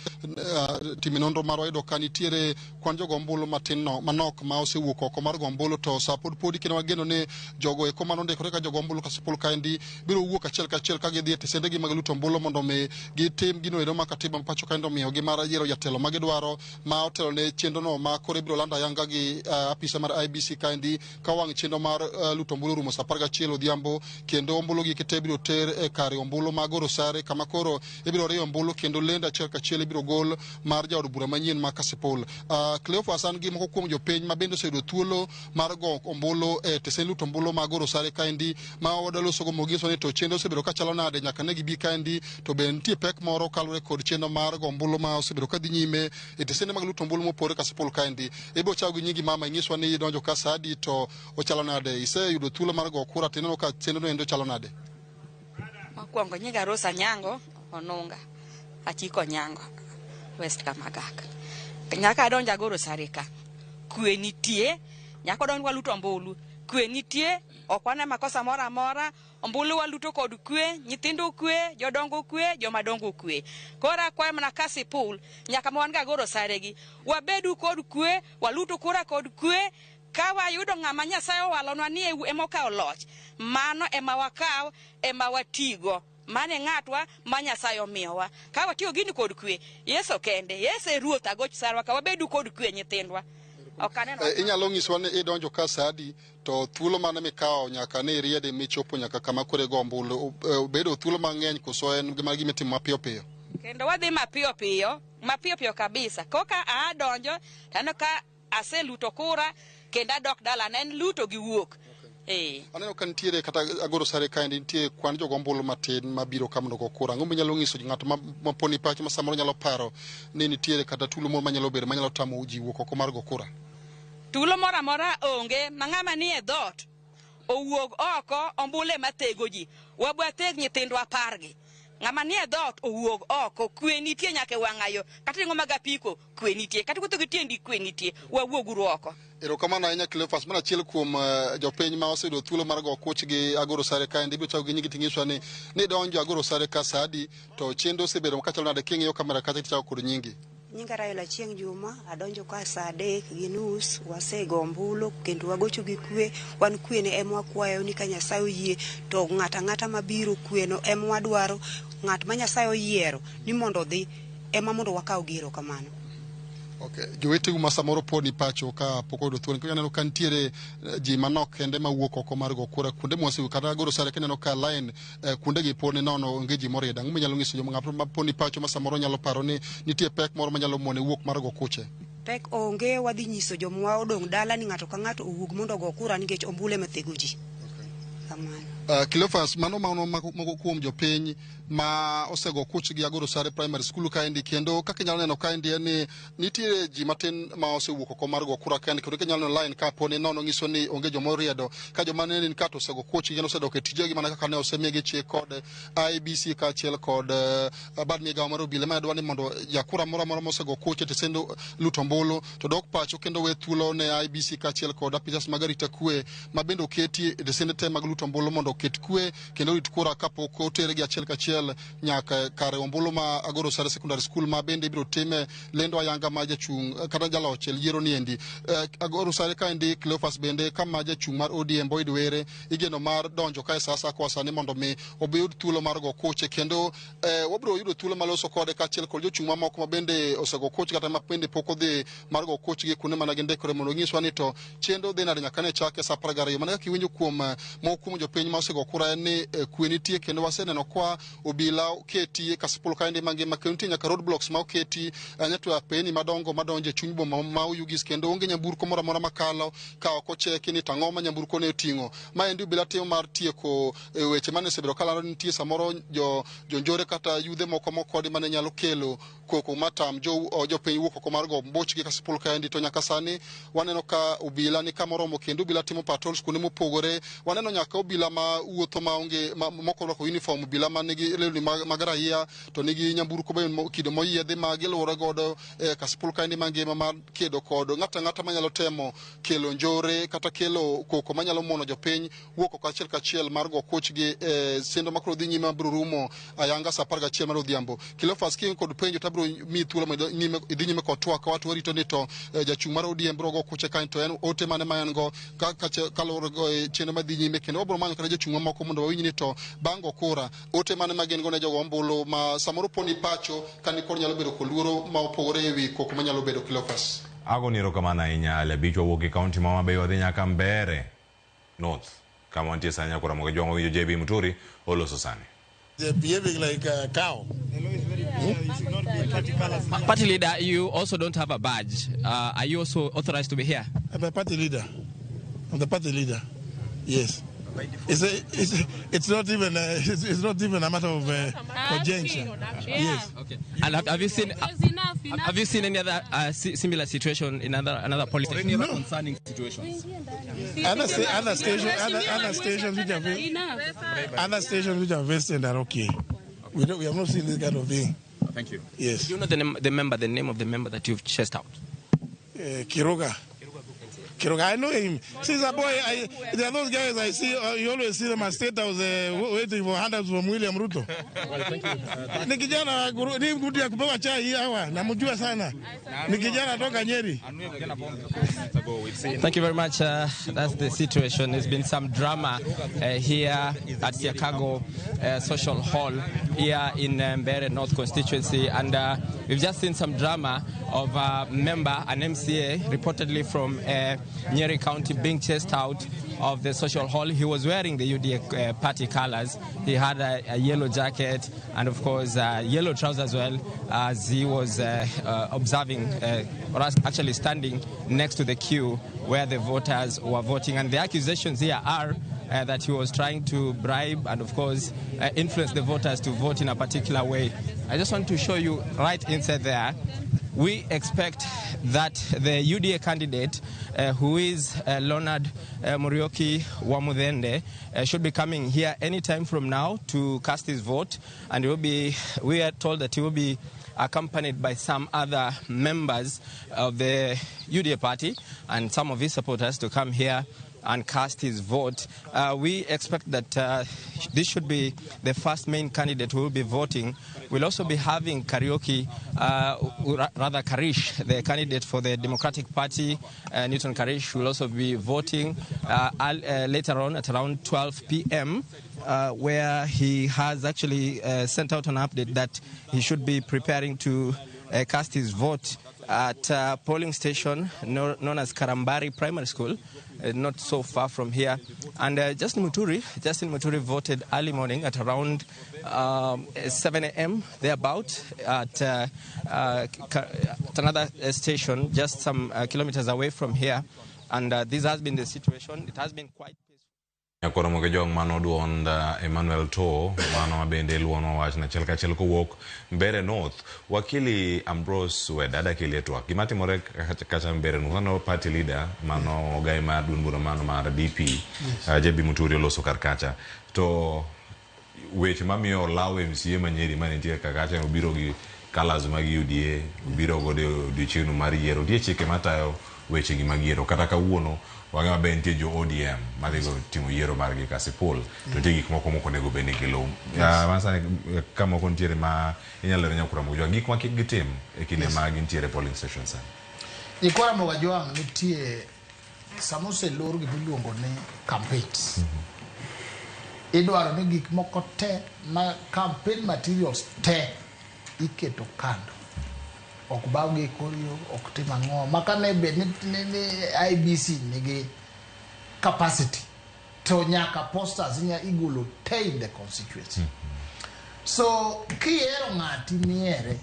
timo nonro marwa yudo ka nitiere kwan jogo ombulu matin no manok ma osewuok oko mar go ombulu, to sa pod podi kendo wageno ni jogo eko manondikore ka jogo ombulu Kasipul kaendi biro wuok achiel kachiel ka gidhi e tesendegi mag luto ombulu mondo mi gitim gino ero ma katiba ma pacho kaendi omiyogi mar yiero jatelo ma gidwaro ma otelo ne chenrono ma koro ibiro lando ayanga gi apisa mar IEBC kaendi ka wang' chenro mar luto ombulu orumo saa 11 odhiambo kendo ombulu gi kete ibiro ter e kar ombulu mag Orosare kama koro ibiro riyo ombulu kendo lendo achiel kachiel ibiro gol mar jaod bura manyien ma Kasipul. Cleophas an gi moko kuom jopiny ma bende oseyudo thuolo mar go ombulu e tesend luto ombulu mag Orosare kaendi ma wadwa loso go mogiso ni to chenro osebedo kachalo nade nyaka ne gibi kaendi to be nitie pek moro kaluwore kod chenro mar go ombulu ma osebedo kadhi nyime e tesende mag luto ombulu mopogore Kasipul kaendi. Ibiro chako gi nyingi mama inyiswa ni idonjo ka saa adi to ochalo nade iseyudo thuolo mar go kura to ineno ka chenro no endo chalo nade. Mokwongo nyinga Rose Anyango Onunga, Achiko Onyango, West Kamagak. Nyaka adonj agoro sare ka, kwe nitie, nyaka wadonj waluto ombulu, kwe nitie, ok wane makosa moro amora, ombulu waluto kod kwe, nyithindo kwe, jodongo kwe, jomadongo kwe. Koro akwayo mana Kasipul, nyaka ma wan ga agoro sare gi, wabedu kod kwe, waluto kura kod kwe, ka wayudo ng'ama Nyasaye owalonwa ni ema okawo loch, mano ema wakaw, ema watigo. Mano e ng'atwa ma Nyasaye omiyowa. Ka watiyo gini kod kwe, Yesu kende, Yesu e ruoth agoch sarwa ka wabedu kod kwe nyithindwa. Ok aneno. Inyalo nyiswa ni idonjo ka saa adi to thuolo mane mikawo nyaka ne iriede michopo nyaka kama koro igo ombulu obedo thuolo mang'eny koso en gima gimitimo mapiyo piyo? Kendo wadhi mapiyo piyo, mapiyo piyo kabisa. Koka aa donjo, taneno ka aseluto kura, kendo adok dala, en luto gi wuok. Aneno ka nitiere kata Agoro Sare kaendi nitie kwan jogo ombulu matin mabiro ka mondo ogo kura. Ang'o minyalo nyiso ng'ato ma poni pache ma samoro nyalo paro ni nitiere kata tulo moro manyalo bedo manyalo tamo ji wuok oko mar go kura? Tulo moro amora onge ma ng'ama nie dhoot owuog oko ombulu ema thego ji. Wabwa theg nyithindwa apargi. Ng'ama nie dhoot owuog oko, kwe nitie nyaka e wang'ayo. Kata ring'o mag apiko, kwe nitie. Kata wuotho gi tiendi, kwe nitie. Wawuoguru oko. Erokamano ahinya Cleophas, mana achiel kuom jopiny ma oseyudo thuolo mar go kuch gi Agoro Sare kaendi. Ibiro chako gi nyingi ting'iswa ni nidonjo Agoro Sare ka saa adi to chenro osebedo kachalo nade king'iyo kamera kacha tichako kod nyingi. Nyinga Rael Achieng' Juma, adonjo ka saa 3:30, wasego ombulu kendo wagocho gi kwe. Wan kwe ne ema wakwayo ni ka Nyasaye oyie to ng'ato ang'ata mabiro kweno ema wadwaro, ng'at ma Nyasaye oyiero ni mondo odhi ema mondo wakaw gi erokamano. Okay. Joweteu ma samoro pod ni pacho ka pok oyudo thuolo nikech aneno ka nitiere ji manok kende mawuok oko mar go kura kuonde mwasewuok kata Agoro Sare kineno ka line kuonde gi pod ni nono onge ji moriedo. Ang'o minyalo nyiso joma ng'ato ma pod ni pacho ma samoro nyalo paro ni nitie pek moro manyalo mone wuok mar go kuche? Pek onge, wadhi nyiso jomwa odong' dala ni ng'ato ka ng'ato owuog mondo ogo kura nikech ombulu ema thego ji. Kamano. Cleophas, mano moko kuom jopiny ma osego kuch gi Agoro Sare Primary School kaendi kendo kaka inyalo neno kaendi en ni nitiere ji matin ma osewuok oko mar go kura kaendi kendo inyalo neno line ka poni nono nyiso ni onge joma oriedo ka joma ne ni ka to osego kuch kendo osedok e tijegi mana kaka ne osemigi chik kod IEBC kaachiel kod bad migawo mar obila ma dwa ni mondo jakura moro amora mosego kuch e tesend luto ombulu to dok pacho kendo we thuolo ne IEBC kaachiel kod apisas mag arita kwe ma bende oketi e tesende te mag luto ombulu mondo oket kwe kendo orit kura kapok otergi achiel kachiel nyaka kar ombulu ma Agoro Sare Secondary School ma bende ibiro time lendo ayanga ma jachung' kata jaloch e yiero niendi. Agoro Sare kaendi Cleophas bende kama jachung' mar ODM Boyd Were igeno mar donjo kae sa asaya koa sani mondo mi obi yud thuolo mar go kuche kendo wabiro yudo thuolo mar loso kode kaachiel kod jochung' mamoko ma bende osego kuch kata ma bende pok odhi mar go kuchgi kuonde mana gindikore mondo onyiswa ni to chenro dhi nade nyaka ne chake sa 12. Mana kaka iwinjo kuom moko kuom jopiny ma osego kura en ni kwe nitie kendo waseneno kwa obila oketi e Kasipul kaendi mangima kendo nitie nyaka roadblocks ma oketi nyaka apeni madongo madonjo e chuny boma ma Oyugis kendo onge nyamburko moro amora makalo ka ok ocheki ni tang'o ma nyamburko ne oting'o. Maendi obila timo mar tieko weche mane osebedo kalando ni nitie samoro jonjore kata yudhe moko mokodi mane nyalo kelo koko matam jopiny wuok oko mar go ombuchgi Kasipul kaendi to nyaka sani waneno ka obila ni kamoromo kendo obila timo patrols kuonde mopogore. Waneno nyaka obila ma ma wuotho maonge moko orwako uniform, obila manigi lewni mag raia to nigi nyamburko be kido moyiedhi ma giluwore godo e Kasipul kaendi mangima mar kedo kod ng'ato ang'ata manyalo temo kelo njore kata kelo koko manyalo mono jopiny wuok oko achiel kachiel mar go kuchgi e sendo makoro dhi nyime mabiro rumo ayanga sa 11 mar odhiambo. Cleophas, ka in kod penjo to abiro miyi thuolo mondo idhi nyime kod twak ka warito ni to jachung' mar ODM biro go kuche kae to en ote mane ma en go kaluwore go chenro madhi nyime, kendo wabiro manyo kata jochung' mamoko mondo wawinj ni to bang' go kura ote mane ma gin go ne jogo ombulu ma samoro poni pacho ka nikod nyalo bedo kod luoro ma opogore ewi koko manyalo bedo. Cleophas. Agoni erokamano ahinya Ali Abich. Wawuok e kaunti ma Homa Bay wadhi nyaka Mbeere North kama wantie sani nyaka Ramogi Jwang' wawinjo JB Muturi oloso sani. They're behaving like a cow. Party leader, you also don't have a badge. Are you also authorized to be here? I'm a party leader. I'm the party leader. Yes. It's not even it's not even a matter of conjunction. Yes. Okay. And have you seen any other similar situation in another polling Or any other No. concerning situations? Other stations which are vested are okay. We have not seen this kind of thing. Thank you. Yes. Do you know the name of the member that you've chased out? Kiroga. Kiroga, I know him. Since a boy, there are those guys I see, you always see them at State House waiting for handouts from William Ruto. Well, thank you. Ni kijana ni mtu ya kupewa chai hawa, namjua sana. Ni kijana toka Nyeri. Thank you very much. That's the situation. There's been some drama here at Siakago Social Hall here in Mbeere North constituency, and we've just seen some drama of a member, an MCA, reportedly from Nyeri County, being chased out of the social hall. He was wearing the UDA party colors. He had a yellow jacket and, of course, yellow trousers as well, as he was observing, or actually standing next to the queue where the voters were voting. And the accusations here are that he was trying to bribe and, of course, influence the voters to vote in a particular way. I just want to show you right inside there. We expect that the UDA candidate, who is Leonard Muriuki Wamuthende, should be coming here anytime from now to cast his vote. And we are told that he will be accompanied by some other members of the UDA party and some of his supporters to come here and cast his vote. We expect that this should be the first main candidate who will be voting. We'll also be having Kariuki, rather Karish, the candidate for the Democratic Party, Newton Karish, will also be voting later on at around 12 p.m., where he has actually sent out an update that he should be preparing to cast his vote at a polling station known as Karambari Primary School, not so far from here. And Justin Muturi voted early morning at around 7 a.m. thereabout at another station just some kilometers away from here. And this has been the situation. It has been quite Nyakoro Mogejong mano duond Emmanuel To mano mabende luonwa wach na achiel kachiel kowuok Mbeere North. Wakili Ambrose Weda adakeli e twak. Gima timore kacha Mbeere North, mano party leader mano ogai mar duond bura mano mar DP, yes. JB Muturi oloso kar kacha. To weche mamiyo olaw MCA ma Nyeri manitie kar kacha obiro gi colours mag UDA, obiro godo e odiochieng' mar yiero. Nitie chike matayo weche gi mag yiero. Kata kawuono wang'e maber nitie jo ODM madhi go timo yiero margi Kasipul, to nitie gik moko mok onego bed ni giluw. Masani ka moko nitiere ma inyalo lero Nyakura Mogajwang' gik ma kik gitim e kinde ma gintiere polling station sani. Nyikwa Mogajwang' nitie sama oselor gima iluongo ni campaigns. Idwaro ni gik moko te ma campaign materials te iketo kando. Ok bawgi e kor yo, ok tim ang'o. Ma kane bed ni IBC nigi capacity to nyaka posters inya igolo te in the constituency. So kiyiero ng'ati miere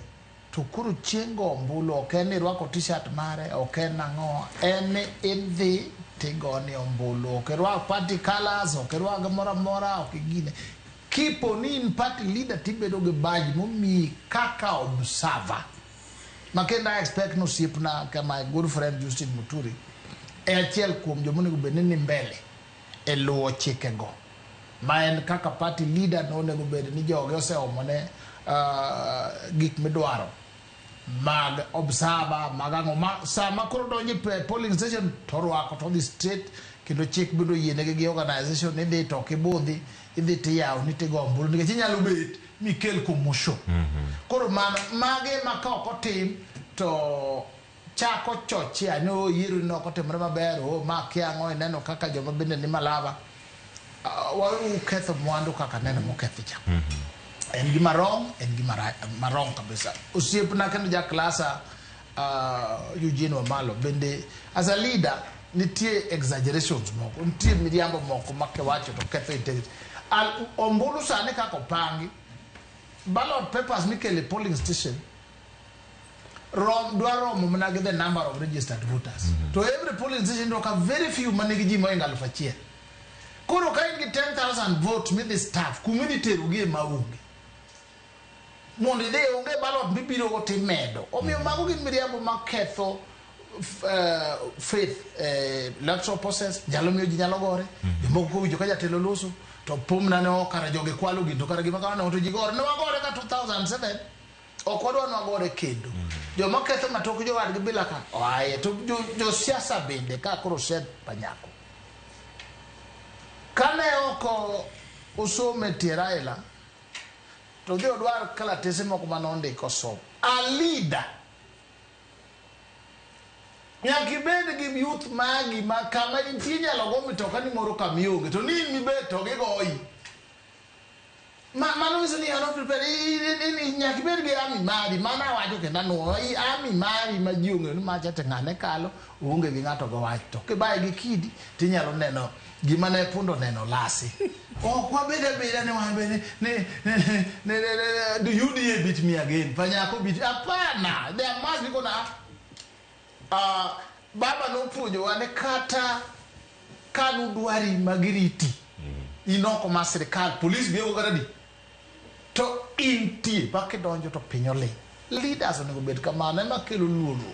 to koro chieng' go ombulu ok en ni irwako t-shirt mare, ok en ang'o, en ni idhi tigone ombulu, ok irwak party colours, ok irwak gimoro amora, ok igine. Kipo ni in party leader tibedo gi badge momiyi kaka observer. Ma kendo I expect no osiepna ka my good friend Justin Muturi e achiel kuom joma onego bed ni ni mbele e luwo chikego. Ma en kaka party leader nonego bed ni joge oseomone gik midwaro mag observer mag ang'o ma sama koro donjo e polling station to orwako to odhi straight kendo chik bende oyienegi gi organization ni idhi to ok ibudhi idhi tiyawoni tigo ombulu nikech inyalo bet mikel commotion. Koro mano mage ma ka ok otim to chako chochea ni oh yiero ni ok otimore maber oh ma kia ang'o ineno kaka joma bende ni Malava waweuru ketho mwandu kaka neno mokethi cha. En gima wrong, en gima wrong kabisa. Osiepna kendo ja klasa Eugene Wamalwa bende as a leader nitie exaggerations moko, nitie miriambo moko ma kiwacho to ketho integrity. Ombulu sani kaka opangi, ballot papers mikelo e polling station dwa romo mana gi the number of registered voters. To every polling station iyudo ka very few manigi ji mohingo 1000. Koro ka in gi 10,000 vote midhi staff, kumidhi terogi ema onge. Mondo idhi onge ballot mibiro go timedo. Omiyo mago gin miriambo maketho faith electoral process nyalo miyo ji nyalo gore. Jomoko kowinjo ka jatelo loso to pumna ne ok kara jogi kwalo gini to kara gima kamano to ji gore. Ne wagore ka 2007 ok wadwa ni wagore kendo. Joma ketho matok jowadgi bila ka oaye to josiasa bende ka koro Seth Panyako. Kane ok osomo e tie Raila to odhi odwar kalatese moko mane ondiko som. A leader nyaka ibed gi youth magi ma kama intie inyalo go mitoka ni moro kama ionge to ni in mibet to gigoyi. Mano nyiso ni you are not prepared. Nyaka ibed gi army mari mano awacho kendo anuoyo army mari ma ji ong'eyo ni macha to ng'ane kalo oonge gi ng'ato go wach to kibaye gi kidi tinyalo neno gima ne punda oneno lasi. Ok wabed abeda ni wan be ni do UDA beat me again? Panyako beat hapana. There must be gonna baba nopuonjowa ni kata kanudwari magiriti in oko mar sirikal polis biro kata di to intie ba kidonjo to piny oling. Leaders onego bed kamano ema kelo luoro.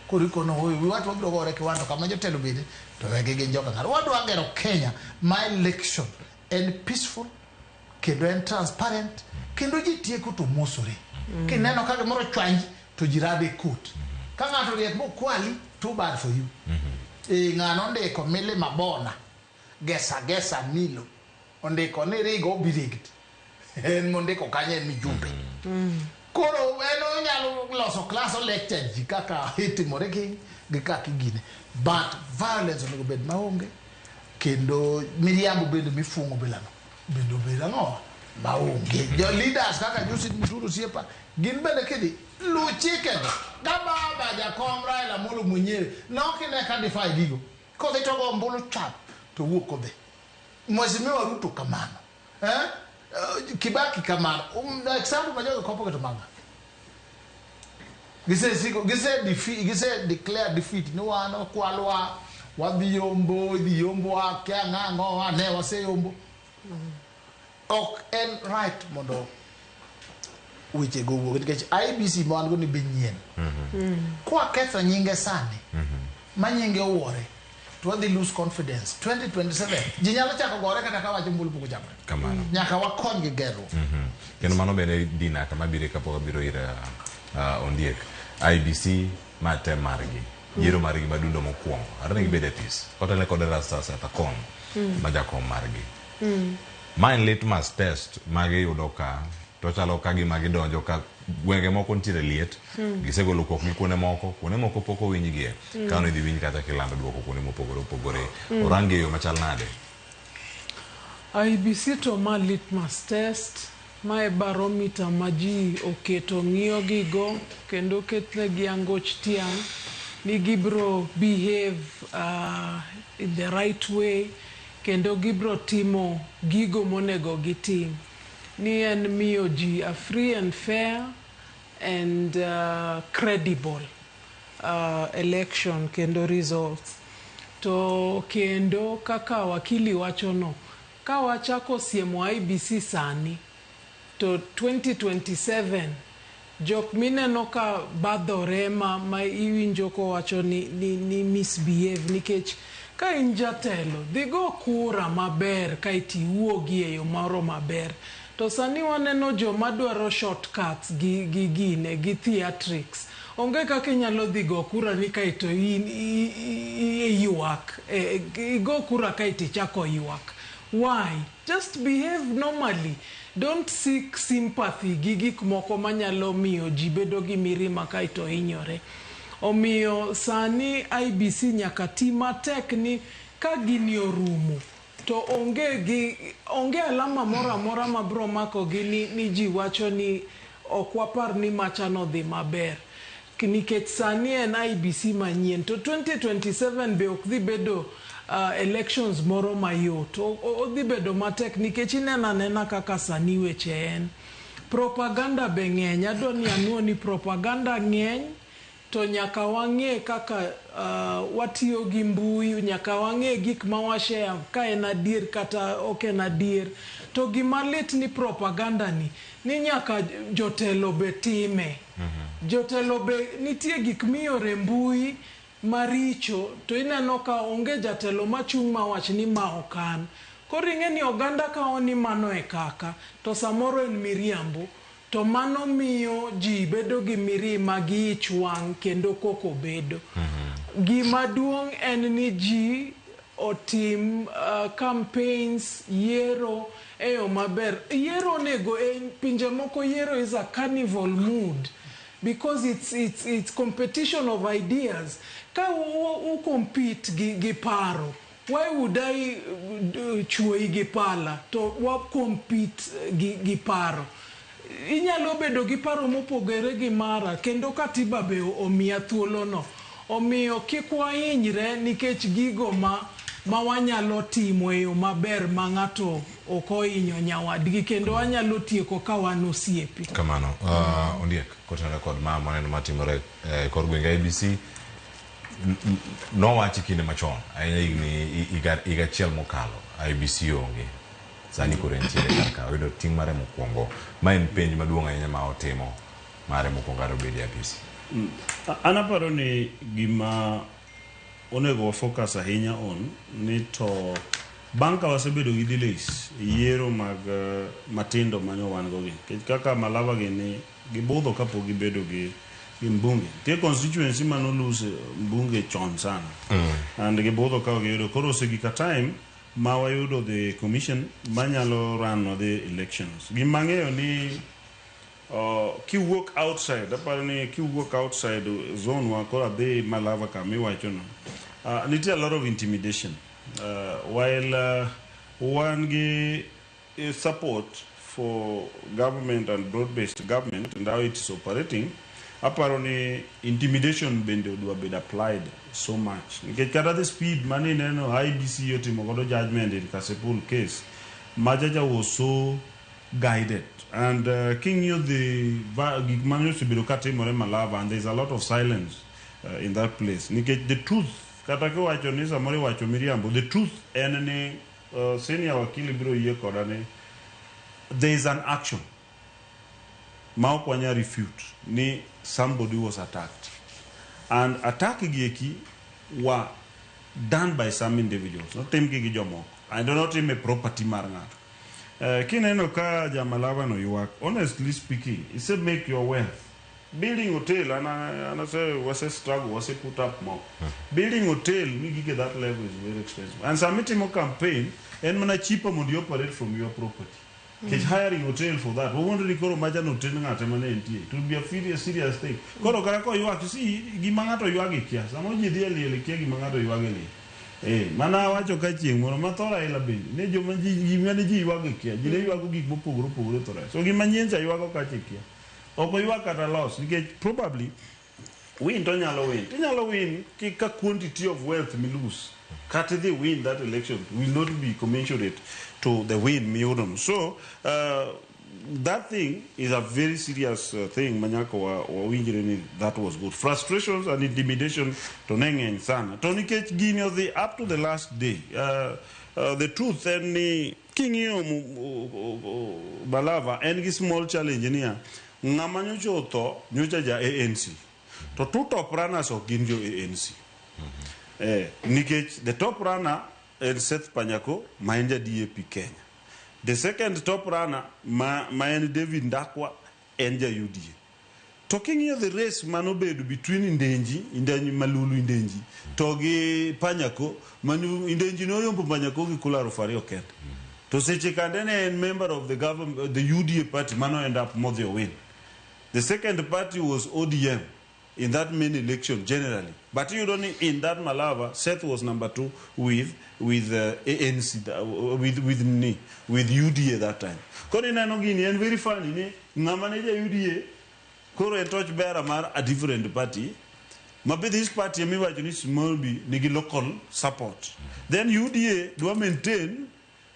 Koro ikono oyo wi wach wabiro gore kiwan to kama jotelo bede to wegi gin joka ng'ato. Wadwa gero Kenya ma election en peaceful kendo en transparent kendo ji tieko to mosore. Kineno ka gimoro ochwanyi to ji rado e court. Ka ng'ato riek mokwali too bad for you. Ng'ano ondiko milima bona gesa gesa milo ondiko ni rigo obi rigged. En mondiko kanyo en mijumbe. Koro en onyalo loso class o lecture ji kaka itimore gi kaka igine. But violence onego bed maonge kendo miriambo bende mifung'o bilano bende obed ang'o maonge. Jo leaders kaka Justin Muturi osiepa gin bende kidhi luw chikego. Ka baba jakom Raila Amolo mwenyewe nok ine ka defy gigo. Kodhi to go ombulu chap to wuok kodhi. Mheshimiwa Ruto kamano. Kibaki kamano. Example ma jogi kopo keto maga. Gise declare defeat ni wan okwalwa wadhi yombo idhi yombowa kia ng'ang'o ne waseyombo. Ok en right mondo weche go wuog nikech IEBC ma wan go ni be nyien. Kwaketho nyinge sani ma nyinge owuore to wadhi lose confidence 2027 ji nyalo chako gore kata ka wacho ombulu pok ochakore. Kamano. Nyaka wakony gi gerruok. Kendo mano bende Dina kama bire kapok abiro ir Ondiek. IEBC ma tem margi. Yiero margi madundo mokwongo. Arene gibede this. Kotelne kod Erastus Ethekon ma jakom margi. Ma en litmus test magiyudo ka to chalo ka gima gidonjo ka gwenge moko nitiere liet gisegolo kokgi kuonde moko kuonde moko pok owinjgie kano idhi winj kata kilando duoko kuonde mopogore opogore. Orangi e yo machal nade? IEBC to ma litmus test ma e barometer ma ji oketo ng'iyo gigo kendo oketnegi angoch tiang' ni gibro behave in the right way kendo gibro timo gigo monego gitim. Ni en miyo ji a free and fair and credible election kendo results. To kendo kaka wakili wacho no, ka wachako siemo IEBC sani to 2027 jok mineno ka badhore ma iwinjo kowacho ni misbehave nikech Ka in jatelo, dhi go kura maber kaeto iwuogi e yo moro maber. To sani waneno joma dwaro shortcuts gi, gi gine, gi theatrics. Onge kaka inyalo dhi go kura ni kaeto in iywak. Igo kura kaeto ichako ywak. Why? Just behave normally. Don't seek sympathy gi gik moko manyalo miyo ji bedo gi mirima kaeto hinyore. Omiyo sani IEBC nyaka ti matek ni ka gini orumo to onge gi onge alama moro amora ma bro makogi ni ji wacho ni ok wapar ni macha nodhi maber. Nikech sani en IEBC manyien to 2027 be ok dhi bedo elections moro mayot. Odhi bedo matek nikech ineno anena kaka sani weche en. Propaganda be ng'eny. Adwa ni anuo ni propaganda ng'eny to nyaka wang'e kaka watiyo gi mbui, nyaka wang'e gik ma washare ka en adier kata ok en adier. To gima lit ni propaganda ni nyaka jotelo be time. Jotelo be nitie gik miore mbui maricho to ineno ka onge jatelo machung' mawach ni ma ok an. Koro ing'e ni oganda kawo ni mano e kaka to samoro en miriambo to mano miyo ji bedo gi mirima gi ich wang' kendo koko bedo. Gima duong' en ni ji otim campaigns, yiero e yo maber. Yiero onego e pinje moko yiero is a carnival mood because it's competition of ideas. Ka u compete gi paro, why would I chuoyi gi pala to wa compete gi paro? Inyalo bedo gi paro mopogore gi mara kendo katiba be omiya thuolono. Omiyo kik wahinyre nikech gigo ma wanyalo timo e yo maber ma ng'ato ok ohinyo nyawadgi kendo wanyalo tieko ka wan osiepe. Kamano. Ondiek, kotenore kod ma maneno matimore kor gwenge IEBC, nowachi kinde machon, ahinya higni higa achiel mokalo, IEBC onge. Sani koro entiere kar ka, oyudo ting' mare mokwongo. Ma en penj maduong' ahinya ma otimo mare mokwongo kar obedo e apisi. An aparo ni gima onego wa focus ahinya on ni to bang' ka wasebedo gi delays e yiero mag matindo mane wan go gi nikech kaka Malava gi ni gibudho kapok gibedo gi mbunge. Nitie constituency mane olose mbunge chon sana and gibudho ka giyudo koro osegik a time ma wayudo the commission manyalo run the elections. Gima ang'eyo ni kiwuok outside, aparo ni kiwuok outside zone wa koro adhi Malava kama iwacho no, nitie a lot of intimidation. While wan gi support for government and broad-based government and how it is operating, aparo ni intimidation bende odwa bedo applied so much. Nikech kata the speed mane ineno IEBC otimo godo judgment in Kasipul case, machacha was so guided. And king'iyo the gik mane osebedo katimore Malava, and there is a lot of silence in that place. Nikech the truth, kata kiwacho ni samoro iwacho miriambo, the truth en ni senior wakili biro yie koda ni there is an action ma ok wanyal refute ni somebody was attacked. And attack gi eki were done by some individuals, notimgi gi jomoko. And notim e property mar ng'ato. Kineno ka Jamalava no ywak, honestly speaking, it's a make your wealth. Building hotel, and I say, wase struggle, wase put up more. Building hotel, we get that level is very expensive. And some itimo campaign, en mana cheaper mondo you operate from your property. Nikech hiring hotel for that, wawuondo ni koro macha no hotel ng'ate mane entie. It will be a serious, serious thing. Koro kata koywak, you see, gima ng'ato ywak e kia. Samoro ji dhi e liel e kia gima ng'ato ywak e liel. Mana awacho ka chieng' moro ma tho Raila bende, ne joma ji, gima ne ji ywago e kia, ji ne ywago gik mopogore opogore e tho Raila. So gima nyien cha ywago kacha e kia. Ok oywak kata loss, nikech probably win to onyalo win. Tinyalo win ka quantity of wealth mi lose. Kata idhi win that election will not be commensurate to the win miyudo no. So that thing is a very serious thing manyaka wawinjre ni that was good. Frustrations and intimidation to ne ng'eny sana. To nikech gini odhi up to the last day. The truth en ni king'iyo Malava en gi small challenge niya, ng'ama nyocha otho nyocha ja ANC. To two top runners ok gin jo ANC. Nikech the top runner en Seth Panyako ma en ja DAP Kenya. The second top runner ma en David Ndakwa en ja UDA. To king'iyo the race manobedo between Indenji Malulu Indenji to gi Panyako, manu Indenji noyombo Panyako gi kula 2,000 kende. To seche kande ne en member of the government, the UDA party mano end up modhi owin. The second party was ODM in that main election generally. But you don't in that Malava, Seth was number 2 with ANC, with UDA that time. Koro ineno gini en very funny ni ng'ama ne ja UDA koro en torch bearer mar a different party. Mabe this party emiwacho ni small b nigi local support. Then UDA dwa maintain.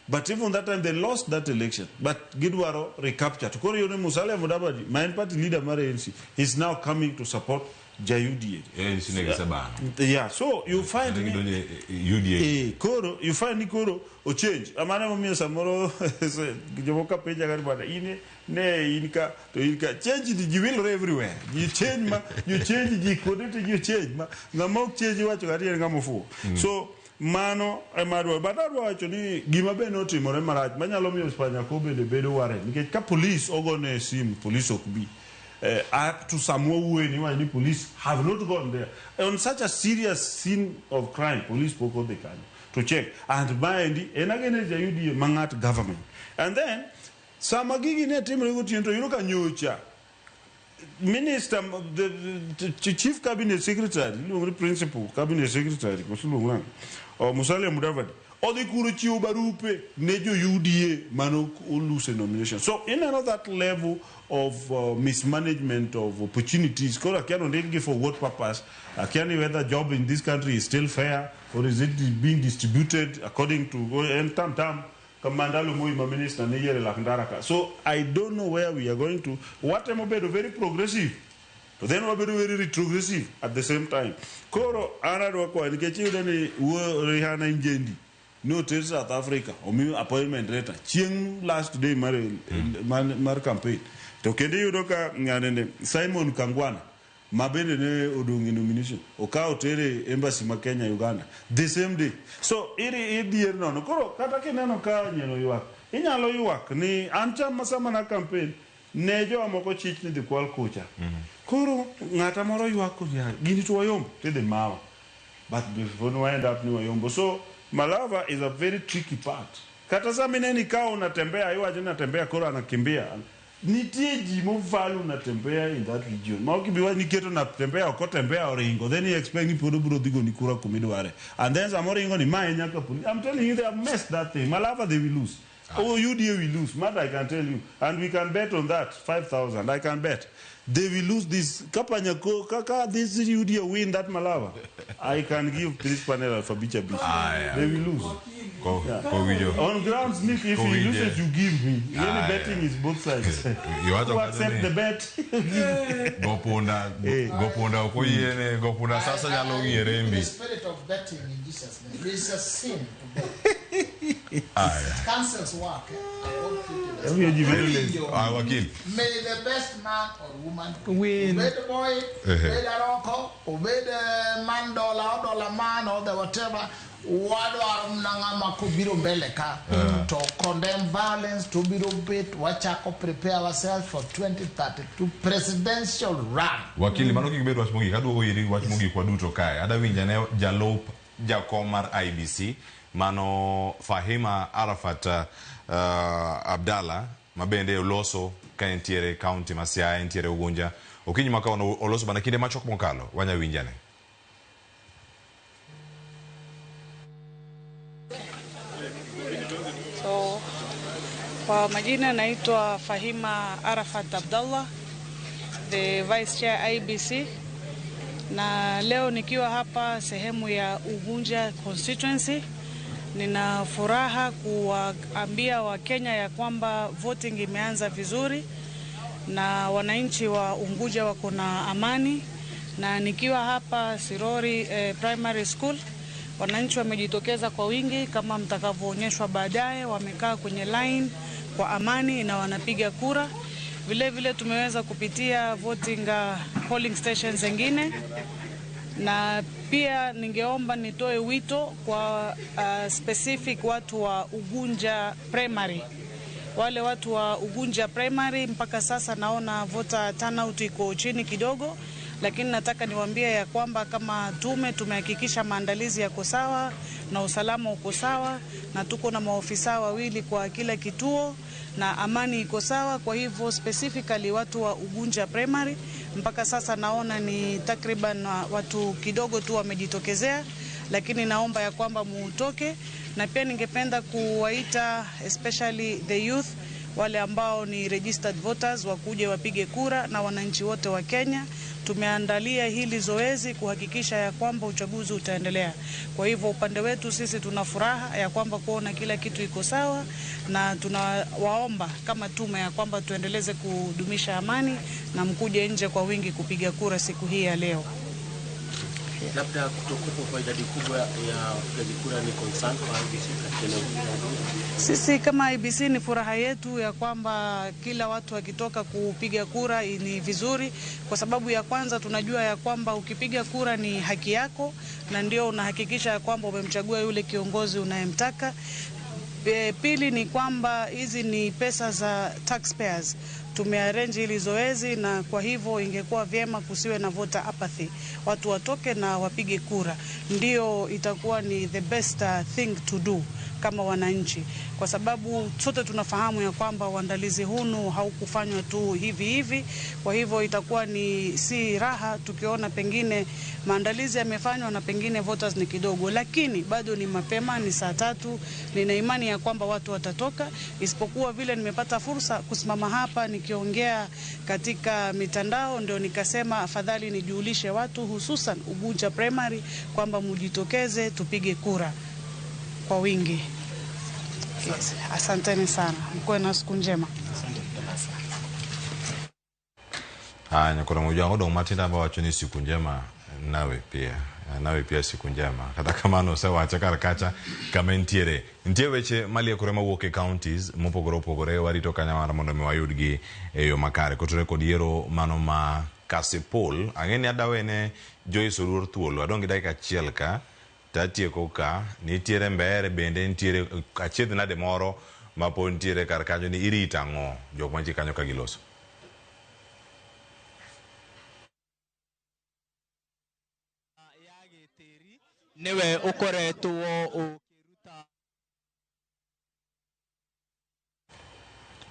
But even that time they lost that election. But gidwaro recaptured. Koro yone Musalia Mudavadi, main party leader mar ANC, is now coming to support ja UDA. ANC ne gisebano. Yeah, so you find UDA. Koro you find ni koro o change. Amana momiyo samoro jomoko penja ga bwana ine ne in ka to in ka change ji wilore everywhere. You change ma you change ji kuonde to you change ma ng'ama ok change iwacho ga ni en ng'ama ofuwo. So mano ema adwaro. But adwa wacho ni gima be notimore marach manyalo miyo Panyako bende bedo worried nikech ka police ogone simu police ok bi. Up to some way ni police have not gone there on such a serious scene of crime. Police pok odhi kanyo to check and maendi en against ja UDA mangat government. And then sama gigi ne timore gotieno to yudo ka nyocha minister, the chief cabinet secretary, principal cabinet secretary, Musalia Mudavadi, odhi kuro chiwo barupe ne jo UDA mano olose nomination. So in another level of mismanagement of opportunities, koro akia nondikgi for what purpose, akia ni whether job in this country is still fair or is it being distributed according to en tam tam Kamandalo Moi ma minister ne yiere lak ndara ka. So I don't know where we are going to. Watemo bedo very progressive, to then wabedo very retrogressive at the same time. Koro an adwa kwayo nikech iyudo ni wuo Rihanna Injendi noter South Africa omiyo appointment letter chieng' last day mar campaign. To kendo iyudo ka ng'anene Simon Kangwana ma bende ne odong' e nomination okawo tere embassy ma Kenya Uganda the same day. So iri idier nono. Koro kata kineno ka nyieno ywak, inyalo ywak ni an chama sama na campaign ne jowa moko chich ni dhi kwal kucha. Koro ng'ata moro ywak ya gini to wayombo tidhi mawa. But before we end up ni wayombo. So Malava is a very tricky part. Kata sama ineni ka unatembea iwacho natembea koro anakimbia. Nitie ji movalu natembea in that region. Ma ok ibi niketo natembea ok otembea oringo. Then you expect ni pod obiro dhi goni kura kumidware. And then samoro oringo ni mae nyaka police. I'm telling you they have messed that thing. Malava they will lose. Oh, UDA will lose. Matter I can tell you. And we can bet on that. 5,000. I can bet. They will lose this. Kapanyako, kaka, this UDA win that Malava. I can give this panel Alpha Bicha B. They will lose. On ground sneak, if he loses, you give me. Really betting is both sides. You accept the bet. Gopunda, Gopunda, Gopunda, sasa nyalo ng'ie The spirit of betting in Jesus' name. It's a sin to bet. It cancels work. May the best man or woman win. Obed boy, obed aroko, obed man dollar, dollar man, or the whatever. Wadwaro mana ng'ama kobiro mbele ka to condemn violence, to biro bet wachako prepare ourselves for 2032 presidential run. Wakili mano kik bed wach mogik, aduogo iri wach mogik waduto kae. Ada winja ne jalup jakom mar IBC mano Fahima Arafat Abdalla mabende oloso ka entiere county ma Siaya, entiere Ugunja. Okinyi ma kawuono oloso bana kinde machok mokalo, wanya winjane. So, kwa majina naitwa Fahima Arafat Abdallah, the Vice Chair IBC. Na leo nikiwa hapa sehemu ya Ugunja constituency, nina furaha kuwaambia Wakenya ya kwamba voting imeanza vizuri na wananchi wa Unguja wako na amani. Na nikiwa hapa Sirori Primary School, wananchi wamejitokeza kwa wingi kama mtakavyoonyeshwa baadaye, wamekaa kwenye line kwa amani na wanapiga kura. Vile vile tumeweza kupitia voting polling stations zingine. Na pia ningeomba nitoe wito kwa specific watu wa Ugunja Primary. Wale watu wa Ugunja Primary mpaka sasa naona voter turnout iko chini kidogo, lakini nataka niwaambie ya kwamba kama tume tumehakikisha maandalizi yako sawa na usalama uko sawa, na tuko na maofisa wawili kwa kila kituo na amani iko sawa. Kwa hivyo specifically watu wa Ugunja Primary mpaka sasa naona ni takriban watu kidogo tu wamejitokezea, lakini naomba ya kwamba mutoke. Na pia ningependa kuwaita especially the youth, wale ambao ni registered voters wakuje wapige kura, na wananchi wote wa Kenya. Tumeandalia hili zoezi kuhakikisha ya kwamba uchaguzi utaendelea. Kwa hivyo upande wetu sisi tuna furaha ya kwamba kuona kila kitu iko sawa, na tunawaomba kama tume ya kwamba tuendeleze kudumisha amani na mkuje nje kwa wingi kupiga kura siku hii ya leo. Labda kutokuwepo kwa idadi kubwa ya wapigaji kura ni concern kwa IEBC katika eneo hili la Ugunja? Sisi kama IEBC ni furaha yetu ya kwamba kila watu wakitoka kupiga kura ni vizuri, kwa sababu ya kwanza tunajua ya kwamba ukipiga kura ni haki yako, na ndio unahakikisha ya kwamba umemchagua yule kiongozi unayemtaka. Pili ni kwamba hizi ni pesa za taxpayers. Tumearrange hili zoezi, na kwa hivyo ingekuwa vyema kusiwe na voter apathy. Watu watoke na wapige kura, ndio itakuwa ni the best thing to do kama wananchi, kwa sababu sote tunafahamu ya kwamba uandalizi hunu haukufanywa tu hivi hivi. Kwa hivyo itakuwa ni si raha tukiona pengine maandalizi yamefanywa na pengine voters ni kidogo, lakini bado ni mapema, ni saa 3. Nina imani ya kwamba watu watatoka, isipokuwa vile nimepata fursa kusimama hapa nikiongea katika mitandao, ndio nikasema afadhali nijulishe watu hususan Ugunja Primary kwamba mujitokeze tupige kura kwa wingi. Yes. Asanteni sana, mkuwe na siku njema. Haya, nyakora moja odong matinda wacho ni siku njema nawe pia. Nawe pia siku njema. Kata kamano osewacho kar kacha kama entiere. Nitie weche maliekore mawuok e counties mopogore opogore, warito kanya mar mondo mi wayudgi e yo makare. Kotore kod yiero mano ma Kasipul, ang'e ni adawene Joyce Oduor thuolo. Adong' gi dakika achiel ka tatieko ka. Nitiere Mbeere bende nitiere achiedh nade moro ma pod nitiere kar kanyo ni irito ang'o jok mantie kanyo ka giloso. Niwe ukoretwo ukiruta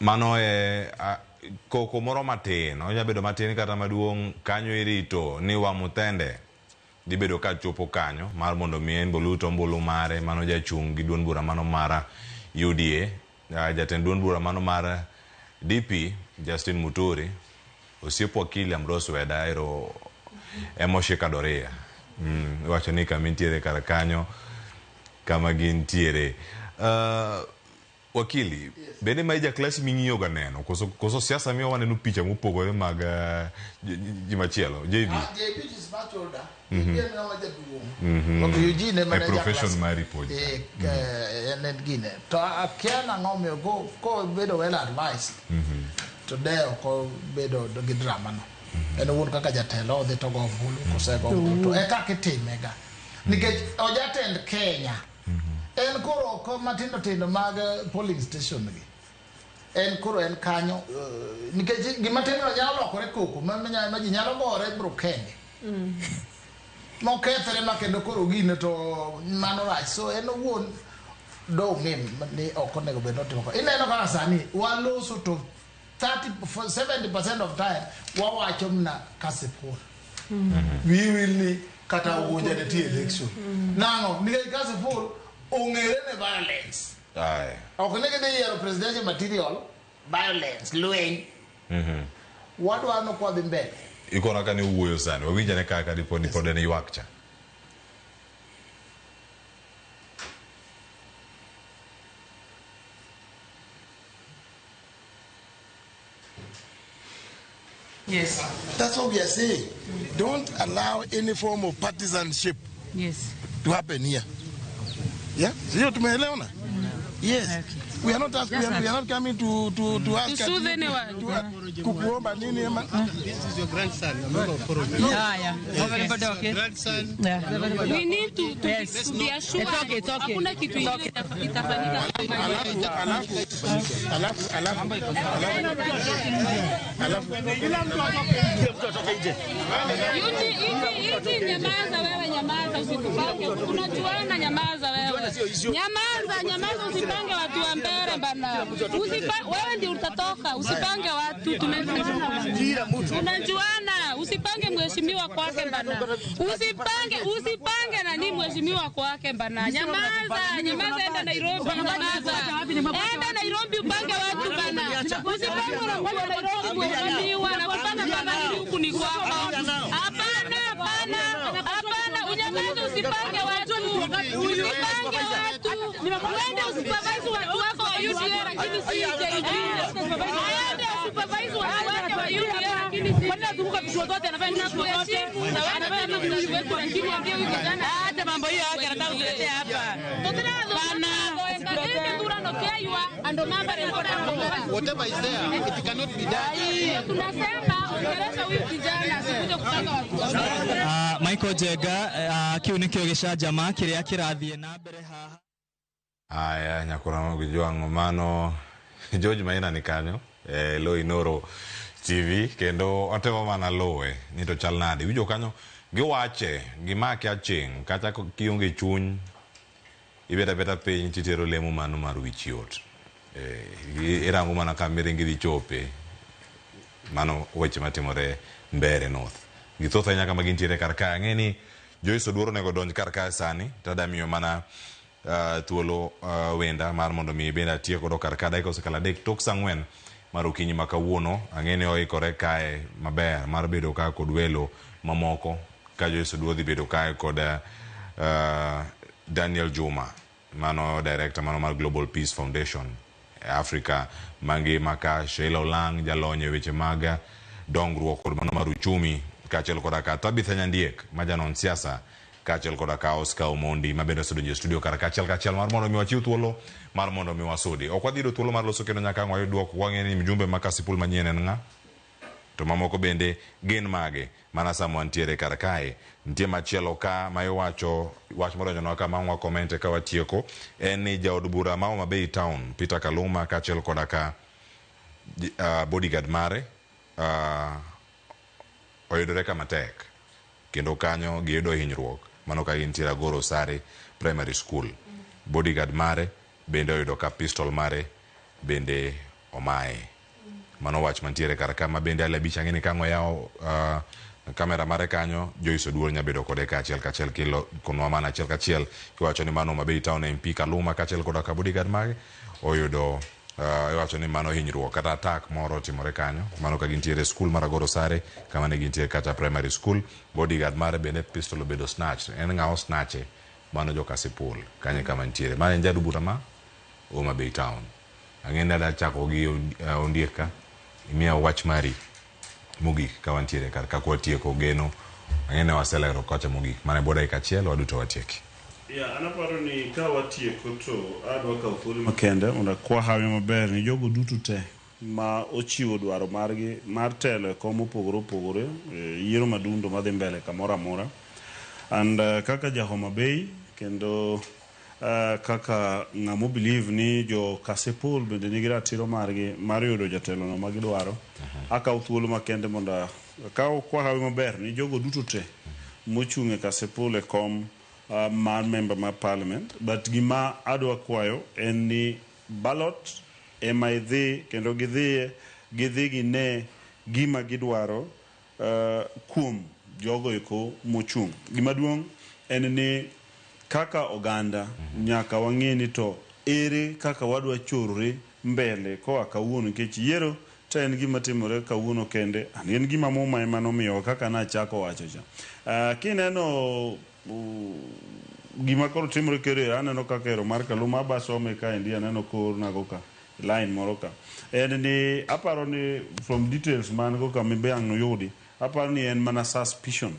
mano e koko moro matin, onya bedo matin kata maduong', kanyo irito ni Wamuthende dhi bedo ka chopo kanyo mar mondo mi en bolut ombulu mare mano jachung' gi duond bura mano mar UDA, jatend duond bura mano mar DP Justin Muturi, osiep wakili Ambrose Weda ero emoshika doria. Iwacho ni kama nitiere kar kanyo kama gintiere. Wakili, yes. Bende ma ija klas ming'iyo ga neno koso siasa miyo waneno picha mopogore mag ji machielo. JB. JB is much older. Mm-hmm. Eugene e profession mari pod. En gine. To akia nang'o miyo ko bedo well advised. To de ok bedo gi drama no. En owuon kaka jatelo odhi to go ombulu kosego ombulu to e kaka itime ga. Nikech ojatend Kenya. En koro oko matindo tindo mag polling station gi. En koro en kanyo nikech gima timno nyalo lokore koko ma ji nyalo gore bro kenge. Mokethre ma kendo koro gine to mano rach. So en owuon do ng'e ni ok onego bed notimo. Ineno kaka sani waloso to 70% of time wawacho mna Kasipul. We will ni kata Ugunja nitie election. Nang'o nikech Kasipul ong'ere ne violence. Aye. Ok ne gidhi yiero presidential material, violence, lweny. Wadwaro ni kwadhi mbele. Ikona ka ne wuoyo sani, wawinjane kaka dipo ni pod en ywak cha. Yes. That's what we are saying. Don't allow any form of partisanship yes to happen here. Yeah? Sio tumeelewana? Yes. Okay. We are not asking, we are not coming to ask To soothe anyone. to, kukuomba nini ama This is your grandson, a member of parliament. Yeah, yeah. This is your grandson. Yeah. We need to Yes. be, to be assured. It's okay, it's okay. Hakuna kitu It's ingine okay. itafanyika. Alafu alafu alafu alafu Kila mtu atoke nje. Yuti, iti, iti, nyamaza wewe, nyamaza usitupange. Unajuana, nyamaza wewe. Nyamaza, nyamaza usipange watu wa mbele bana. Wewe ndio utatoka, usipange watu tumejuana. Unajuana, usipange mheshimiwa kwake bana. Usipange nani mheshimiwa kwake bana. Nyamaza, nyamaza, enda Nairobi, nyamaza. Enda Nairobi upange watu bana. Usipange na mtu wa Nairobi mheshimiwa na kupanga kama hili huku ni kwako. Hapana, hapana, hapana, unyamaze, usipange watu. Usipange watu. Uende usupervise watu wako wa UDA lakini si JB. Aende usupervise watu wake wa UDA lakini si. Kwani anazunguka vituo zote, anafanya nini vituo zote? Anafanya nini vituo zote? Lakini ambie huyu kijana Hata mambo hiyo yake anataka kutuletea hapa. Bana. Whatever is there, it cannot be done. Tunasema ongelesha huyu kijana asikuje kupanga watu wa mbele. Michael Jega kiu nikio gĩcanjama kĩrĩa kĩrathiĩ na mbere haha. Aya, nyakora Jwang' mano George Maina ni kanyo e Lo Inoro TV kendo otemo mana luwe ni to chal nade. Iwinjo kanyo giwache gimake aching' kata kionge chuny ibet abeta piny titero lemo mano mar wich yot. Irango mana ka miringi dhi chope. Mano weche matimore Mbeere North. Githoth ahinya kama gintiere kar kae. Ang'e ni Joyce Oduor onego donj kar kae sani tadamiyo mana thuolo wenda mar mondo mi bende atiek godo kar ka dakika osekalo 3 tok saa 4 mar okinyi ma kawuono. Ang'e ni oikore kae maber mar bedo ka kod welo mamoko ka Joyce Oduor dhi bedo kae kod Daniel Juma, mano director mano mar Global Peace Foundation e Afrika mangima, ka Sheila Olang' jalony e weche mag dongruok kod mano mar uchumi, kaachiel koda ka Tabitha Nyandiek ma janon siasa, kaachiel koda ka Oscar Omondi ma bende osedonjo e studio kar kaachiel kachiel mar mondo mi wachiw thuolo mar mondo mi wasudi. Ok wadhi yudo thuolo mar loso kendo nyaka ang' wayud duoko. Wang'e ni mjumbe ma Kasipul manyien en ng'a, to mamoko bende gin mage. Mana sama wantiere kar kae, nitie machielo ka ma iwacho wach modonjonwa ka ma ang' wakomente ka watieko, en ni jaod bura ma Homa Bay Town Peter Kaluma kaachiel koda ka bodyguard mare oyudore kama tek kendo kanyo giyudo hinyruok mano ka gintiere Agoro Sare Primary School. Bodyguard mare bende oyudo ka pistol mare bende omaye. Mano wach mantiere kar ka ma bende ale abich ang'e ni ka ang' oyawo kamera mare kanyo Joyce Oduor nya bedo kode kaachiel kachiel kilo konwa mana achiel kachiel kiwacho ni mano Homa Bay Town MP Kaluma kaachiel koda ka bodyguard mage oyudo iwacho ni mano hinyruok kata attack moro otimore kanyo mano ka gintiere school mar Agoro Sare kama ne gintiere kata primary school. Bodyguard mare bende pistol obedo snatch. En ng'a osnache? Mano jo Kasipul kanyo kama nitiere. Mano en jaod bura ma Homa Bay Town. Ang'e ni adwa chako gi Ondiek ka imiya wach mari mogik ka wantiere kar ka kwatieko geno. Ang'e ni waselero kocha mogik mana e bwo dakika achiel waduto watieki. Yeah, an aparo ni ka watieko to adwa kawo thuolo makende mondo akwa hawi maber ni jogo duto te ma ochiwo dwaro margi mar telo e kom mopogore opogore yiero madundo madhi mbele kamoro amora. And kaka ja Homa Bay kendo kaka ng'ama believe ni jo Kasipul bende nigi ratiro margi mar yudo jatelono ma gidwaro, akawo thuolo makende mondo akaw kwa hawi maber ni jogo duto te mochung' e Kasipul e kom mar member mar parliament. But gima adwa kwayo en ni ballot ema idhi kendo gidhiye gidhi gine gima gidwaro kuom jogo eko mochung'. Gima duong' en ni kaka oganda nyaka wang'e ni to ere kaka wadwa chorore mbele koa kawuono, nikech yiero to en gima timore kawuono kende, en gima Muma ema nomiyowa kaka nachako wacho cha. Kineno gima koro timore kere, aneno kaka ero mar Kaluma abasome kaendi, aneno koornago ka line moro ka, en ni aparo ni from details man go ka mibe ang' noyudi, aparo ni en mana suspicion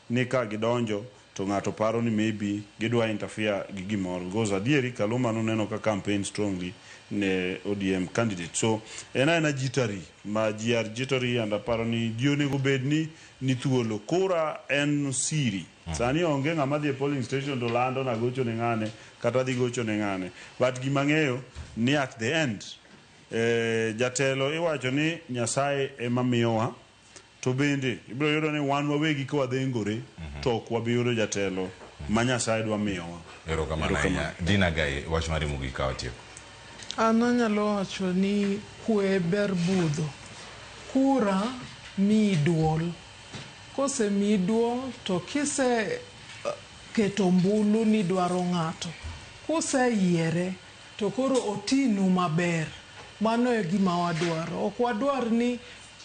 ni ka gidonjo to ng'ato paro ni maybe gidwa interfere gi gimoro because adieri Kaluma noneno ka campaign strongly ne ODM candidate. So en aena jittery ma ji are jittery and aparo ni ji onego bed ni ni thuolo. Kura en siri. Sani onge ng'ama dhi e polling station to lando nagocho ne ng'ane kata dhi gocho ne ng'ane. But gima ng'eyo ni at the end jatelo iwacho ni Nyasaye ema miyowa to bende ibiro yudo ni wan wawegi ka wadhengore to ok wabi yudo jatelo ma Nyasaye dwa miyowa. Erokamano ahinya. Dina Gai, wach mari mogik ka watieko. An anyalo wacho ni kwe ber budho. Kura miyi duol. Kosemiyi duol to kise keto ombulu ni dwaro ng'ato. Kuseyiere to koro otinu maber. Mano e gima wadwaro. Ok wadwar ni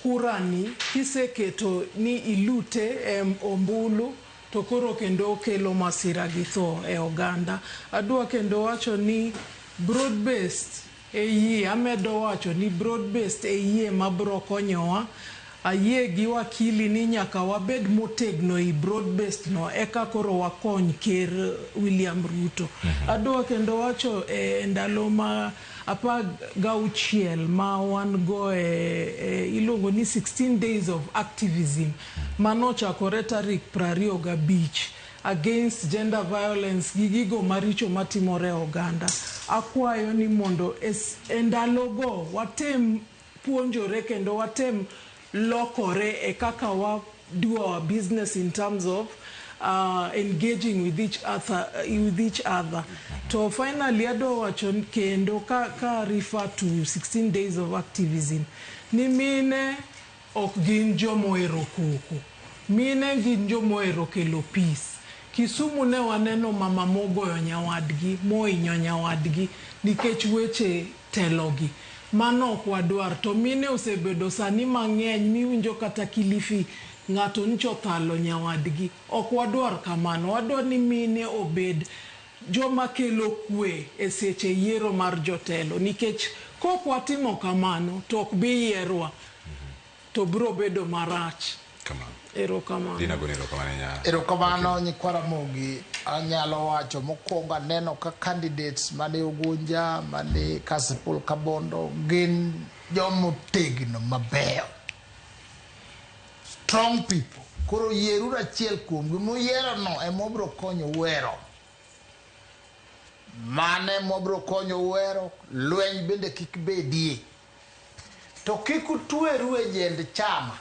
kurani kiseketo ni ilute e ombulu to koro kendo okelo masira gi tho e oganda. Adwa kendo wacho ni broad based e yie, amedo wacho ni broad based e yie mabro konyowa. Ayie gi wakili ni nyaka wabed motegno i broad based no eka koro wakony ker William Ruto. Adwa kendo wacho e ndalo ma 16 ma wan go e iluongo ni 16 days of activism manochakore tarik 25 against gender violence gi gigo maricho matimore e oganda. Akwayo ni mondo e ndalogo watem puonjore kendo watem lokore e kaka wa do our business in terms of engaging with each other. To finally adwa wacho kendo ka refer to 16 days of activism ni mine ok gin jomohero koko, mine gin jomohero kelo peace. Kisumu ne waneno mama mogoyo nyawadgi, mohinyo nyawadgi nikech weche telogi. Mano ok wadwar. To mine osebedo sani mang'eny miwinjo kata Kilifi ng'ato ncho thalo nyawadgi. Ok wadwar kamano. Wadwar ni mine obed joma kelo kwe e seche yiero mar jotelo, nikech kok watimo kamano to ok bi yierwa to biro bedo marach. Kamano. Erokamano. Dina goni erokamano ahinya. Erokamano nyikwa Ramogi. Anyalo wacho mokwongo aneno ka candidates mane Ugunja, mane Kasipul Kabondo gin jomotegno mabeyo. Strong people. Koro yieruru achiel kuomgi muyierono ema obiro konyo wero. Mane ema obiro konyo wero, lweny bende kik bedie. To kik utweru e jend chama.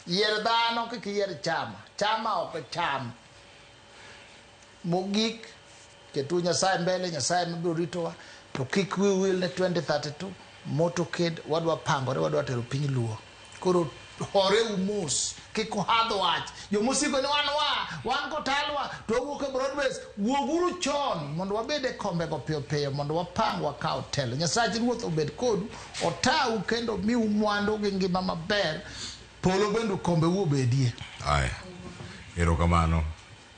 Yier dhano kik iyier chama. Chama ok cham. Mogik, ketu Nyasaye mbele, Nyasaye mabiro ritowa. To kik wiu wil ne 2032 motorcade wadwa pangore, wadwa tero piny Luo. Koro horeu mos, kik uhadh wach. Jomosiko ni wan wa, wan kotalwa, to wawuok e Broadways. Wuoguru chon mondo wabed e kombego piyo piyo mondo wapang wakaw telo. Nyasach Ruoth obed kodu, otau kendo miu mwandu gi ngima maber. Polo bende kombeu obedie. Aya. Erokamano.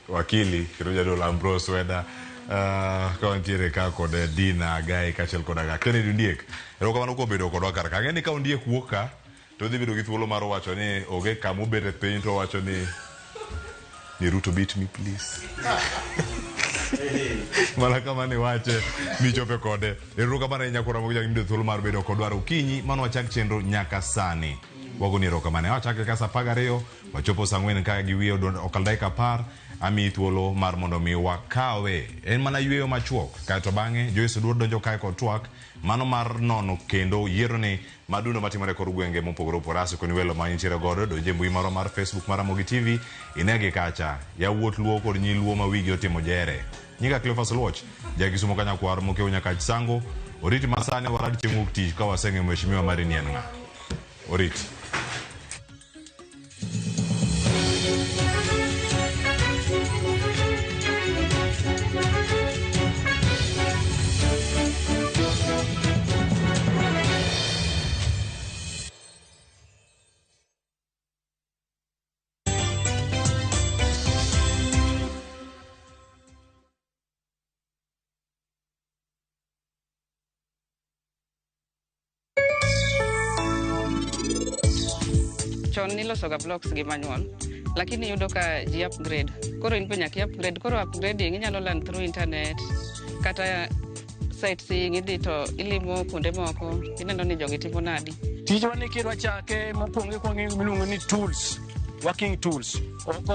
Wakili kendo jadolo Ambrose Weda ka wantiere ka kod Dina Gai kaachiel koda Kennedy Ondiek. Erokamano kuom bedo kodwa kar ka. Ang'e ni ka Ondiek wuok ka to odhi bedo gi thuolo mar wacho ni onge kama obet e piny to owacho ni Ruto beat me please. Mana kama ne wache michope kode. Erokamano ahinya kuom Ramogi Jang' yudo thuolo mar bedo kodwa okinyi mano wachak chenro nyaka sani. Wagoni erokamano. Wachake ka saa 12 wachopo saa 4 ka gi wiye okal dakika 10. Amiyi thuolo mar mondo mi wakawe. En mana yweyo machuok. Kaeto bang'e Joyce Oduor donjo kae kod twak mano mar nono kendo yiero ni madundo matimore kor gwenge mopogore opogore. Asekoni welo ma intiere godo donje mbui marwa mar Facebook mar Ramogi TV inegi kacha yawuot Luo kod nyi Luo ma wigi otimo jere. Nyinga Cleophas Luoch, ja Kisumo Kanyakwar mokiewo Nyakach Sango. Oriti masani warad chieng' wuok tich ka waseng'eyo mheshimiwa mari ni en ng'a. Oriti. Chon nilosoga blocks gi manual, Lakini iyudo ka ji upgrade. Koro in be nyaka i upgrade. Koro upgrading inyalo learn through internet kata sightseeing idhi to ilimo kuonde moko ineno ni jogi timo nadi. Tijwa ni kidwa chake mokwongo ikwongo ing'iyo gimiluongo ni tools, working tools. Ok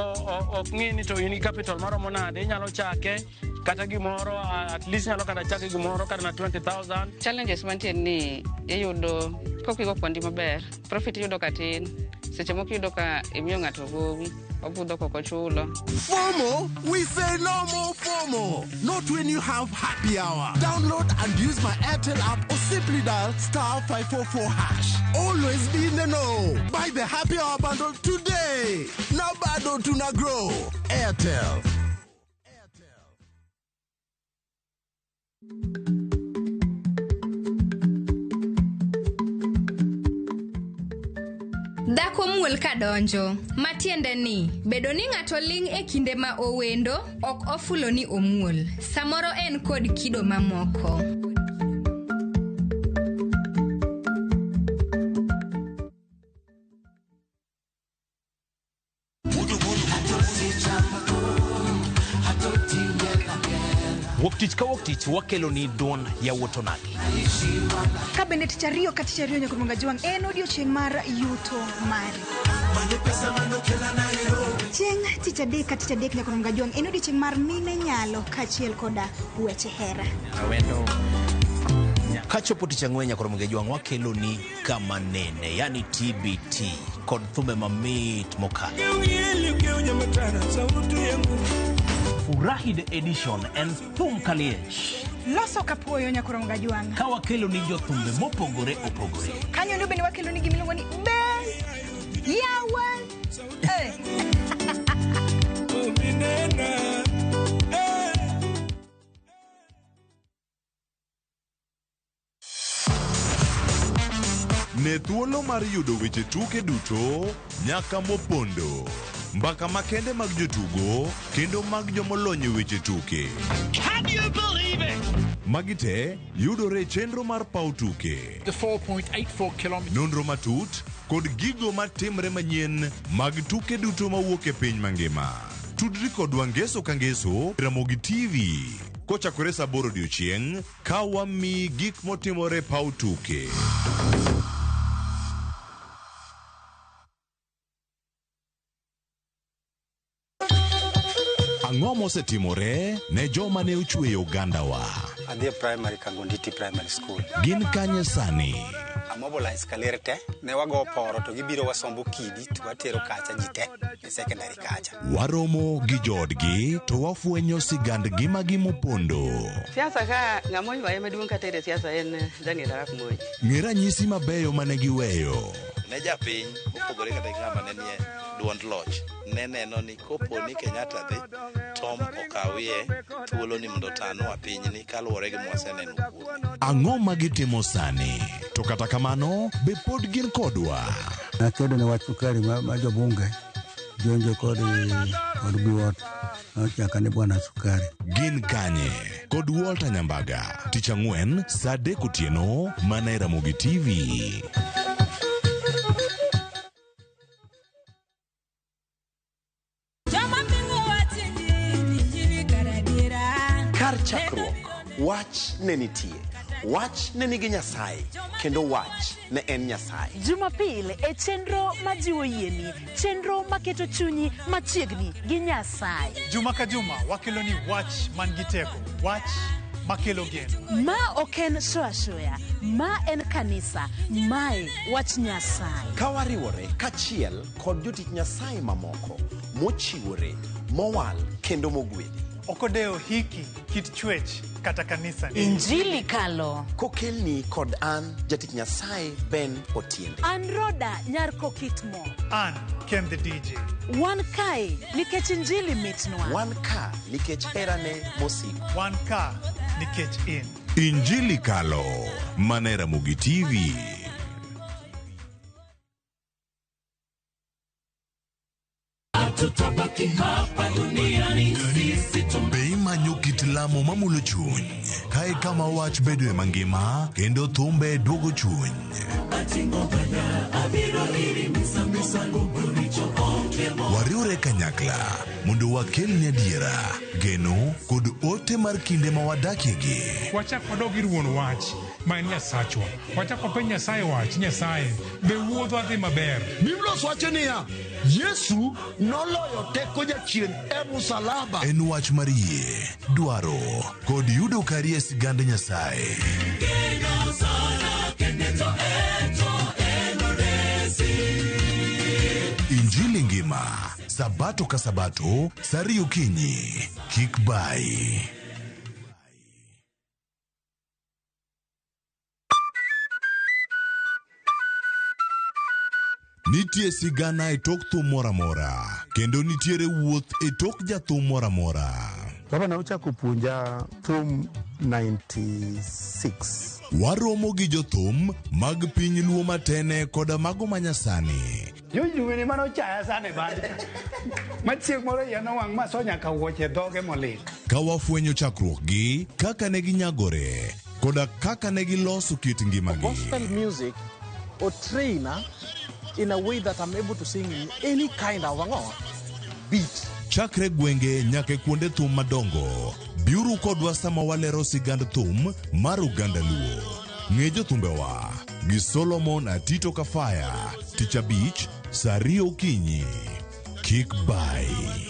ok ng'i ni to in gi capital maromo nade, inyalo chake kata gimoro, at least inyalo kata chake gimoro kata na 20,000. Challenges mantie ni iyudo kokigo kwandi maber, profit iyudo ka tin, seche moko iyudo ka imiyo ng'ato gowi, obudho kok ochulo. FOMO? We say no more FOMO. Not when you have happy hour. Download and use my Airtel app or simply dial star 544 hash. Always be in the know. Buy the happy hour bundle today. Now bado tuna grow. Airtel. Dhako muol kadonjo, matiende ni bedo ni ng'ato ling' e kinde ma owendo ok ofulo ni omuol. Samoro en kod kido mamoko. Wuok tich ka wuok tich wakelo ni duond yawuot onagi. Ka bende tich ariyo ka tich ariyo nyaka Jwang' en odiochieng' mar yuto mari. Chieng' tich adek ka tich adek nyaka Jwang' en odiochieng' mar mine nyalo kaachiel koda weche hera. Kachopo tich ang'wen nyaka Jwang' wakelo ni kama nene, yani TBT kod thumbe mamit mokalo. Furahi the edition en thum kaliech. Loso kapuoyo nyaka Jwang'. Ka wakelo ni jothumbe mopogore opogore. Kanyo ndo bende wakelo ni gimiluongo ni be yawa. Ne thuolo mar yudo weche tuke duto nyaka mopondo. Mbaka makende mag jotugo kendo mag jomolony e weche tuke. Can you believe it? Magi te yudore e chenro mar paw tuke. The 4.84 kilometers. Nonro matut kod gigo matimre manyien mag tuke duto mawuok e piny mangima. Tudri kodwa ngeso ka ngeso Ramogi TV kochakore saa 8 odiochieng' ka wamiyi gik motimore e paw tuke. Ang'o mosetimore ne joma ne ochweyo ogandawa? Adhi e primary Kangonditi Primary School. Gin kanye sani? Amobilize kaler te, ne wago poro to gibiro wasombo kidi to watero kacha ji te e secondary kacha. Waromo gi joodgi to wafwenyo sigand ngimagi mopondo. Siasa ka ng'ama oywaye maduong' katere siasa en Daniel Arap Moi. Ng'e ranyisi mabeyo mane giweyo. Ne japiny mopogore kata gi ng'ama ne nie duond loch ne neno ni kopo ni Kenyatta dhi Tom okawie thuolo ni mondo otanwa pinyni kaluwore gi mwaseneno kuome. Ang'o ma gitimo sani? To kata kamano, be pod gin kodwa? Nakedo ne wach sukari ma jobunge jonjo kod biwot nochaka ni bwana sukari. Gin kanye? Kod Walter Nyambaga. Tich ang'wen saa 3 otieno mana e Ramogi TV. Kar chakruok, wach ne nitie. Wach ne nigi Nyasaye, kendo wach ne en Nyasaye. Jumapil e chenro majiwo yieni, chenro maketo chunyi machiegni gi Nyasaye. Juma ka juma wakelo ni wach man gi teko, wach makelo geno. Ma ok en shoashoya, ma en kanisa, mae wach Nyasaye. Ka wariwore kachiel kod jotich Nyasaye mamoko mochiwore, mowal kendo mogwedhi. Ok odewo hiki, kit chwech kata kanisa. Injili kalo. Kokelni kod an jatich Nyasaye Ben Otiende. An Roda nyar Kokitmo. An Ken the DJ. Wan kae nikech injili mitnwa. Wan ka nikech herane mosiko. Wan ka nikech in. Injili kalo mana e Ramogi TV. Tutabaki hapa duniani sisi. Be imanyo kit lamo mamulo chuny? Kae kama wach bedoe mangima kendo thumbe duogo chuny. Wariwre kanyakla mondo wakelni adiera, geno kod ote mar kinde ma wadakiegi. Wachak wadog ir wuon wach ma en Nyasachwa. Wachak wapenj Nyasaye wach, Nyasaye, be wuodhwa dhi maber? Biblos wacho niya, Yesu noloyo teko jachien e musalaba. En wach mar yie, dwaro kod yudo kari e sigand Nyasaye. Injili ngima, Sabato ka Sabato, saa ariyo okinyi. Kik bayi. Nitie sigana e tok thum moro amora, kendo nitiere wuoth e tok jathum moro amora. Baba ne ochako puonja thum 96. Waromo gi jothum mag piny Luo matene koda mago manyasani. Jojuwene mane ochaya sana e band ka. Ma chieng' moro iya nowang' ma aso nyaka wuoche dhoge molil. Ka wafwenyo chakruokgi, kaka ne ginyagore, koda kaka ne giloso kit ngimagi. Gospel music or trainer in a way that I'm able to sing in any kind of ang'o beat. Chakre gwenge nyaka e kuonde thum madongo, biuru kodwa sama walero sigand thum mar oganda Luo. Ng'e jothumbewa gi Solomon Atito Kafaya, Tich Abich, saa ariyo okinyi. Kik bayi.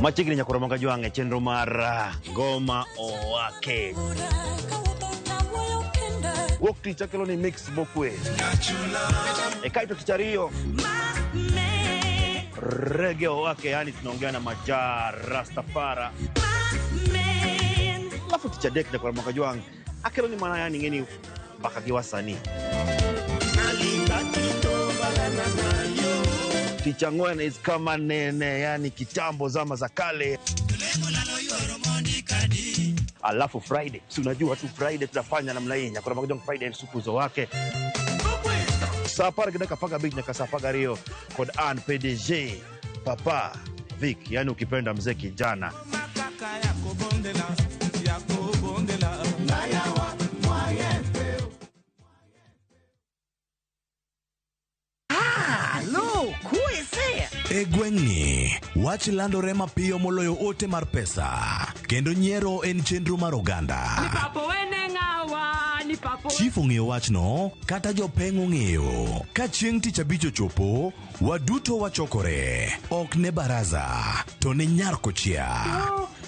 Machiegni nyakoro maga jwang' e chenro mar Ngoma Owake. Wuok tich akelo ni mix mokwe. E kaito tich ariyo Rege Owake, yani tunaongea na Majaa Rastafara. Alafu tich adek nyakoro maga jwang' akelo ni mana yani ng'eni mbaka gi wasanii. Tich ang'wen is kama nene, yani kitambo zama za kale. Alafu Friday, si unajua tu Friday tunafanya namna hii, nyakoro maga jwang' Friday ni supu zo wake. Saa apar gi dakika apar gabich nyaka saa apar gariyo kod an PDG Papa Vic, yani ukipenda mzee kijana. E gweng'ni, wach landore mapiyo moloyo ote mar pesa, kendo nyiero en chenro mar oganda. Chief ong'eyo wachno, kata jopeng' ong'eyo. Ka chieng' tich abich ochopo, waduto wachokore. Ok ne baraza, to ne nyar kochia.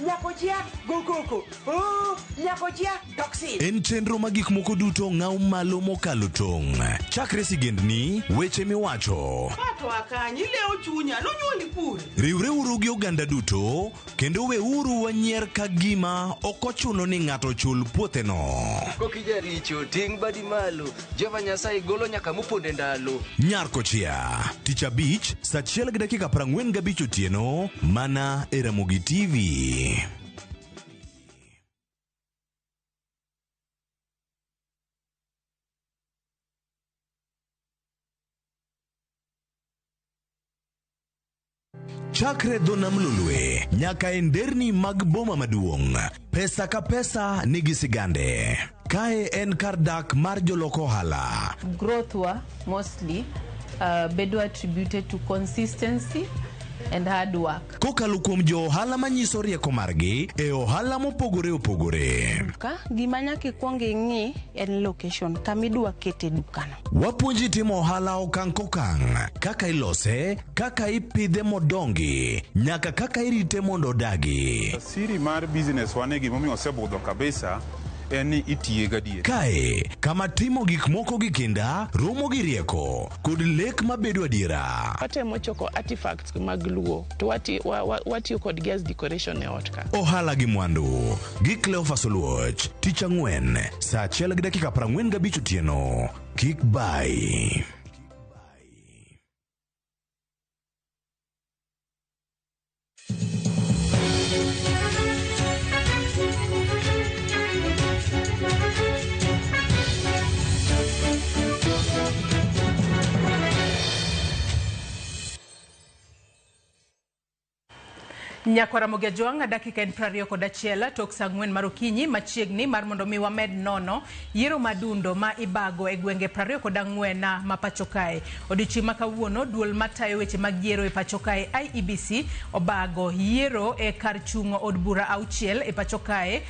Nyakochia go koko. Oh, nyakochia toxic. En chenro ma gik moko duto ng'aw malo mokalo tong'. Chakre sigendni, weche miwacho. Pato akanyi leo chunya nonyuoli kure. Riwreuru gi oganda duto, kendo weuru wanyier ka gima ok ochuno ni ng'ato chul puotheno. Kokijaricho ting' badi malo Jehova Nyasaye golo nyaka moponde ndalo. Nyar kochia, tich abich, saa achiel gi dakika 45 otieno, mana e Ramogi TV. Chakre dho nam Lolwe nyaka e nderni mag boma maduong', pesa ka pesa nigi sigande. Kae en kar dak mar jolok ohala. Growth wa mostly bedo attributed to consistency and hard work. Kokalo kuom jo ohala manyiso rieko margi e ohala mopogore opogore. Duka, gima nyaka ikwong ing'i en location kama idwa kete dukano. Wapuonji timo ohala okang' kokang', kaka ilose, kaka ipidhe modongi, nyaka kaka irite mondo odagi. Siri mar business wane gimomiyo osebudho kabisa en ni itiye gadier. Kae, kama timo gik moko gi kinda, romo gi rieko, kod lek mabedo adiera. Watemo choko artifacts mag Luo to watiyo kodgi as decoration e ot ka. Ohala gi mwandu, gi Cleophas Oluoch, tich ang'wen, saa 1:45 otieno. Kik bayi. Nyakwara Jwang' dakika en 21 tok saa 4 mar okinyi machiegni mar mondo mi wamed nono yiero madundo ma ibago e gwenge 24 ma pacho kae. Odiochieng' ma kawuono duol matayo weche mag yiero e pacho kae IEBC obago yiero e kar chung'o od bura 6 e pacho kae.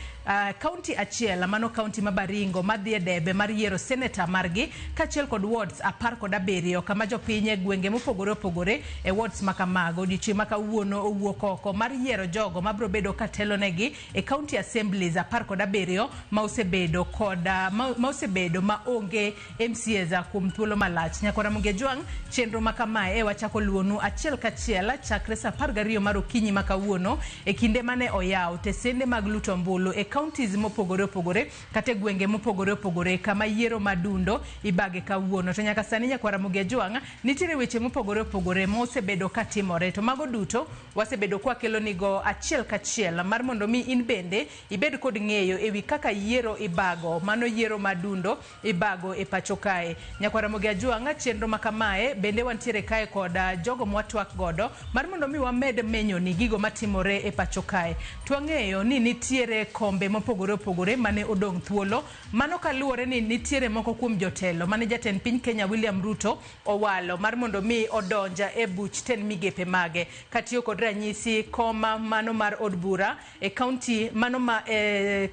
Kaunti achiel mano kaunti ma Baringo madhi e debe mar yiero seneta margi kaachiel kod wards 17 kama jopiny e gwenge mopogore opogore e wards ma kamago. Odiochieng' ma kawuono owuok oko mar yiero jogo mabiro bedo katelonegi e county assemblies 17 ma osebedo kod ma osebedo ma onge MCAs kuom thuolo malach. Nyakwara Ramogi Ajwang' chenro ma kamae e wachako luonu achiel kachiel chakre saa 12 mar okinyi ma kawuono e kinde mane oyaw tesende mag luto ombulu e counties mopogore opogore kata e gwenge mopogore opogore kama yiero madundo ibage kawuono. To nyaka sani Nyakwara Ramogi Ajwang' nitiere weche mopogore opogore ma osebedo katimore to mago duto wasebedo kwakelo nigo achiel kachiel mar mondo mi in bende ibed kod ng'eyo ewi kaka yiero ibago mano yiero madundo ibago e pacho kae. Nyakwara Ramogi Ajwang' chenro ma kamae bende wantiere kae kod jogo mwatwak godo mar mondo mi wamed menyo ni gigo matimore e pacho kae. Twang'eyo ni nitiere kombe mopogore opogore mane odong' thuolo mano kaluwore ni nitiere moko kuom jotelo mane jatend piny Kenya William Ruto owalo mar mondo mi odonja e buch tend migepe mage katiyo kod ranyisi koma mano mar od bura e kaunti mano ma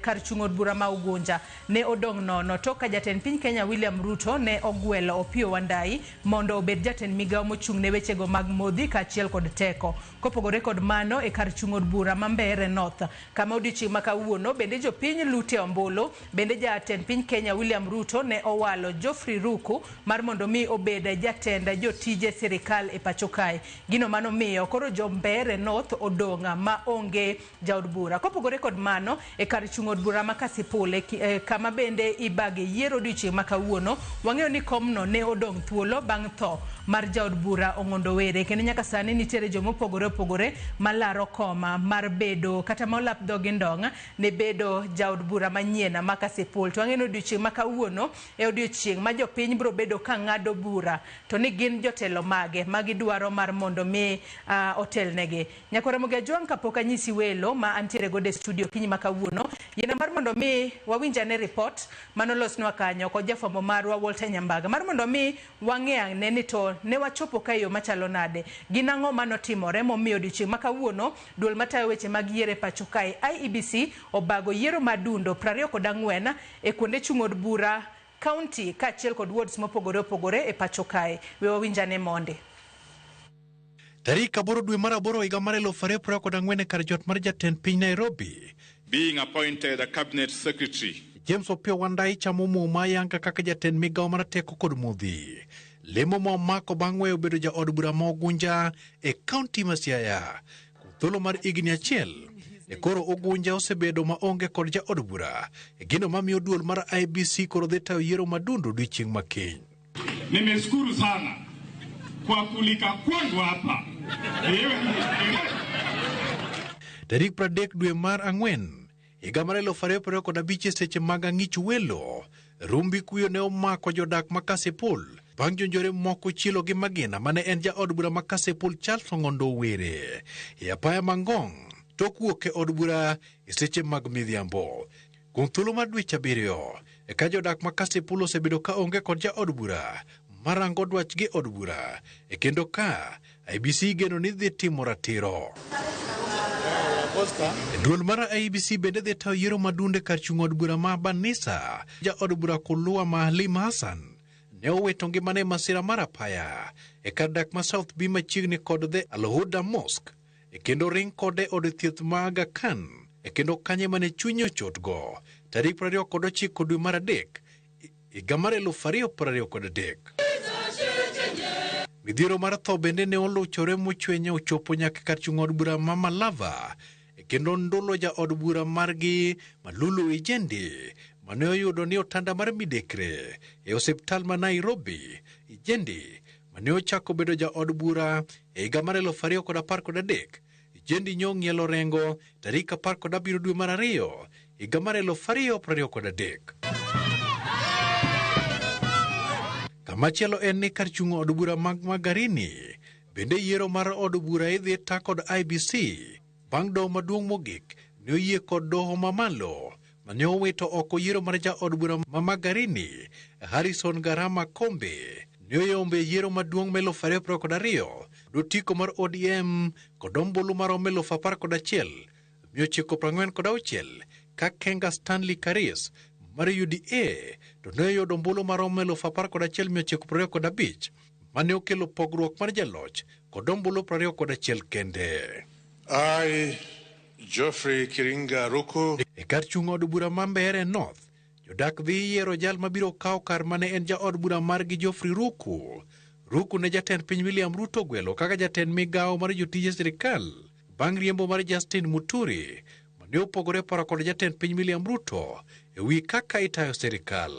kar chung' od bura ma Ugunja ne odong' nono to ka jatend piny Kenya William Ruto ne ogwelo Opiyo Wandayi mondo obed jatend migawo mochung' ne wechego mag modhi kaachiel kod teko. Kopogore kod mano e kar chung' od bura ma Mbeere North kama odiochieng' ma kawuono bende jopiny lute ombulu bende jatend piny Kenya William Ruto ne owalo Geoffrey Ruku mar mondo mi obed jatend jotije sirikal e pacho kae. Gino mano miyo koro jo Mbeere North odong' ma onge jaod bura. Kopogore kod mano e kar chung' od bura ma Kasipul kama bende ibage yiero odiochieng' ma kawuono wang'eyo ni komno ne odong' thuolo bang' tho mar jaod bura Ong'ondo Were kendo nyaka sani nitiere jomopogore opogore malaro koma mar bedo kata ma olap dhogi ndong' ne bedo jaod bura manyien ma Kasipul. To wang'eyo ni odiochieng' ma kawuono e odiochieng' ma jopiny biro bedo ka ng'ado bura to ni gin jotelo mage ma gidwaro mar mondo mi otelnegi. Nyakwara Ramogi Ajwang' kapok anyisi welo ma antiere godo e studio kinyi ma kawuono yiena mar mondo mi wawinjane report manolosnwa kanyo kod jafwambo marwa Walter Nyambaga mar mondo mi wang'e ane ni to ne wachopo ka e yo machalo nade, gin ang'o manotimore momiyo odiochieng' ma kawuono duol matayo weche mag yiero e pacho kae IEBC obago yiero madundo 24 e kuonde chung' od bura county kaachiel kod wards mopogore opogore e pacho kae. We wawinjane monde. Tarik 8 dwe mar 8 higa mar 2024 kar jot mar jatend piny Nairobi. Being appointed a cabinet secretary. James Opiyo Wandayi chamo muma yanga kaka jatend migawo mar teko kod modhi. Lemo ma omako bang' weyo bedo jaod bura ma Ugunja e kaunti ma Siaya. Kuom thuolo mar higni achiel, e koro Ugunja osebedo maonge kod jaod bura. E gino mamiyo duol mar IEBC koro dhi tayo yiero madundo odiochieng' ma kiny. Nimeshukuru sana kwa kulika kwangu hapa. Tarik 30 dwe mar 4 higa mar 2025 seche mag ang'ich welo, rumbi kuyo ne omako jodak ma Kasipul bang' jonjore moko chielo gi magina mane en jaod bura ma Kasipul Charles Ong'ondo Were e apaya Mangong' tok wuok e od bura e seche mag midhiambo. Kuom thuolo mar dweche 7 eka jodak ma Kasipul osebedo ka onge kod jaod bura marango dwachgi od bura e kendo ka IEBC geno ni dhi timo ratiro. Duol mar IEBC bende dhi tayo yiero madunde kar chung' od bura ma Banisa. Jaod bura Kulua ma Halima Hassan ne owito ngimane e masira mar apaya e kar dak ma South B machiegni kod The Al-Huda Mosque e kendo ring kode od thieth ma Aga Khan e kendo kanye mane chunye ochotgo tarik 29 dwe mar 3 higa mar 2023. Midhiero mar tho bende ne oluchore mochwenye ochopo nyaka kar chung' od bura ma Malava e kendo ndulo jaod bura margi Malulu Ijendi mane oyudo ni otanda mar midekre e osiptal ma Nairobi. Ijendi mane ochako bedo jaod bura e higa mar 2013. Ijendi nyong'ielo rengo tarik 17 dwe mar 2 higa mar 2023. Kamachielo en ni kar chung' od bura mag Magarini bende yiero mar od bura idhi ta kod IEBC Bang' doho maduong' mogik ne oyie kod doho mamalo mane owito oko yiero mar jaod bura ma Magarini Harrison Garama Kombe ne oyombe yiero maduong' ma 2022 dotiko mar ODM kod ombulu maromo 11,946 ka Kenga Stanley Karis mar UDA to ne oyudo ombulu maromo 11,925 mane okelo pogruok mar jaloch kod ombulu 21 kende. I, Geoffrey Kiringa Ruku. E kar chung' od bura ma Mbeere North, jodak dhi yiero jal mabiro kawo kar mane en jaod bura margi Geoffrey Ruku. Ruku ne jatend piny William Ruto gwelo kaka jatend migawo mar jotije sirikal bang' riembo mar Justin Muturi mane opogore paro kod jatend piny William Ruto e wi kaka itayo sirikal.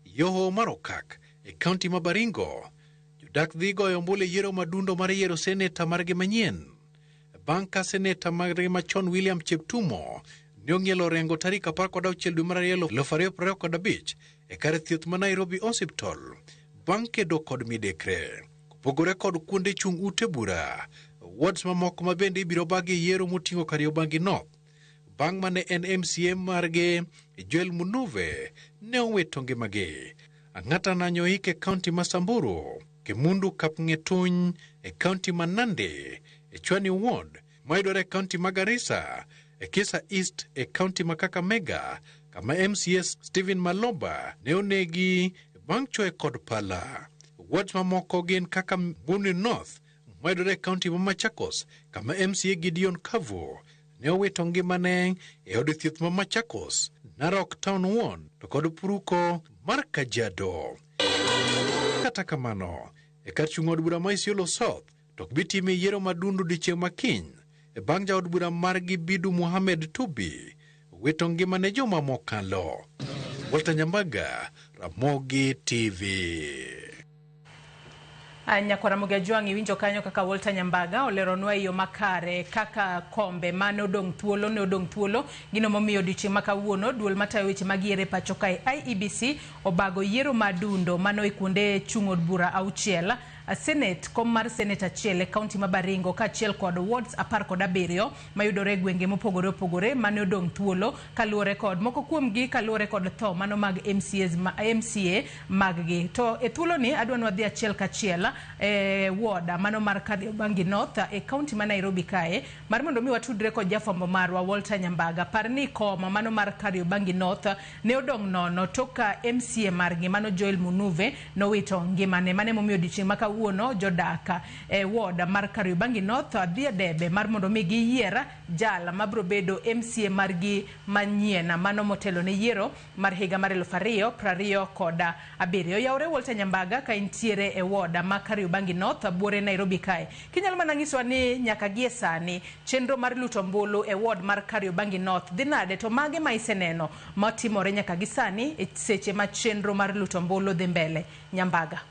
Yoho mar Okak e kaunti ma Baringo, jodak dhi goyo ombulu e yiero madundo mar yiero seneta margi manyien. Bang' ka seneta margi machon William Cheptumo ne ong'ielo orengo tarik 16 dwe mar ariyo 2025 e kar thieth ma Nairobi Hospital bang' kedo kod midekre. Kopogore kod kuonde chung' ute bura, wards mamoko ma bende ibiro bagi e yiero moting'o Kariobangi North. Bang' mane en MCA margi Joel Munuve ne owito ngimagi. Ang'ata Nanyoik e kaunti ma Samburu, Kimundu Kapng'etuny e kaunti ma Nandi, e Chwani Ward mayudore e kaunti ma Garissa, e Kisa East e kaunti ma Kakamega, kama MCA Stephen Maloba ne onegi bang' chwoye kod pala. Wards mamoko gin kaka Mbuni North mayudore e kaunti ma Machakos, kama MCA Gideon Kavu ne owito ngimane e od thieth ma Machakos, Narok Town Ward to kod Puruko mar Kajiado. Kata kamano, e kar chung' od bura ma Isiolo South to ok bi time yiero madundo odiechieng' ma kiny e bang' jaod bura margi Bidu Mohamed Tubi wito ngimane juma mokalo. Walter Nyambaga, Ramogi TV. Nyakwara Ramogi Ajwang' iwinjo kanyo kaka Walter Nyambaga oleronwa e yo makare kaka kombe mane odong' thuolo ne odong' thuolo. Gino momiyo odiochieng' ma kawuono duol matayo weche mag yiero e pacho kae IEBC obago yiero madundo mano e kuonde chung' od bura 6, Senate, kom mar Senate 1 e kaunti ma Baringo kaachiel kod wards 17 mayudore e gwenge mopogore opogore mane odong' thuolo kaluwore kod moko kuomgi kaluwore kod tho mano mag MCA mag-gi. To e thuoloni adwa ni wadhi achiel kachiel e ward mano mar Kariobangi North e kaunti ma Nairobi kae mar mondo mi watudre kod jafwambo marwa Walter Nyambaga. Par ni kom mano mar Kariobangi North ne odong' nono tok ka MCA margi mano Joel Munuve nowito ngimane. Mane momiyo odiochieng' ma kawuono jodak e ward mar Kariobangi North dhi e debe mar mondo mi giyier jal mabiro bedo MCA margi manyien mano motelo ne yiero mar higa mar 2027. Oyawore Walter Nyambaga ka intiere e ward ma Kariobangi North buore Nairobi kae. Kinyalo mana nyiswa ni nyaka gie sani chenro mar luto ombulu e ward mar Kariobangi North dhi nade, to mage ma iseneno matimore nyaka gi sani e seche ma chenro mar luto ombulu dhi mbele? Nyambaga.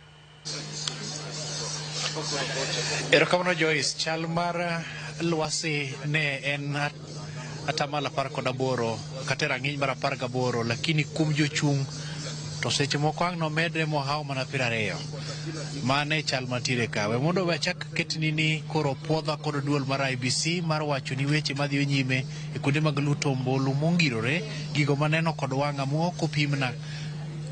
Erokamano Joyce, chal mar lwasi ne en 18% kata rang'iny mar 18, lakini kuom jochung' to seche moko ang' nomedre mohawo mana 20. Mane chal mantiere ka. We mondo we achak ketni ni koro puodha kod duol mar IEBC mar wacho ni weche madhi nyime e kuonde mag luto ombulu mongirore gigo maneno kod wang'a mok opimna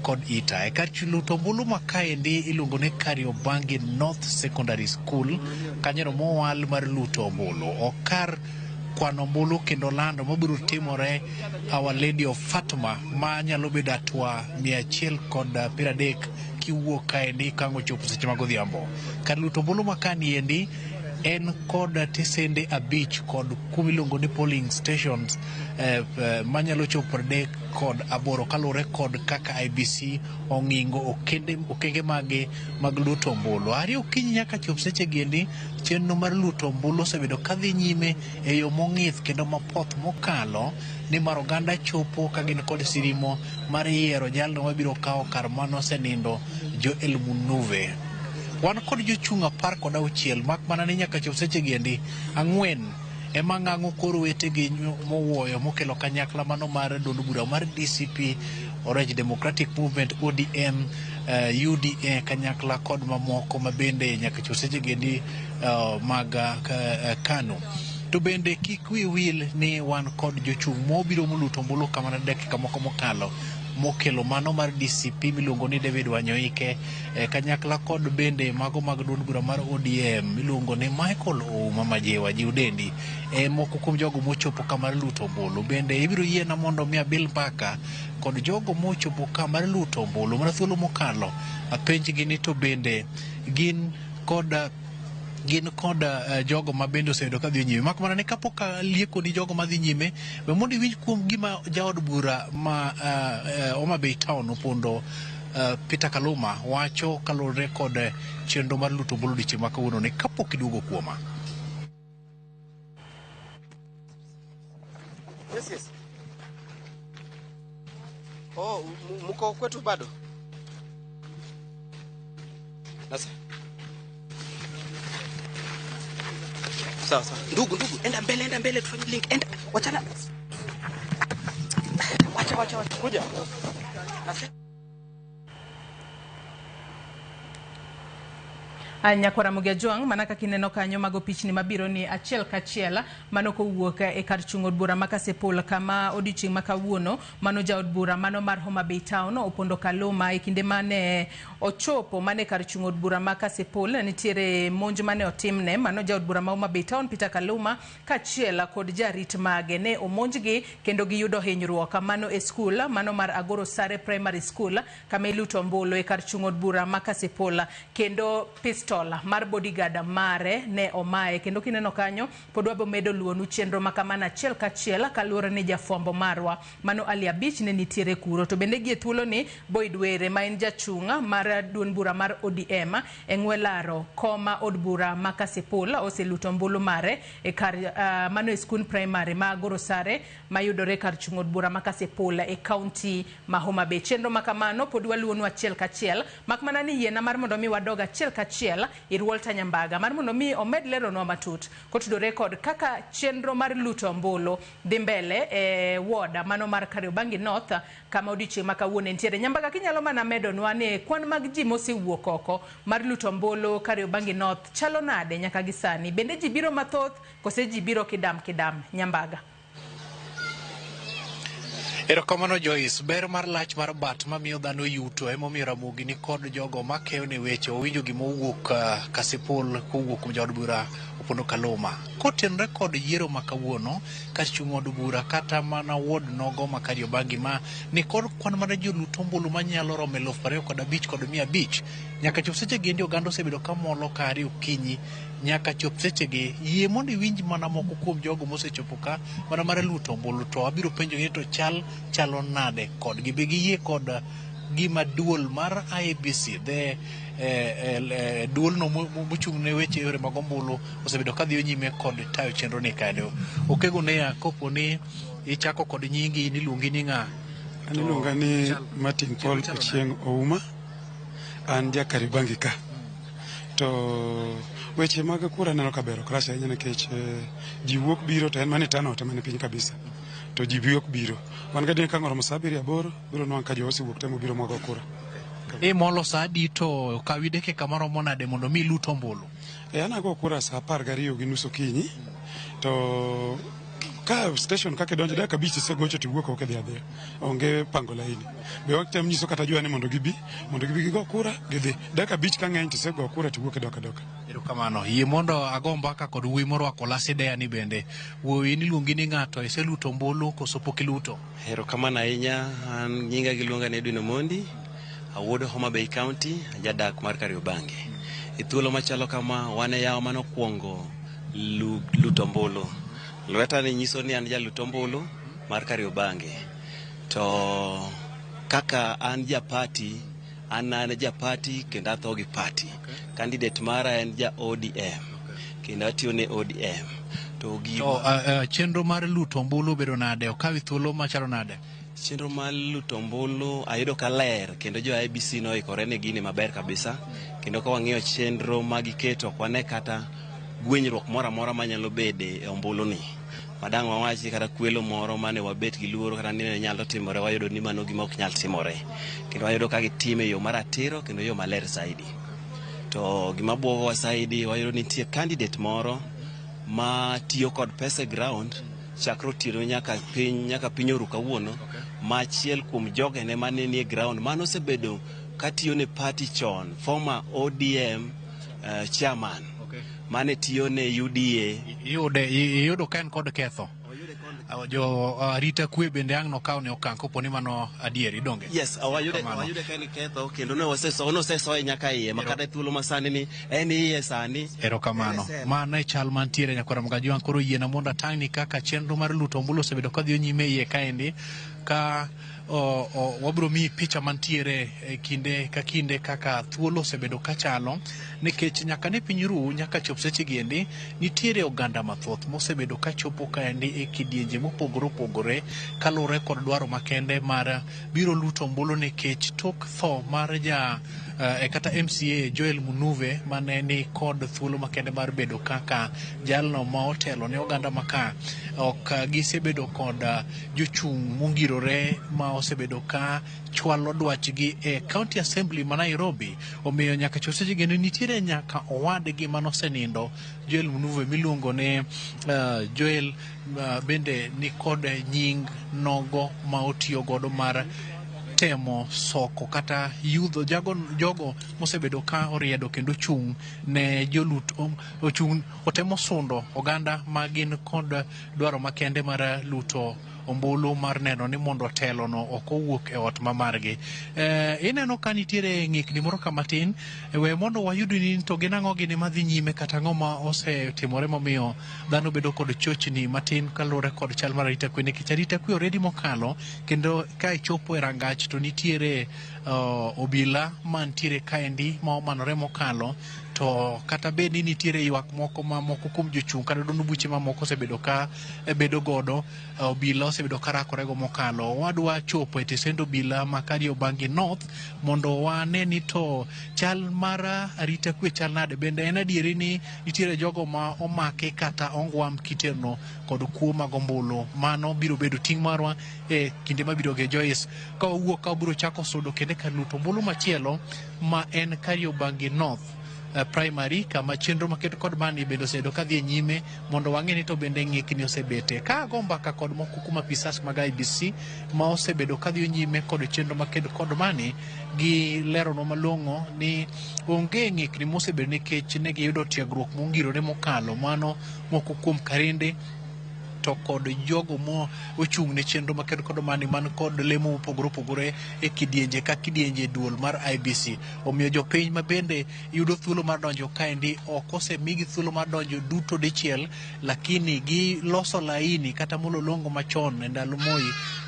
kod ita. E kar luto ombulu ma kaendi iluongo ni Kariobangi North Secondary School, kanyono mowal mar luto ombulu. Ok kar kwano ombulu kendo lando mabiro timore Our Lady of Fatima ma nyalo bedo atwa 130 kiwuok kaendi kang' ochopo seche mag odhiambo. Kar luto ombulu ma kaniendi en kod tisende 5 kod kuma iluongo ni polling stations manyalo chopo 38 kaluwore kod kaka IEBC ong'ingo okenge mage mag luto ombulu. Ariyo okinyi nyaka chop seche giendi, chenro mar luto ombulu osebedo kadhi nyime e yo mong'ith kendo mapoth mokalo, nimar oganda chopo ka gin kod sirimo mar yiero jalno mabiro kawo kar mano osenindo Joel Munuve. Wan kod jochung' 16 mak mana ni nyaka chop seche giendi 4 ema ng'ang'o koro wetegi mowuoyo mokelo kanyakla mano mar duond bura mar DCP, Orange Democratic Movement, ODM, UDA kanyakla kod mamoko mabende nyaka chop seche giendi mag KANU. To bende kik wi wil ni wan kod jochung' mobiro moluto ombulu kamano dakika moko mokalo mokelo mano mar DCP miluongo ni David Wanyoike kanyakla kod bende mago mag duond bura mar ODM miluongo ni Michael Ouma Majewa Jiudendi moko kuom jogo mochopo kamar luto ombulu. Bende ibiro yiena mondo mi abil mbaka kod jogo mochopo kamar luto ombulu mana thuolo mokalo apenjgi ni to bende gin kod jogo ma bende oseyudo ka dhi nyime. Mak mana ni kapok alieko ni jogo madhi nyime, we mondo iwinj kuom gima jaod bura ma Homa Bay Town Opondo Peter Kaluma wacho kaluwore kod chenro mar luto ombulu odiechieng' ma kawuono ni kapok iduogo kuoma. Yes, yes. Oh, muko kwetu bado? Nasa. Sawa sawa. Ndugu, enda mbele tufanye link. Enda, wachana. Wacha. Kuja. Nasa. Nyakwara Mugia Jwang', mana kaka ineno kanyo mago pichni mabiro ni achiel kachiel mano kowuok e kar chung' od bura ma Kasipul kama odiochieng' ma kawuono mano jaod bura mano mar Homa Bay Town Opondo Kaluma e kinde mane ochopo mane kar chung' od bura ma Kasipul nitiere monj mane otimne mano jaod bura ma Homa Bay Town Peter Kaluma kaachiel kod jarit mage ne omonjgi kendo giyudo hinyruok mano e skul mano mar Agoro Sare Primary School kama iluto ombulu e kar chung' od bura ma Kasipul kendo pistol mar bodyguard mare ne omaye. Kendo kineno kanyo pod wabo medo luonu chenro makamano achiel kachiel kaluwore ni jafwambo marwa mano Ali Abich ne nitiere kuro. To bende gie thuolo ni Boyd Were ma en jachung' mar duond bura mar ODM e ng'we laro koma od bura ma Kasipul oseluto ombulu mare e kar mano e skund primary ma Agoro Sare mayudore kar chung' od bura ma Kasipul e kaunti ma Homa Bay. Chenro makamano pod waluonu achiel kachiel mak mana ni yiena mar mondo mi wadog achiel kachiel ir Walter Nyambaga mar mondo mi omed leronwa matut kotudore kod kaka chenro mar luto ombulu dhi mbele e ward mano mar Kariobangi North kama odiochieng' ma kawuono entiere. Nyambaga, kinyalo mana medonwa ni kwan mag ji mosewuok oko mar luto ombulu Kariobangi North chalo nade nyaka gi sani? Bende ji biro mathoth kose ji biro kidam kidam? Nyambaga. Erokamano Joyce, ber mar lach mar bat mamiyo dhano yuto emomiyo Ramogi ni kod jogo makeyo ne weche. Owinjo gima owuok Kasipul kowuok kuom jaod bura Opondo Kaluma kotenore kod yiero ma kawuono kar chung' od bura kata mana ward nogo ma Kariobangi ma ni kod kwan mar joluto ombulu manyalo romo 25,500 nyaka chop seche gi endi oganda osebedo ka molo kare okinyi nyaka chop sechegi. Yie mondo iwinj mana moko kuom jogo mosechopo ka mana mar luto ombulu to abiro penjogi ni to chalo nade kodgi, be giyie kod gima duol mar IEBC the duolno mochung' ne weche yore mag ombulu osebedo ka dhiyo nyime kod tayo chenro ni kanyo. Okego neya, kopo ni ichako kod nyingi niluongi ni ng'a? An iluonga ni Martin Paul Ochieng' Ouma, an ja Kariobangi ka. To weche mag kura neno ka ber ok rach ahinya nikech ji wuok biro to en mana turnout ema ni piny kabisa. To ji wuok biro. Wan gadier ka oromo saa 7 8 biro nwang' ka jo osewuok te mobiro mwago kura. Imolo saa adi to kawi dakika maromo nade mondo mi ilut ombulu? An ago kura saa 12:30 okinyi to ka station kaka idonjo dakika 5 isegocho to iwuok oko idhi adhiya. Onge pango laini. Be watem nyiso kata jowa ni mondo gibi gigo kura gidhi. Dakika 5 ka ng'eny to isego kura to iwuok idok adoka. Erokamano. Yie mondo ago mbaka kod wuoyi morwako lasidea ni bende. Wuoyi niluongi ni ng'ato, iseluto ombulu koso pok iluto? Erokamano ahinya. An nyinga giluonga ni Edwin Omondi, awuod Homa Bay County, jadak mar Kariobangi. E thuolo machalo kama wan e yawo manokwongo luto ombulu. Lweta ni nyiso ni an jalut ombulu mar Kariobangi. To kaka an japati, an japati kendo atho gi party. Candidate mara en ja ODM kendo atiyo ne ODM. To chenro mar luto ombulu obedo nade? Okawi thuolo machalo nade? Chenro mar luto ombulu ayudo ka ler kendo jo IEBC noikore ne gini maber kabisa. Kendo ka wang'iyo chenro magiketo ok wane kata gwenyruok moro amora manyalo bede e ombulu ni. Madang' wawachi kata kwelo moro mane wabet gi luoro kata ni ne nyalo timore, wayudo ni mano gima ok nyal timore. Kendo wayudo ka gitime e yo maratiro kendo yo maler saidi. To gima buogowa saidi, wayudo ni nitie candidate moro Ma tiyo kod pesa e ground chakre otieno nyaka piny oru kawuono. Ma achiel kuom jogene mane nie ground mano osebedo katiyo ne party chon, former ODM chairman. Mane tiyo ne UDA. Iyudo ka en kod ketho. Jo arita kwe bende ang' nokaw ne okang' kopo ni mano adieri donge? Yes, wayude ka en ketho kendo ne osesoye nyaka iye makata thuolo masani ni en iye sani. Erokamano. Mano e chal mantiere nyakwara Mgajwang'. Koro yiena mondo atang'ni kaka chenro mar luto ombulu osebedo kadhi nyime iye kaendi ka wabiro miyi picha mantiere e kinde ka kinde kaka thuolo osebedo kachalo, nikech nyaka ne piny ru nyaka chop seche giendi nitiere oganda mathoth mosebedo kachopo kaendi e kidienje mopogore opogore kaluwore kod dwaro makende mar biro luto ombulu, nikech tok tho mar ja kata MCA Joel Munuve mane ni kod thuolo makende mar bedo kaka jalno ma otelo ne oganda maka, ok gisebedo kod jochung' mongirore ma osebedo ka chwalo dwachgi e County Assembly ma Nairobi. Omiyo nyaka chop seche geno nitiere nyaka owadgi manosenindo Joel Munuve miluongo ni Joel bende ni kod nying nogo ma otiyo godo mar temo soko kata yudho jogo mosebedo ka oriedo kendo chung' ne jolut ochung' otemo sundo oganda ma gin kod dwaro makende mar luto ombulu mar neno ni mondo telo no ok owuok e ot ma margi. Ineno ka nitiere ng'ikni moro kamatin, we mondo wayud ni to gin ang'o gini madhi nyime kata ang'o ma osetimore momiyo dhano bedo kod chochni matin kaluwore kod chal mar arita kwe, nikech arita kwe already mokalo kendo ka ichopo e rangach to nitiere obila mantiere kaendi ma omanore mokalo. To kata bed ni nitiere ywak moko ma moko kuom jochung' kata duond buche mamoko osebedo ka bedo godo, obila osebedo ka rakorego mokalo. Wadwa chopo e tesend obila ma Kariobangi North mondo wane ni to chal mar arita kwe chal nade. Bende en adieri ni nitiere jogo ma omaki kata ongwam kiterno kod kuo mag ombulu. Mano biro bedo ting' marwa e kinde mabiro ge Joyce. Ka wawuok ka wabiro chako sudo kendo kar luto ombulu machielo ma en Kariobangi North Primary, kama chenro maket kod mani bende osebedo kadhi e nyime mondo wang'e ni to bende ng'ikni osebete. Ka ago mbaka kod moko kuom apisas mag IEBC ma osebedo kadhi nyime kod chenro maket kod mani, gi leronwa malong'o ni onge ng'ikni mosebedo nikech ne giyudo tiegruok mongirore mokalo. Mano moko kuom karende to kod jogo mo ochung' ne chenro maket kod mani man kod lemo mopogore opogore e kidienje ka kidienje duol mar IEBC. Omiyo jopiny ma bende yudo thuolo mar donjo kaendi ok osemigi thuolo mar donjo duto dichiel, lakini giloso laini kata mololongo machon e ndalo Moi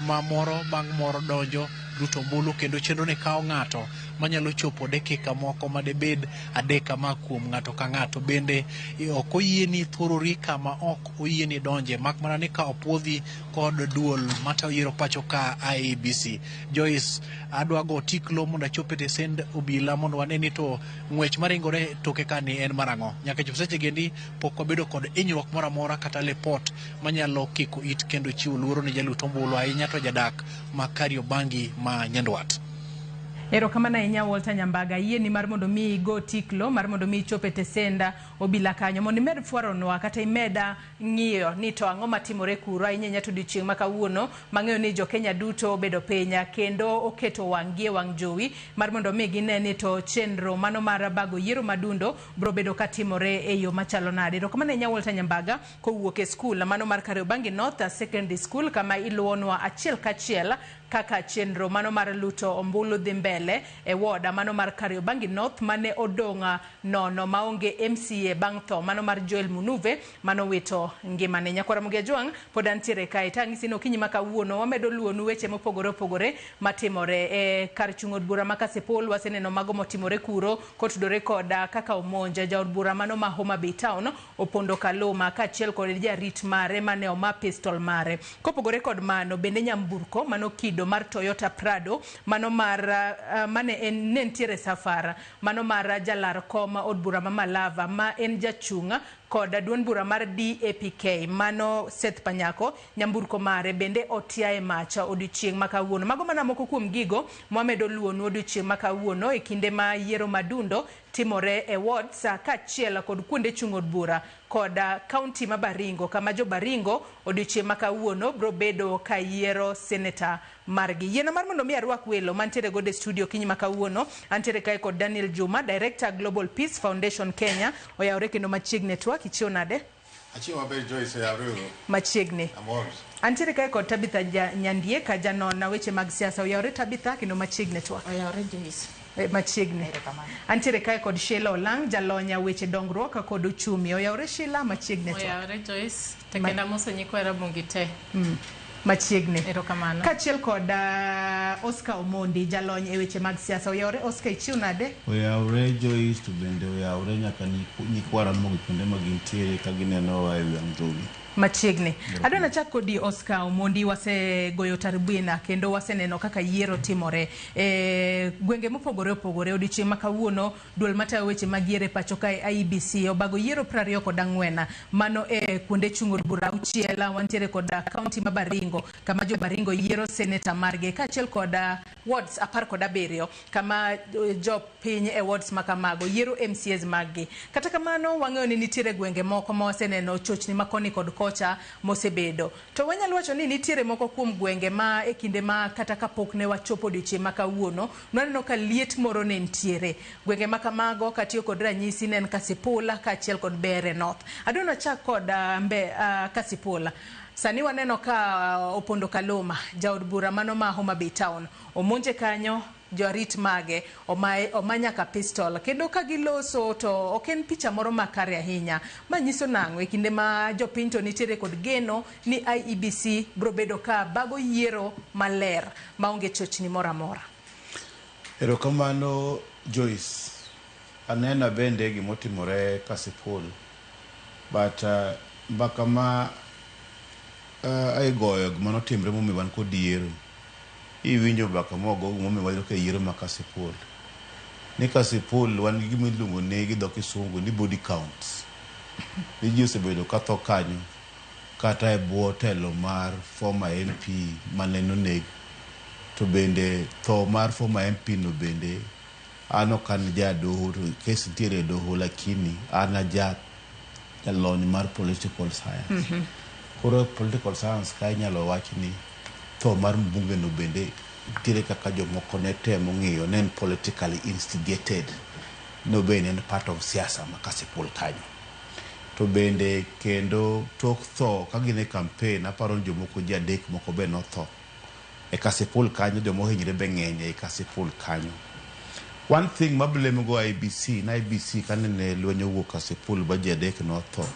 ma moro bang' moro donjo luto ombulu, kendo chenro ni kawo ng'ato manyalo chopo dakika moko madebed 3 kama kuom ng'ato ka ng'ato. Bende ok oyieni thurori kama ok oyieni donje, mak mana ni ka opuodhi kod duol matayo yiero pacho ka IEBC. Joyce, adwa go tiklo mondo achop e tesend obila mondo wane ni to ng'wech maringore toke kani en mar ang'o. Nyaka chop seche gendi pok wabedo kod hinyruok moro amora kata lepot manyalo kiko it kendo chiwo luoro ne jalut ombulu, ahinya to jadak ma Kariobangi ma Nyandwat. Erokamano ahinya Walter Nyambaga, yieni mar mondo mi igo tiklo mar mondo mi ichop e tesenda obila kanyo mondo imed fwaronwa kata imeda ng'iyo ni to ang'o matimore kuro, ahinya ahinya to odiochieng' ma kawuono mang'eyo ni jo Kenya duto obedo piny kendo oketo wang' gi e wang' jowi mar mondo mi gine ni to chenro mano mar bago yiero madundo biro bedo katimore e yo machalo nade. Erokamano ahinya Walter Nyambaga kowuok e skul mano mar Kariobangi North Secondary School kama iluwonwa achiel kachiel kaka chenro mano mar luto ombulu dhi mbele e ward mano mar Kariobangi North mane odong' nono maonge MCA bang' tho mano mar Joel Munuve mano wito ngimane. Nyakwara Ramogi Ajwang' pod antiere kae to ang'isi ni okinyi ma kawuono wamedo luwonu weche mopogore opogore matimore e kar chung' od bura ma Kasipul. Waseneno mago motimore kuro kotudore kod kaka omonj jaod bura mano ma Homa Bay Town Opondo Kaluma kaachiel kod jarit mare mane oma pistol mare. Kopogore kod mano bende nyamburko mano kido mar Toyota Prado mano mar mane en ne nitiere safar mano mar jalar kom od bura ma Malava ma en jachung' kod duond bura mar DAPK mano Seth Panyako, nyamburko mare bende otiaye mach odiochieng' ma kawuono. Mago mana moko kuom gigo mwamedo luwonu odiochieng' ma kawuono e kinde ma yiero madundo timore e wards kaachiel kod kuonde chung' od bura kod kaunti ma Baringo kama jo Baringo odiochieng' ma kawuono biro bedo ka yiero seneta margi. Yiena mar mondo mi arwak welo mantiere godo e studio kinyi ma kawuono. Antiere kae kod Daniel Juma, Director Global Peace Foundation Kenya. Oyawore kendo machiegni e twak. Ichiew nade? Achiew maber Joyce, oyawre uru. Machiegni. Amor. Antiere kae kod Tabitha Nyandiek, janon weche mag siasa. Oyawore Tabitha kendo machiegni e twak. Oyawore Joyce. Machiegni. Antiere kae kod Sheila Olang, jalony weche dongruok kod uchumi. Oyawore Sheila, machiegni e twak. Oyawore Joyce. Tekenda mose nyikwa Ramogi te. Machiegni. Erokamano. Kaachiel kod Oscar Omondi, jalony e weche mag siasa. Oyawore Oscar, ichiew nade? Oyawre Joyce to bende oyawre nyaka nyikwa Ramogi kuonde ma gintiere ka ginenowa e wang' jowi. Machiegni. Adwa nachak kodi Oscar Omondi, wasegoyo tarubina kendo waseneno kaka yiero timore e gwenge mopogore opogore. Odiochieng' ma kawuono duol matayo weche mag yiero e pacho kae IEBC obago yiero 24 mano e kuonde chung' od bura auchiel. Wantiere kod kaunti ma Baringo kama jo Baringo yiero seneta margi kaachiel kod wards 17 kama jopiny e wards ma kamago yiero MCAs maggi. Kata kamano wang'eyo ni nitiere gwenge moko ma waseneno chochni ma koni kod kocha mosebedo. To wanyalo wacho ni nitiere moko kuom gwenge ma e kinde ma kata kapok ne wachopo odiochieng' ma kawuono, nwaneno ka liet moro ne nitiere. Gwenge ma kamago katiyo kod ranyisi ne en Kasipul kaachiel kod Mbeere North. Adwa nachak kod Kasipul. Sani waneno ka Opondo Kaluma, jaod bura mano ma Homa Bay Town, omonje kanyo jorit mage oma nyaka pistol kendo ka giloso to ok en picha moro makare ahinya. Ma nyiso nang'o e kinde ma jopiny to nitiere kod geno ni IEBC biro bedo ka bago yiero maler maonge chochni moro amora. Erokamano Joyce. Aneno bende gimotimore Kasipul. But mbaka ma igoyo gima notimre momiyo wan kod yiero. Iwinjo mbaka mogo momiyo wayudo ka yiero ma Kasipul. Ni Kasipul wan gi gima iluongo ni gi dho kisungu ni body counts. Ni ji osebedo ka tho kanyo kata e bwo telo mar former MP mane noneg. To bende tho mar former MP no bende an ok an jadoho to kes nitiere e doho lakini an aja jalony mar political science. Koro political science ka inyalo wach ni tho mar mbunge no bende nitiere kaka jomoko ne temo ng'iyo ne en politically instigated no bende en part of siasa ma Kasipul kanyo. To bende kendo tok tho ka gin e campaign aparo ni jomoko ji adek moko be notho. E Kasipul kanyo jomohinyre be ng'eny e Kasipul kanyo. One thing ma blame go IEBC, na IEBC kanene lweny owuok Kasipul ba ji adek notho.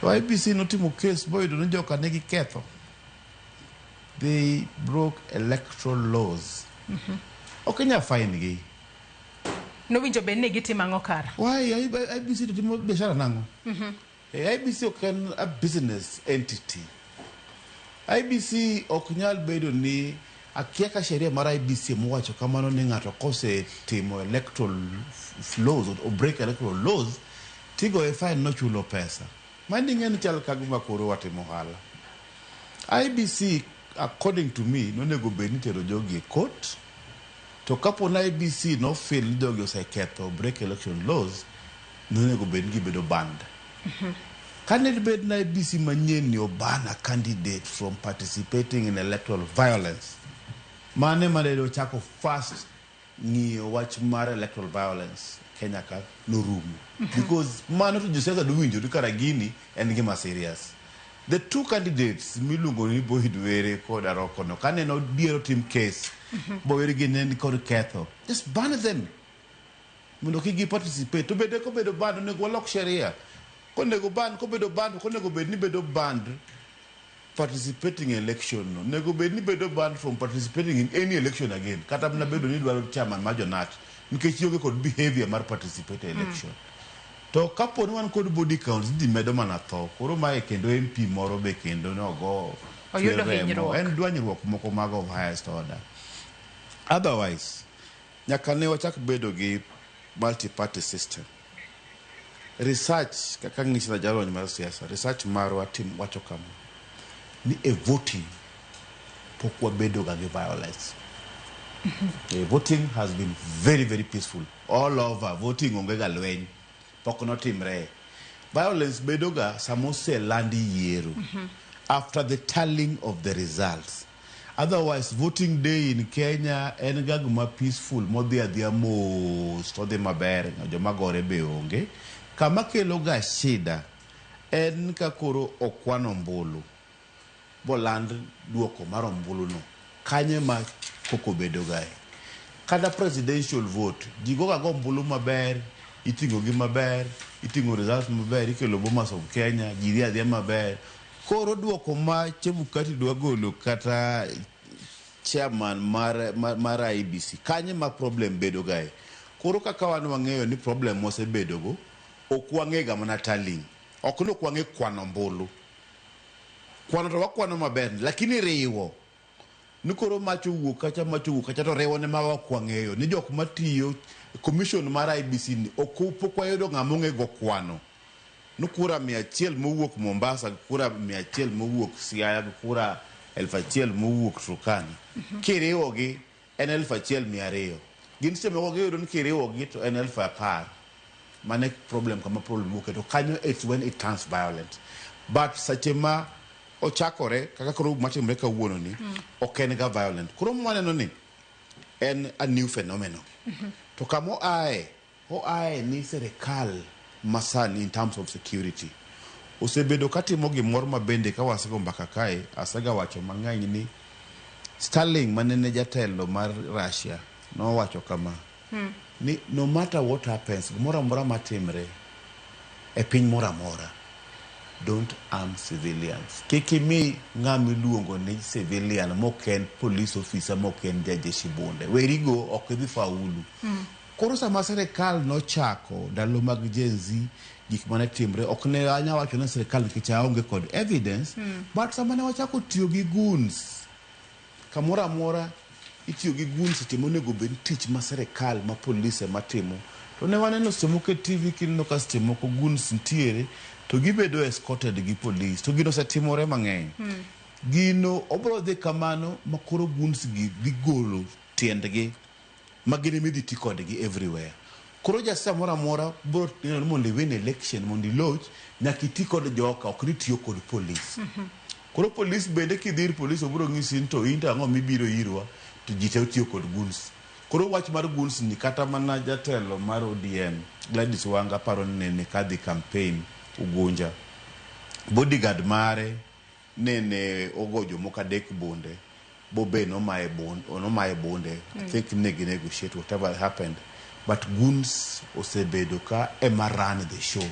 To IEBC notimo case boyudo ni joka ne giketho. They broke electoral laws. Ok inyal fine gi. Nowinjo bed ni gitimo ang'o kara? Why IEBC to timo biashara nang'o? IEBC ok en a business entity. IEBC ok nyal bedo ni akia ka sheria mar IEBC mowacho kamano ni ng'ato kosetimo electoral laws or break electoral laws tigoye fine nochulo pesa. Mano ing'e ni chal ka gima koro watimo ohala. IEBC according to me nonego bed ni tero jogi e court to kapo ni IEBC no feel ni jogi oseketho break election laws nonego bed ni gibedo banned. Kane bed na IEBC manyien ni oban a candidate from participating in electoral violence, mane mane ochako first ng'iyo wach mar electoral violence Kenya ka norumo. Because mano to josiasa dowinjo ni kara gini en gima serious. The two candidates miluongo ni Boyd Were kod Aroko no kane nodiero tim case Bowere gi ne kod ketho just ban them mondo kik gi participate to bende kobedo ban onego walok sheria konego ban kobedo ban konego bed ni bedo banned participating in election no nego bed ni bedo banned from participating in any election again kata mana bedo ni dwaro chairman mar jonat nikech ionge kod behavior mar participate e election to kapo ni wan kod body counts idhi medo mana tho koro mae kendo MP moro be kendo nogo Oyudo chwer remo. hinyruok. En dwanyruok moko mag of highest order. Otherwise, nyaka ne wachak bedo gi multi-party system. Research, kaka ng'isna jalony mar siasa, research marwa tim wacho kama, ni e voting pok wabedo ga gi violence. Voting has been very very peaceful all over. Voting onge ga lweny, pok notimre. Violence bedo ga sama oselandi yiero, after the tallying of the results. Otherwise, voting day in Kenya en ga gima peaceful modhi adhiya mos to odhi maber, joma gore be onge. Kama kelo ga shida en ka koro okwan ombulu boland duoko mar ombulu no, kanye ma koko bedo gae. Kata presidential vote, ji goga go ombulu maber, iting'o gi maber, iting'o results maber, ikelo Bomas of Kenya, ji dhi adhiya maber. Koro duoko ma Chebukati dwa golo kata chairman mar IEBC, kanye ma problem bedo gae. Koro kaka wan wang'eyo ni problem mosebedogo, ok wang'e ga mana tallying. Ok ni ok wang'e kwano ombulu. Kwano to wakwano maber, lakini riwo ni koro mach owuok kacha, mach owuok kacha, to riwo ne ma ok wang'eyo ni jok matiyo commission mar IEBC ni ok pok wayudo ng'ama ong'e go kwano ni kura 100 mowuok Mombasa gi kura 100 mowuok Siaya gi kura 1000 mowuok Turkana kiriwogi en 1200. Gin seche moko giyudo ni kiriwogi to en 10,000. Mano e problem, kama problem wuoke. To kanyo it's when it turns violent. But seche ma ochakore kaka koro matimore kawuono ni, ok en ga violent. Koro mwaneno ni en a new phenomenon. To kama oae, oae ni sirikal masani in terms of security osebedo katimo gimoro ma bende ka wasego mbaka kae asegawacho mang'eny ni Stalin manene jatelo mar Russia nowacho kama ni no matter what happens, gimoro amora matimre e piny moro amora, don't arm civilians. Kik imi ng'ama iluongo ni civilian mok en police officer, mok en jajeshi bunde, werigo ok idhi faulu. Koro sama sirikal nochako ndalo mag Gen Z, gik mane timre ok ne anya wacho ni sirikal nikech aonge kod evidence. But sama ne wachako tiyo gi goons kamoro amora, itiyo gi goons seche monego bed ni tich ma sirikal ma polise matimo, to ne waneno seche moko e TV kineno ka seche moko goons nitiere to gibedo escorted gi police, to gino osetimore mang'eny. Gino obro dhi kamano ma koro goons gi dhi golo tiendgi ma gin ema idhi ti kodgi everywhere. Koro jasiasa moro amora bro neno ni mondo iwin election, mondo iloch, nyaka iti kod joka, ok ni tiyo kod police. Koro police bende kidhi ir police obiro ng'isi ni to in to ang'o mibiro irwa to ji te otiyo kod goons. Koro wach mar goons ni kata mana jatelo mar ODM Gladys Wanga paro ni nene kadhi campaign Ugunja, bodyguard mare nene ogo jomoko adek bunde bobe nomaye bunde, nomaye bunde. I think ne gi negotiate whatever happened, but goons osebedo ka ema run the show.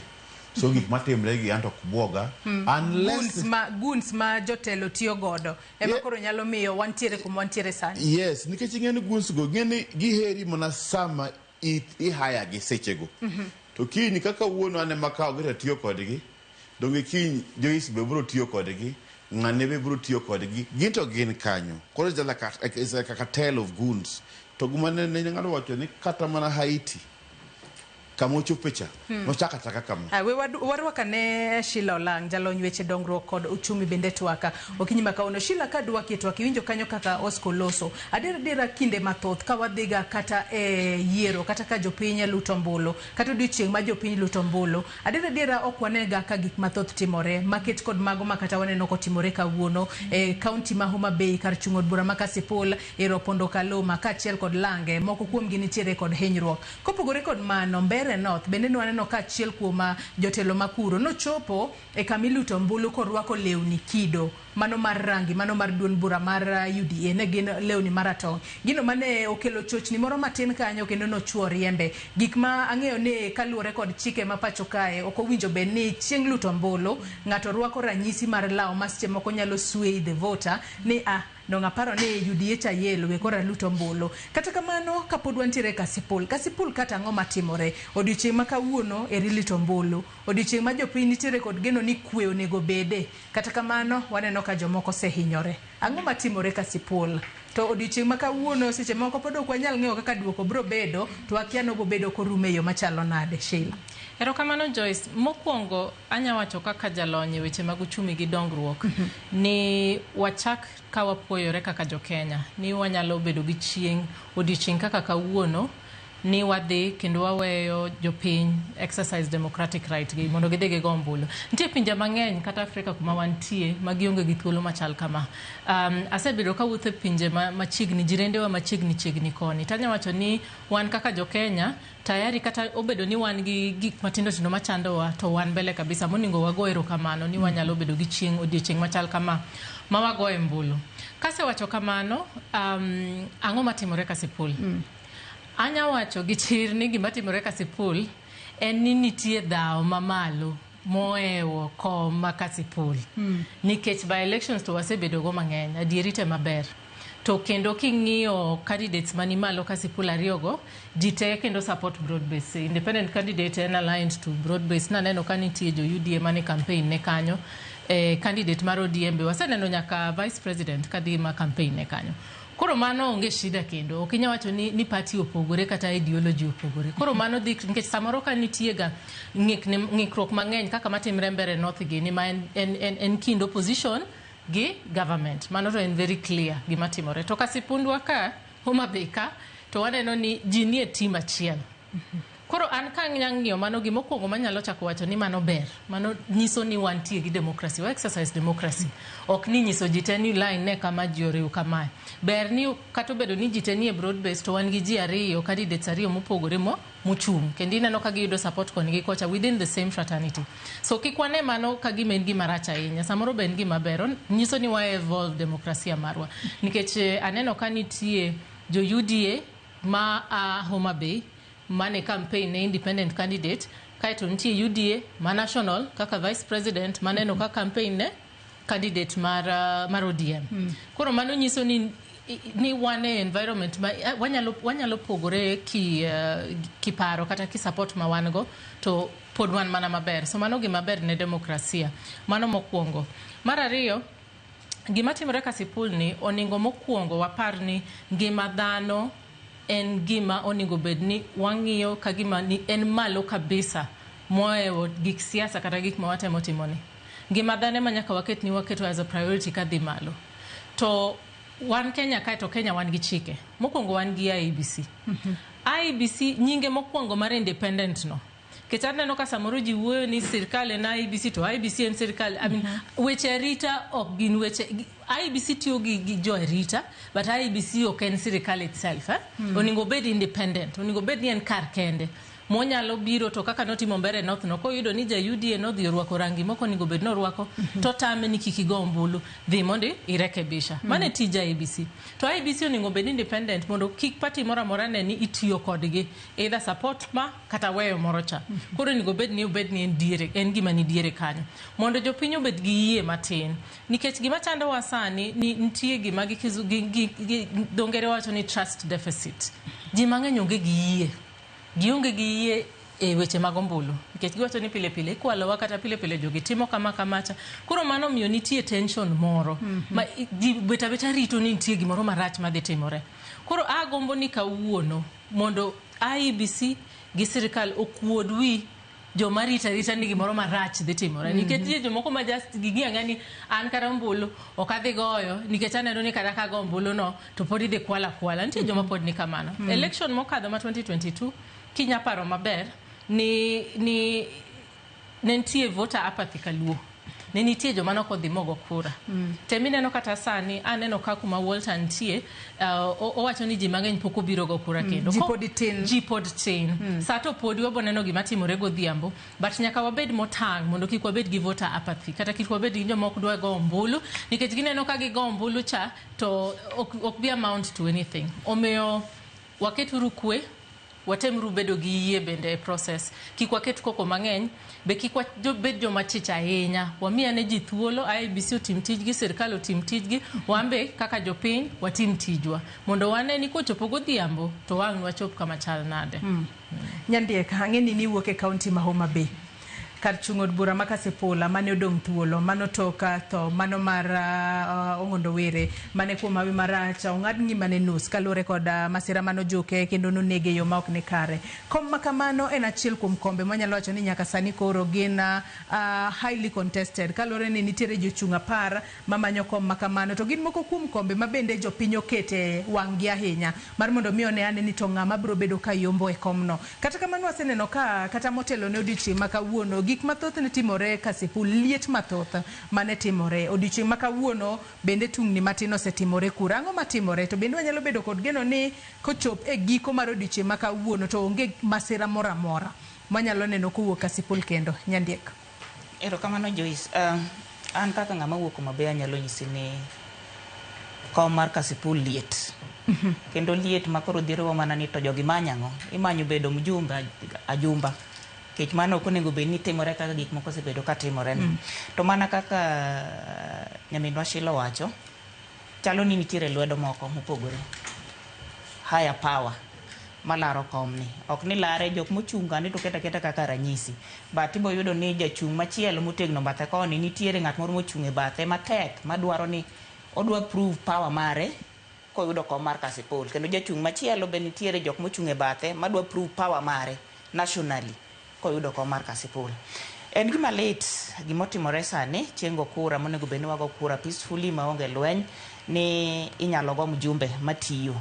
So gik matimre gi anto ok buoga unless Goons ma jotelo tiyo godo ema koro nyalo miyo wantiere kuma wantiere sani. Yes, nikech ing'e ni goons go ing'e ni giheri mana sama ihaya gi sechego. To kiny kaka wuono an ema kawo gi to atiyo kodgi, donge kiny Joyce be biro tiyo kodgi, ng'ane be biro tiyo kodgi, gin to gin kanyo. Koro it's like a cartel of goons. To gima ne ng'ato wacho ni kata mana Haiti kama ochope cha nochako achaka kama. Ah, we warwak ane Sheila Olang', jalony weche dongruok kod uchumi bende twaka okinyi ma kawuono. Sheila, ka dwaki e twak, iwinjo kanyo kaka Oscar loso. Adier adiera kinde mathoth ka wadhiga kata e yiero, kata ka jopiny luto ombulu, kata odiochieng' ma jopiny luto ombulu, adier adiera ok wanega ka gik mathoth timore maket kod mago ma kata waneno kotimore kawuono e kaunti ma Homa Bay, kar chung' od bura ma Kasipul, ero Pondo Kaluma kaachiel kod Lange, moko kuomgi nitiere kod hinyruok. Kopogore kod mano, Mbeere North bende ne waneno ka achiel kuom jotelo makuro nochopo e kama iluto ombulu korwako lewni kido mano mar rangi mano mar duond bura mar UDA, ne gin lewni maratong', gino mane okelo chochni moro matin kanyo kendo nochuo riembe. Gik ma ang'eyo ni kaluwore kod chike ma pacho kae ok owinjo bed ni chieng' luto ombulu ng'ato rwako ranyisi mar law ma seche moko nyalo sway the voter ni ah, dong' aparo ni UDA cha yelo, we koro alut ombulu. Kata kamano, kapod wantiere Kasipul, Kasipul kata ang'o matimore odiochieng' ma kawuono eri luto ombulu, odiochieng' ma jopiny nitiere kod geno ni kwe onego bede, kata kamano waneno ka jomoko osehinyore. Ang'o matimore Kasipul? To odiochieng' ma kawuono seche moko pod ok wanyal ng'eyo kaka duoko biro bedo, to wakia ni obobedo korumo e yo machalo nade. Sheila. Erokamano Joyce. Mokwongo anya wacho kaka jalony e weche mag uchumi gi dongruok ni wachak ka wapuoyore kaka jo-Kenya ni wanyalo bedo gi chieng' odiochieng' kaka kawuono ni wadhi kendo waweyo jopiny exercise democratic right gi mondo gidhi gigo ombulu. Nitie pinje mang'eny kata Afrika kuma wantie ma gionge gi thuolo machal kama. Asebedo kawuotho e pinje machiegni, jirendewa machiegni chiegni koni. Tanya wacho ni wan kaka jo-Kenya tayari kata obedo ni wan gi gik matindo tindo machandowa to wan mbele kabisa monego wago erokamano ni wanyalo bedo gi chieng' odiochieng' machal kama ma wagoye ombulu. Kasewacho kamano, ang'o matimore Kasipul? Anya wacho gi chir ni gima timore Kasipul en ni nitie dhawo mamalo moewo kom ma Kasipul. Nikech by elections to wasebedo go mang'eny, adieri te maber. To kendo king'iyo candidates mani malo Kasipul ariyogo, ji te kendo support broad base. Independent candidate en aligned to broad base. Naneno ka nitie jo UDA mane campaign ne kanyo. Candidate mar ODM be waseneno nyaka vice president kadhi ma campaign ne kanyo. Koro mano onge shida kendo. Ok inyal wacho ni party opogore kata ideology opogore. Koro mano dhi nikech samoro ka nitie ga ng'ikruok mang'eny kaka matimre Mbeere North gi ni ma en kind opposition gi government. Mano to en very clear gima timore. To Kasipundwa ka, Homa Bay ka, to waneno ni ji nie team achiel. Koro an ka ng'iyo mano gimokwongo manyalo chako wacho ni mano ber. Mano nyiso ni wantie gi democracy. Wa exercise democracy. Ok ni nyiso ji te ni line ne kama ji oriw kamae. Ber ni kata obedo ni ji te nie broad base to wan gi ji ariyo, candidates ariyo mopogore mochung'. Kendo ineno ka giyudo support koni gi kocha within the same fraternity. So kik wane mano ka gima en gima rach ahinya. Samoro be en gima ber. Nyiso ni wa evolve demokrasia marwa. Nikech aneno ka nitie jo UDA ma a Homa Bay mane campaign ne independent candidate, kaeto nitie UDA ma national kaka vice president maneno ka campaign ne candidate mar ODM. Koro mano nyiso ni wan e environment ma wanyalo pogore kiparo kata ki support ma wan go to pod wan mana maber. So mano gima ber ne demokrasia. Mano mokwongo. Mar ariyo, gima timore Kasipul ni oningo mokwongo wapar ni ngima dhano en gima onego bed ni wang'iyo ka gima ni en malo kabisa moewo gik siasa kata gik ma watemo timo ni. Ngima dhano ema nyaka waket ni waketo as a priority kadhi malo. To wan Kenya kae to Kenya wan gi chike. Mokwongo wan gi IEBC. IEBC nyinge mokwongo mar independent no. Nikech aneno ka samoro ji wuoyo ni sirkal en IEBC to IEBC en sirkal. I mean, weche arita ok gin weche. IEBC tiyo gi jo arita, but IEBC ok en sirkal itself. Onego obed independent. Onego obed ni en kar kende. Monyalo biro to kaka notimo Mbeere North no, koyudo ni ja UDA nodhi orwako rangi moko onego bed norwako, to tame ni kik igo ombulu, dhi mondo irekebisha. Mano e tij IEBC. To IEBC onego bed independent mondo kik party moro amora ne ni itiyo kodgi, either support ma kata weyo moro cha. Koro onego bed ni obed ni en diere, en gima ni diere kanyo. Mondo jopiny obed gi yie matin. Nikech gima chandowa sani ni nitie gima gi dho ngere wacho ni trust deficit. Ji mang'eny onge gi yie. Gionge gi yie e weche mag ombulu. Nikech giwacho ni pile pile ikwalowa kata pile pile jogi timo kama kamacha. Koro mano miyo nitie tension moro. Ma ji bet abeta rito ni nitie gimoro marach madhi timore. Koro agombo ni kawuono mondo IEBC gi sirikal okuod wi joma rito arita ni gimoro marach dhi timore. Nikech nitie jomoko ma just ging'eyo ang'eya ni an kata ombulu ok adhi goyo nikech aneno ni kata ka ago ombulu no to pod idhi kwala kwala. Nitie joma pod ni kamano. Election mokadho ma 2022 kinya paro maber ni ne nitie voter apathy kaluo. Ne nitie joma nok odhi mogo kura. Temi neno kata sani aneno ka kuma Walter nitie owacho ni ji mang'eny pok obiro go kura kendo. Ji pod tin. Ji pod tin. Sa to podi wabo neno gima timore godhiambo, but nyaka wabed motang' mondo kik wabed gi voter apathy kata kik wabed gi joma ok dwa go ombulu nikech gineno ka gigo ombulu cha to ok bi amount to anything. Omiyo waketuru kwe, watemuru bedo gi yie bende e process. Kik waket koko mang'eny, be kik wabed joma chich ahinya. Wamiya ne ji thuolo, IEBC otim tijgi, sirkal otim tijgi, wan be kaka jopiny watim tijwa. Mondo wane ni kochopo godhiambo to wang' wachop kama chal nade. Nyandiek, ang'e ni niwuok e kaunti ma Homa Bay. kar chung' od bura ma Kasipula mane odong' thuolo mano tok tho mano mar Ong'ondo Were mane kuom hawi marach ong'ad ngimane nus kaluwore kod masira mane ojuke kendo nonege e yo ma ok ni kare. Kom ma kamano en achiel kuom kombe mwanyalo wacho ni nyaka sani koro gin highly contested kaluwore ni nitiere jochung' 10 mamanyo kom ma kamano to gin moko kuom kombe ma bende jopiny okete wang'gi ahinya mar mondo mi one ane ni to ng'ama biro bedo ka yombo e komno. Kata kamano waseneno ka kata motelo ne odiochieng' ma kawuono gik mathoth ne timore Kasipul, liet mathoth mane timore. Odiochieng' ma kawuono bende tungni matin osetimore kura. Ang'o matimore? To bende wanyalo bedo kod geno ni kochop e giko mar odiochieng' ma kawuono to onge masira moro amora mwanyalo neno kowuok Kasipul kendo. Nyandiek. Erokamano Joyce. An kaka ng'ama wuok Homa Bay anyalo nyisi ni kom mar Kasipul liet. Kendo liet ma koro dhirowa mana ni to jogi manyo ang'o? Imanyo bedo mjumbe ajumba. Nikech mano ok onego bed ni timore kaka gik moko osebedo ka timore ni. To mana kaka nyaminwa Sheila owacho, chalo ni nitiere lwedo moko mopogore. Higher power malaro komni. Ok ni lare jok mochung' kani to keto aketa kaka ranyisi. But ibo yudo ni jachung' machielo motegno bathe koni nitiere ng'at moro mochung' e bathe matek madwaro ni odwa prove power mare koyudo kom mar Kasipul. Kendo jachung' machielo be nitiere jok mochung' e bathe madwa prove power mare nationally koyudo kom mar Kasipul. En gima lit gimotimore sani chieng' go kura monego bed ni wago kura peacefully maonge lweny ni inyalo go mjumbe matiyo.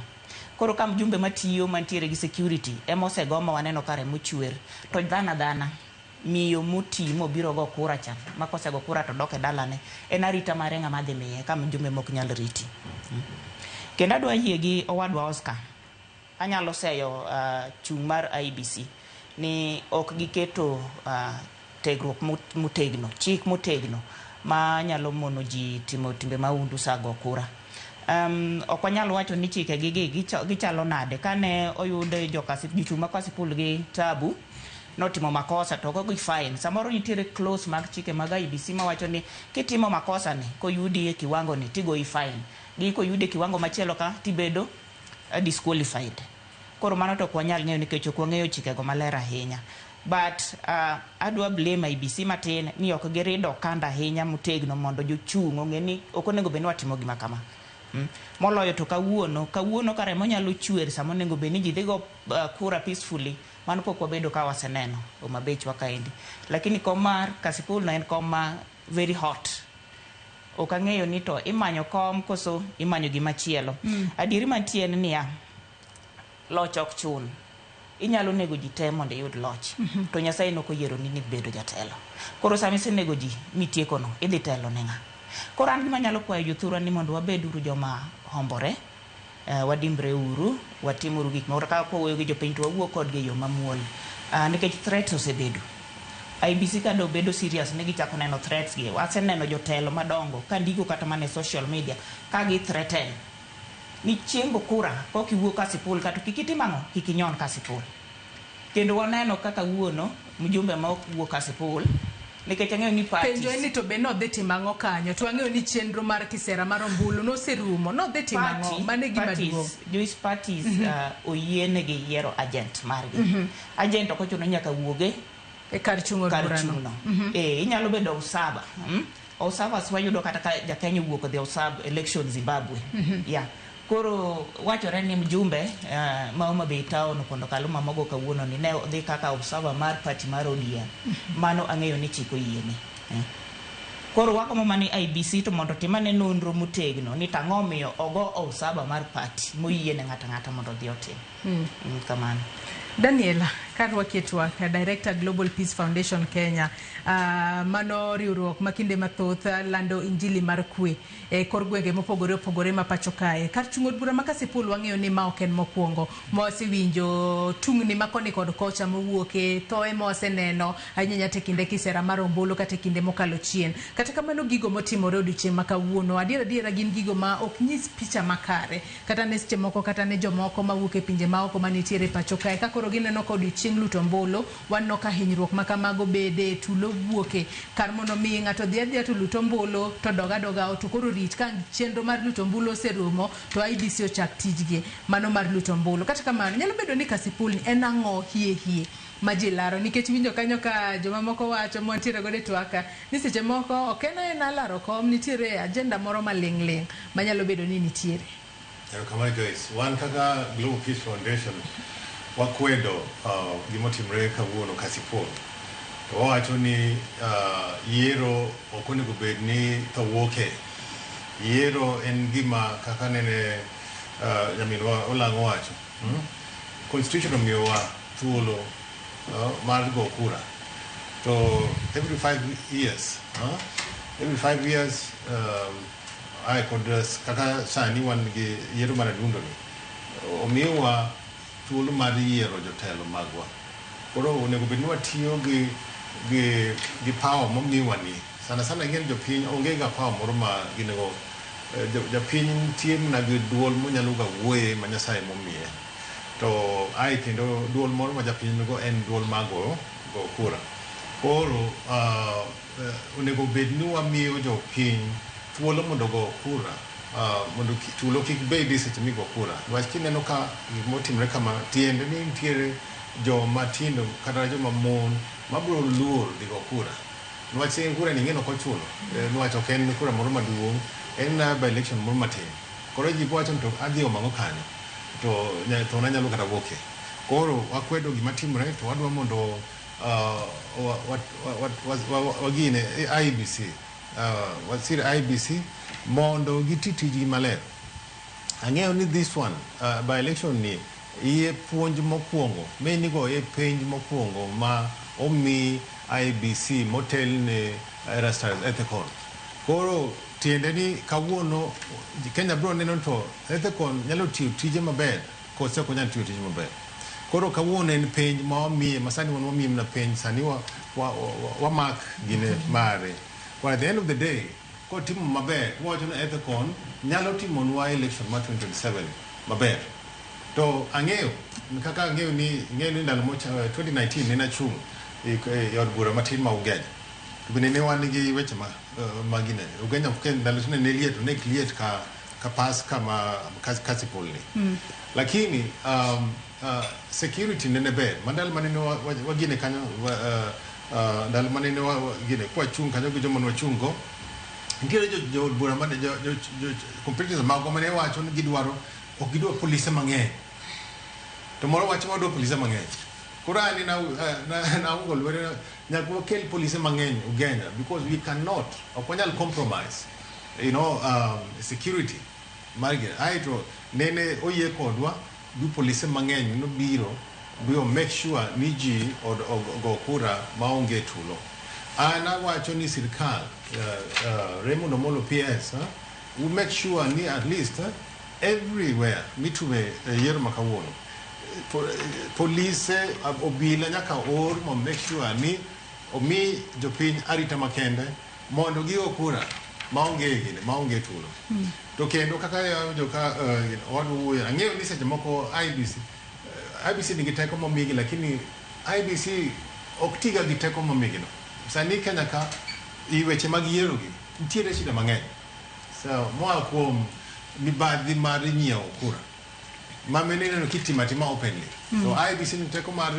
Koro ka mjumbe matiyo mantiere gi security ema osego ma waneno ka remo chwer to dhano adhana miyo moti mobiro go kura cha ma kosego kura to dok e dalane en arita mare ng'ama dhi miye ka mjumbe mok nyal riti. Kendo adwa yie gi owadwa Oscar. Anyalo seyo chung' mar IEBC ni ok giketo tegruok motegno, chik motegno ma nyalo mono ji timo timbe mahundu sa go kura. Ok wanyal wacho ni chike gi gichalo nade. Kane oyud jochung' ma Kasipul gi tabu notimo makosa to ogogi fine. Samoro nitiere clause mag chike mag IEBC mawacho ni kitimo makosa ni koyudi e kiwango ni tigoyi fine. Gi koyudi e kiwango machielo ka tibedo disqualified. Koro mano to ok wanyal ng'eyo nikech ok wang'eyo chikego maler ahinya. But adwa blame IEBC matin ni ok girido okanda ahinya motegno mondo jochung' ong'e ni ok onego bed ni watimo gima kama. Moloyo to kawuono ka remo nyalo chwer sama onego bed ni ji dhi go kura peacefully, mano pok wabedo ka waseneno Homa Bay wa kaendi. Lakini kom mar Kasipul no en kom ma very hot. Ok ang'eyo ni to imanyo kom koso imanyo gima chielo. Adieri mantie en niya, loch ok chun. Inyalo nego ji te mondo iyud loch. To Nyasaye nok oyiero ni bedo jatelo. Koro sama isenego ji mitieko no, idhi telo ne ng'a? Koro an gima anyalo kwayo jothurwa ni mondo wabed uru joma hombore, wadimbre uru, watim uru gik moko. Ka wawuoyo gi jopiny to wawuo kodgi e yo mamuol. Nikech threats osebedo. IEBC ka do bedo serious ni gichako neno threats gi. Waseneno jotelo madongo ka ndiko kata mana e social media ka gi threaten ni chieng' go kura kok iwuok Kasipul kata kik itim ang'o, kik inyon Kasipul. Kendo waneno kaka wuono mjumbe ma ok wuok Kasipul nikech ang'eyo ni parties. Penjo en ni to be nodhi timo ang'o kanyo? To wang'eyo ni chenro mar kisera mar ombulu noserumo. Nodhi timo ang'o? Mano e gima duong'. Joyce, parties oyienegi yiero agent margi. Agent ok ochuno nyaka wuoge e kar chung' od kar burano. chung' no. Inyalo bedo observer. Observers wayudo kata ka jakenya owuok odhi observe election Zimbabwe. Yeah. Koro wachore ni mjumbe ma Homa Bay town Opondo Kaluma mogo kawuono ni ne odhi kaka observer mar party mar ODM. Mano ang'eyo ni chik oyiene. Koro wakomo mana ni IEBC to mondo otim ane nonro motegno ni tang'o omiyo ogo observer mar party moyiene ng'ato ang'ata mondo odhi otim. Kamano. Daniela, karwaki e twak, Director Global Peace Foundation Kenya, mano riwruok ma kinde mathoth lando injili mar kwe e kor gwenge mopogore opogore ma pacho kae. Kar chung' od bura ma Kasipul wang'eyo ni ma ok en mokwongo ma wasewinjo tungni ma koni kod kocha mowuoke, thoe ma waseneno ahinya nyaka e kinde kisera mar ombulu kata e kinde mokalo chien. Kata kamano gigo motimore odiochieng' ma kawuono adier adiera gin gigo ma ok nyis picha makare kata ne seche moko kata ne jomoko mawuok e pinje maoko manitiere pacho kae. Ka koro gineno ka odiochieng' luto ombulu, waneno ka hinyruok ma kamago bede, tulo wuoke. Kar mondo mi ng'ato dhi adhiya to lut ombulu to dog adoga ot, to koro rit ka chenro mar luto ombulu oserumo to IEBC ochak tijgi mano mar luto ombulu. Kata kamano nyalo bedo ni Kasipul ni en ang'o hie hie ma ji laro nikech winjo kanyo ka jomamoko wacho mwantiere godo e twaka ni seche moko ok en aena laro kom, nitiere agenda moro maling' ling' manyalo bedo ni nitiere. Erokamano Joyce. Wan kaka Global Peace Foundation wakwedo gimotimre kawuono Kasipul. To wawacho ni yiero ok onego bed ni tho wuoke. Yiero en gima kaka nene nyaminwa Olang' owacho. Constitution omiyowa thuolo mar go kura. To every 5 years, every 5 years ae kod kaka sani wan gi yiero mar adundo ni, omiyowa thuolo mar yiero jotelo magwa. Koro onego bed ni watiyo gi power momiwa ni. Sana sana ing'e ni jopiny onge ga power moro ma gin go. Japiny nitie mana gi duol monyalo ga wuoye ma Nyasaye momiye. To ae kendo duol moro ma japiny nigo en duol mar go kura. Koro onego bed ni wamiyo jopiny thuolo mondo go kura, mondo tulo kik bedi seche migo kura. Niwach kineno ka gimotimre kama, tiende ni nitiere joma tindo kata joma mon mabiro luor dhi go kura. Niwach kura ni ing'e ok ochuno, niwach ok en kura moro maduong', en by election moro matin. Koro ji wacho ni to adhi omo ang'o kanyo, to thona nyalo kata wuoke. Koro wakwedo gima timre to wadwa mondo wagine IEBC, wasir IEBC mondo giti tijgi maler. Ang'eyo ni this one, by election ni, iye puonj mokwongo, menigo e penj mokwongo ma omi IEBC motelne Erastus Ethekon. Koro tiende ni kawuono Kenya biro neno to Ethekon nyalo tiyo tije maber kose ok onyal tiyo tije maber. Koro kawuono en penj ma wamiye, ma sani wan wamiye mana penj, sani wamak gine mare. But at the end of the day, kotimo maber, wawacho ni Ethekon nyalo timonwa election mar 2027 maber. To ang'eyo, kaka ang'eyo ni ing'eyo ni ndalo mocha 2019 nene achung' e od bura matin ma Ugenya. To bende ne wan gi weche ma gine. Ugenya ndalo ne liet, to ne ok liet ka pas kama Kasipul ni. Lakini security nene ber. Ma ndalo manene wagine kanyo, ndalo manene wagine kwachung' kanyo gi joma nwachung' go, nitiere jo bura mane jo competitors magwa mane wacho ni gidwaro, ok gidwa polise mang'eny. To moro wacho wadwa polise mang'eny. Koro an naungo lwedo nyaka wakel polise mang'eny Ugenya because we cannot, ok wanyal compromise, you know, security margi. Aeto nene oyie kodwa gi polise mang'eny nobiro biro make sure ni ji ogo kura maonge tulo. An awacho ni sirkal, Raymond Omolo PS, we make sure ni at least everywhere mitume yiero ma kawuono, polise obila nyaka or mo make sure ni omi jopiny arita makende mondo gigo kura maonge gine, maonge tulo. To kendo kaka joka wadwa wuoyo, ang'eyo ni seche moko IEBC nigi teko momigi, lakini IEBC ok tiga gi teko momigi no. Sani Kenya ka i weche mag yiero gi nitiere shida mang'eny. So moa kuom mibadhi mar nyiewo kura ma mine ineno kitimo atima openly. So IEBC nigi teko mar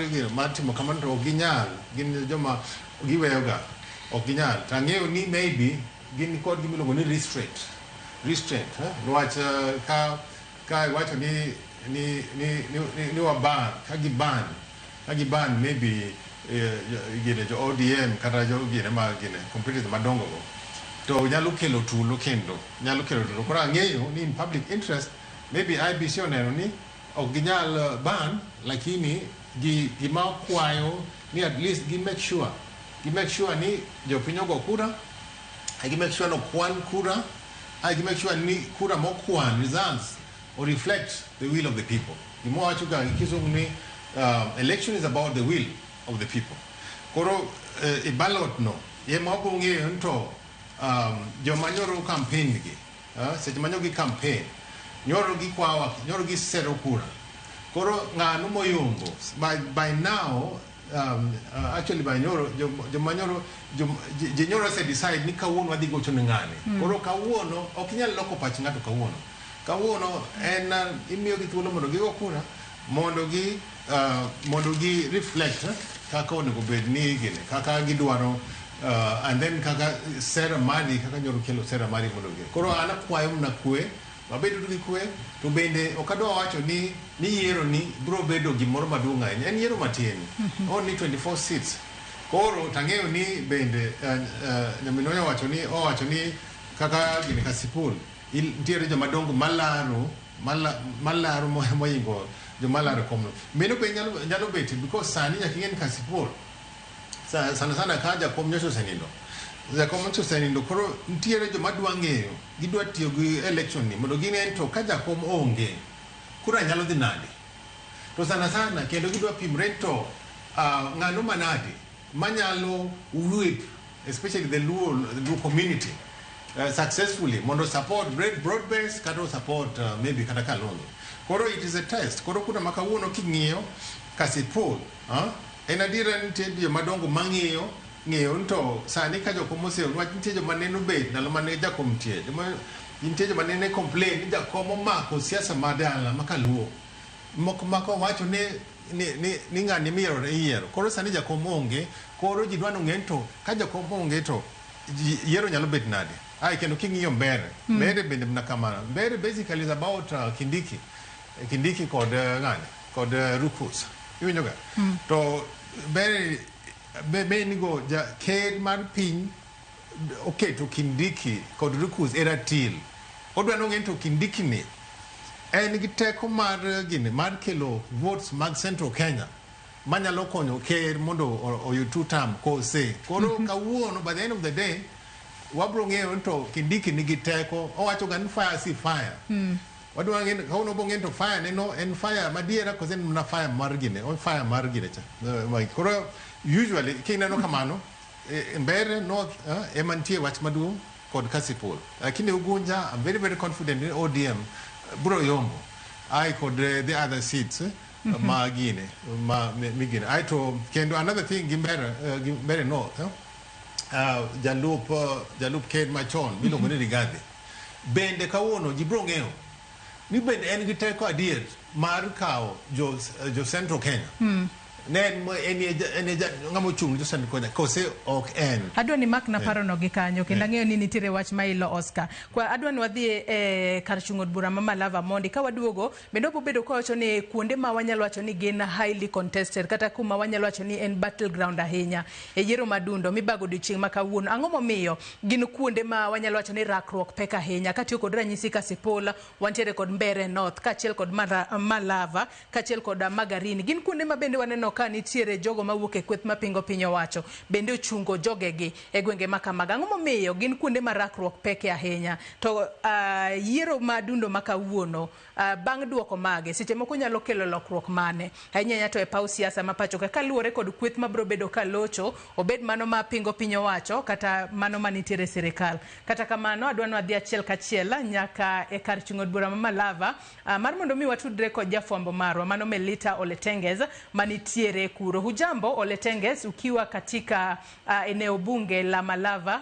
timo kamano to ok ginyal, gin joma giweyoga, ok ginyal. To ang'eyo ni maybe gin kod gima iluongo ni restraint, niwach ka iwacho ni wa ban, ka gi ban maybe gine jo ODM kata jo gine ma gine competitors madongo go, to nyalo kelo tulo kendo nyalo kelo tulo. Koro ang'eyo ni in public interest maybe IEBC oneno ni ok ginyal ban, lakini gi gima kwayo ni at least gi make sure ni jopiny ogo kura, gi make sure ni okwan kura, gi make sure ni kura mokwan results or reflect the will of the people. Gima wacho ga gi Kizungu ni election is about the will of the people. Koro e ballot no ema wabiro ng'eyo ni to joma nyoro campaign gi, seche ma nyoro gi campaign nyoro gikwawa, nyoro gisero kura, koro ng'ano moyombo by now, actually by nyoro joma nyoro ji nyoro ose decide ni kawuono wadhi gocho ne ng'ani. Koro kawuono ok inyal loko pach ng'ato. Kawuono en imiyogi thuolo mondo gigo kura. Mondo gi reflect kaka onego bed ni gine, kaka gidwaro, and then kaka sera mari, kaka nyoro kelo sera mari mondo gi. Koro an akwayo mana kwe, wabedo gi kwe, to bende ok adwa wacho ni yiero ni biro bedo gimoro maduong' ahinya. En yiero matin, only 24 seats. Koro tang'eyo ni bende nyaminwa owacho ni kaka gine Kasipul nitiere joma dongo malaro mohingo joma laro komno. Meno be nyalo bet because sani nyaka ing'e ni Kasipul sana sana ka jakom nyocha osenindo. Jakom nyocha osenindo, koro nitiere joma dwa ng'eyo, gidwa tiyo gi election ni mondo gine to ka jakom onge kura nyalo dhi nade. To sana sana kendo gidwa pimre to ng'ano manade manyalo whip, especially the Luo community, successfully mondo support broad base kata support maybe kata Kalonzo. Koro it is a test. Koro kuna makawuono king'iyo Kasipul, en adiera nitie joma dongo mang'iyo ng'eyo to sani ka jakom oseonge, wach nitie joma neno bet ndalo mane jakom nitie, nitie joma nene complain ni jakom omako siasa ma dala ma kaluo, moko mako wacho ni ng'ani miyiero iyiero. Koro sani jakom onge, koro ji dwa nong'e to ka jakom onge to yiero nyalo bet nade. Ai kendo king'iyo Mbere, Mbere bende mana kamano. Mbere basically is about Kindiki kod ng'ani kod Rukus. Iwinjo ga? To Mbere be nigo ja ker mar piny oketo Kindiki kod Rukus e ratil. Odwa nong'e to Kindiki ni en gi teko mar gine mar kelo votes mag Central Kenya manyalo konyo ker mondo oyud two term kose. Koro kawuono by the end of the day wabro ng'eyo to Kindiki nigi teko. Owacho ga ni fire si fire. Wadwa ng'e kawuono bo ng'e to fire neno en fire madiera kose en mana fire mar gine, on fire mar gine cha. Koro usually kineno kamano Mbere North ema nitie wach maduong' kod Kasipul. Lakini Ugunja, I'm very very confident in ODM bro yombo. I kod the other seats ma gine ma migine. I to kendo another thing Gimbere North jalup ker machon miluongo ni Rigathi. Bende kawuono ji bro ng'eyo ni bende en gi teko adier mar kawo jo Central Kenya. Ne en ng'ama ochung' jo Central Kenya kose ok en. Adwa ni mak na parono gi kanyo kendo ang'eyo ni nitiere wach ma ilo Oscar. Kwa adwa ni wadhi e kar chung' od bura ma Malava mondi ka waduogo bende obobedo kawacho ni kuonde ma wanyalo wacho ni gin highly contested kata kuma wanyalo wacho ni en battleground ahinya e yiero madundo mibago odiochieng' ma kawuono. Ang'o momiyo gin kuonde ma wanyalo wacho ni rakruok pek ahinya? Katiyo kod ranyisi Kasipul, wantiere kod Mbere North kaachiel kod Malava kaachiel kod Magarini. Gin kuonde ma bende waneno ka nitiere jogo mawuok e kweth mapingo piny owacho bende ochungo jogegi e gwenge ma kamago. Ang'o momiyo gin kuonde ma rakruok peke ahinya? To yiero madundo ma kawuono bang' duoko mage seche moko nyalo kelo lokruok mane ahinya ahinya to e paw siasa ma pacho ka kaluwore kod kweth mabiro bedo ka locho, obed mano ma pingo piny owacho kata mano manitiere e sirikal. Kata kamano adwa ni wadhi achiel kachiel nyaka e kar chung' od bura ma Malava mar mondo mi watudre kod jafwambo marwa mano Melita Oletenges manitiere kuro. Hujambo Oletenges, ukiwa katika eneo bunge la Malava.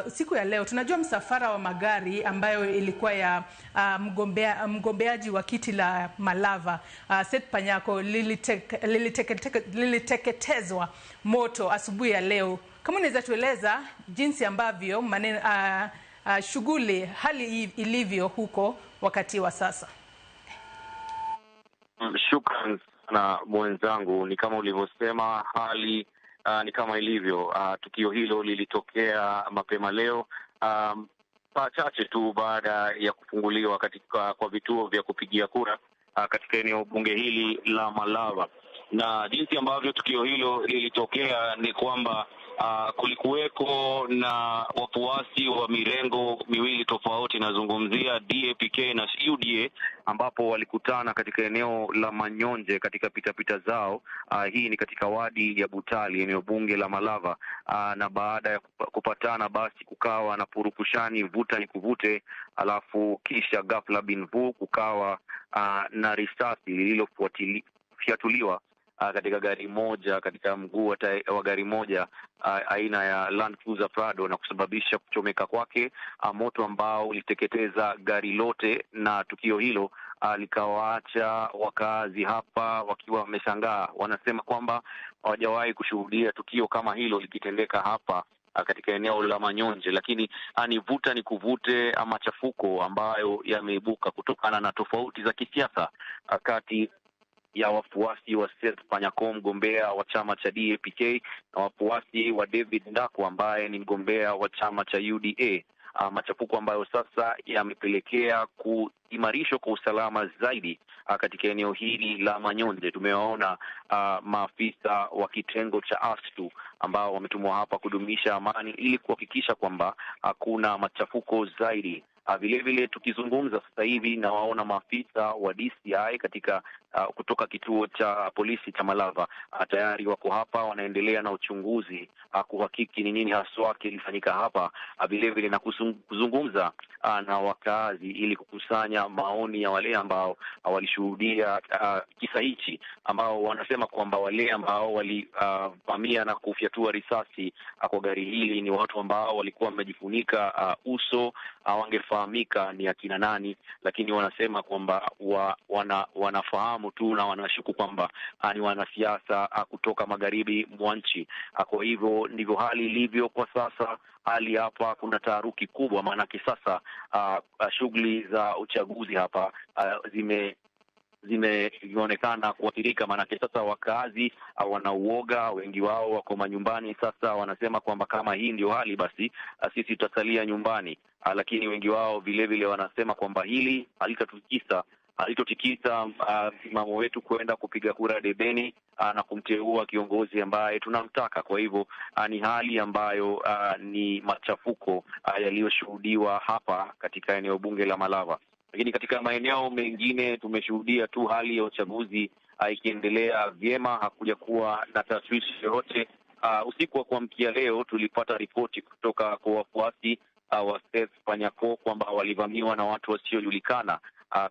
Siku ya leo tunajua msafara wa magari ambayo ilikuwa ya mgombeaji wa kiti la Malava Seth Panyako liliteketezwa moto asubuhi ya leo. Kama unaweza tueleza jinsi ambavyo shughuli hali ilivyo huko wakati wa sasa. Shukran na mwenzangu, ni kama ulivyosema hali ni kama ilivyo. Tukio hilo lilitokea mapema leo saa chache tu baada ya kufunguliwa katika kwa vituo vya kupigia kura katika eneo bunge hili la Malava. Na jinsi ambavyo tukio hilo lilitokea ni kwamba kulikuweko na wafuasi wa mirengo miwili tofauti, nazungumzia DAPK na UDA, ambapo walikutana katika eneo la Manyonje katika pitapita zao. Hii ni katika wadi ya Butali, eneo bunge la Malava. Na baada ya kupatana basi kukawa na purukushani, vuta ni kuvute, alafu kisha ghafla bin vu kukawa na risasi lililofuatiliwa katika gari moja, katika mguu wa gari moja aina ya Land Cruiser Prado, na kusababisha kuchomeka kwake, moto ambao uliteketeza gari lote. Na tukio hilo likawaacha wakazi hapa wakiwa wameshangaa. Wanasema kwamba hawajawahi kushuhudia tukio kama hilo likitendeka hapa katika eneo la Manyonje, lakini ni vuta ni kuvute ama chafuko ambayo yameibuka kutokana na tofauti za kisiasa kati ya wafuasi wa Seth Panyako, mgombea wa chama cha DAPK, na wafuasi wa David Ndakwa ambaye ni mgombea wa chama cha UDA. Machafuko ambayo sasa yamepelekea kuimarishwa kwa usalama zaidi katika eneo hili la Manyonje. Tumewaona maafisa wa kitengo cha ASTU ambao wametumwa hapa kudumisha amani ili kuhakikisha kwamba hakuna machafuko zaidi. Vile vile tukizungumza sasa hivi na waona maafisa wa DCI katika kutoka kituo cha polisi cha Malava tayari wako hapa, wanaendelea na uchunguzi kuhakiki ni nini haswa kilifanyika hapa. Vile vile na kuzungumza na wakazi ili kukusanya maoni ya wale ambao walishuhudia kisa hichi, ambao wanasema kwamba wale ambao walivamia na kufyatua risasi kwa gari hili ni watu ambao walikuwa wamejifunika uso, hawangefahamika ni akina nani, lakini wanasema kwamba wanafahamu tu na wanashuku kwamba ni wanasiasa kutoka magharibi mwa nchi. Kwa hivyo ndivyo hali ilivyo kwa sasa. Hali hapa kuna taharuki kubwa, maanake sasa shughuli za uchaguzi hapa zimeonekana kuathirika, maanake sasa wakazi wanauoga, wengi wao wako manyumbani sasa. Wanasema kwamba kama hii ndio hali basi sisi tutasalia nyumbani, lakini wengi wao vile vile wanasema kwamba hili halitotikisa msimamo wetu kwenda kupiga kura debeni na kumteua kiongozi ambaye tunamtaka. Kwa hivyo ni hali ambayo ni machafuko yaliyoshuhudiwa hapa katika eneo bunge la Malava. Lakini katika maeneo mengine tumeshuhudia tu hali ya uchaguzi ikiendelea vyema, hakuja kuwa na tashwishi yoyote. Usiku wa kuamkia leo tulipata ripoti kutoka kwa wafuasi wa Seth Panyako kwamba walivamiwa na watu wasiojulikana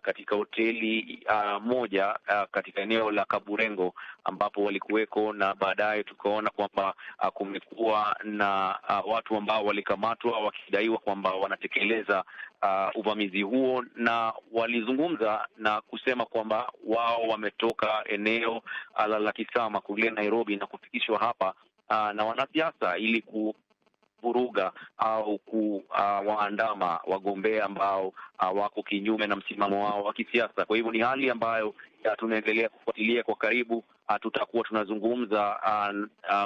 katika hoteli moja katika eneo la Kaburengo ambapo walikuweko, na baadaye tukaona kwamba kumekuwa na watu ambao walikamatwa wakidaiwa kwamba wanatekeleza uvamizi huo, na walizungumza na kusema kwamba wao wametoka eneo la Kisama kule Nairobi na kufikishwa hapa na wanasiasa ili kuvuruga au kuwaandama wagombea ambao wako kinyume na msimamo wao wa kisiasa. Kwa hivyo ni hali ambayo tunaendelea kufuatilia kwa karibu. Tutakuwa tunazungumza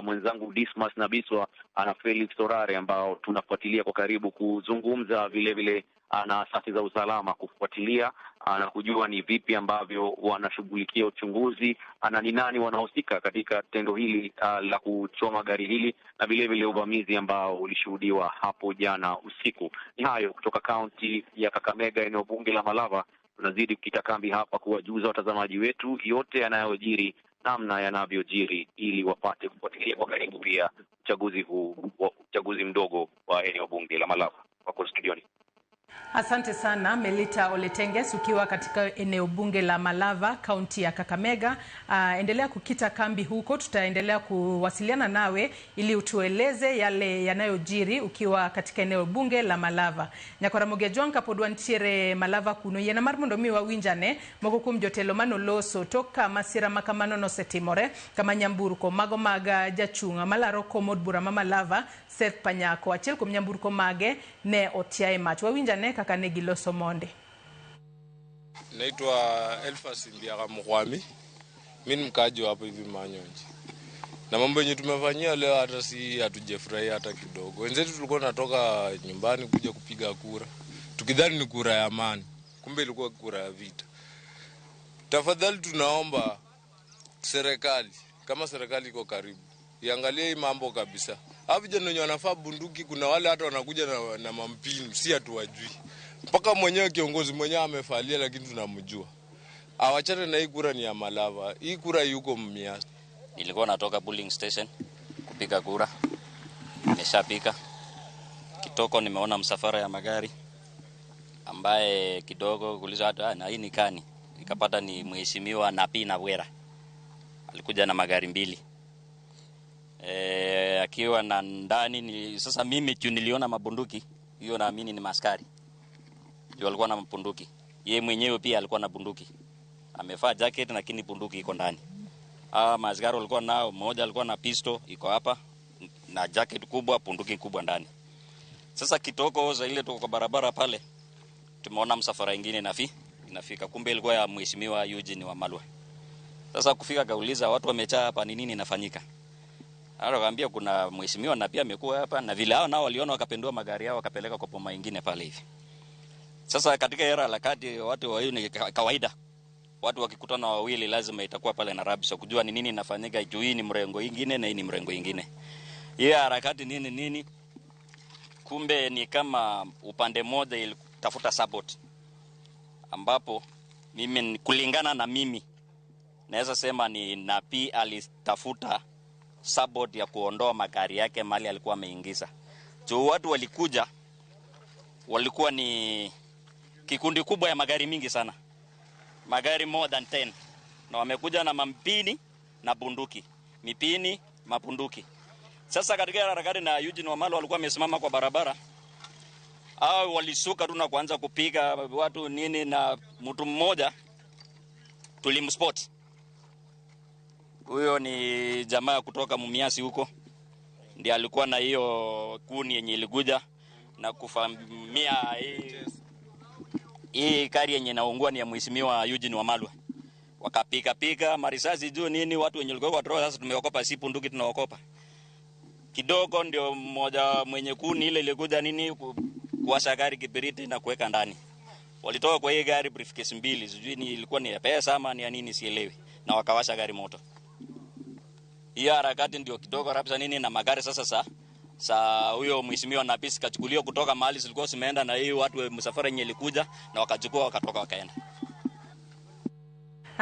mwenzangu Dismas Nabiswa na Felix Orare ambao tunafuatilia kwa karibu kuzungumza vile vile na asasi za usalama kufuatilia na kujua ni vipi ambavyo wanashughulikia uchunguzi na ni nani wanahusika katika tendo hili la kuchoma gari hili na vile vile uvamizi ambao ulishuhudiwa hapo jana usiku. Ni hayo kutoka kaunti ya Kakamega, eneo bunge la Malava. Tunazidi kukita kambi hapa kuwajuza watazamaji wetu yote yanayojiri, namna yanavyojiri, ili wapate kufuatilia kwa karibu pia uchaguzi huu, uchaguzi mdogo wa eneo bunge la Malava. Wako studioni. Asante sana Melita Oletenges ukiwa katika eneo bunge la Malava, kaunti ya Kakamega. Endelea kukita kambi huko, tutaendelea kuwasiliana nawe ili utueleze yale yanayojiri ukiwa katika eneo bunge la Malava. Nyakoramogi Ojwang' kapod wantiere Malava kuno, yiena mar mondo mi wawinjane moko kuom jotelo manoloso tok ka masira ma kamano nosetimore kama nyamburko mago mag jachung' malaro kom od bura ma Malava Seth Panyako, achiel kuom nyamburko mage ne otia e mach. Wawinjane kaka ne giloso monde. Naitwa Elfas Mbiaga Mkwami. Mimi ni mkaaji hapo hivi Manyonje. Na mambo yenye tumefanyia leo hata si hatujafurahia hata kidogo. Wenzetu tulikuwa tunatoka nyumbani kuja kupiga kura, tukidhani ni kura ya amani, kumbe ilikuwa kura ya vita. Tafadhali tunaomba serikali, kama serikali iko karibu, iangalie hii mambo kabisa. Hawa vijana wenye wanafaa bunduki, kuna wale hata wanakuja na mampini, si hatuwajui. Mpaka mwenyewe kiongozi mwenyewe amefalia, lakini tunamjua. Awachane na hii kura ni ya Malava. Hii kura yuko Mumias. Nilikuwa natoka polling station kupiga kura. Nimeshapika. Kitoko nimeona msafara ya magari ambaye kidogo kuuliza watu, na hii ni kani? Nikapata ni mheshimiwa Napi Nabwera. Alikuja na magari 2. Akiwa na ndani sasa mimi tu niliona mabunduki, hiyo naamini ni maskari. Juu alikuwa na mabunduki. Yeye mwenyewe pia alikuwa na bunduki. Amevaa jacket lakini bunduki iko ndani. Maaskari walikuwa nao, mmoja alikuwa na pistol iko hapa na jacket kubwa, bunduki kubwa ndani. Sasa kitoko za ile tuko kwa barabara pale, tumeona msafara ingine inafika, kumbe ilikuwa ya Mheshimiwa Eugene Wamalwa. Sasa kufika kauliza watu wamechaa hapa, ni nini inafanyika? Akaambia kuna mheshimiwa na pia amekuwa hapa, na vile hao nao waliona wakapendua magari yao wakapeleka kwa boma ingine pale hivi. Sasa katika era la kati watu wa hiyo ni kawaida. Watu wakikutana wawili lazima itakuwa pale na rabsha kujua ni nini inafanyika, juu hii ni mrengo ingine na hii ni mrengo ingine. Hiyo harakati nini nini, kumbe ni kama upande mmoja ilitafuta support, ambapo mimi kulingana na mimi naweza sema ni Napi alitafuta support ya kuondoa magari yake mali alikuwa ameingiza. Juu watu walikuja walikuwa ni kikundi kubwa ya magari mingi sana. Magari more than 10. Na wamekuja na mampini na bunduki. Mipini, mabunduki. Sasa katika harakati na Eugene Wamalwa walikuwa wamesimama kwa barabara. Hao walisuka tu na kuanza kupiga watu nini, na mtu mmoja tulimspot. Huyo ni jamaa kutoka Mumias huko. Ndiye alikuwa na hiyo kuni yenye ilikuja na kufamia hii gari yenye inaungua ni ya Mheshimiwa Eugene Wamalwa. Wakapika pika marisasi juu nini, watu wenye walikuwa kwa sasa tumeokopa, si bunduki tunaokopa. Kidogo ndio mmoja mwenye kuni ile ilikuja nini kuwasha gari kibiriti na kuweka ndani. Walitoka kwa hii gari briefcase mbili, sijui ni ilikuwa ni ya pesa ama ni ya nini sielewi, na wakawasha gari moto. Hiyo harakati ndio kidogo rabsa nini na magari sasa sa huyo Mheshimiwa Napi kachukuliwa kutoka mahali zilikuwa zimeenda na hiyo watu msafara yenye ilikuja na wakachukua wakatoka wakaenda.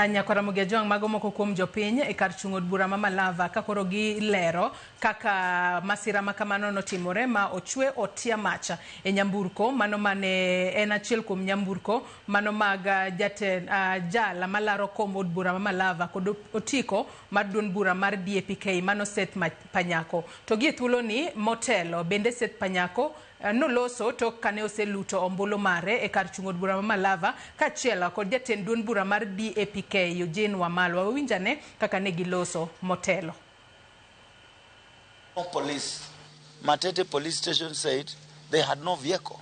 Nyakwara Mugejwang mago moko kuom jopiny e kar chung' od bura ma Malava ka koro gilero kaka masira ma kamano notimore ma ochwe otia macha e nyamburko mano mane en achiel kuom nyamburko mano mag jala malaro kom od bura ma Malava kod otiko mar duond bura mar DAPK mano Seth Panyako. To gi thuolo ni motelo bende Seth Panyako noloso to kane oseluto ombulu mare e kar chung' od bura ma Malava kaachiel kod jatend duond bura mar DAPK Eugene Wamalwa. Wawinjane kaka ne giloso motelo. Police, Matete police station said they had no vehicle.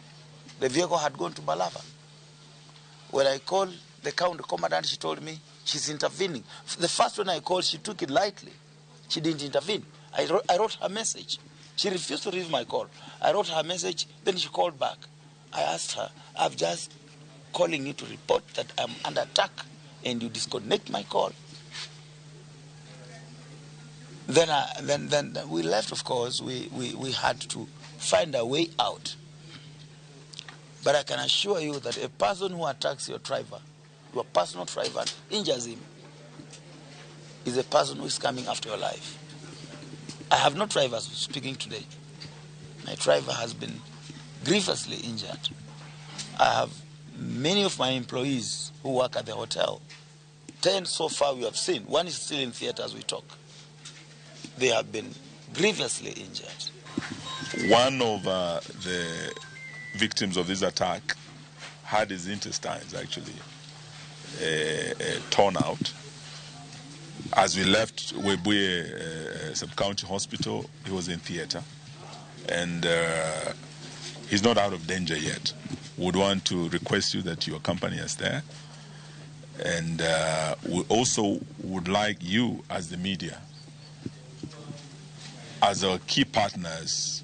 The vehicle had gone to Malava. When I called the county commandant, she told me she's intervening. The first one I called, she took it lightly. She didn't intervene. I wrote her message. She refused to receive my call. I wrote her message, then she called back. I asked her, I'm just calling you to report that I'm under attack and you disconnect my call. Then we left, of course. We had to find a way out. But I can assure you that a person who attacks your driver, your personal driver, injures him, is a person who is coming after your life. I have no drivers speaking today. My driver has been grievously injured. I have many of my employees who work at the hotel. 10 so far we have seen. One is still in theater as we talk. They have been grievously injured. One of the victims of this attack had his intestines actually torn out. As we left Webuye Sub-County Hospital, he was in theater, and he's not out of danger yet. Would want to request you that you accompany us there, and we also would like you as the media, as our key partners,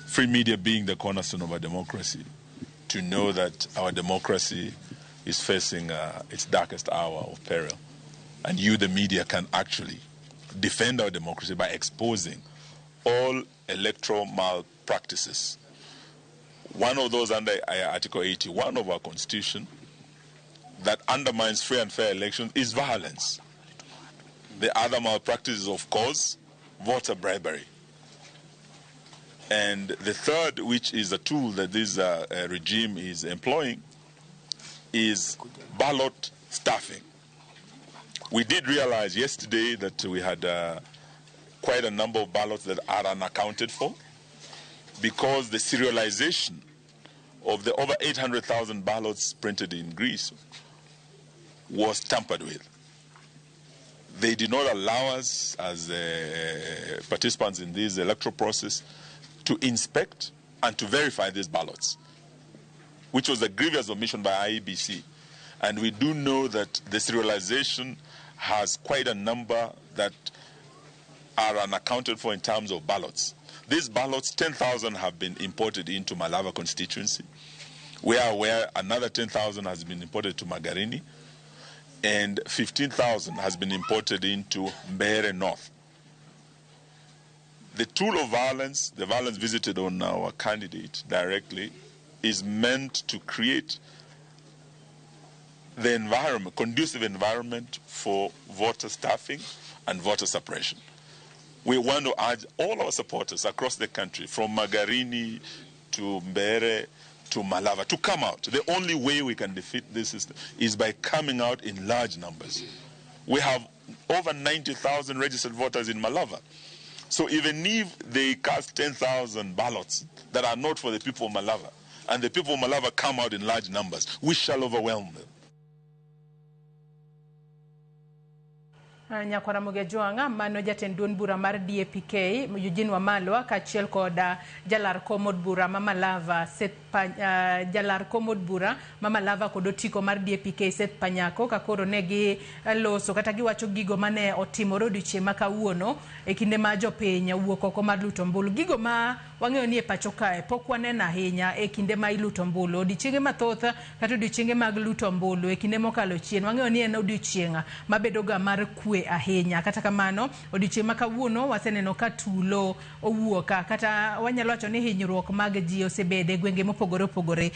free media being the cornerstone of our democracy, to know that our democracy is facing its darkest hour of peril. And you, the media, can actually defend our democracy by exposing all electoral malpractices. One of those under Article 81 of our Constitution that undermines free and fair elections is violence. The other malpractice is, of course, voter bribery. And the third, which is a tool that this regime is employing, is ballot stuffing. We did realize yesterday that we had quite a number of ballots that are unaccounted for because the serialization of the over 800,000 ballots printed in Greece was tampered with. They did not allow us as participants in this electoral process to inspect and to verify these ballots, which was a grievous omission by IEBC. And we do know that the serialization has quite a number that are unaccounted for in terms of ballots. These ballots, 10,000 have been imported into Malava constituency. We are aware another 10,000 has been imported to Magarini, and 15,000 has been imported into Mbeere North. The tool of violence, the violence visited on our candidate directly, is meant to create the environment, conducive environment for voter staffing and voter suppression. We want to urge all our supporters across the country, from Magarini to Mbeere to Malava, to come out. The only way we can defeat this system is by coming out in large numbers. We have over 90,000 registered voters in Malava. So even if they cast 10,000 ballots that are not for the people of Malava, and the people of Malava come out in large numbers, we shall overwhelm them. Nyakwara Jwang'a mano jatend duond bura mar DAPK Eugene Wamalwa kaachiel kod jalar kom od bura ma Malava Seth jalar kom od bura ma Malava kod otiko mar DAPK Seth Panyako ka koro ne gi loso kata giwacho gigo mane otimore odiochieng' ma kawuono e kinde ma jopiny owuok oko mar luto ombulu. Gigo ma wang'eyo ni e pacho kae pok waneno ahinya e kinde ma iluto ombulu. Odiochienge mathoth kata odiochienge mag luto ombulu e kinde mokalo chien wang'eyo ni en odiochieng' mabedo ga mar kwe ahinya. Kata kamano odiochieng' ma kawuono waseneno ka tulo owuok kata wanyalo wacho ni hinyruok mag ji osebede e gwenge mopogore opogore.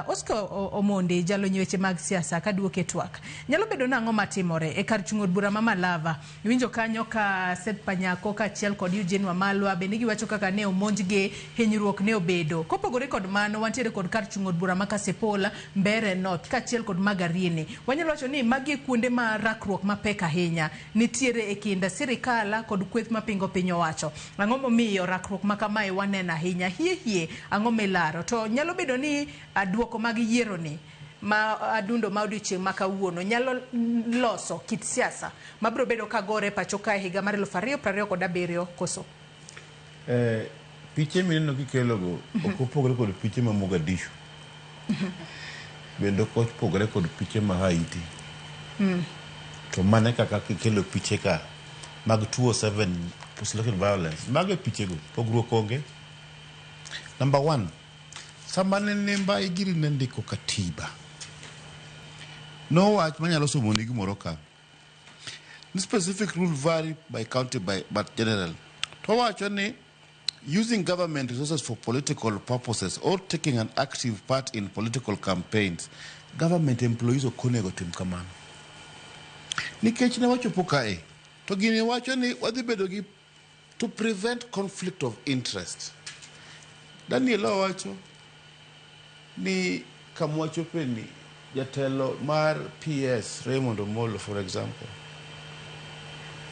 Oscar Omondi jalony weche mag siasa kaduoke twak. Nyalo bedo nang'o matimore e kar chung' od bura ma Malava? Iwinjo kanyo ka Seth Panyako kaachiel kod Eugene Wamalwa bende giwacho kaka ne omonjgi, hinyruok ne obedo. Kopogore kod mano wantiere kod kar chung' od bura ma Kasipul, Mbeere North kaachiel kod Magarini. Wanyalo wacho ni magi e kuonde ma rakruok mapek ahinya nitiere e kind sirikal kod kweth mapingo piny owacho. Ang'o momiyo rakruok ma kamae waneno ahinya? Hie hie ang'o milaro? To nyalo bedo ni duoko mag yiero ni ma adundo ma odiochieng' ma kawuono nyalo loso kit siasa mabiro bedo ka gore pacho kae higa mar 2027 koso? Piche mineno kikelogo ok opogore kod piche ma Mogadishu. Bende ok opogore kod piche ma Haiti. To mane kaka kikelo piche ka mag 207 post-election violence. Mago e pichego, pogruok onge. Number one, sama ne Nemba Igiri ne ndiko katiba, nowach manyalo somoni gimoro ka. Ni specific rule vary by county by, but general. To wacho ni using government resources for political purposes or taking an active part in political campaigns, government employees ok onego tim kamano. Nikech ne wachopo kae, to gini wacho ni wadhi bedo gi to prevent conflict of interest. Daniel owacho ni kamwachope ni jatelo mar PS Raymond Omolo for example,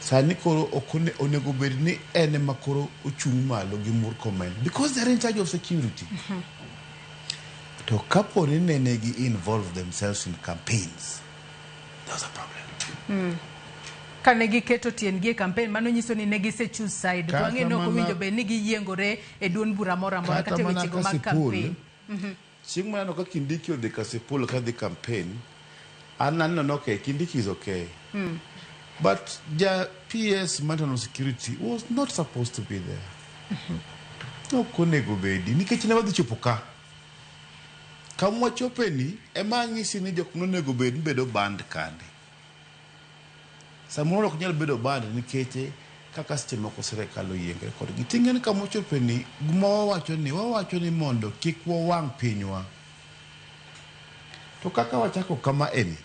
sani koro ok onego bed ni en ema koro ochung' malo gi Murkomen because they are in charge of security. To kapo ni nene gi involve themselves in campaigns, there was a problem. Kane giketo tiendgi e campaign, mano nyiso ni ne gise choose side. To wang'e ni ok owinjo bed ni giyiengore e duond bura moro amora kata e wechego mag campaign. Chieng' maneno ka Kindiki odhi Kasipul kadhi campaign, an aneno ni okay, Kindiki is okay. But ja PS Internal Security was not supposed to be there. Ok onego bedi, nikech ne wadhi chopo ka. Kama wachope ni, ema anyisi ni jok monego bed ni bedo banned kande. Samoro ok nyal bedo banned nikech kaka seche moko sirikal oyiengre kodgi. Ting'e ni kama wachope ni, gima wawacho ni mondo kik wawang' pinywa. To kaka wachako kama eni,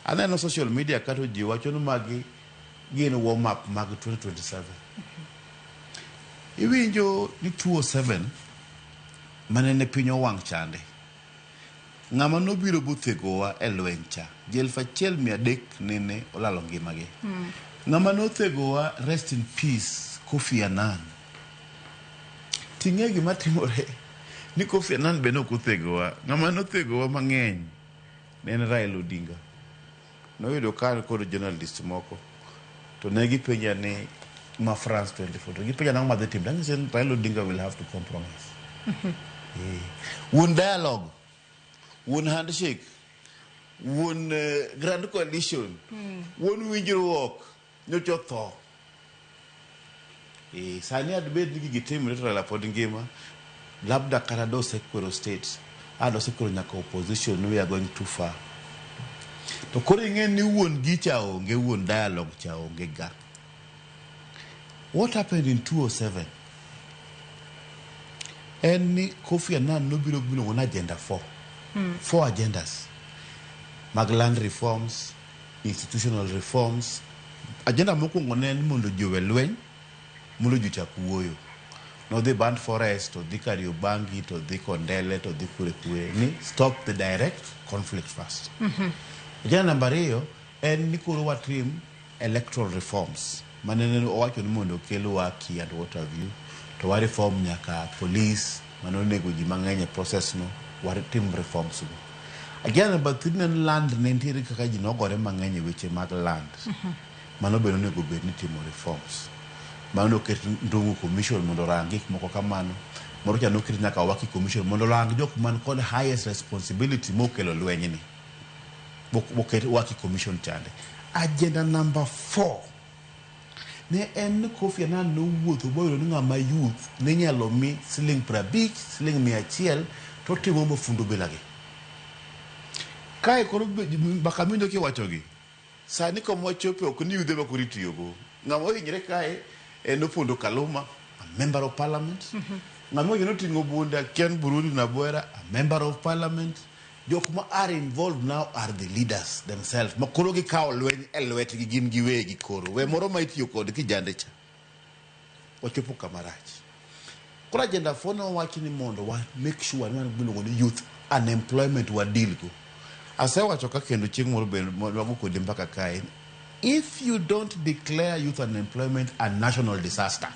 aneno social media kato ji wacho ni magi gin warm up mag 2027. Iwinjo ni 207 manene piny owang' chande. Ng'ama nobiro bothegowa e lweny cha, ji 1300 nene olalo ngimagi. Ng'ama nothegowa, rest in peace, Kofi Annan. Ting'e gima timore Ni Kofi Annan be nok othegowa. Ng'ama nothegowa mang'eny ne en Raila Odinga. Noyudo ka an kod journalist moko to ne gipenja ni ma France 24 to gipenja nang'o madhi timo. Tanyise ni Raila Odinga will have to compromise. Eh. Wuon dialogue, wuon handshake, wuon grand coalition, wuon winjruok nyocha otho. Eh, sani adbed ni gigi timre to Raila pod ngima, labda kata dosekwero state, a dosekwero nyaka opposition ni we are going too far. To koro ing'e ni wuon gicha onge, wuon dialogue cha onge ga. What happened in 2007? En ni Kofi Annan nobiro gi miluongo ni agenda 4. Four agendas mag land reforms, institutional reforms. Agenda mokwongo ne en mondo ji owe lweny, mondo ji ochak wuoyo. Nodhi Burnt Forest, to dhi Kariobangi, to dhi Kondele, to dhi kure kure ni stop the direct conflict first. Agenda namba ariyo en ni koro watim electoral reforms mane ne owacho ni mondo okel waki and what have you to wa reform nyaka police mane onego ji mang'eny e process no watim reforms go. Agenda namba 3 ne en land ne nitiere kaka ji nogore mang'eny e weche mag land. Mano bende onego bed ni itimo reforms. Mano noket Ndung'u Commission mondo orang gik moko kamano. Moro cha noket nyaka Waki Commission mondo orang jok man kod highest responsibility mokelo lweny ni. Moket Waki Commission chande. Agenda number 4 ne en ni Kofi Annan nowuotho boyudo ni ng'ama youth ne inyalo mi siling 50, siling 100 to otimo mafundo bilagi. Kae koro mbaka miwinjo kiwachogi sani kama wachope ok ni yudhe ma koro itiyogo. Ng'ama ohinyre kae en Opondo Kaluma, a member of parliament. Ng'ama ohinyre oting'o bunde akia ni Burundi Nabwera, a member of parliament. Jok ma are involved now are the leaders themselves. Ma koro gikawo lweny e lwetgi gin giwegi koro. We moro ma itiyo kod kijande cha. Wachopo kama rach. Koro agenda 4 nowach ni mondo wa make sure ni wan gi miluongo ni youth unemployment wa deal go. Asewacho ka kendo chieng' moro be wago kodi mbaka kae. If you don't declare youth unemployment a national disaster,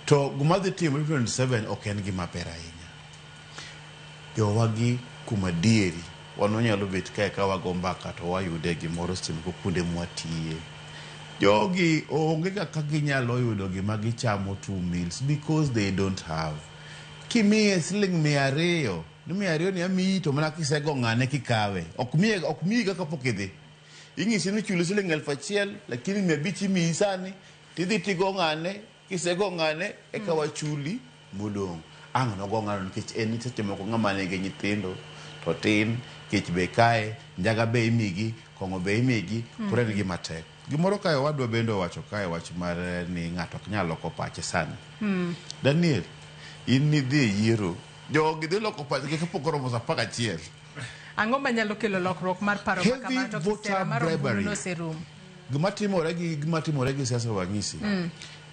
to gima dhi timore 2027 ok en gima ber ahinya. Jowagi kuom adieri wan wanyalo bet kae ka wago mbaka to wayude gimoro seche moko kuonde mwatiye. Jogi onge kaka ginyalo yudo gima gichamo 2 meals because they don't have. Kimiye siling 200, ni 200 ni amiyi to mana kisego ng'ane kikawe. Ok miye, ok miyi ga kapok idhi. Inyisi ni chuli siling 1000 lakini 500 imiyi sani tidhi tigo ng'ane, kisego ng'ane eka wachuli modong'. Ang' nogo ng'ano nikech en seche moko ng'ama nigi nyithindo to tin, kech be kae, njaga be imigi, kong'o be imigi, koro en gima tek. Gimoro kae owadwa bende owacho kae wach mar ni ng'ato ok nyal loko pache sani. Daniel, in nidhi e yiero, jogi dhi loko pachgi kapok oromo saa 11. Ang'o manyalo kelo lokruok mar paro ma Heavy kamano to voter kisera mar ombulu bribery. noserumo? Gima timore gi gima timore gi siasa wanyisi.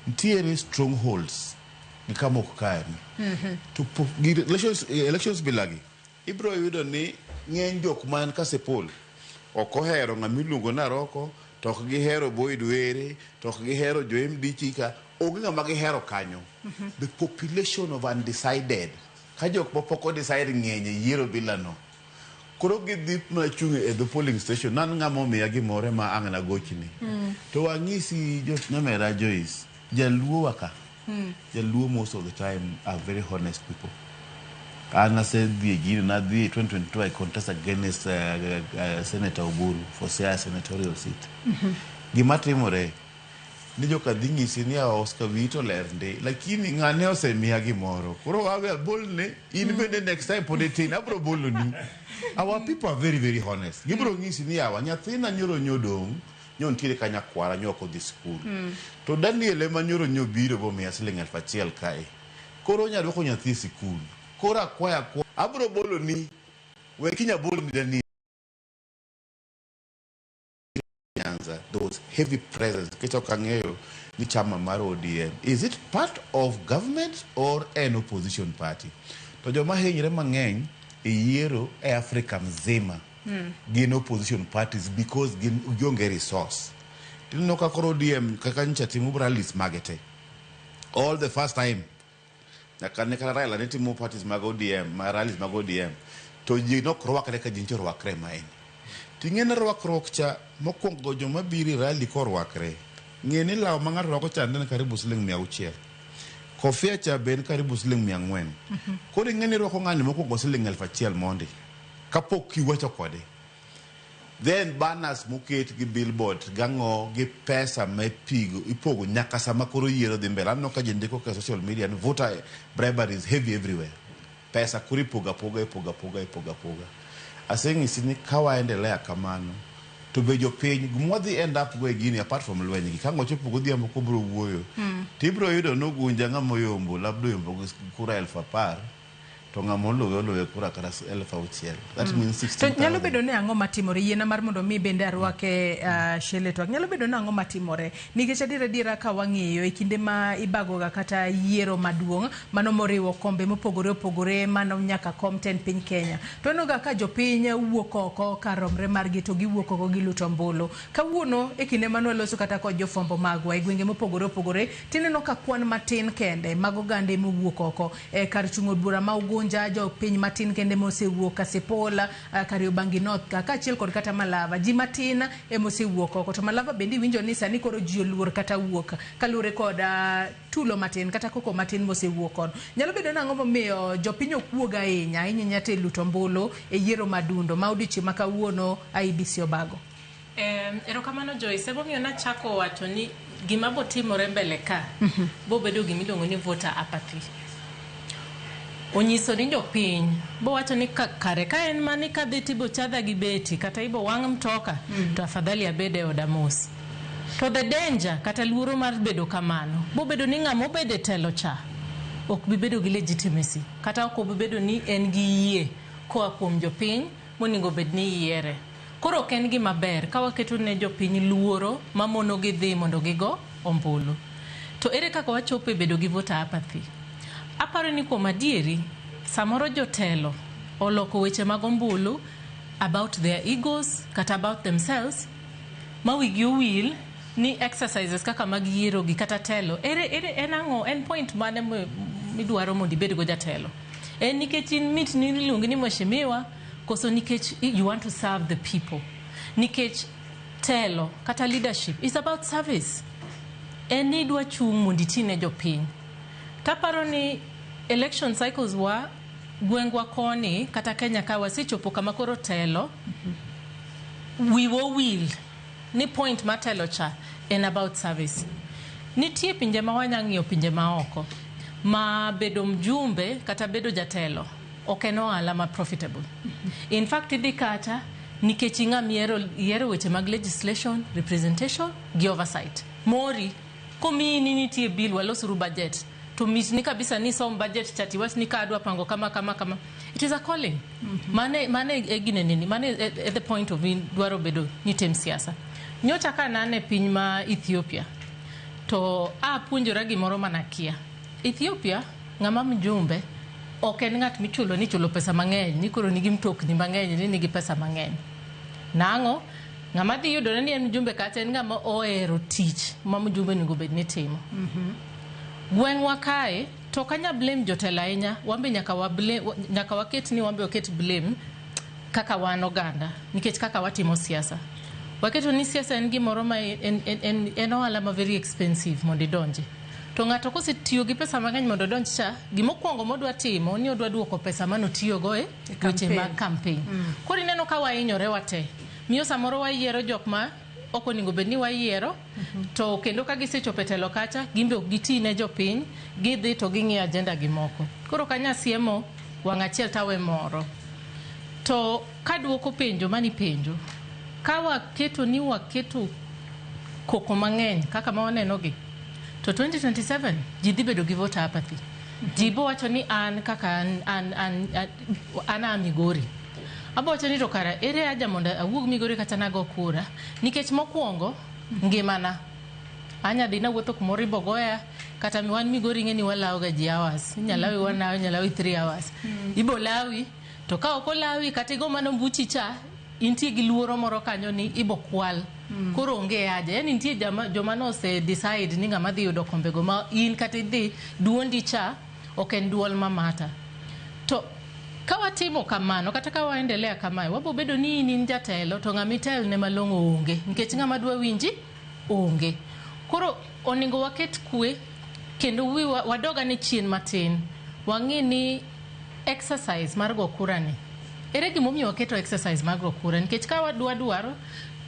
Nitiere strongholds gi kama ok kare. To gi elections bilagi ibiro yudo ni ng'eny jok man Kasipul ok ohero ng'ama iluongo ni Aroko, to ok gihero Boyd Were, to ok gihero jo MD Chika, onge ng'ama gihero kanyo. The population of undecided, ka jok mapok o decide ng'eny e yiero bilano. Koro gidhi mana chung' e the polling station, nan ng'ama omiya gimoro ma ang' nagochni. To wang'isi jo nyamera Joyce, jaluo wa ka, jaluo most of the time are very honest people. An asedhi e gino, nadhi e 2022 I contest against Senator Oburu for Siaya senatorial seat. Gima timore ni joka dhi nyisi ni awa Oscar wiyi to ler ndi, lakini ng'ane osemiya gimoro. Koro wawe abolne, in bende next time pod itin, abro boloni. Our people are very very honest. Gibro nyisi ni awa nyathina nyoro nyodong', nyo nitiere ka nyakwara nyo ok odhi skul. To Daniel ema nyoro nyobiro bomiya siling 1000 kae. Koro onya duoko nyathi e sikul. Koro akwaya akwa, abro boloni, we kiny abolni Daniel. Nyanza, there was heavy presence. Nikech ok ang'eyo ni chama mar ODM, is it part of government or an opposition party? To joma hinyre mang'eny e yiero e Afrika mzima gin opposition parties because gin gionge resource. Tineno ka koro ODM kaka nyocha timo rallies mage te. All the first time. Nyaka ne kata Raila ne timo parties mag ODM, ma rallies mag ODM, to ji nok rwakre ka ji nyicha orwakre maeni. Ting'e ni rwakruok cha mokwongo joma biro e rally korwakre, ng'e ni law ma ng'ato rwako cha en karibu siling 600. Kofia cha be en karibu siling 400. Koro ing'e ni irwako ng'ani mokwongo siling 1000 mondi kapok iwacho kode. Then banners moket gi billboard gang'o gi pesa ma ipigo ipogo nyaka sama koro yiero dhi mbele. Aneno ka ji ndiko ka social media ni voter bribery is heavy everywhere. Pesa koro ipogo apoga ipogo apoga ipogo apoga. Aseng'isi ni ka waendelea kamano to be jopiny gima wadhi end up go e gini apart from lweny gi ka ang' ochopo godhiambo kobro wuoyo tibro yudo ni Ugunja ng'ama oyombo labda oyombo gi kura 10,000 to ng'ama oluwe oluwe kura kata 6,000. That means To 16,000. nyalo bedo ni ang'o matimore yiena mar mondo mi bende arwake Shele twak nyalo bedo ni ang'o matimore nikech adier adiera ka wang'iyo e kinde ma ibagoga kata yiero maduong' mano moriwo kombe mopogore opogore mano nyaka kom tend piny Kenya to waneno ga ka jopiny wuok oko kar romre margi to giwuok oko giluto ombulu kawuono e kinde mane waloso kata kod jofwambo magwa e gwenge mopogore opogore tineno ka kwan matin kende mag oganda emowuok oko e kar chung' od bura ma Ugunja jopiny matin kende mosewuok Kasipul, Kariobangi North ka kaachiel kod kata Malava ji matin emosewuok oko to Malava bende iwinjo ni sani koro ji oluor kata wuok kaluwore kod tulo matin kata koko matin mosewuok kono. Nyalo bedo ni ang'o momiyo jopiny ok wuog ahinya ahinya ahinya to e luto ombulu e yiero madundo ma odiochieng' ma kawuono IEBC obago. Erokamano Joyce, emomiyo nachako wacho ni gima botimore mbele ka bobedo gimiluongo ni voter apathy. Onyiso ni jopiny bowacho ni kare ka en mani kadhi tibo chadha gi beti kata ibo wang' mtoka to afadhali abed e oda mos. To the danger kata luoro mar bedo kamano bobedo ni ng'ama obedo e telo cha ok bi bedo gi legitimacy kata ok obi bedo ni en gi yie koa kuom jopiny monego bed ni yiere. Koro ok en gima ber ka waketo ne jopiny luoro mamono gi dhi mondo gigo ombulu. To ere kaka wachopo e bedo gi voter apathy? Aparo ni kuom adieri, samoro jotelo oloko weche mag ombulu about their egos kata about themselves ma wigi owil ni exercises kaka mag yiero gi kata telo ere, ere en ang'o en point mane midwaro mondo ibed go jatelo en nikech in mit ni iluongi ni mheshimiwa koso nikech you want to serve the people nikech telo kata leadership is about service en ni idwa chung' mondo iti ne jopiny taparo ni election cycles wa gwengwa koni kata Kenya ka wasechopo kama koro telo wiwa owil ni point mar telo cha en about service. Nitie pinje ma wanya ng'iyo pinje maoko ma bedo mjumbe kata bedo jatelo ok en ohala ma profitable. In fact idhi kata nikech ing'ama yiero weche mag legislation, representation gi oversight. Mori komiyi ni nitie bill walosuru budget to mitni kabisa ni som budget cha tiwach ni ka adwa pango kama kama kama. It is a calling. Mane mane e gine nini mane e the point of in dwaro bedo ni tim siasa. Nyocha ka nane piny ma Ethiopia to apuonjora gimoro manakia. Ethiopia ng'ama mjumbe ok en ng'at michulo ni chulo pesa mang'eny ni koro nigi mtokni mang'eny ni nigi pesa mang'eny. Nang'o? Ng'ama dhi yudore ni en mjumbe kata en ng'ama ohero tich ma mjumbe onego bed ni timo. Gweng'wa kae to ok anya blame jotelo ahinya, wan be nyaka wa blame, nyaka waket ni wan be waket blame kaka wan oganda nikech kaka watimo siasa. Waketo ni siasa en gimoro ma en ohala ma very expensive mondo idonje. To ng'ato kosetiyo gi pesa mang'eny mondo odonj cha, gimokwongo modwa timo ni odwa duoko pesa manotiyogo e weche mag campaign. Koro ineno ka wahinyore wate. Miyo samoro wayiero jok ma ok onego bed ni wayiero to kendo ka gisechopo e telo kacha gin be ok giti ne jopiny gidhi to ging'iyo agenda gi moko. Koro kanya siemo wang' achiel tawe moro. To kaduoko penjo manipenjo, ka waketo ni waketo koko mang'eny kaka ma waneno gi, to 2027 ji dhi bedo gi voter apathy. Ji bo wacho ni an kaka an a Migori. Abo wacho ni to kara ere haja mondo awuog Migori kata nago kura nikech mokwongo ngimana anya dhi nawuotho kumoro ibo goya kata wan Migori ing'e ni walawo ga ji hours inyalawi 1 hour inyalawi 3 hours ibo lawi to ka ok olawi kata igo mana mbuchi cha intie gi luoro moro kanyo ni ibo kwal koro onge haja yani nitie joma nose decide ni ng'ama dhi yudo kombego ma in kata idhi duondi cha Ok en duol mamata. To ka watimo kamano kata ka waendelea kamae, wabo bedo ni in in jatelo to ng'ama itelne malong'o onge nikech ng'ama dwa winji onge. Koro onego waket kwe kendo wiwa wadog ane chien matin wang'i ni exercise mar go kura ni ere gimomiyo waketo exercise mar go kura nikech ka wadwa dwaro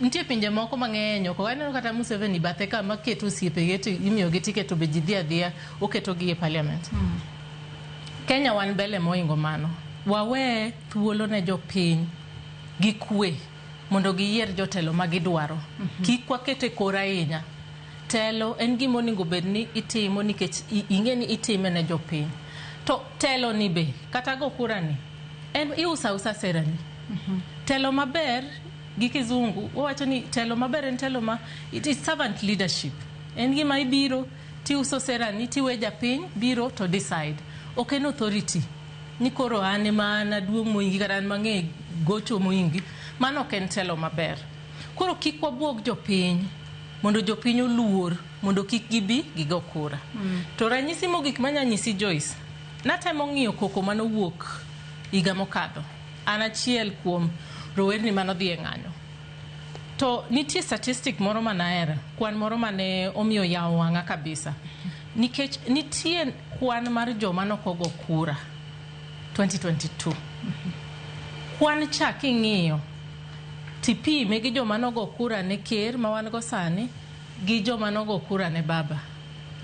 nitie pinje moko mang'eny oko aneno kata Museveni bathe ka maketo osiepege to imiyogi ticket to be ji dhi adhiya oketogi e parliament. Kenya wan mbele mohingo mano. Wawe thuolo ne jopiny gi kwe mondo giyier jotelo ma gidwaro. Kik wakete kor ahinya. Telo en gima onego bed ni itimo nikech ing'e ni itime ne jopiny. To telo ni be kata go kura ni en iuso ausa sera ni. Telo maber gi kizungu wawacho ni telo maber en telo ma it is servant leadership. En gima ibiro tiuso sera ni tiwe japiny biro to decide. Ok en authority ni koro an ema an aduong' mohingi kata an mang'e gocho mohingi. Mano ok en telo maber. Koro kik wabuog jopiny mondo jopiny oluor mondo kik gibi gigo kura. To ranyisi mogik manya nyisi Joyce, natemo ng'iyo koko manowuok higa mokadho. An achiel kuom rowerni manodhi e ng'anyo. To nitie statistic moro manahero, kwan moro mane omiyo yawo wang'a kabisa. Nikech nitie kwan mar joma nokogo kura 2022. Kwan cha king'iyo tipime gi joma nogo kura ne ker ma wan go sani gi joma nogo kura ne baba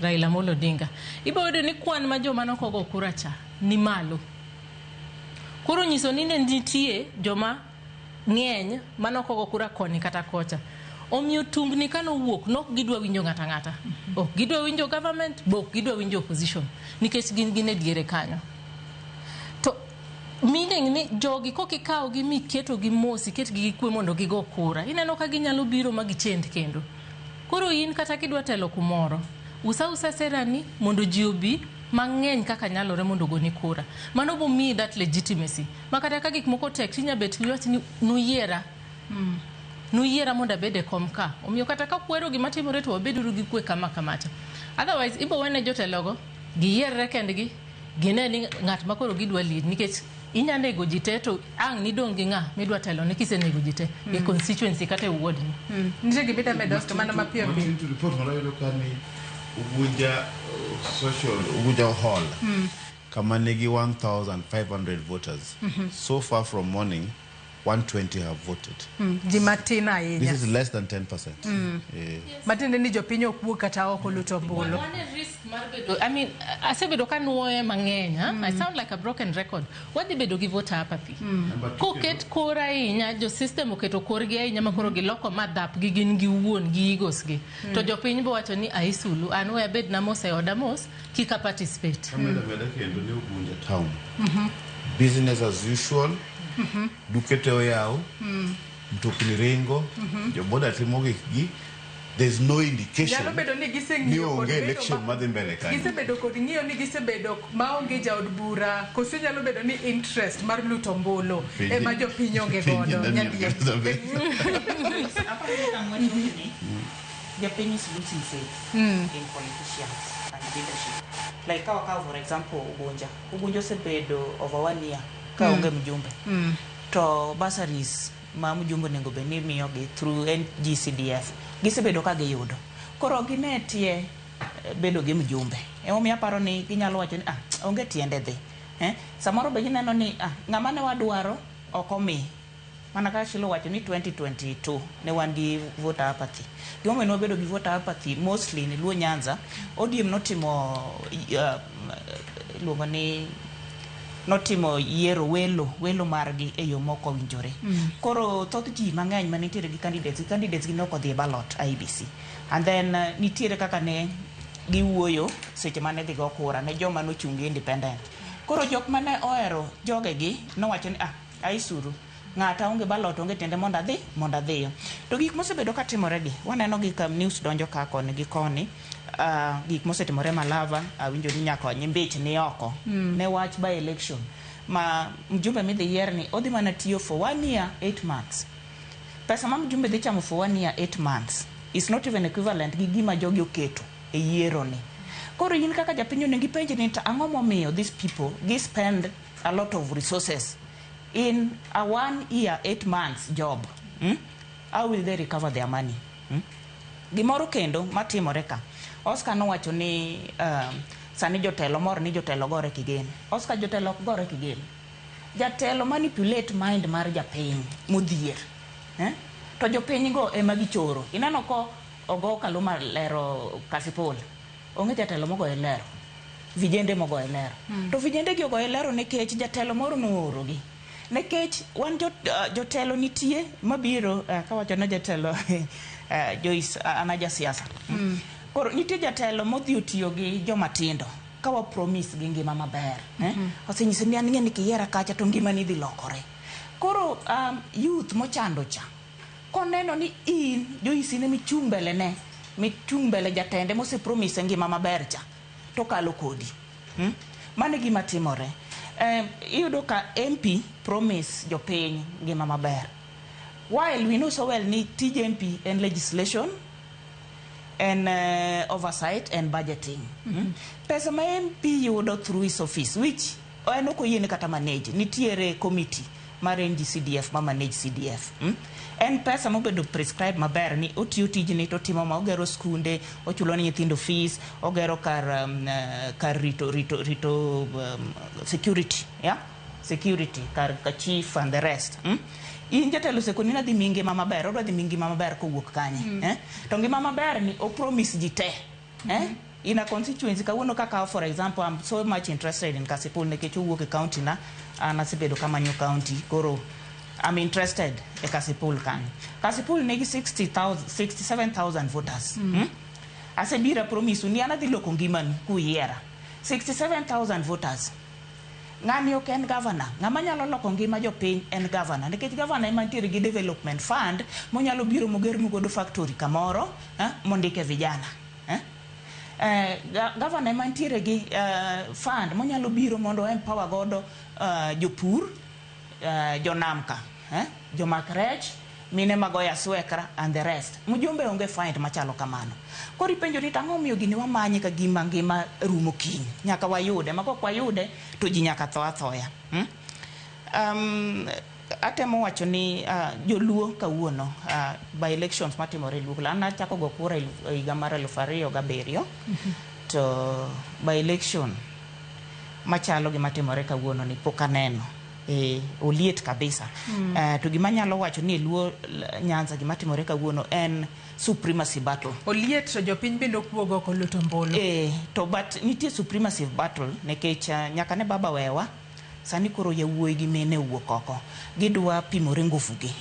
Raila Amolo Odinga. Ibo yudo ni kwan ma joma nokogo kura cha ni malo. Koro nyiso ni ne nitie joma ng'eny manokogo kura koni kata kocha. Omiyo tungni kanowuok nok gidwa winjo ng'ata ng'ata. Ok gidwa winjo government, bo ok gidwa winjo opposition. Nikech gin gin e diere kanyo. To meaning ni jogi kokikawogi miketogi mos, iketgi gi kwe mondo gigo kura. Ineno ka ginyalo biro ma gichend kendo. Koro in kata kidwa telo kumoro, usa usa sera ni mondo ji obi mang'eny kaka nyalore mondo ogoni kura. Mano bo miyi that legitimacy. Ma kata ka gik moko tek tinya bet miwach ni nuyiera. Nuyiera mondo abed e kom ka. Omiyo kata ka kwero gima timore to wabeduru gi kwe kama kamacha. Otherwise ibo wene jotelogo giyierre kendgi gine ni ng'at ma koro gidwa lead nikech inya nego ji te to ang' nidong' gi ng'a midwa telo ne kisenego ji te e constituency kata e ward ni. Nitie gima idamedo to mana mapiyo piyo. Matin to report moro ayudo ka ni Ugunja social Ugunja Hall kama nigi 1500 voters. So far from morning 120 have voted. Ji matin ahinya. This is less than 10%. Eh. Matiende ni jopiny ok wuog kata oko luto ombulu. Wan e risk mar bedo, I mean, asebedo ka nuoye mang'eny, ha? I sound like a broken record. Wadhi bedo gi voter apathy. Number two, Koket kor ahinya, jo system oketo korgi ahinya ma koro giloko madhap gi gin giwuon gi egos gi. To jopiny bo wacho ni aisulu, an we abed na mos e oda mos, kik a participate. Amedo ameda kendo ni Ugunja town. Business as usual. Duke te oyaw, mtokni ringo, joboda timo gikgi. There's no indication Nyalo bedo ni ni giseng'iyo kod onge bedo election madhi mbele kanyo. Gisebedo kod ng'iyo ni gisebedo maonge jaod bura koso nyalo bedo ni interest mar luto ombulu ema jopiny onge godo. Nyandiek. Japiny is losing faith in politicians and leadership. Like kawa kawa for example Ugunja. Ugunja osebedo over one year ka onge mjumbe. To bursaries ma mjumbe onego bed ni miyogi through NGCDF gisebedo ka giyudo. Koro ok gine tie bedo gi mjumbe. Emomiyo aparo ni ginyalo wacho ni ah, onge tiende dhi. Samoro be gineno ni ah, ng'ama ne wadwaro ok omi. Mana kaka Shilo wacho ni 2022 ne wan gi voter apathy. Gimomiyo ne wabedo gi voter apathy mostly ni Luo Nyanza, ODM notimo iluongo ni notimo yiero welo welo margi e yo mok owinjore. Koro thoth ji mang'eny manitiere gi candidates gi nok odhi e ballot IEBC. And then nitiere kaka ne giwuoyo seche mane dhi go kura ne joma nochung' gi independent. Koro jok mane ohero jogegi nowacho ni ah, aisuru ng'ata onge ballot onge tiende mondo adhi mondo adhiyo. To gik mosebedo ka timore gi waneno gi ka news donjo ka koni gi koni gik mosetimore Malava awinjo ni nyaka Nyimbich ni oko ne wach by election ma mjumbe midhi yier ni odhi mana tiyo for 1 year 8 months. Pesa ma mjumbe dhi chamo for 1 year 8 months is not even equivalent gi gima jogi oketo e yiero ni. Koro in kaka japiny onego ipenj ni to ang'o momiyo these people gi spend a lot of resources in a 1 year 8 months job? How will they recover their money? Gimoro kendo matimore ka, Oscar nowacho ni sani jotelo mor ni jotelo gore kigin. Oscar, jotelo ok gore kigin. Jatelo manipulate mind mar japiny modhier, eh? To jopiny go ema gichoro. Ineno ko ogo Kaluma lero Kasipul, onge jatelo mogoye lero, vijende mogoye lero. To vijende gi ogoye lero nikech jatelo moro noorogi, nikech wan jotelo nitie mabiro kawacho ne jatelo Joyce, an a jasiasa. Koro nitie jatelo modhi otiyo gi joma tindo ka wa promise gi ngima maber, eh? Osenyiso ni an ng'e ni kiyiera kacha to ngimani dhi lokore. Koro youth mochando cha koneno ni in Joyce in emichung' mbele ne michung' mbele jatende mose promise ngima maber cha to kalo kodi. Mano e gima timore. Iyudo ka MP promise jopiny ngima maber while we know so well ni tij MP en legislation en oversight and budgeting. Pesa ma MP yudo through his office, which en ok oyiene kata manage, nitiere committee mar NGCDF ma manage CDF. En pesa mobedo prescribe maber ni otiyo tijni to otimo ma ogero skunde, ochulo ne nyithindo fees, ogero kar rito security, yeah? Security kar ka chief and the rest. In jatelo osekoni nadhi miyi ngima maber, odwa dhi miyi ngima maber kowuok kanye? Eh? To ngima maber ni o promise ji te, eh? In a constituency kawuono kaka, for example, I'm so much interested in Kasipul nikech owuok e county na an asebedo kamanyo county, koro I'm interested e Kasipul kanyo. Kasipul nigi 60,000, 67,000 voters. Asebiro promise ni an adhi loko ngimanu kuyiera. 67,000 voters, ng'ani ok en governor. Ng'ama nyalo loko ngima jopiny en governor, nikech governor ema nitiere gi development fund monyalo biro mogernu godo factory kamoro, mondike vijana, eh? Governor ema nitiere gi fund monyalo biro mondo empower godo jopur, jonam ka, eh? Jomak rech, mine magoyo aswekra and the rest. Mjumbe onge fund machalo kamano. Koro ipenjo ni tang'o omiyo gini wamanye ka gima ngima rumo kiny, nyaka wayude, ma kok wayude to ji nyaka tho athoya. Atemo wacho ni joluo kawuono, by elections matimore e Luo, an nachako go kura e higa mar 2007, to by election machalo gi matimore kawuono ni pok aneno. Oliet kabisa. To gima anyalo wacho ni e Luo Nyanza gima timore kawuono en supremacy battle. Oliet to jopiny bende ok wuog oko luto ombulu. To but nitie supremacy battle nikech nyaka ne baba wewa, sani koro yawuoyi gi mine owuok oko, gidwa pimore ngufu gi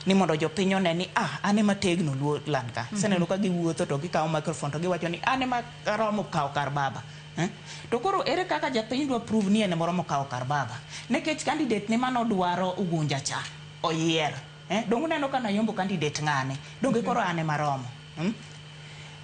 ni mondo jopiny one ni an ema tegno Luo land ka. Aseneno ka giwuotho to gikawo microphone to giwacho ni an ema aromo kawo kar baba, eh? To koro ere kaka japiny dwa prove ni en ema oromo kawo kar baba, nikech candidate ne manodwaro Ugunja cha oyier, eh? Donge uneno ka nayombo candidate ng'ane, donge koro an ema romo?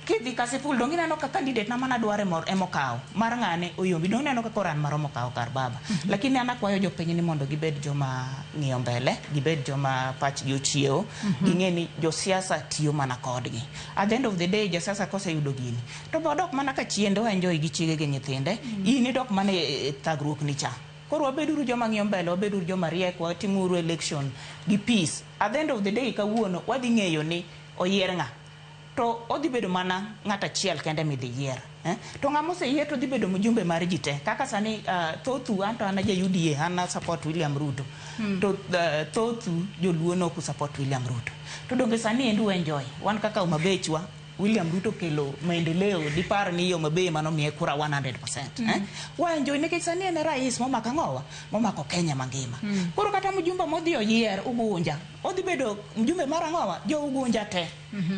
Kidhi Kasipul, donge ineno ka candidate na manadwaro emokawo mar ng'ane oyombi, donge ineno ka koro an maromo kawo kar baba? Lakini an akwayo jopiny ni mondo gibed joma ng'iyo mbele, gibed joma pachgi ochiewo, ging'e ni josiasa tiyo mana kodgi. At the end of the day, jasiasa koseyudo gini to bodok mana ka chiende o enjoy gi chiege gi nyithinde, in idok mana e thagruok ni cha. Koro wabeduru joma ng'iyo mbele, wabeduru joma riek, watimuru election gi peace. At the end of the day, kawuono wadhi ng'eyo ni oyier ng'a, to odhi bedo mana ng'at achiel kende midhi yier, eh? To ng'ama oseyier to dhi bedo mjumbe mar ji te. Kaka sani thothu, an to an aja UDA, an a support William Ruto. To thothu joluo nok support William Ruto, to donge sani endi enjoy wan kaka Homa Baychwa, William Ruto kelo maendeleo, dipar ni Homa Bay manomiye kura 100%, eh? Wa enjoy nikech sani en e rais momako ang'owa momako Kenya mangima. Koro kata mjumbe modhi oyier Ugunja odhi bedo mjumbe mar ang'owa jo Ugunja te.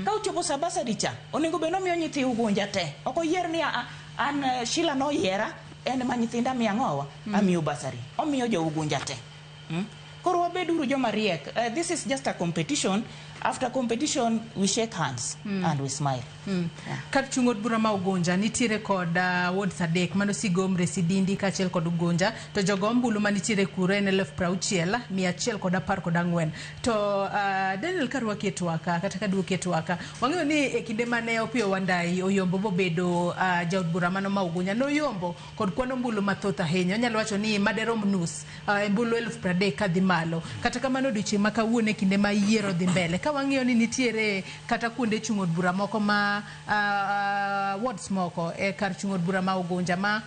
Ka ochopo sa bursary cha, onego bed nomiyo nyithi Ugunja te, ok oyier ni an Sheila noyiera en ma nyithinda miyo ang'owa amiyo bursary, omiyo jo Ugunja te. Koro wabeduru joma riek. This is just a competition. After competition we shake hands and we smile. Kar chung' od bura ma Ugunja nitiere kod wards adek mano Sigomre, Sidindi kaachiel kod Ugunja to jogo ombulu manitiere kuro en 60,114. To Daniel karwaki e twaka kata kaduoki e twaka, wang'eyo ni e kinde mane Opiyo Wandayi oyombo mobedo jaod bura mano ma Ugunja, noyombo kod kwan ombulu mathoth ahinya, onyalo wacho ni maderom nus ombulu 30,000 kadhi malo. Kata kamano odiochieng' ma kawuono e kinde ma yiero dhi mbele, ka wang'iyo ni nitiere kata kuonde chung' od bura moko ma wards moko e kar chung' od bura ma Ugunja ma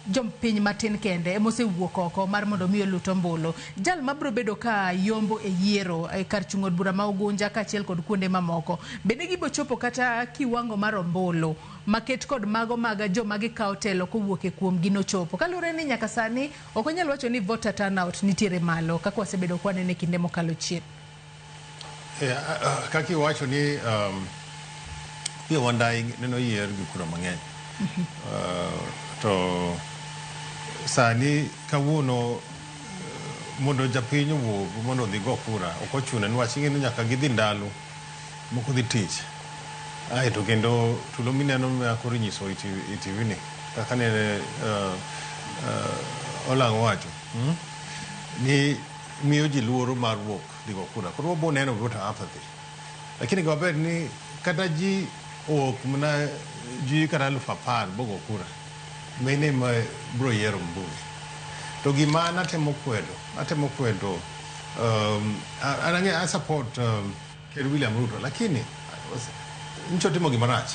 jopiny matin kende emosewuok oko mar mondo mi olut ombulu. Jal mabiro bedo ka yombo e yiero e kar chung' od bura ma Ugunja kaachiel kod kuonde mamoko, bende gibo chopo kata kiwango mar ombulu maket kod mago mag joma gikawo telo kowuok e kuomgi nochopo. Kaluwore ni nyaka sani ok onyal wacho ni voter turnout nitiere malo kaka wasebedo kwanene kinde mokalo chien. Kaka iwacho ni Opiyo Wandayi neno yier gi kura mang'eny. To sani kawuono mondo japiny owuog mondo odhi go kura ok ochuno niwach ing'e ni nyaka gidhi ndalo moko dhi tich. Aeto kendo tulo mineno ma koro inyiso e TV ni kaka nene Olang' owacho ni miyo ji luoro mar wuok dhi go kura. Koro wabo neno voter apathy. Lakini gima ber ni kata ji owuok mana ji kata 10,000 bogo kura, mine ma bro yiero mbunge. To gima an atemo kwedo, an ang'e I support Ker William Ruto, lakini ncho timo gima rach.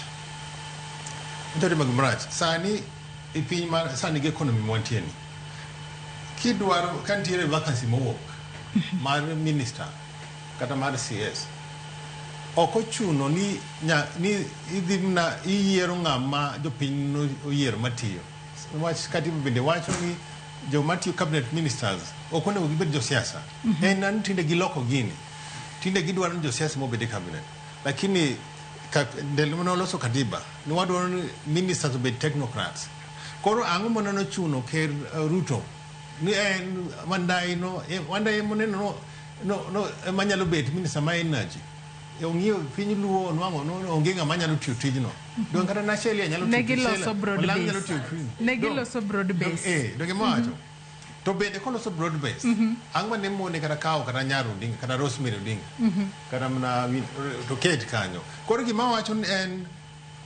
Ncho timo gima rach. Sani e piny mar sani gi economy mwantie ni, kidwaro ka nitiere vacancy mowuok mar minister kata mar CS, ok ochuno ni ni idhi mana iyiero ng'ama jopiny oyiero matiyo. Wach katiba bende wacho ni joma tiyo cabinet ministers ok onego gibed josiasa. En an tinde giloko gini. Tinde gidwaro ni josiasa mobed e cabinet. Lakini ndalo mane oloso katiba, ne wadwaro ni ministers obed technocrats. Koro ang'o mane nochuno Ker Ruto ni en Wandayi no, Wandayi moneno no ema nyalo bet minister ma energy. Ong'iyo piny Luo onwang'o no onge ng'ama nyalo tiyo tijno. Donge kata Nashelia nyalo tiyo Ne giloso broad Olang' nyalo base. tiyo tijno. Ne giloso broad base. Donge mawacho. To bende koloso broad base, ang' mane mone kata kawo kata Nyar Odinga, kata Rosemary Odinga, kata mana to ket kanyo. Koro gima wacho ni en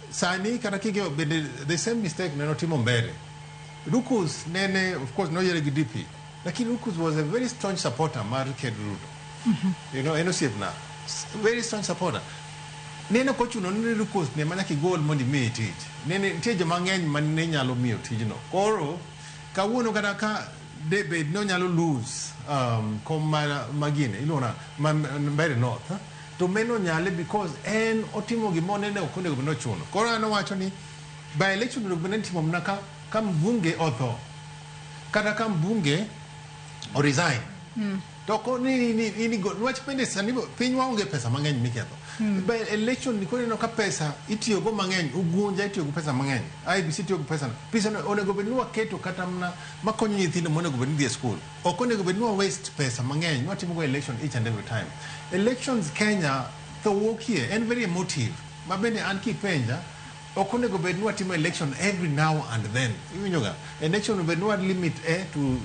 sani kata king'iyo bende the same mistake ne notimo mbele. Rukus nene of course noyiere gi DP, lakini Rukus was a very staunch supporter mar Ker Ruto. You know, en osiepna, very staunch supporter. Nene ok ochuno ni Rukus ne manyaka igol mondo imiye tich. Nene nitie joma ng'eny mane nyalo miyo tijno. Koro kawuono kata ka de bed ni onyalo lose kom ma gine iluongo na Mbeere North, to meno nyale because en otimo gima nene ok onego bed ni ochuno. Koro an awacho ni by election onego bed ni itimo mana ka mbunge otho kata ka mbunge o resign. To ko ni go niwach bende sani piny waonge pesa mang'eny miketho. By election ni koro ineno ka pesa itiyogo mang'eny, Ugunja itiyo gi pesa mang'eny, IEBC itiyo gi pesa. Pesa no onego bed ni waketo kata mana makonyo nyithindo monego bed ni dhi e school. Ok onego bed ni wa waste pesa mang'eny watimo go election each and every time. Elections Kenya tho wuokie en very emotive. Ma bende an kipenja ok onego bed ni watimo election every now and then. Iwinjo ga? Election bed ni wa limit to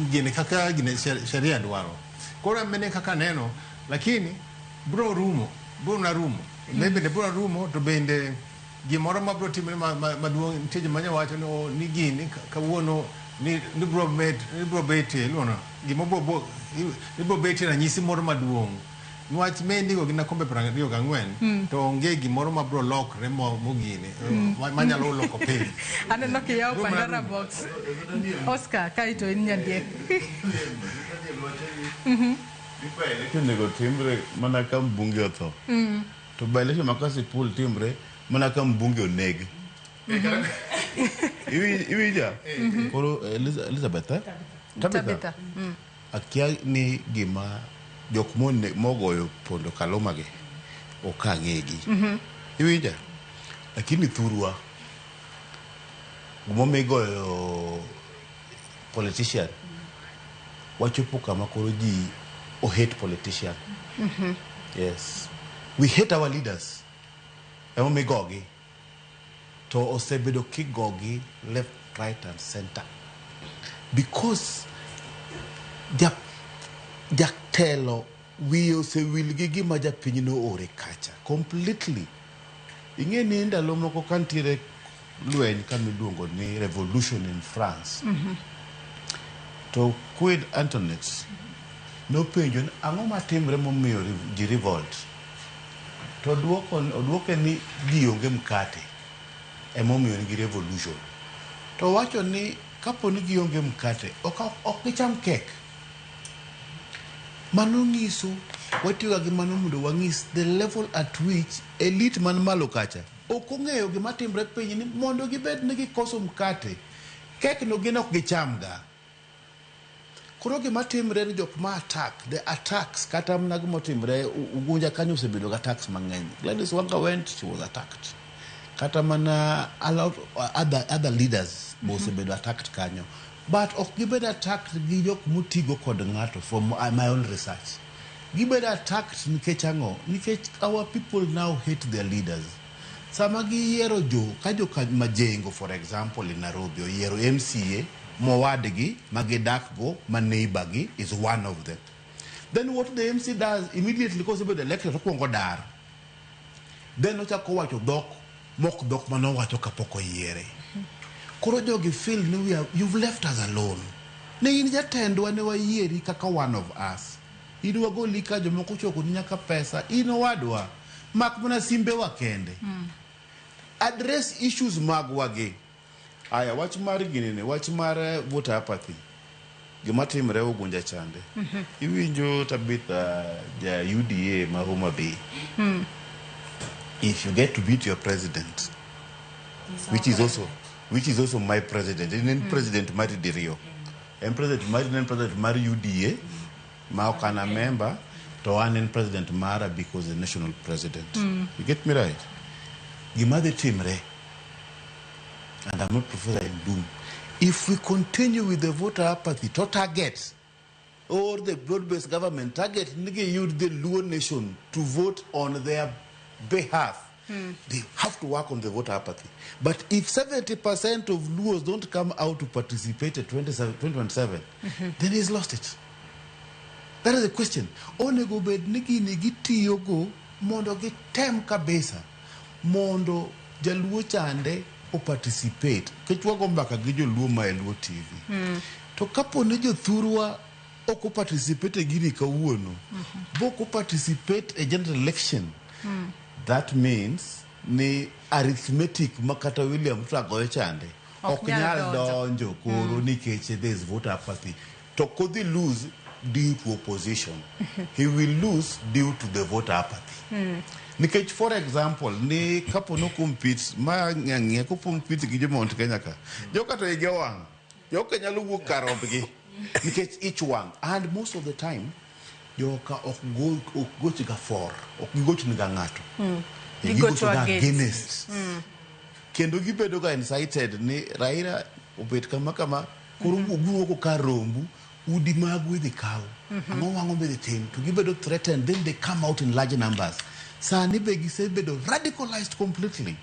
gine kaka gine sheria dwaro. Koro an bende kaka neno, lakini bro rumo, bro na rumo. Bende bro rumo to bende gimoro ma bro timore maduong' nitie joma nya wacho ni oh, ni gini kawuono ni bro bet, ni bro betie, iluongo gima bro bo, ni bro betie ranyisi moro maduong'. Niwach me ndiko gi Nakombe 24 to onge gimoro ma bro lokre mogini, manyalo loko piny. Aneno kiyawo Bro Pandora mana rumo. box. Oscar, kaito in nyandiek. By-election onego timre mana ka mbunge otho. To by-election ma Kasipul timre mana ka mbunge oneg. Iwinja? Koro Elizabeth, eh? Tabitha. Tabitha. Akia ni gima jok mogoyo Pondo Kaluma gi ok ang'egi. Iwinja? Lakini thurwa gimomiyo igoyo politician wachopo kama koro ji o hate politician. Yes. We hate our leaders. Emomiyo igogi. To osebedo kigogi left, right and center. Because jatelo wiye osewil gi gima japiny noore kacha completely. Ing'e ni ndalo moko ka nitiere lweny kama iluongo ni revolution in France, to Queen Antoinette nopenjo ni ang'o matimre momiyo ji revolt? To oduoke ni ji onge mkate emomiyo nigi revolution. To owacho ni kapo ni gionge mkate ok gicham kek. Mano nyiso watiyoga gi mano mondo wanyis the level at which elite man malo kacha ok ong'eyo gima timre piny ni mondo gibed ni gikoso mkate kek no gin ok gichamga. Koro gima timre ni jok ma attack, the attacks kata mana gimotimre Ugunja kanyo osebedo gi attacks mang'eny. Gladys Wanga went, she was attacked. Kata mana a lot other leaders be osebedo attacked kanyo. But ok gibed attacked gi jok motigo kod ng'ato from my own research. Gibedo attacked nikech ang'o? Nikech our people now hate their leaders. Sama giyiero jo, ka jo Majengo for example in Nairobi oyiero MCA mowadgi ma gidak go ma neighbor gi is one of them. Then what the MC does immediately kosebedo elected okwongo dar. Then ochako wacho dhok mok dhok manowacho kapok oyiere. Koro jogi feel ni you've left us alone. Ne in jatendwa ne wayieri kaka one of us. In wagoli ka jomoko ochokoni nyaka pesa, in owadwa. Mak mana simbewa kende. Address issues magwa gi. Aya, wach mar ginene, wach mar voter apathy. Gima timre Ugunja chande. Iwinjo Tabitha ja UDA ma Homa Bay. If you get to meet your president, which is also my president, en president mari diriyo. En president mari, en president mar UDA, ma ok an a member, to an en president mara because the national president. You get me right? Gima dhi timre, and I'm not professor in doom, if we continue with the voter apathy to target, or the broad-based government target nigi yud the Luo nation to vote on their behalf, they have to work on the voter apathy. But if 70% of Luos don't come out to participate at 2027, then he's lost it. That is the question. Onego bed ni gini gitiyogo mondo gitem kabisa mondo jaluo chande o participate. Nikech wago mbaka gi joluo ma e Luo TV. To kapo ni jothurwa ok o participate e gini kawuono, bok o participate e general election, that means ni arithmetic ma kata William Ruto goyo chande ok nyal donjo koro nikech there is voter apathy. To kodhi lose due to opposition. He will lose due to the voter apathy. Nikech for example, ni kapo no compete, ma ng'ang'e ko compete gi jo Mount Kenya ka. Joka to igi owang'. Joka nyalo wuok kar rombgi. Nikech ich wang'. And most of the time, joka ok go ok goch ga for, ok gigoch ga ng'ato. Gigocho Gigocho ga against. against. Kendo gibedo ga incited ni Raila obet kama kama, koro wuoguru oko kar rombu, udi magu idhi kaw. Ang'o wang'o be dhi tim? To gibedo threatened, then they come out in large numbers. Sani be gisebedo radicalized completely.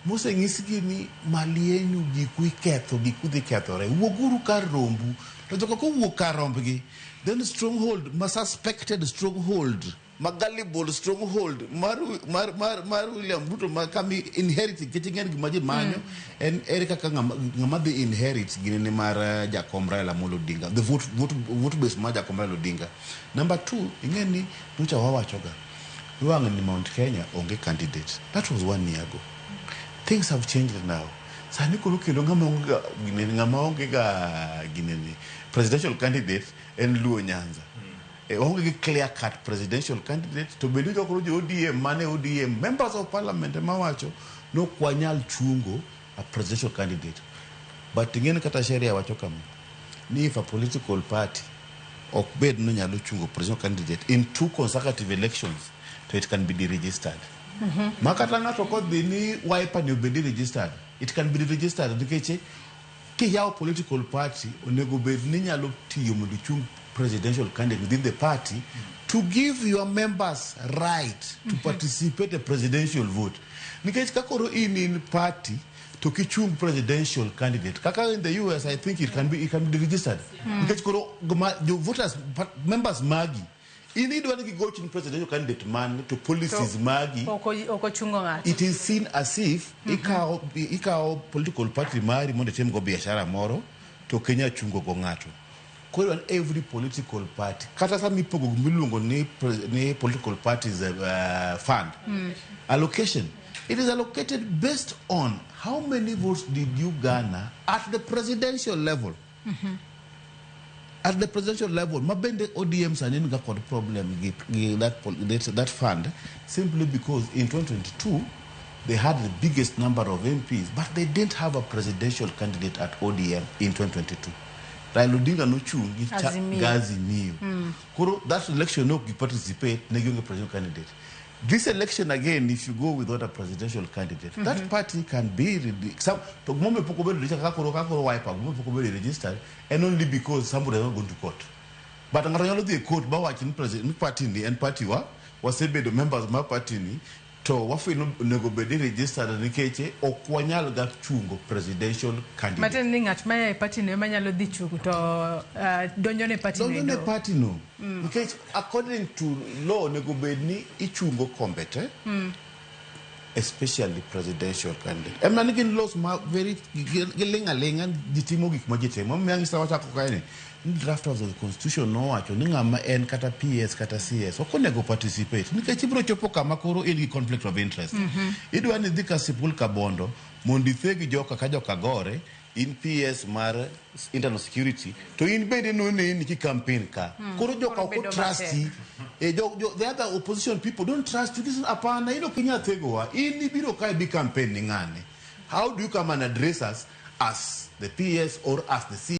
Moseng'isgi ni mali yenu giku iketho, giku dhi kethore. Wuoguru kar rombu. To joka kowuok kar rombgi, then stronghold, ma suspected stronghold, ma gullible stronghold mar William Ruto ma kami inherit nikech ing'e ni gima ji manyo en ere kaka ng'ama dhi inherit ginene mar jakom Raila Amolo Odinga, the vote base mar jakom Raila Odinga. Number two, ing'e ni nyocha wawachoga wang' ni Mount Kenya onge candidate. That was one year ago. Things have changed now. Sani koro kendo ng'ama onge ga ginene, ng'ama onge ga ginene presidential candidate en Luo Nyanza. Onge gi clear cut presidential candidate to bende koro jo ODM mane ODM members of parliament ema wacho nok wanyal chungo a presidential candidate. But ing'e ni kata sheria wacho kama ni if a political party ok bed ni nyalo chungo presidential candidate in two consecutive elections, to it can be deregistered. Ma kata ng'ato kodhi ni Wiper ni obed deregistered, it can be deregistered nikech kiyawo political party onego bed ni nyalo tiyo mondo ichung presidential candidate within the party. To give your members right to participate a presidential vote. Nikech ka koro in party to kichung presidential candidate kaka in the US, I think it can be registered. Nikech koro jo voters, members magi in idwa ni gigoch ni presidential candidate man to policies To magi ok ochungo ng'ato. It is seen as if ikawo political party mari mondo itim go biashara moro to Kenya chungo go ng'ato. Koro en every political party, kata sama ipogo gimiluongo ni political parties fund allocation, it is allocated based on how many votes did you garner at the presidential level. At the presidential level, ma bende ODM sani niga kod problem gi that fund, simply because in 2022 they had the biggest number of MPs, but they didn't have a presidential candidate at ODM in 2022. Raila Odinga nochung' gi Azimio. Gi Azimio. Koro that election ok gi participate, ne gionge presidential candidate. This election again, if you go without a presidential candidate, that party can be some, to gimomiyo pok obedo registered, kaka koro Wiper, gimomiyo pok obedo registered and only because somebody has not gone to court. But ng'ato nyalo dhi e court ba wach ni president ni party ni en party wa wasebedo members mar party ni to wafeel ni onego bed ni registered nikech ok wanyal ga chungo presidential candidate. Matiende ni ng'at ma e party no ema nyalo dhi chung to donjo ne party no. Donjo ne party no. Nikech according to law onego bed ni ichungo kombe te, especially presidential candidate. Ema ni gin laws ma very giling' aling'a, ji timo gik ma ji timo. Omiyo ang'isa wachako kae ni drafters of the constitution nowacho ni ng'ama en kata PS kata CS ok onego participate nikech ibiro chopo kama koro in gi conflict of interest. Idwa ni idhi Kasipul Kabondo mondo itheg joka ka joka gore in PS mar internal security to in bende noneni ki campaign ka. Koro joka Koro ok bedo trust matek. The other opposition people don't trust you. This is apana, in ok inyal thegowa. In ibiro kae bi campaign ni ng'ane. How do you come and address us as the PS or as the C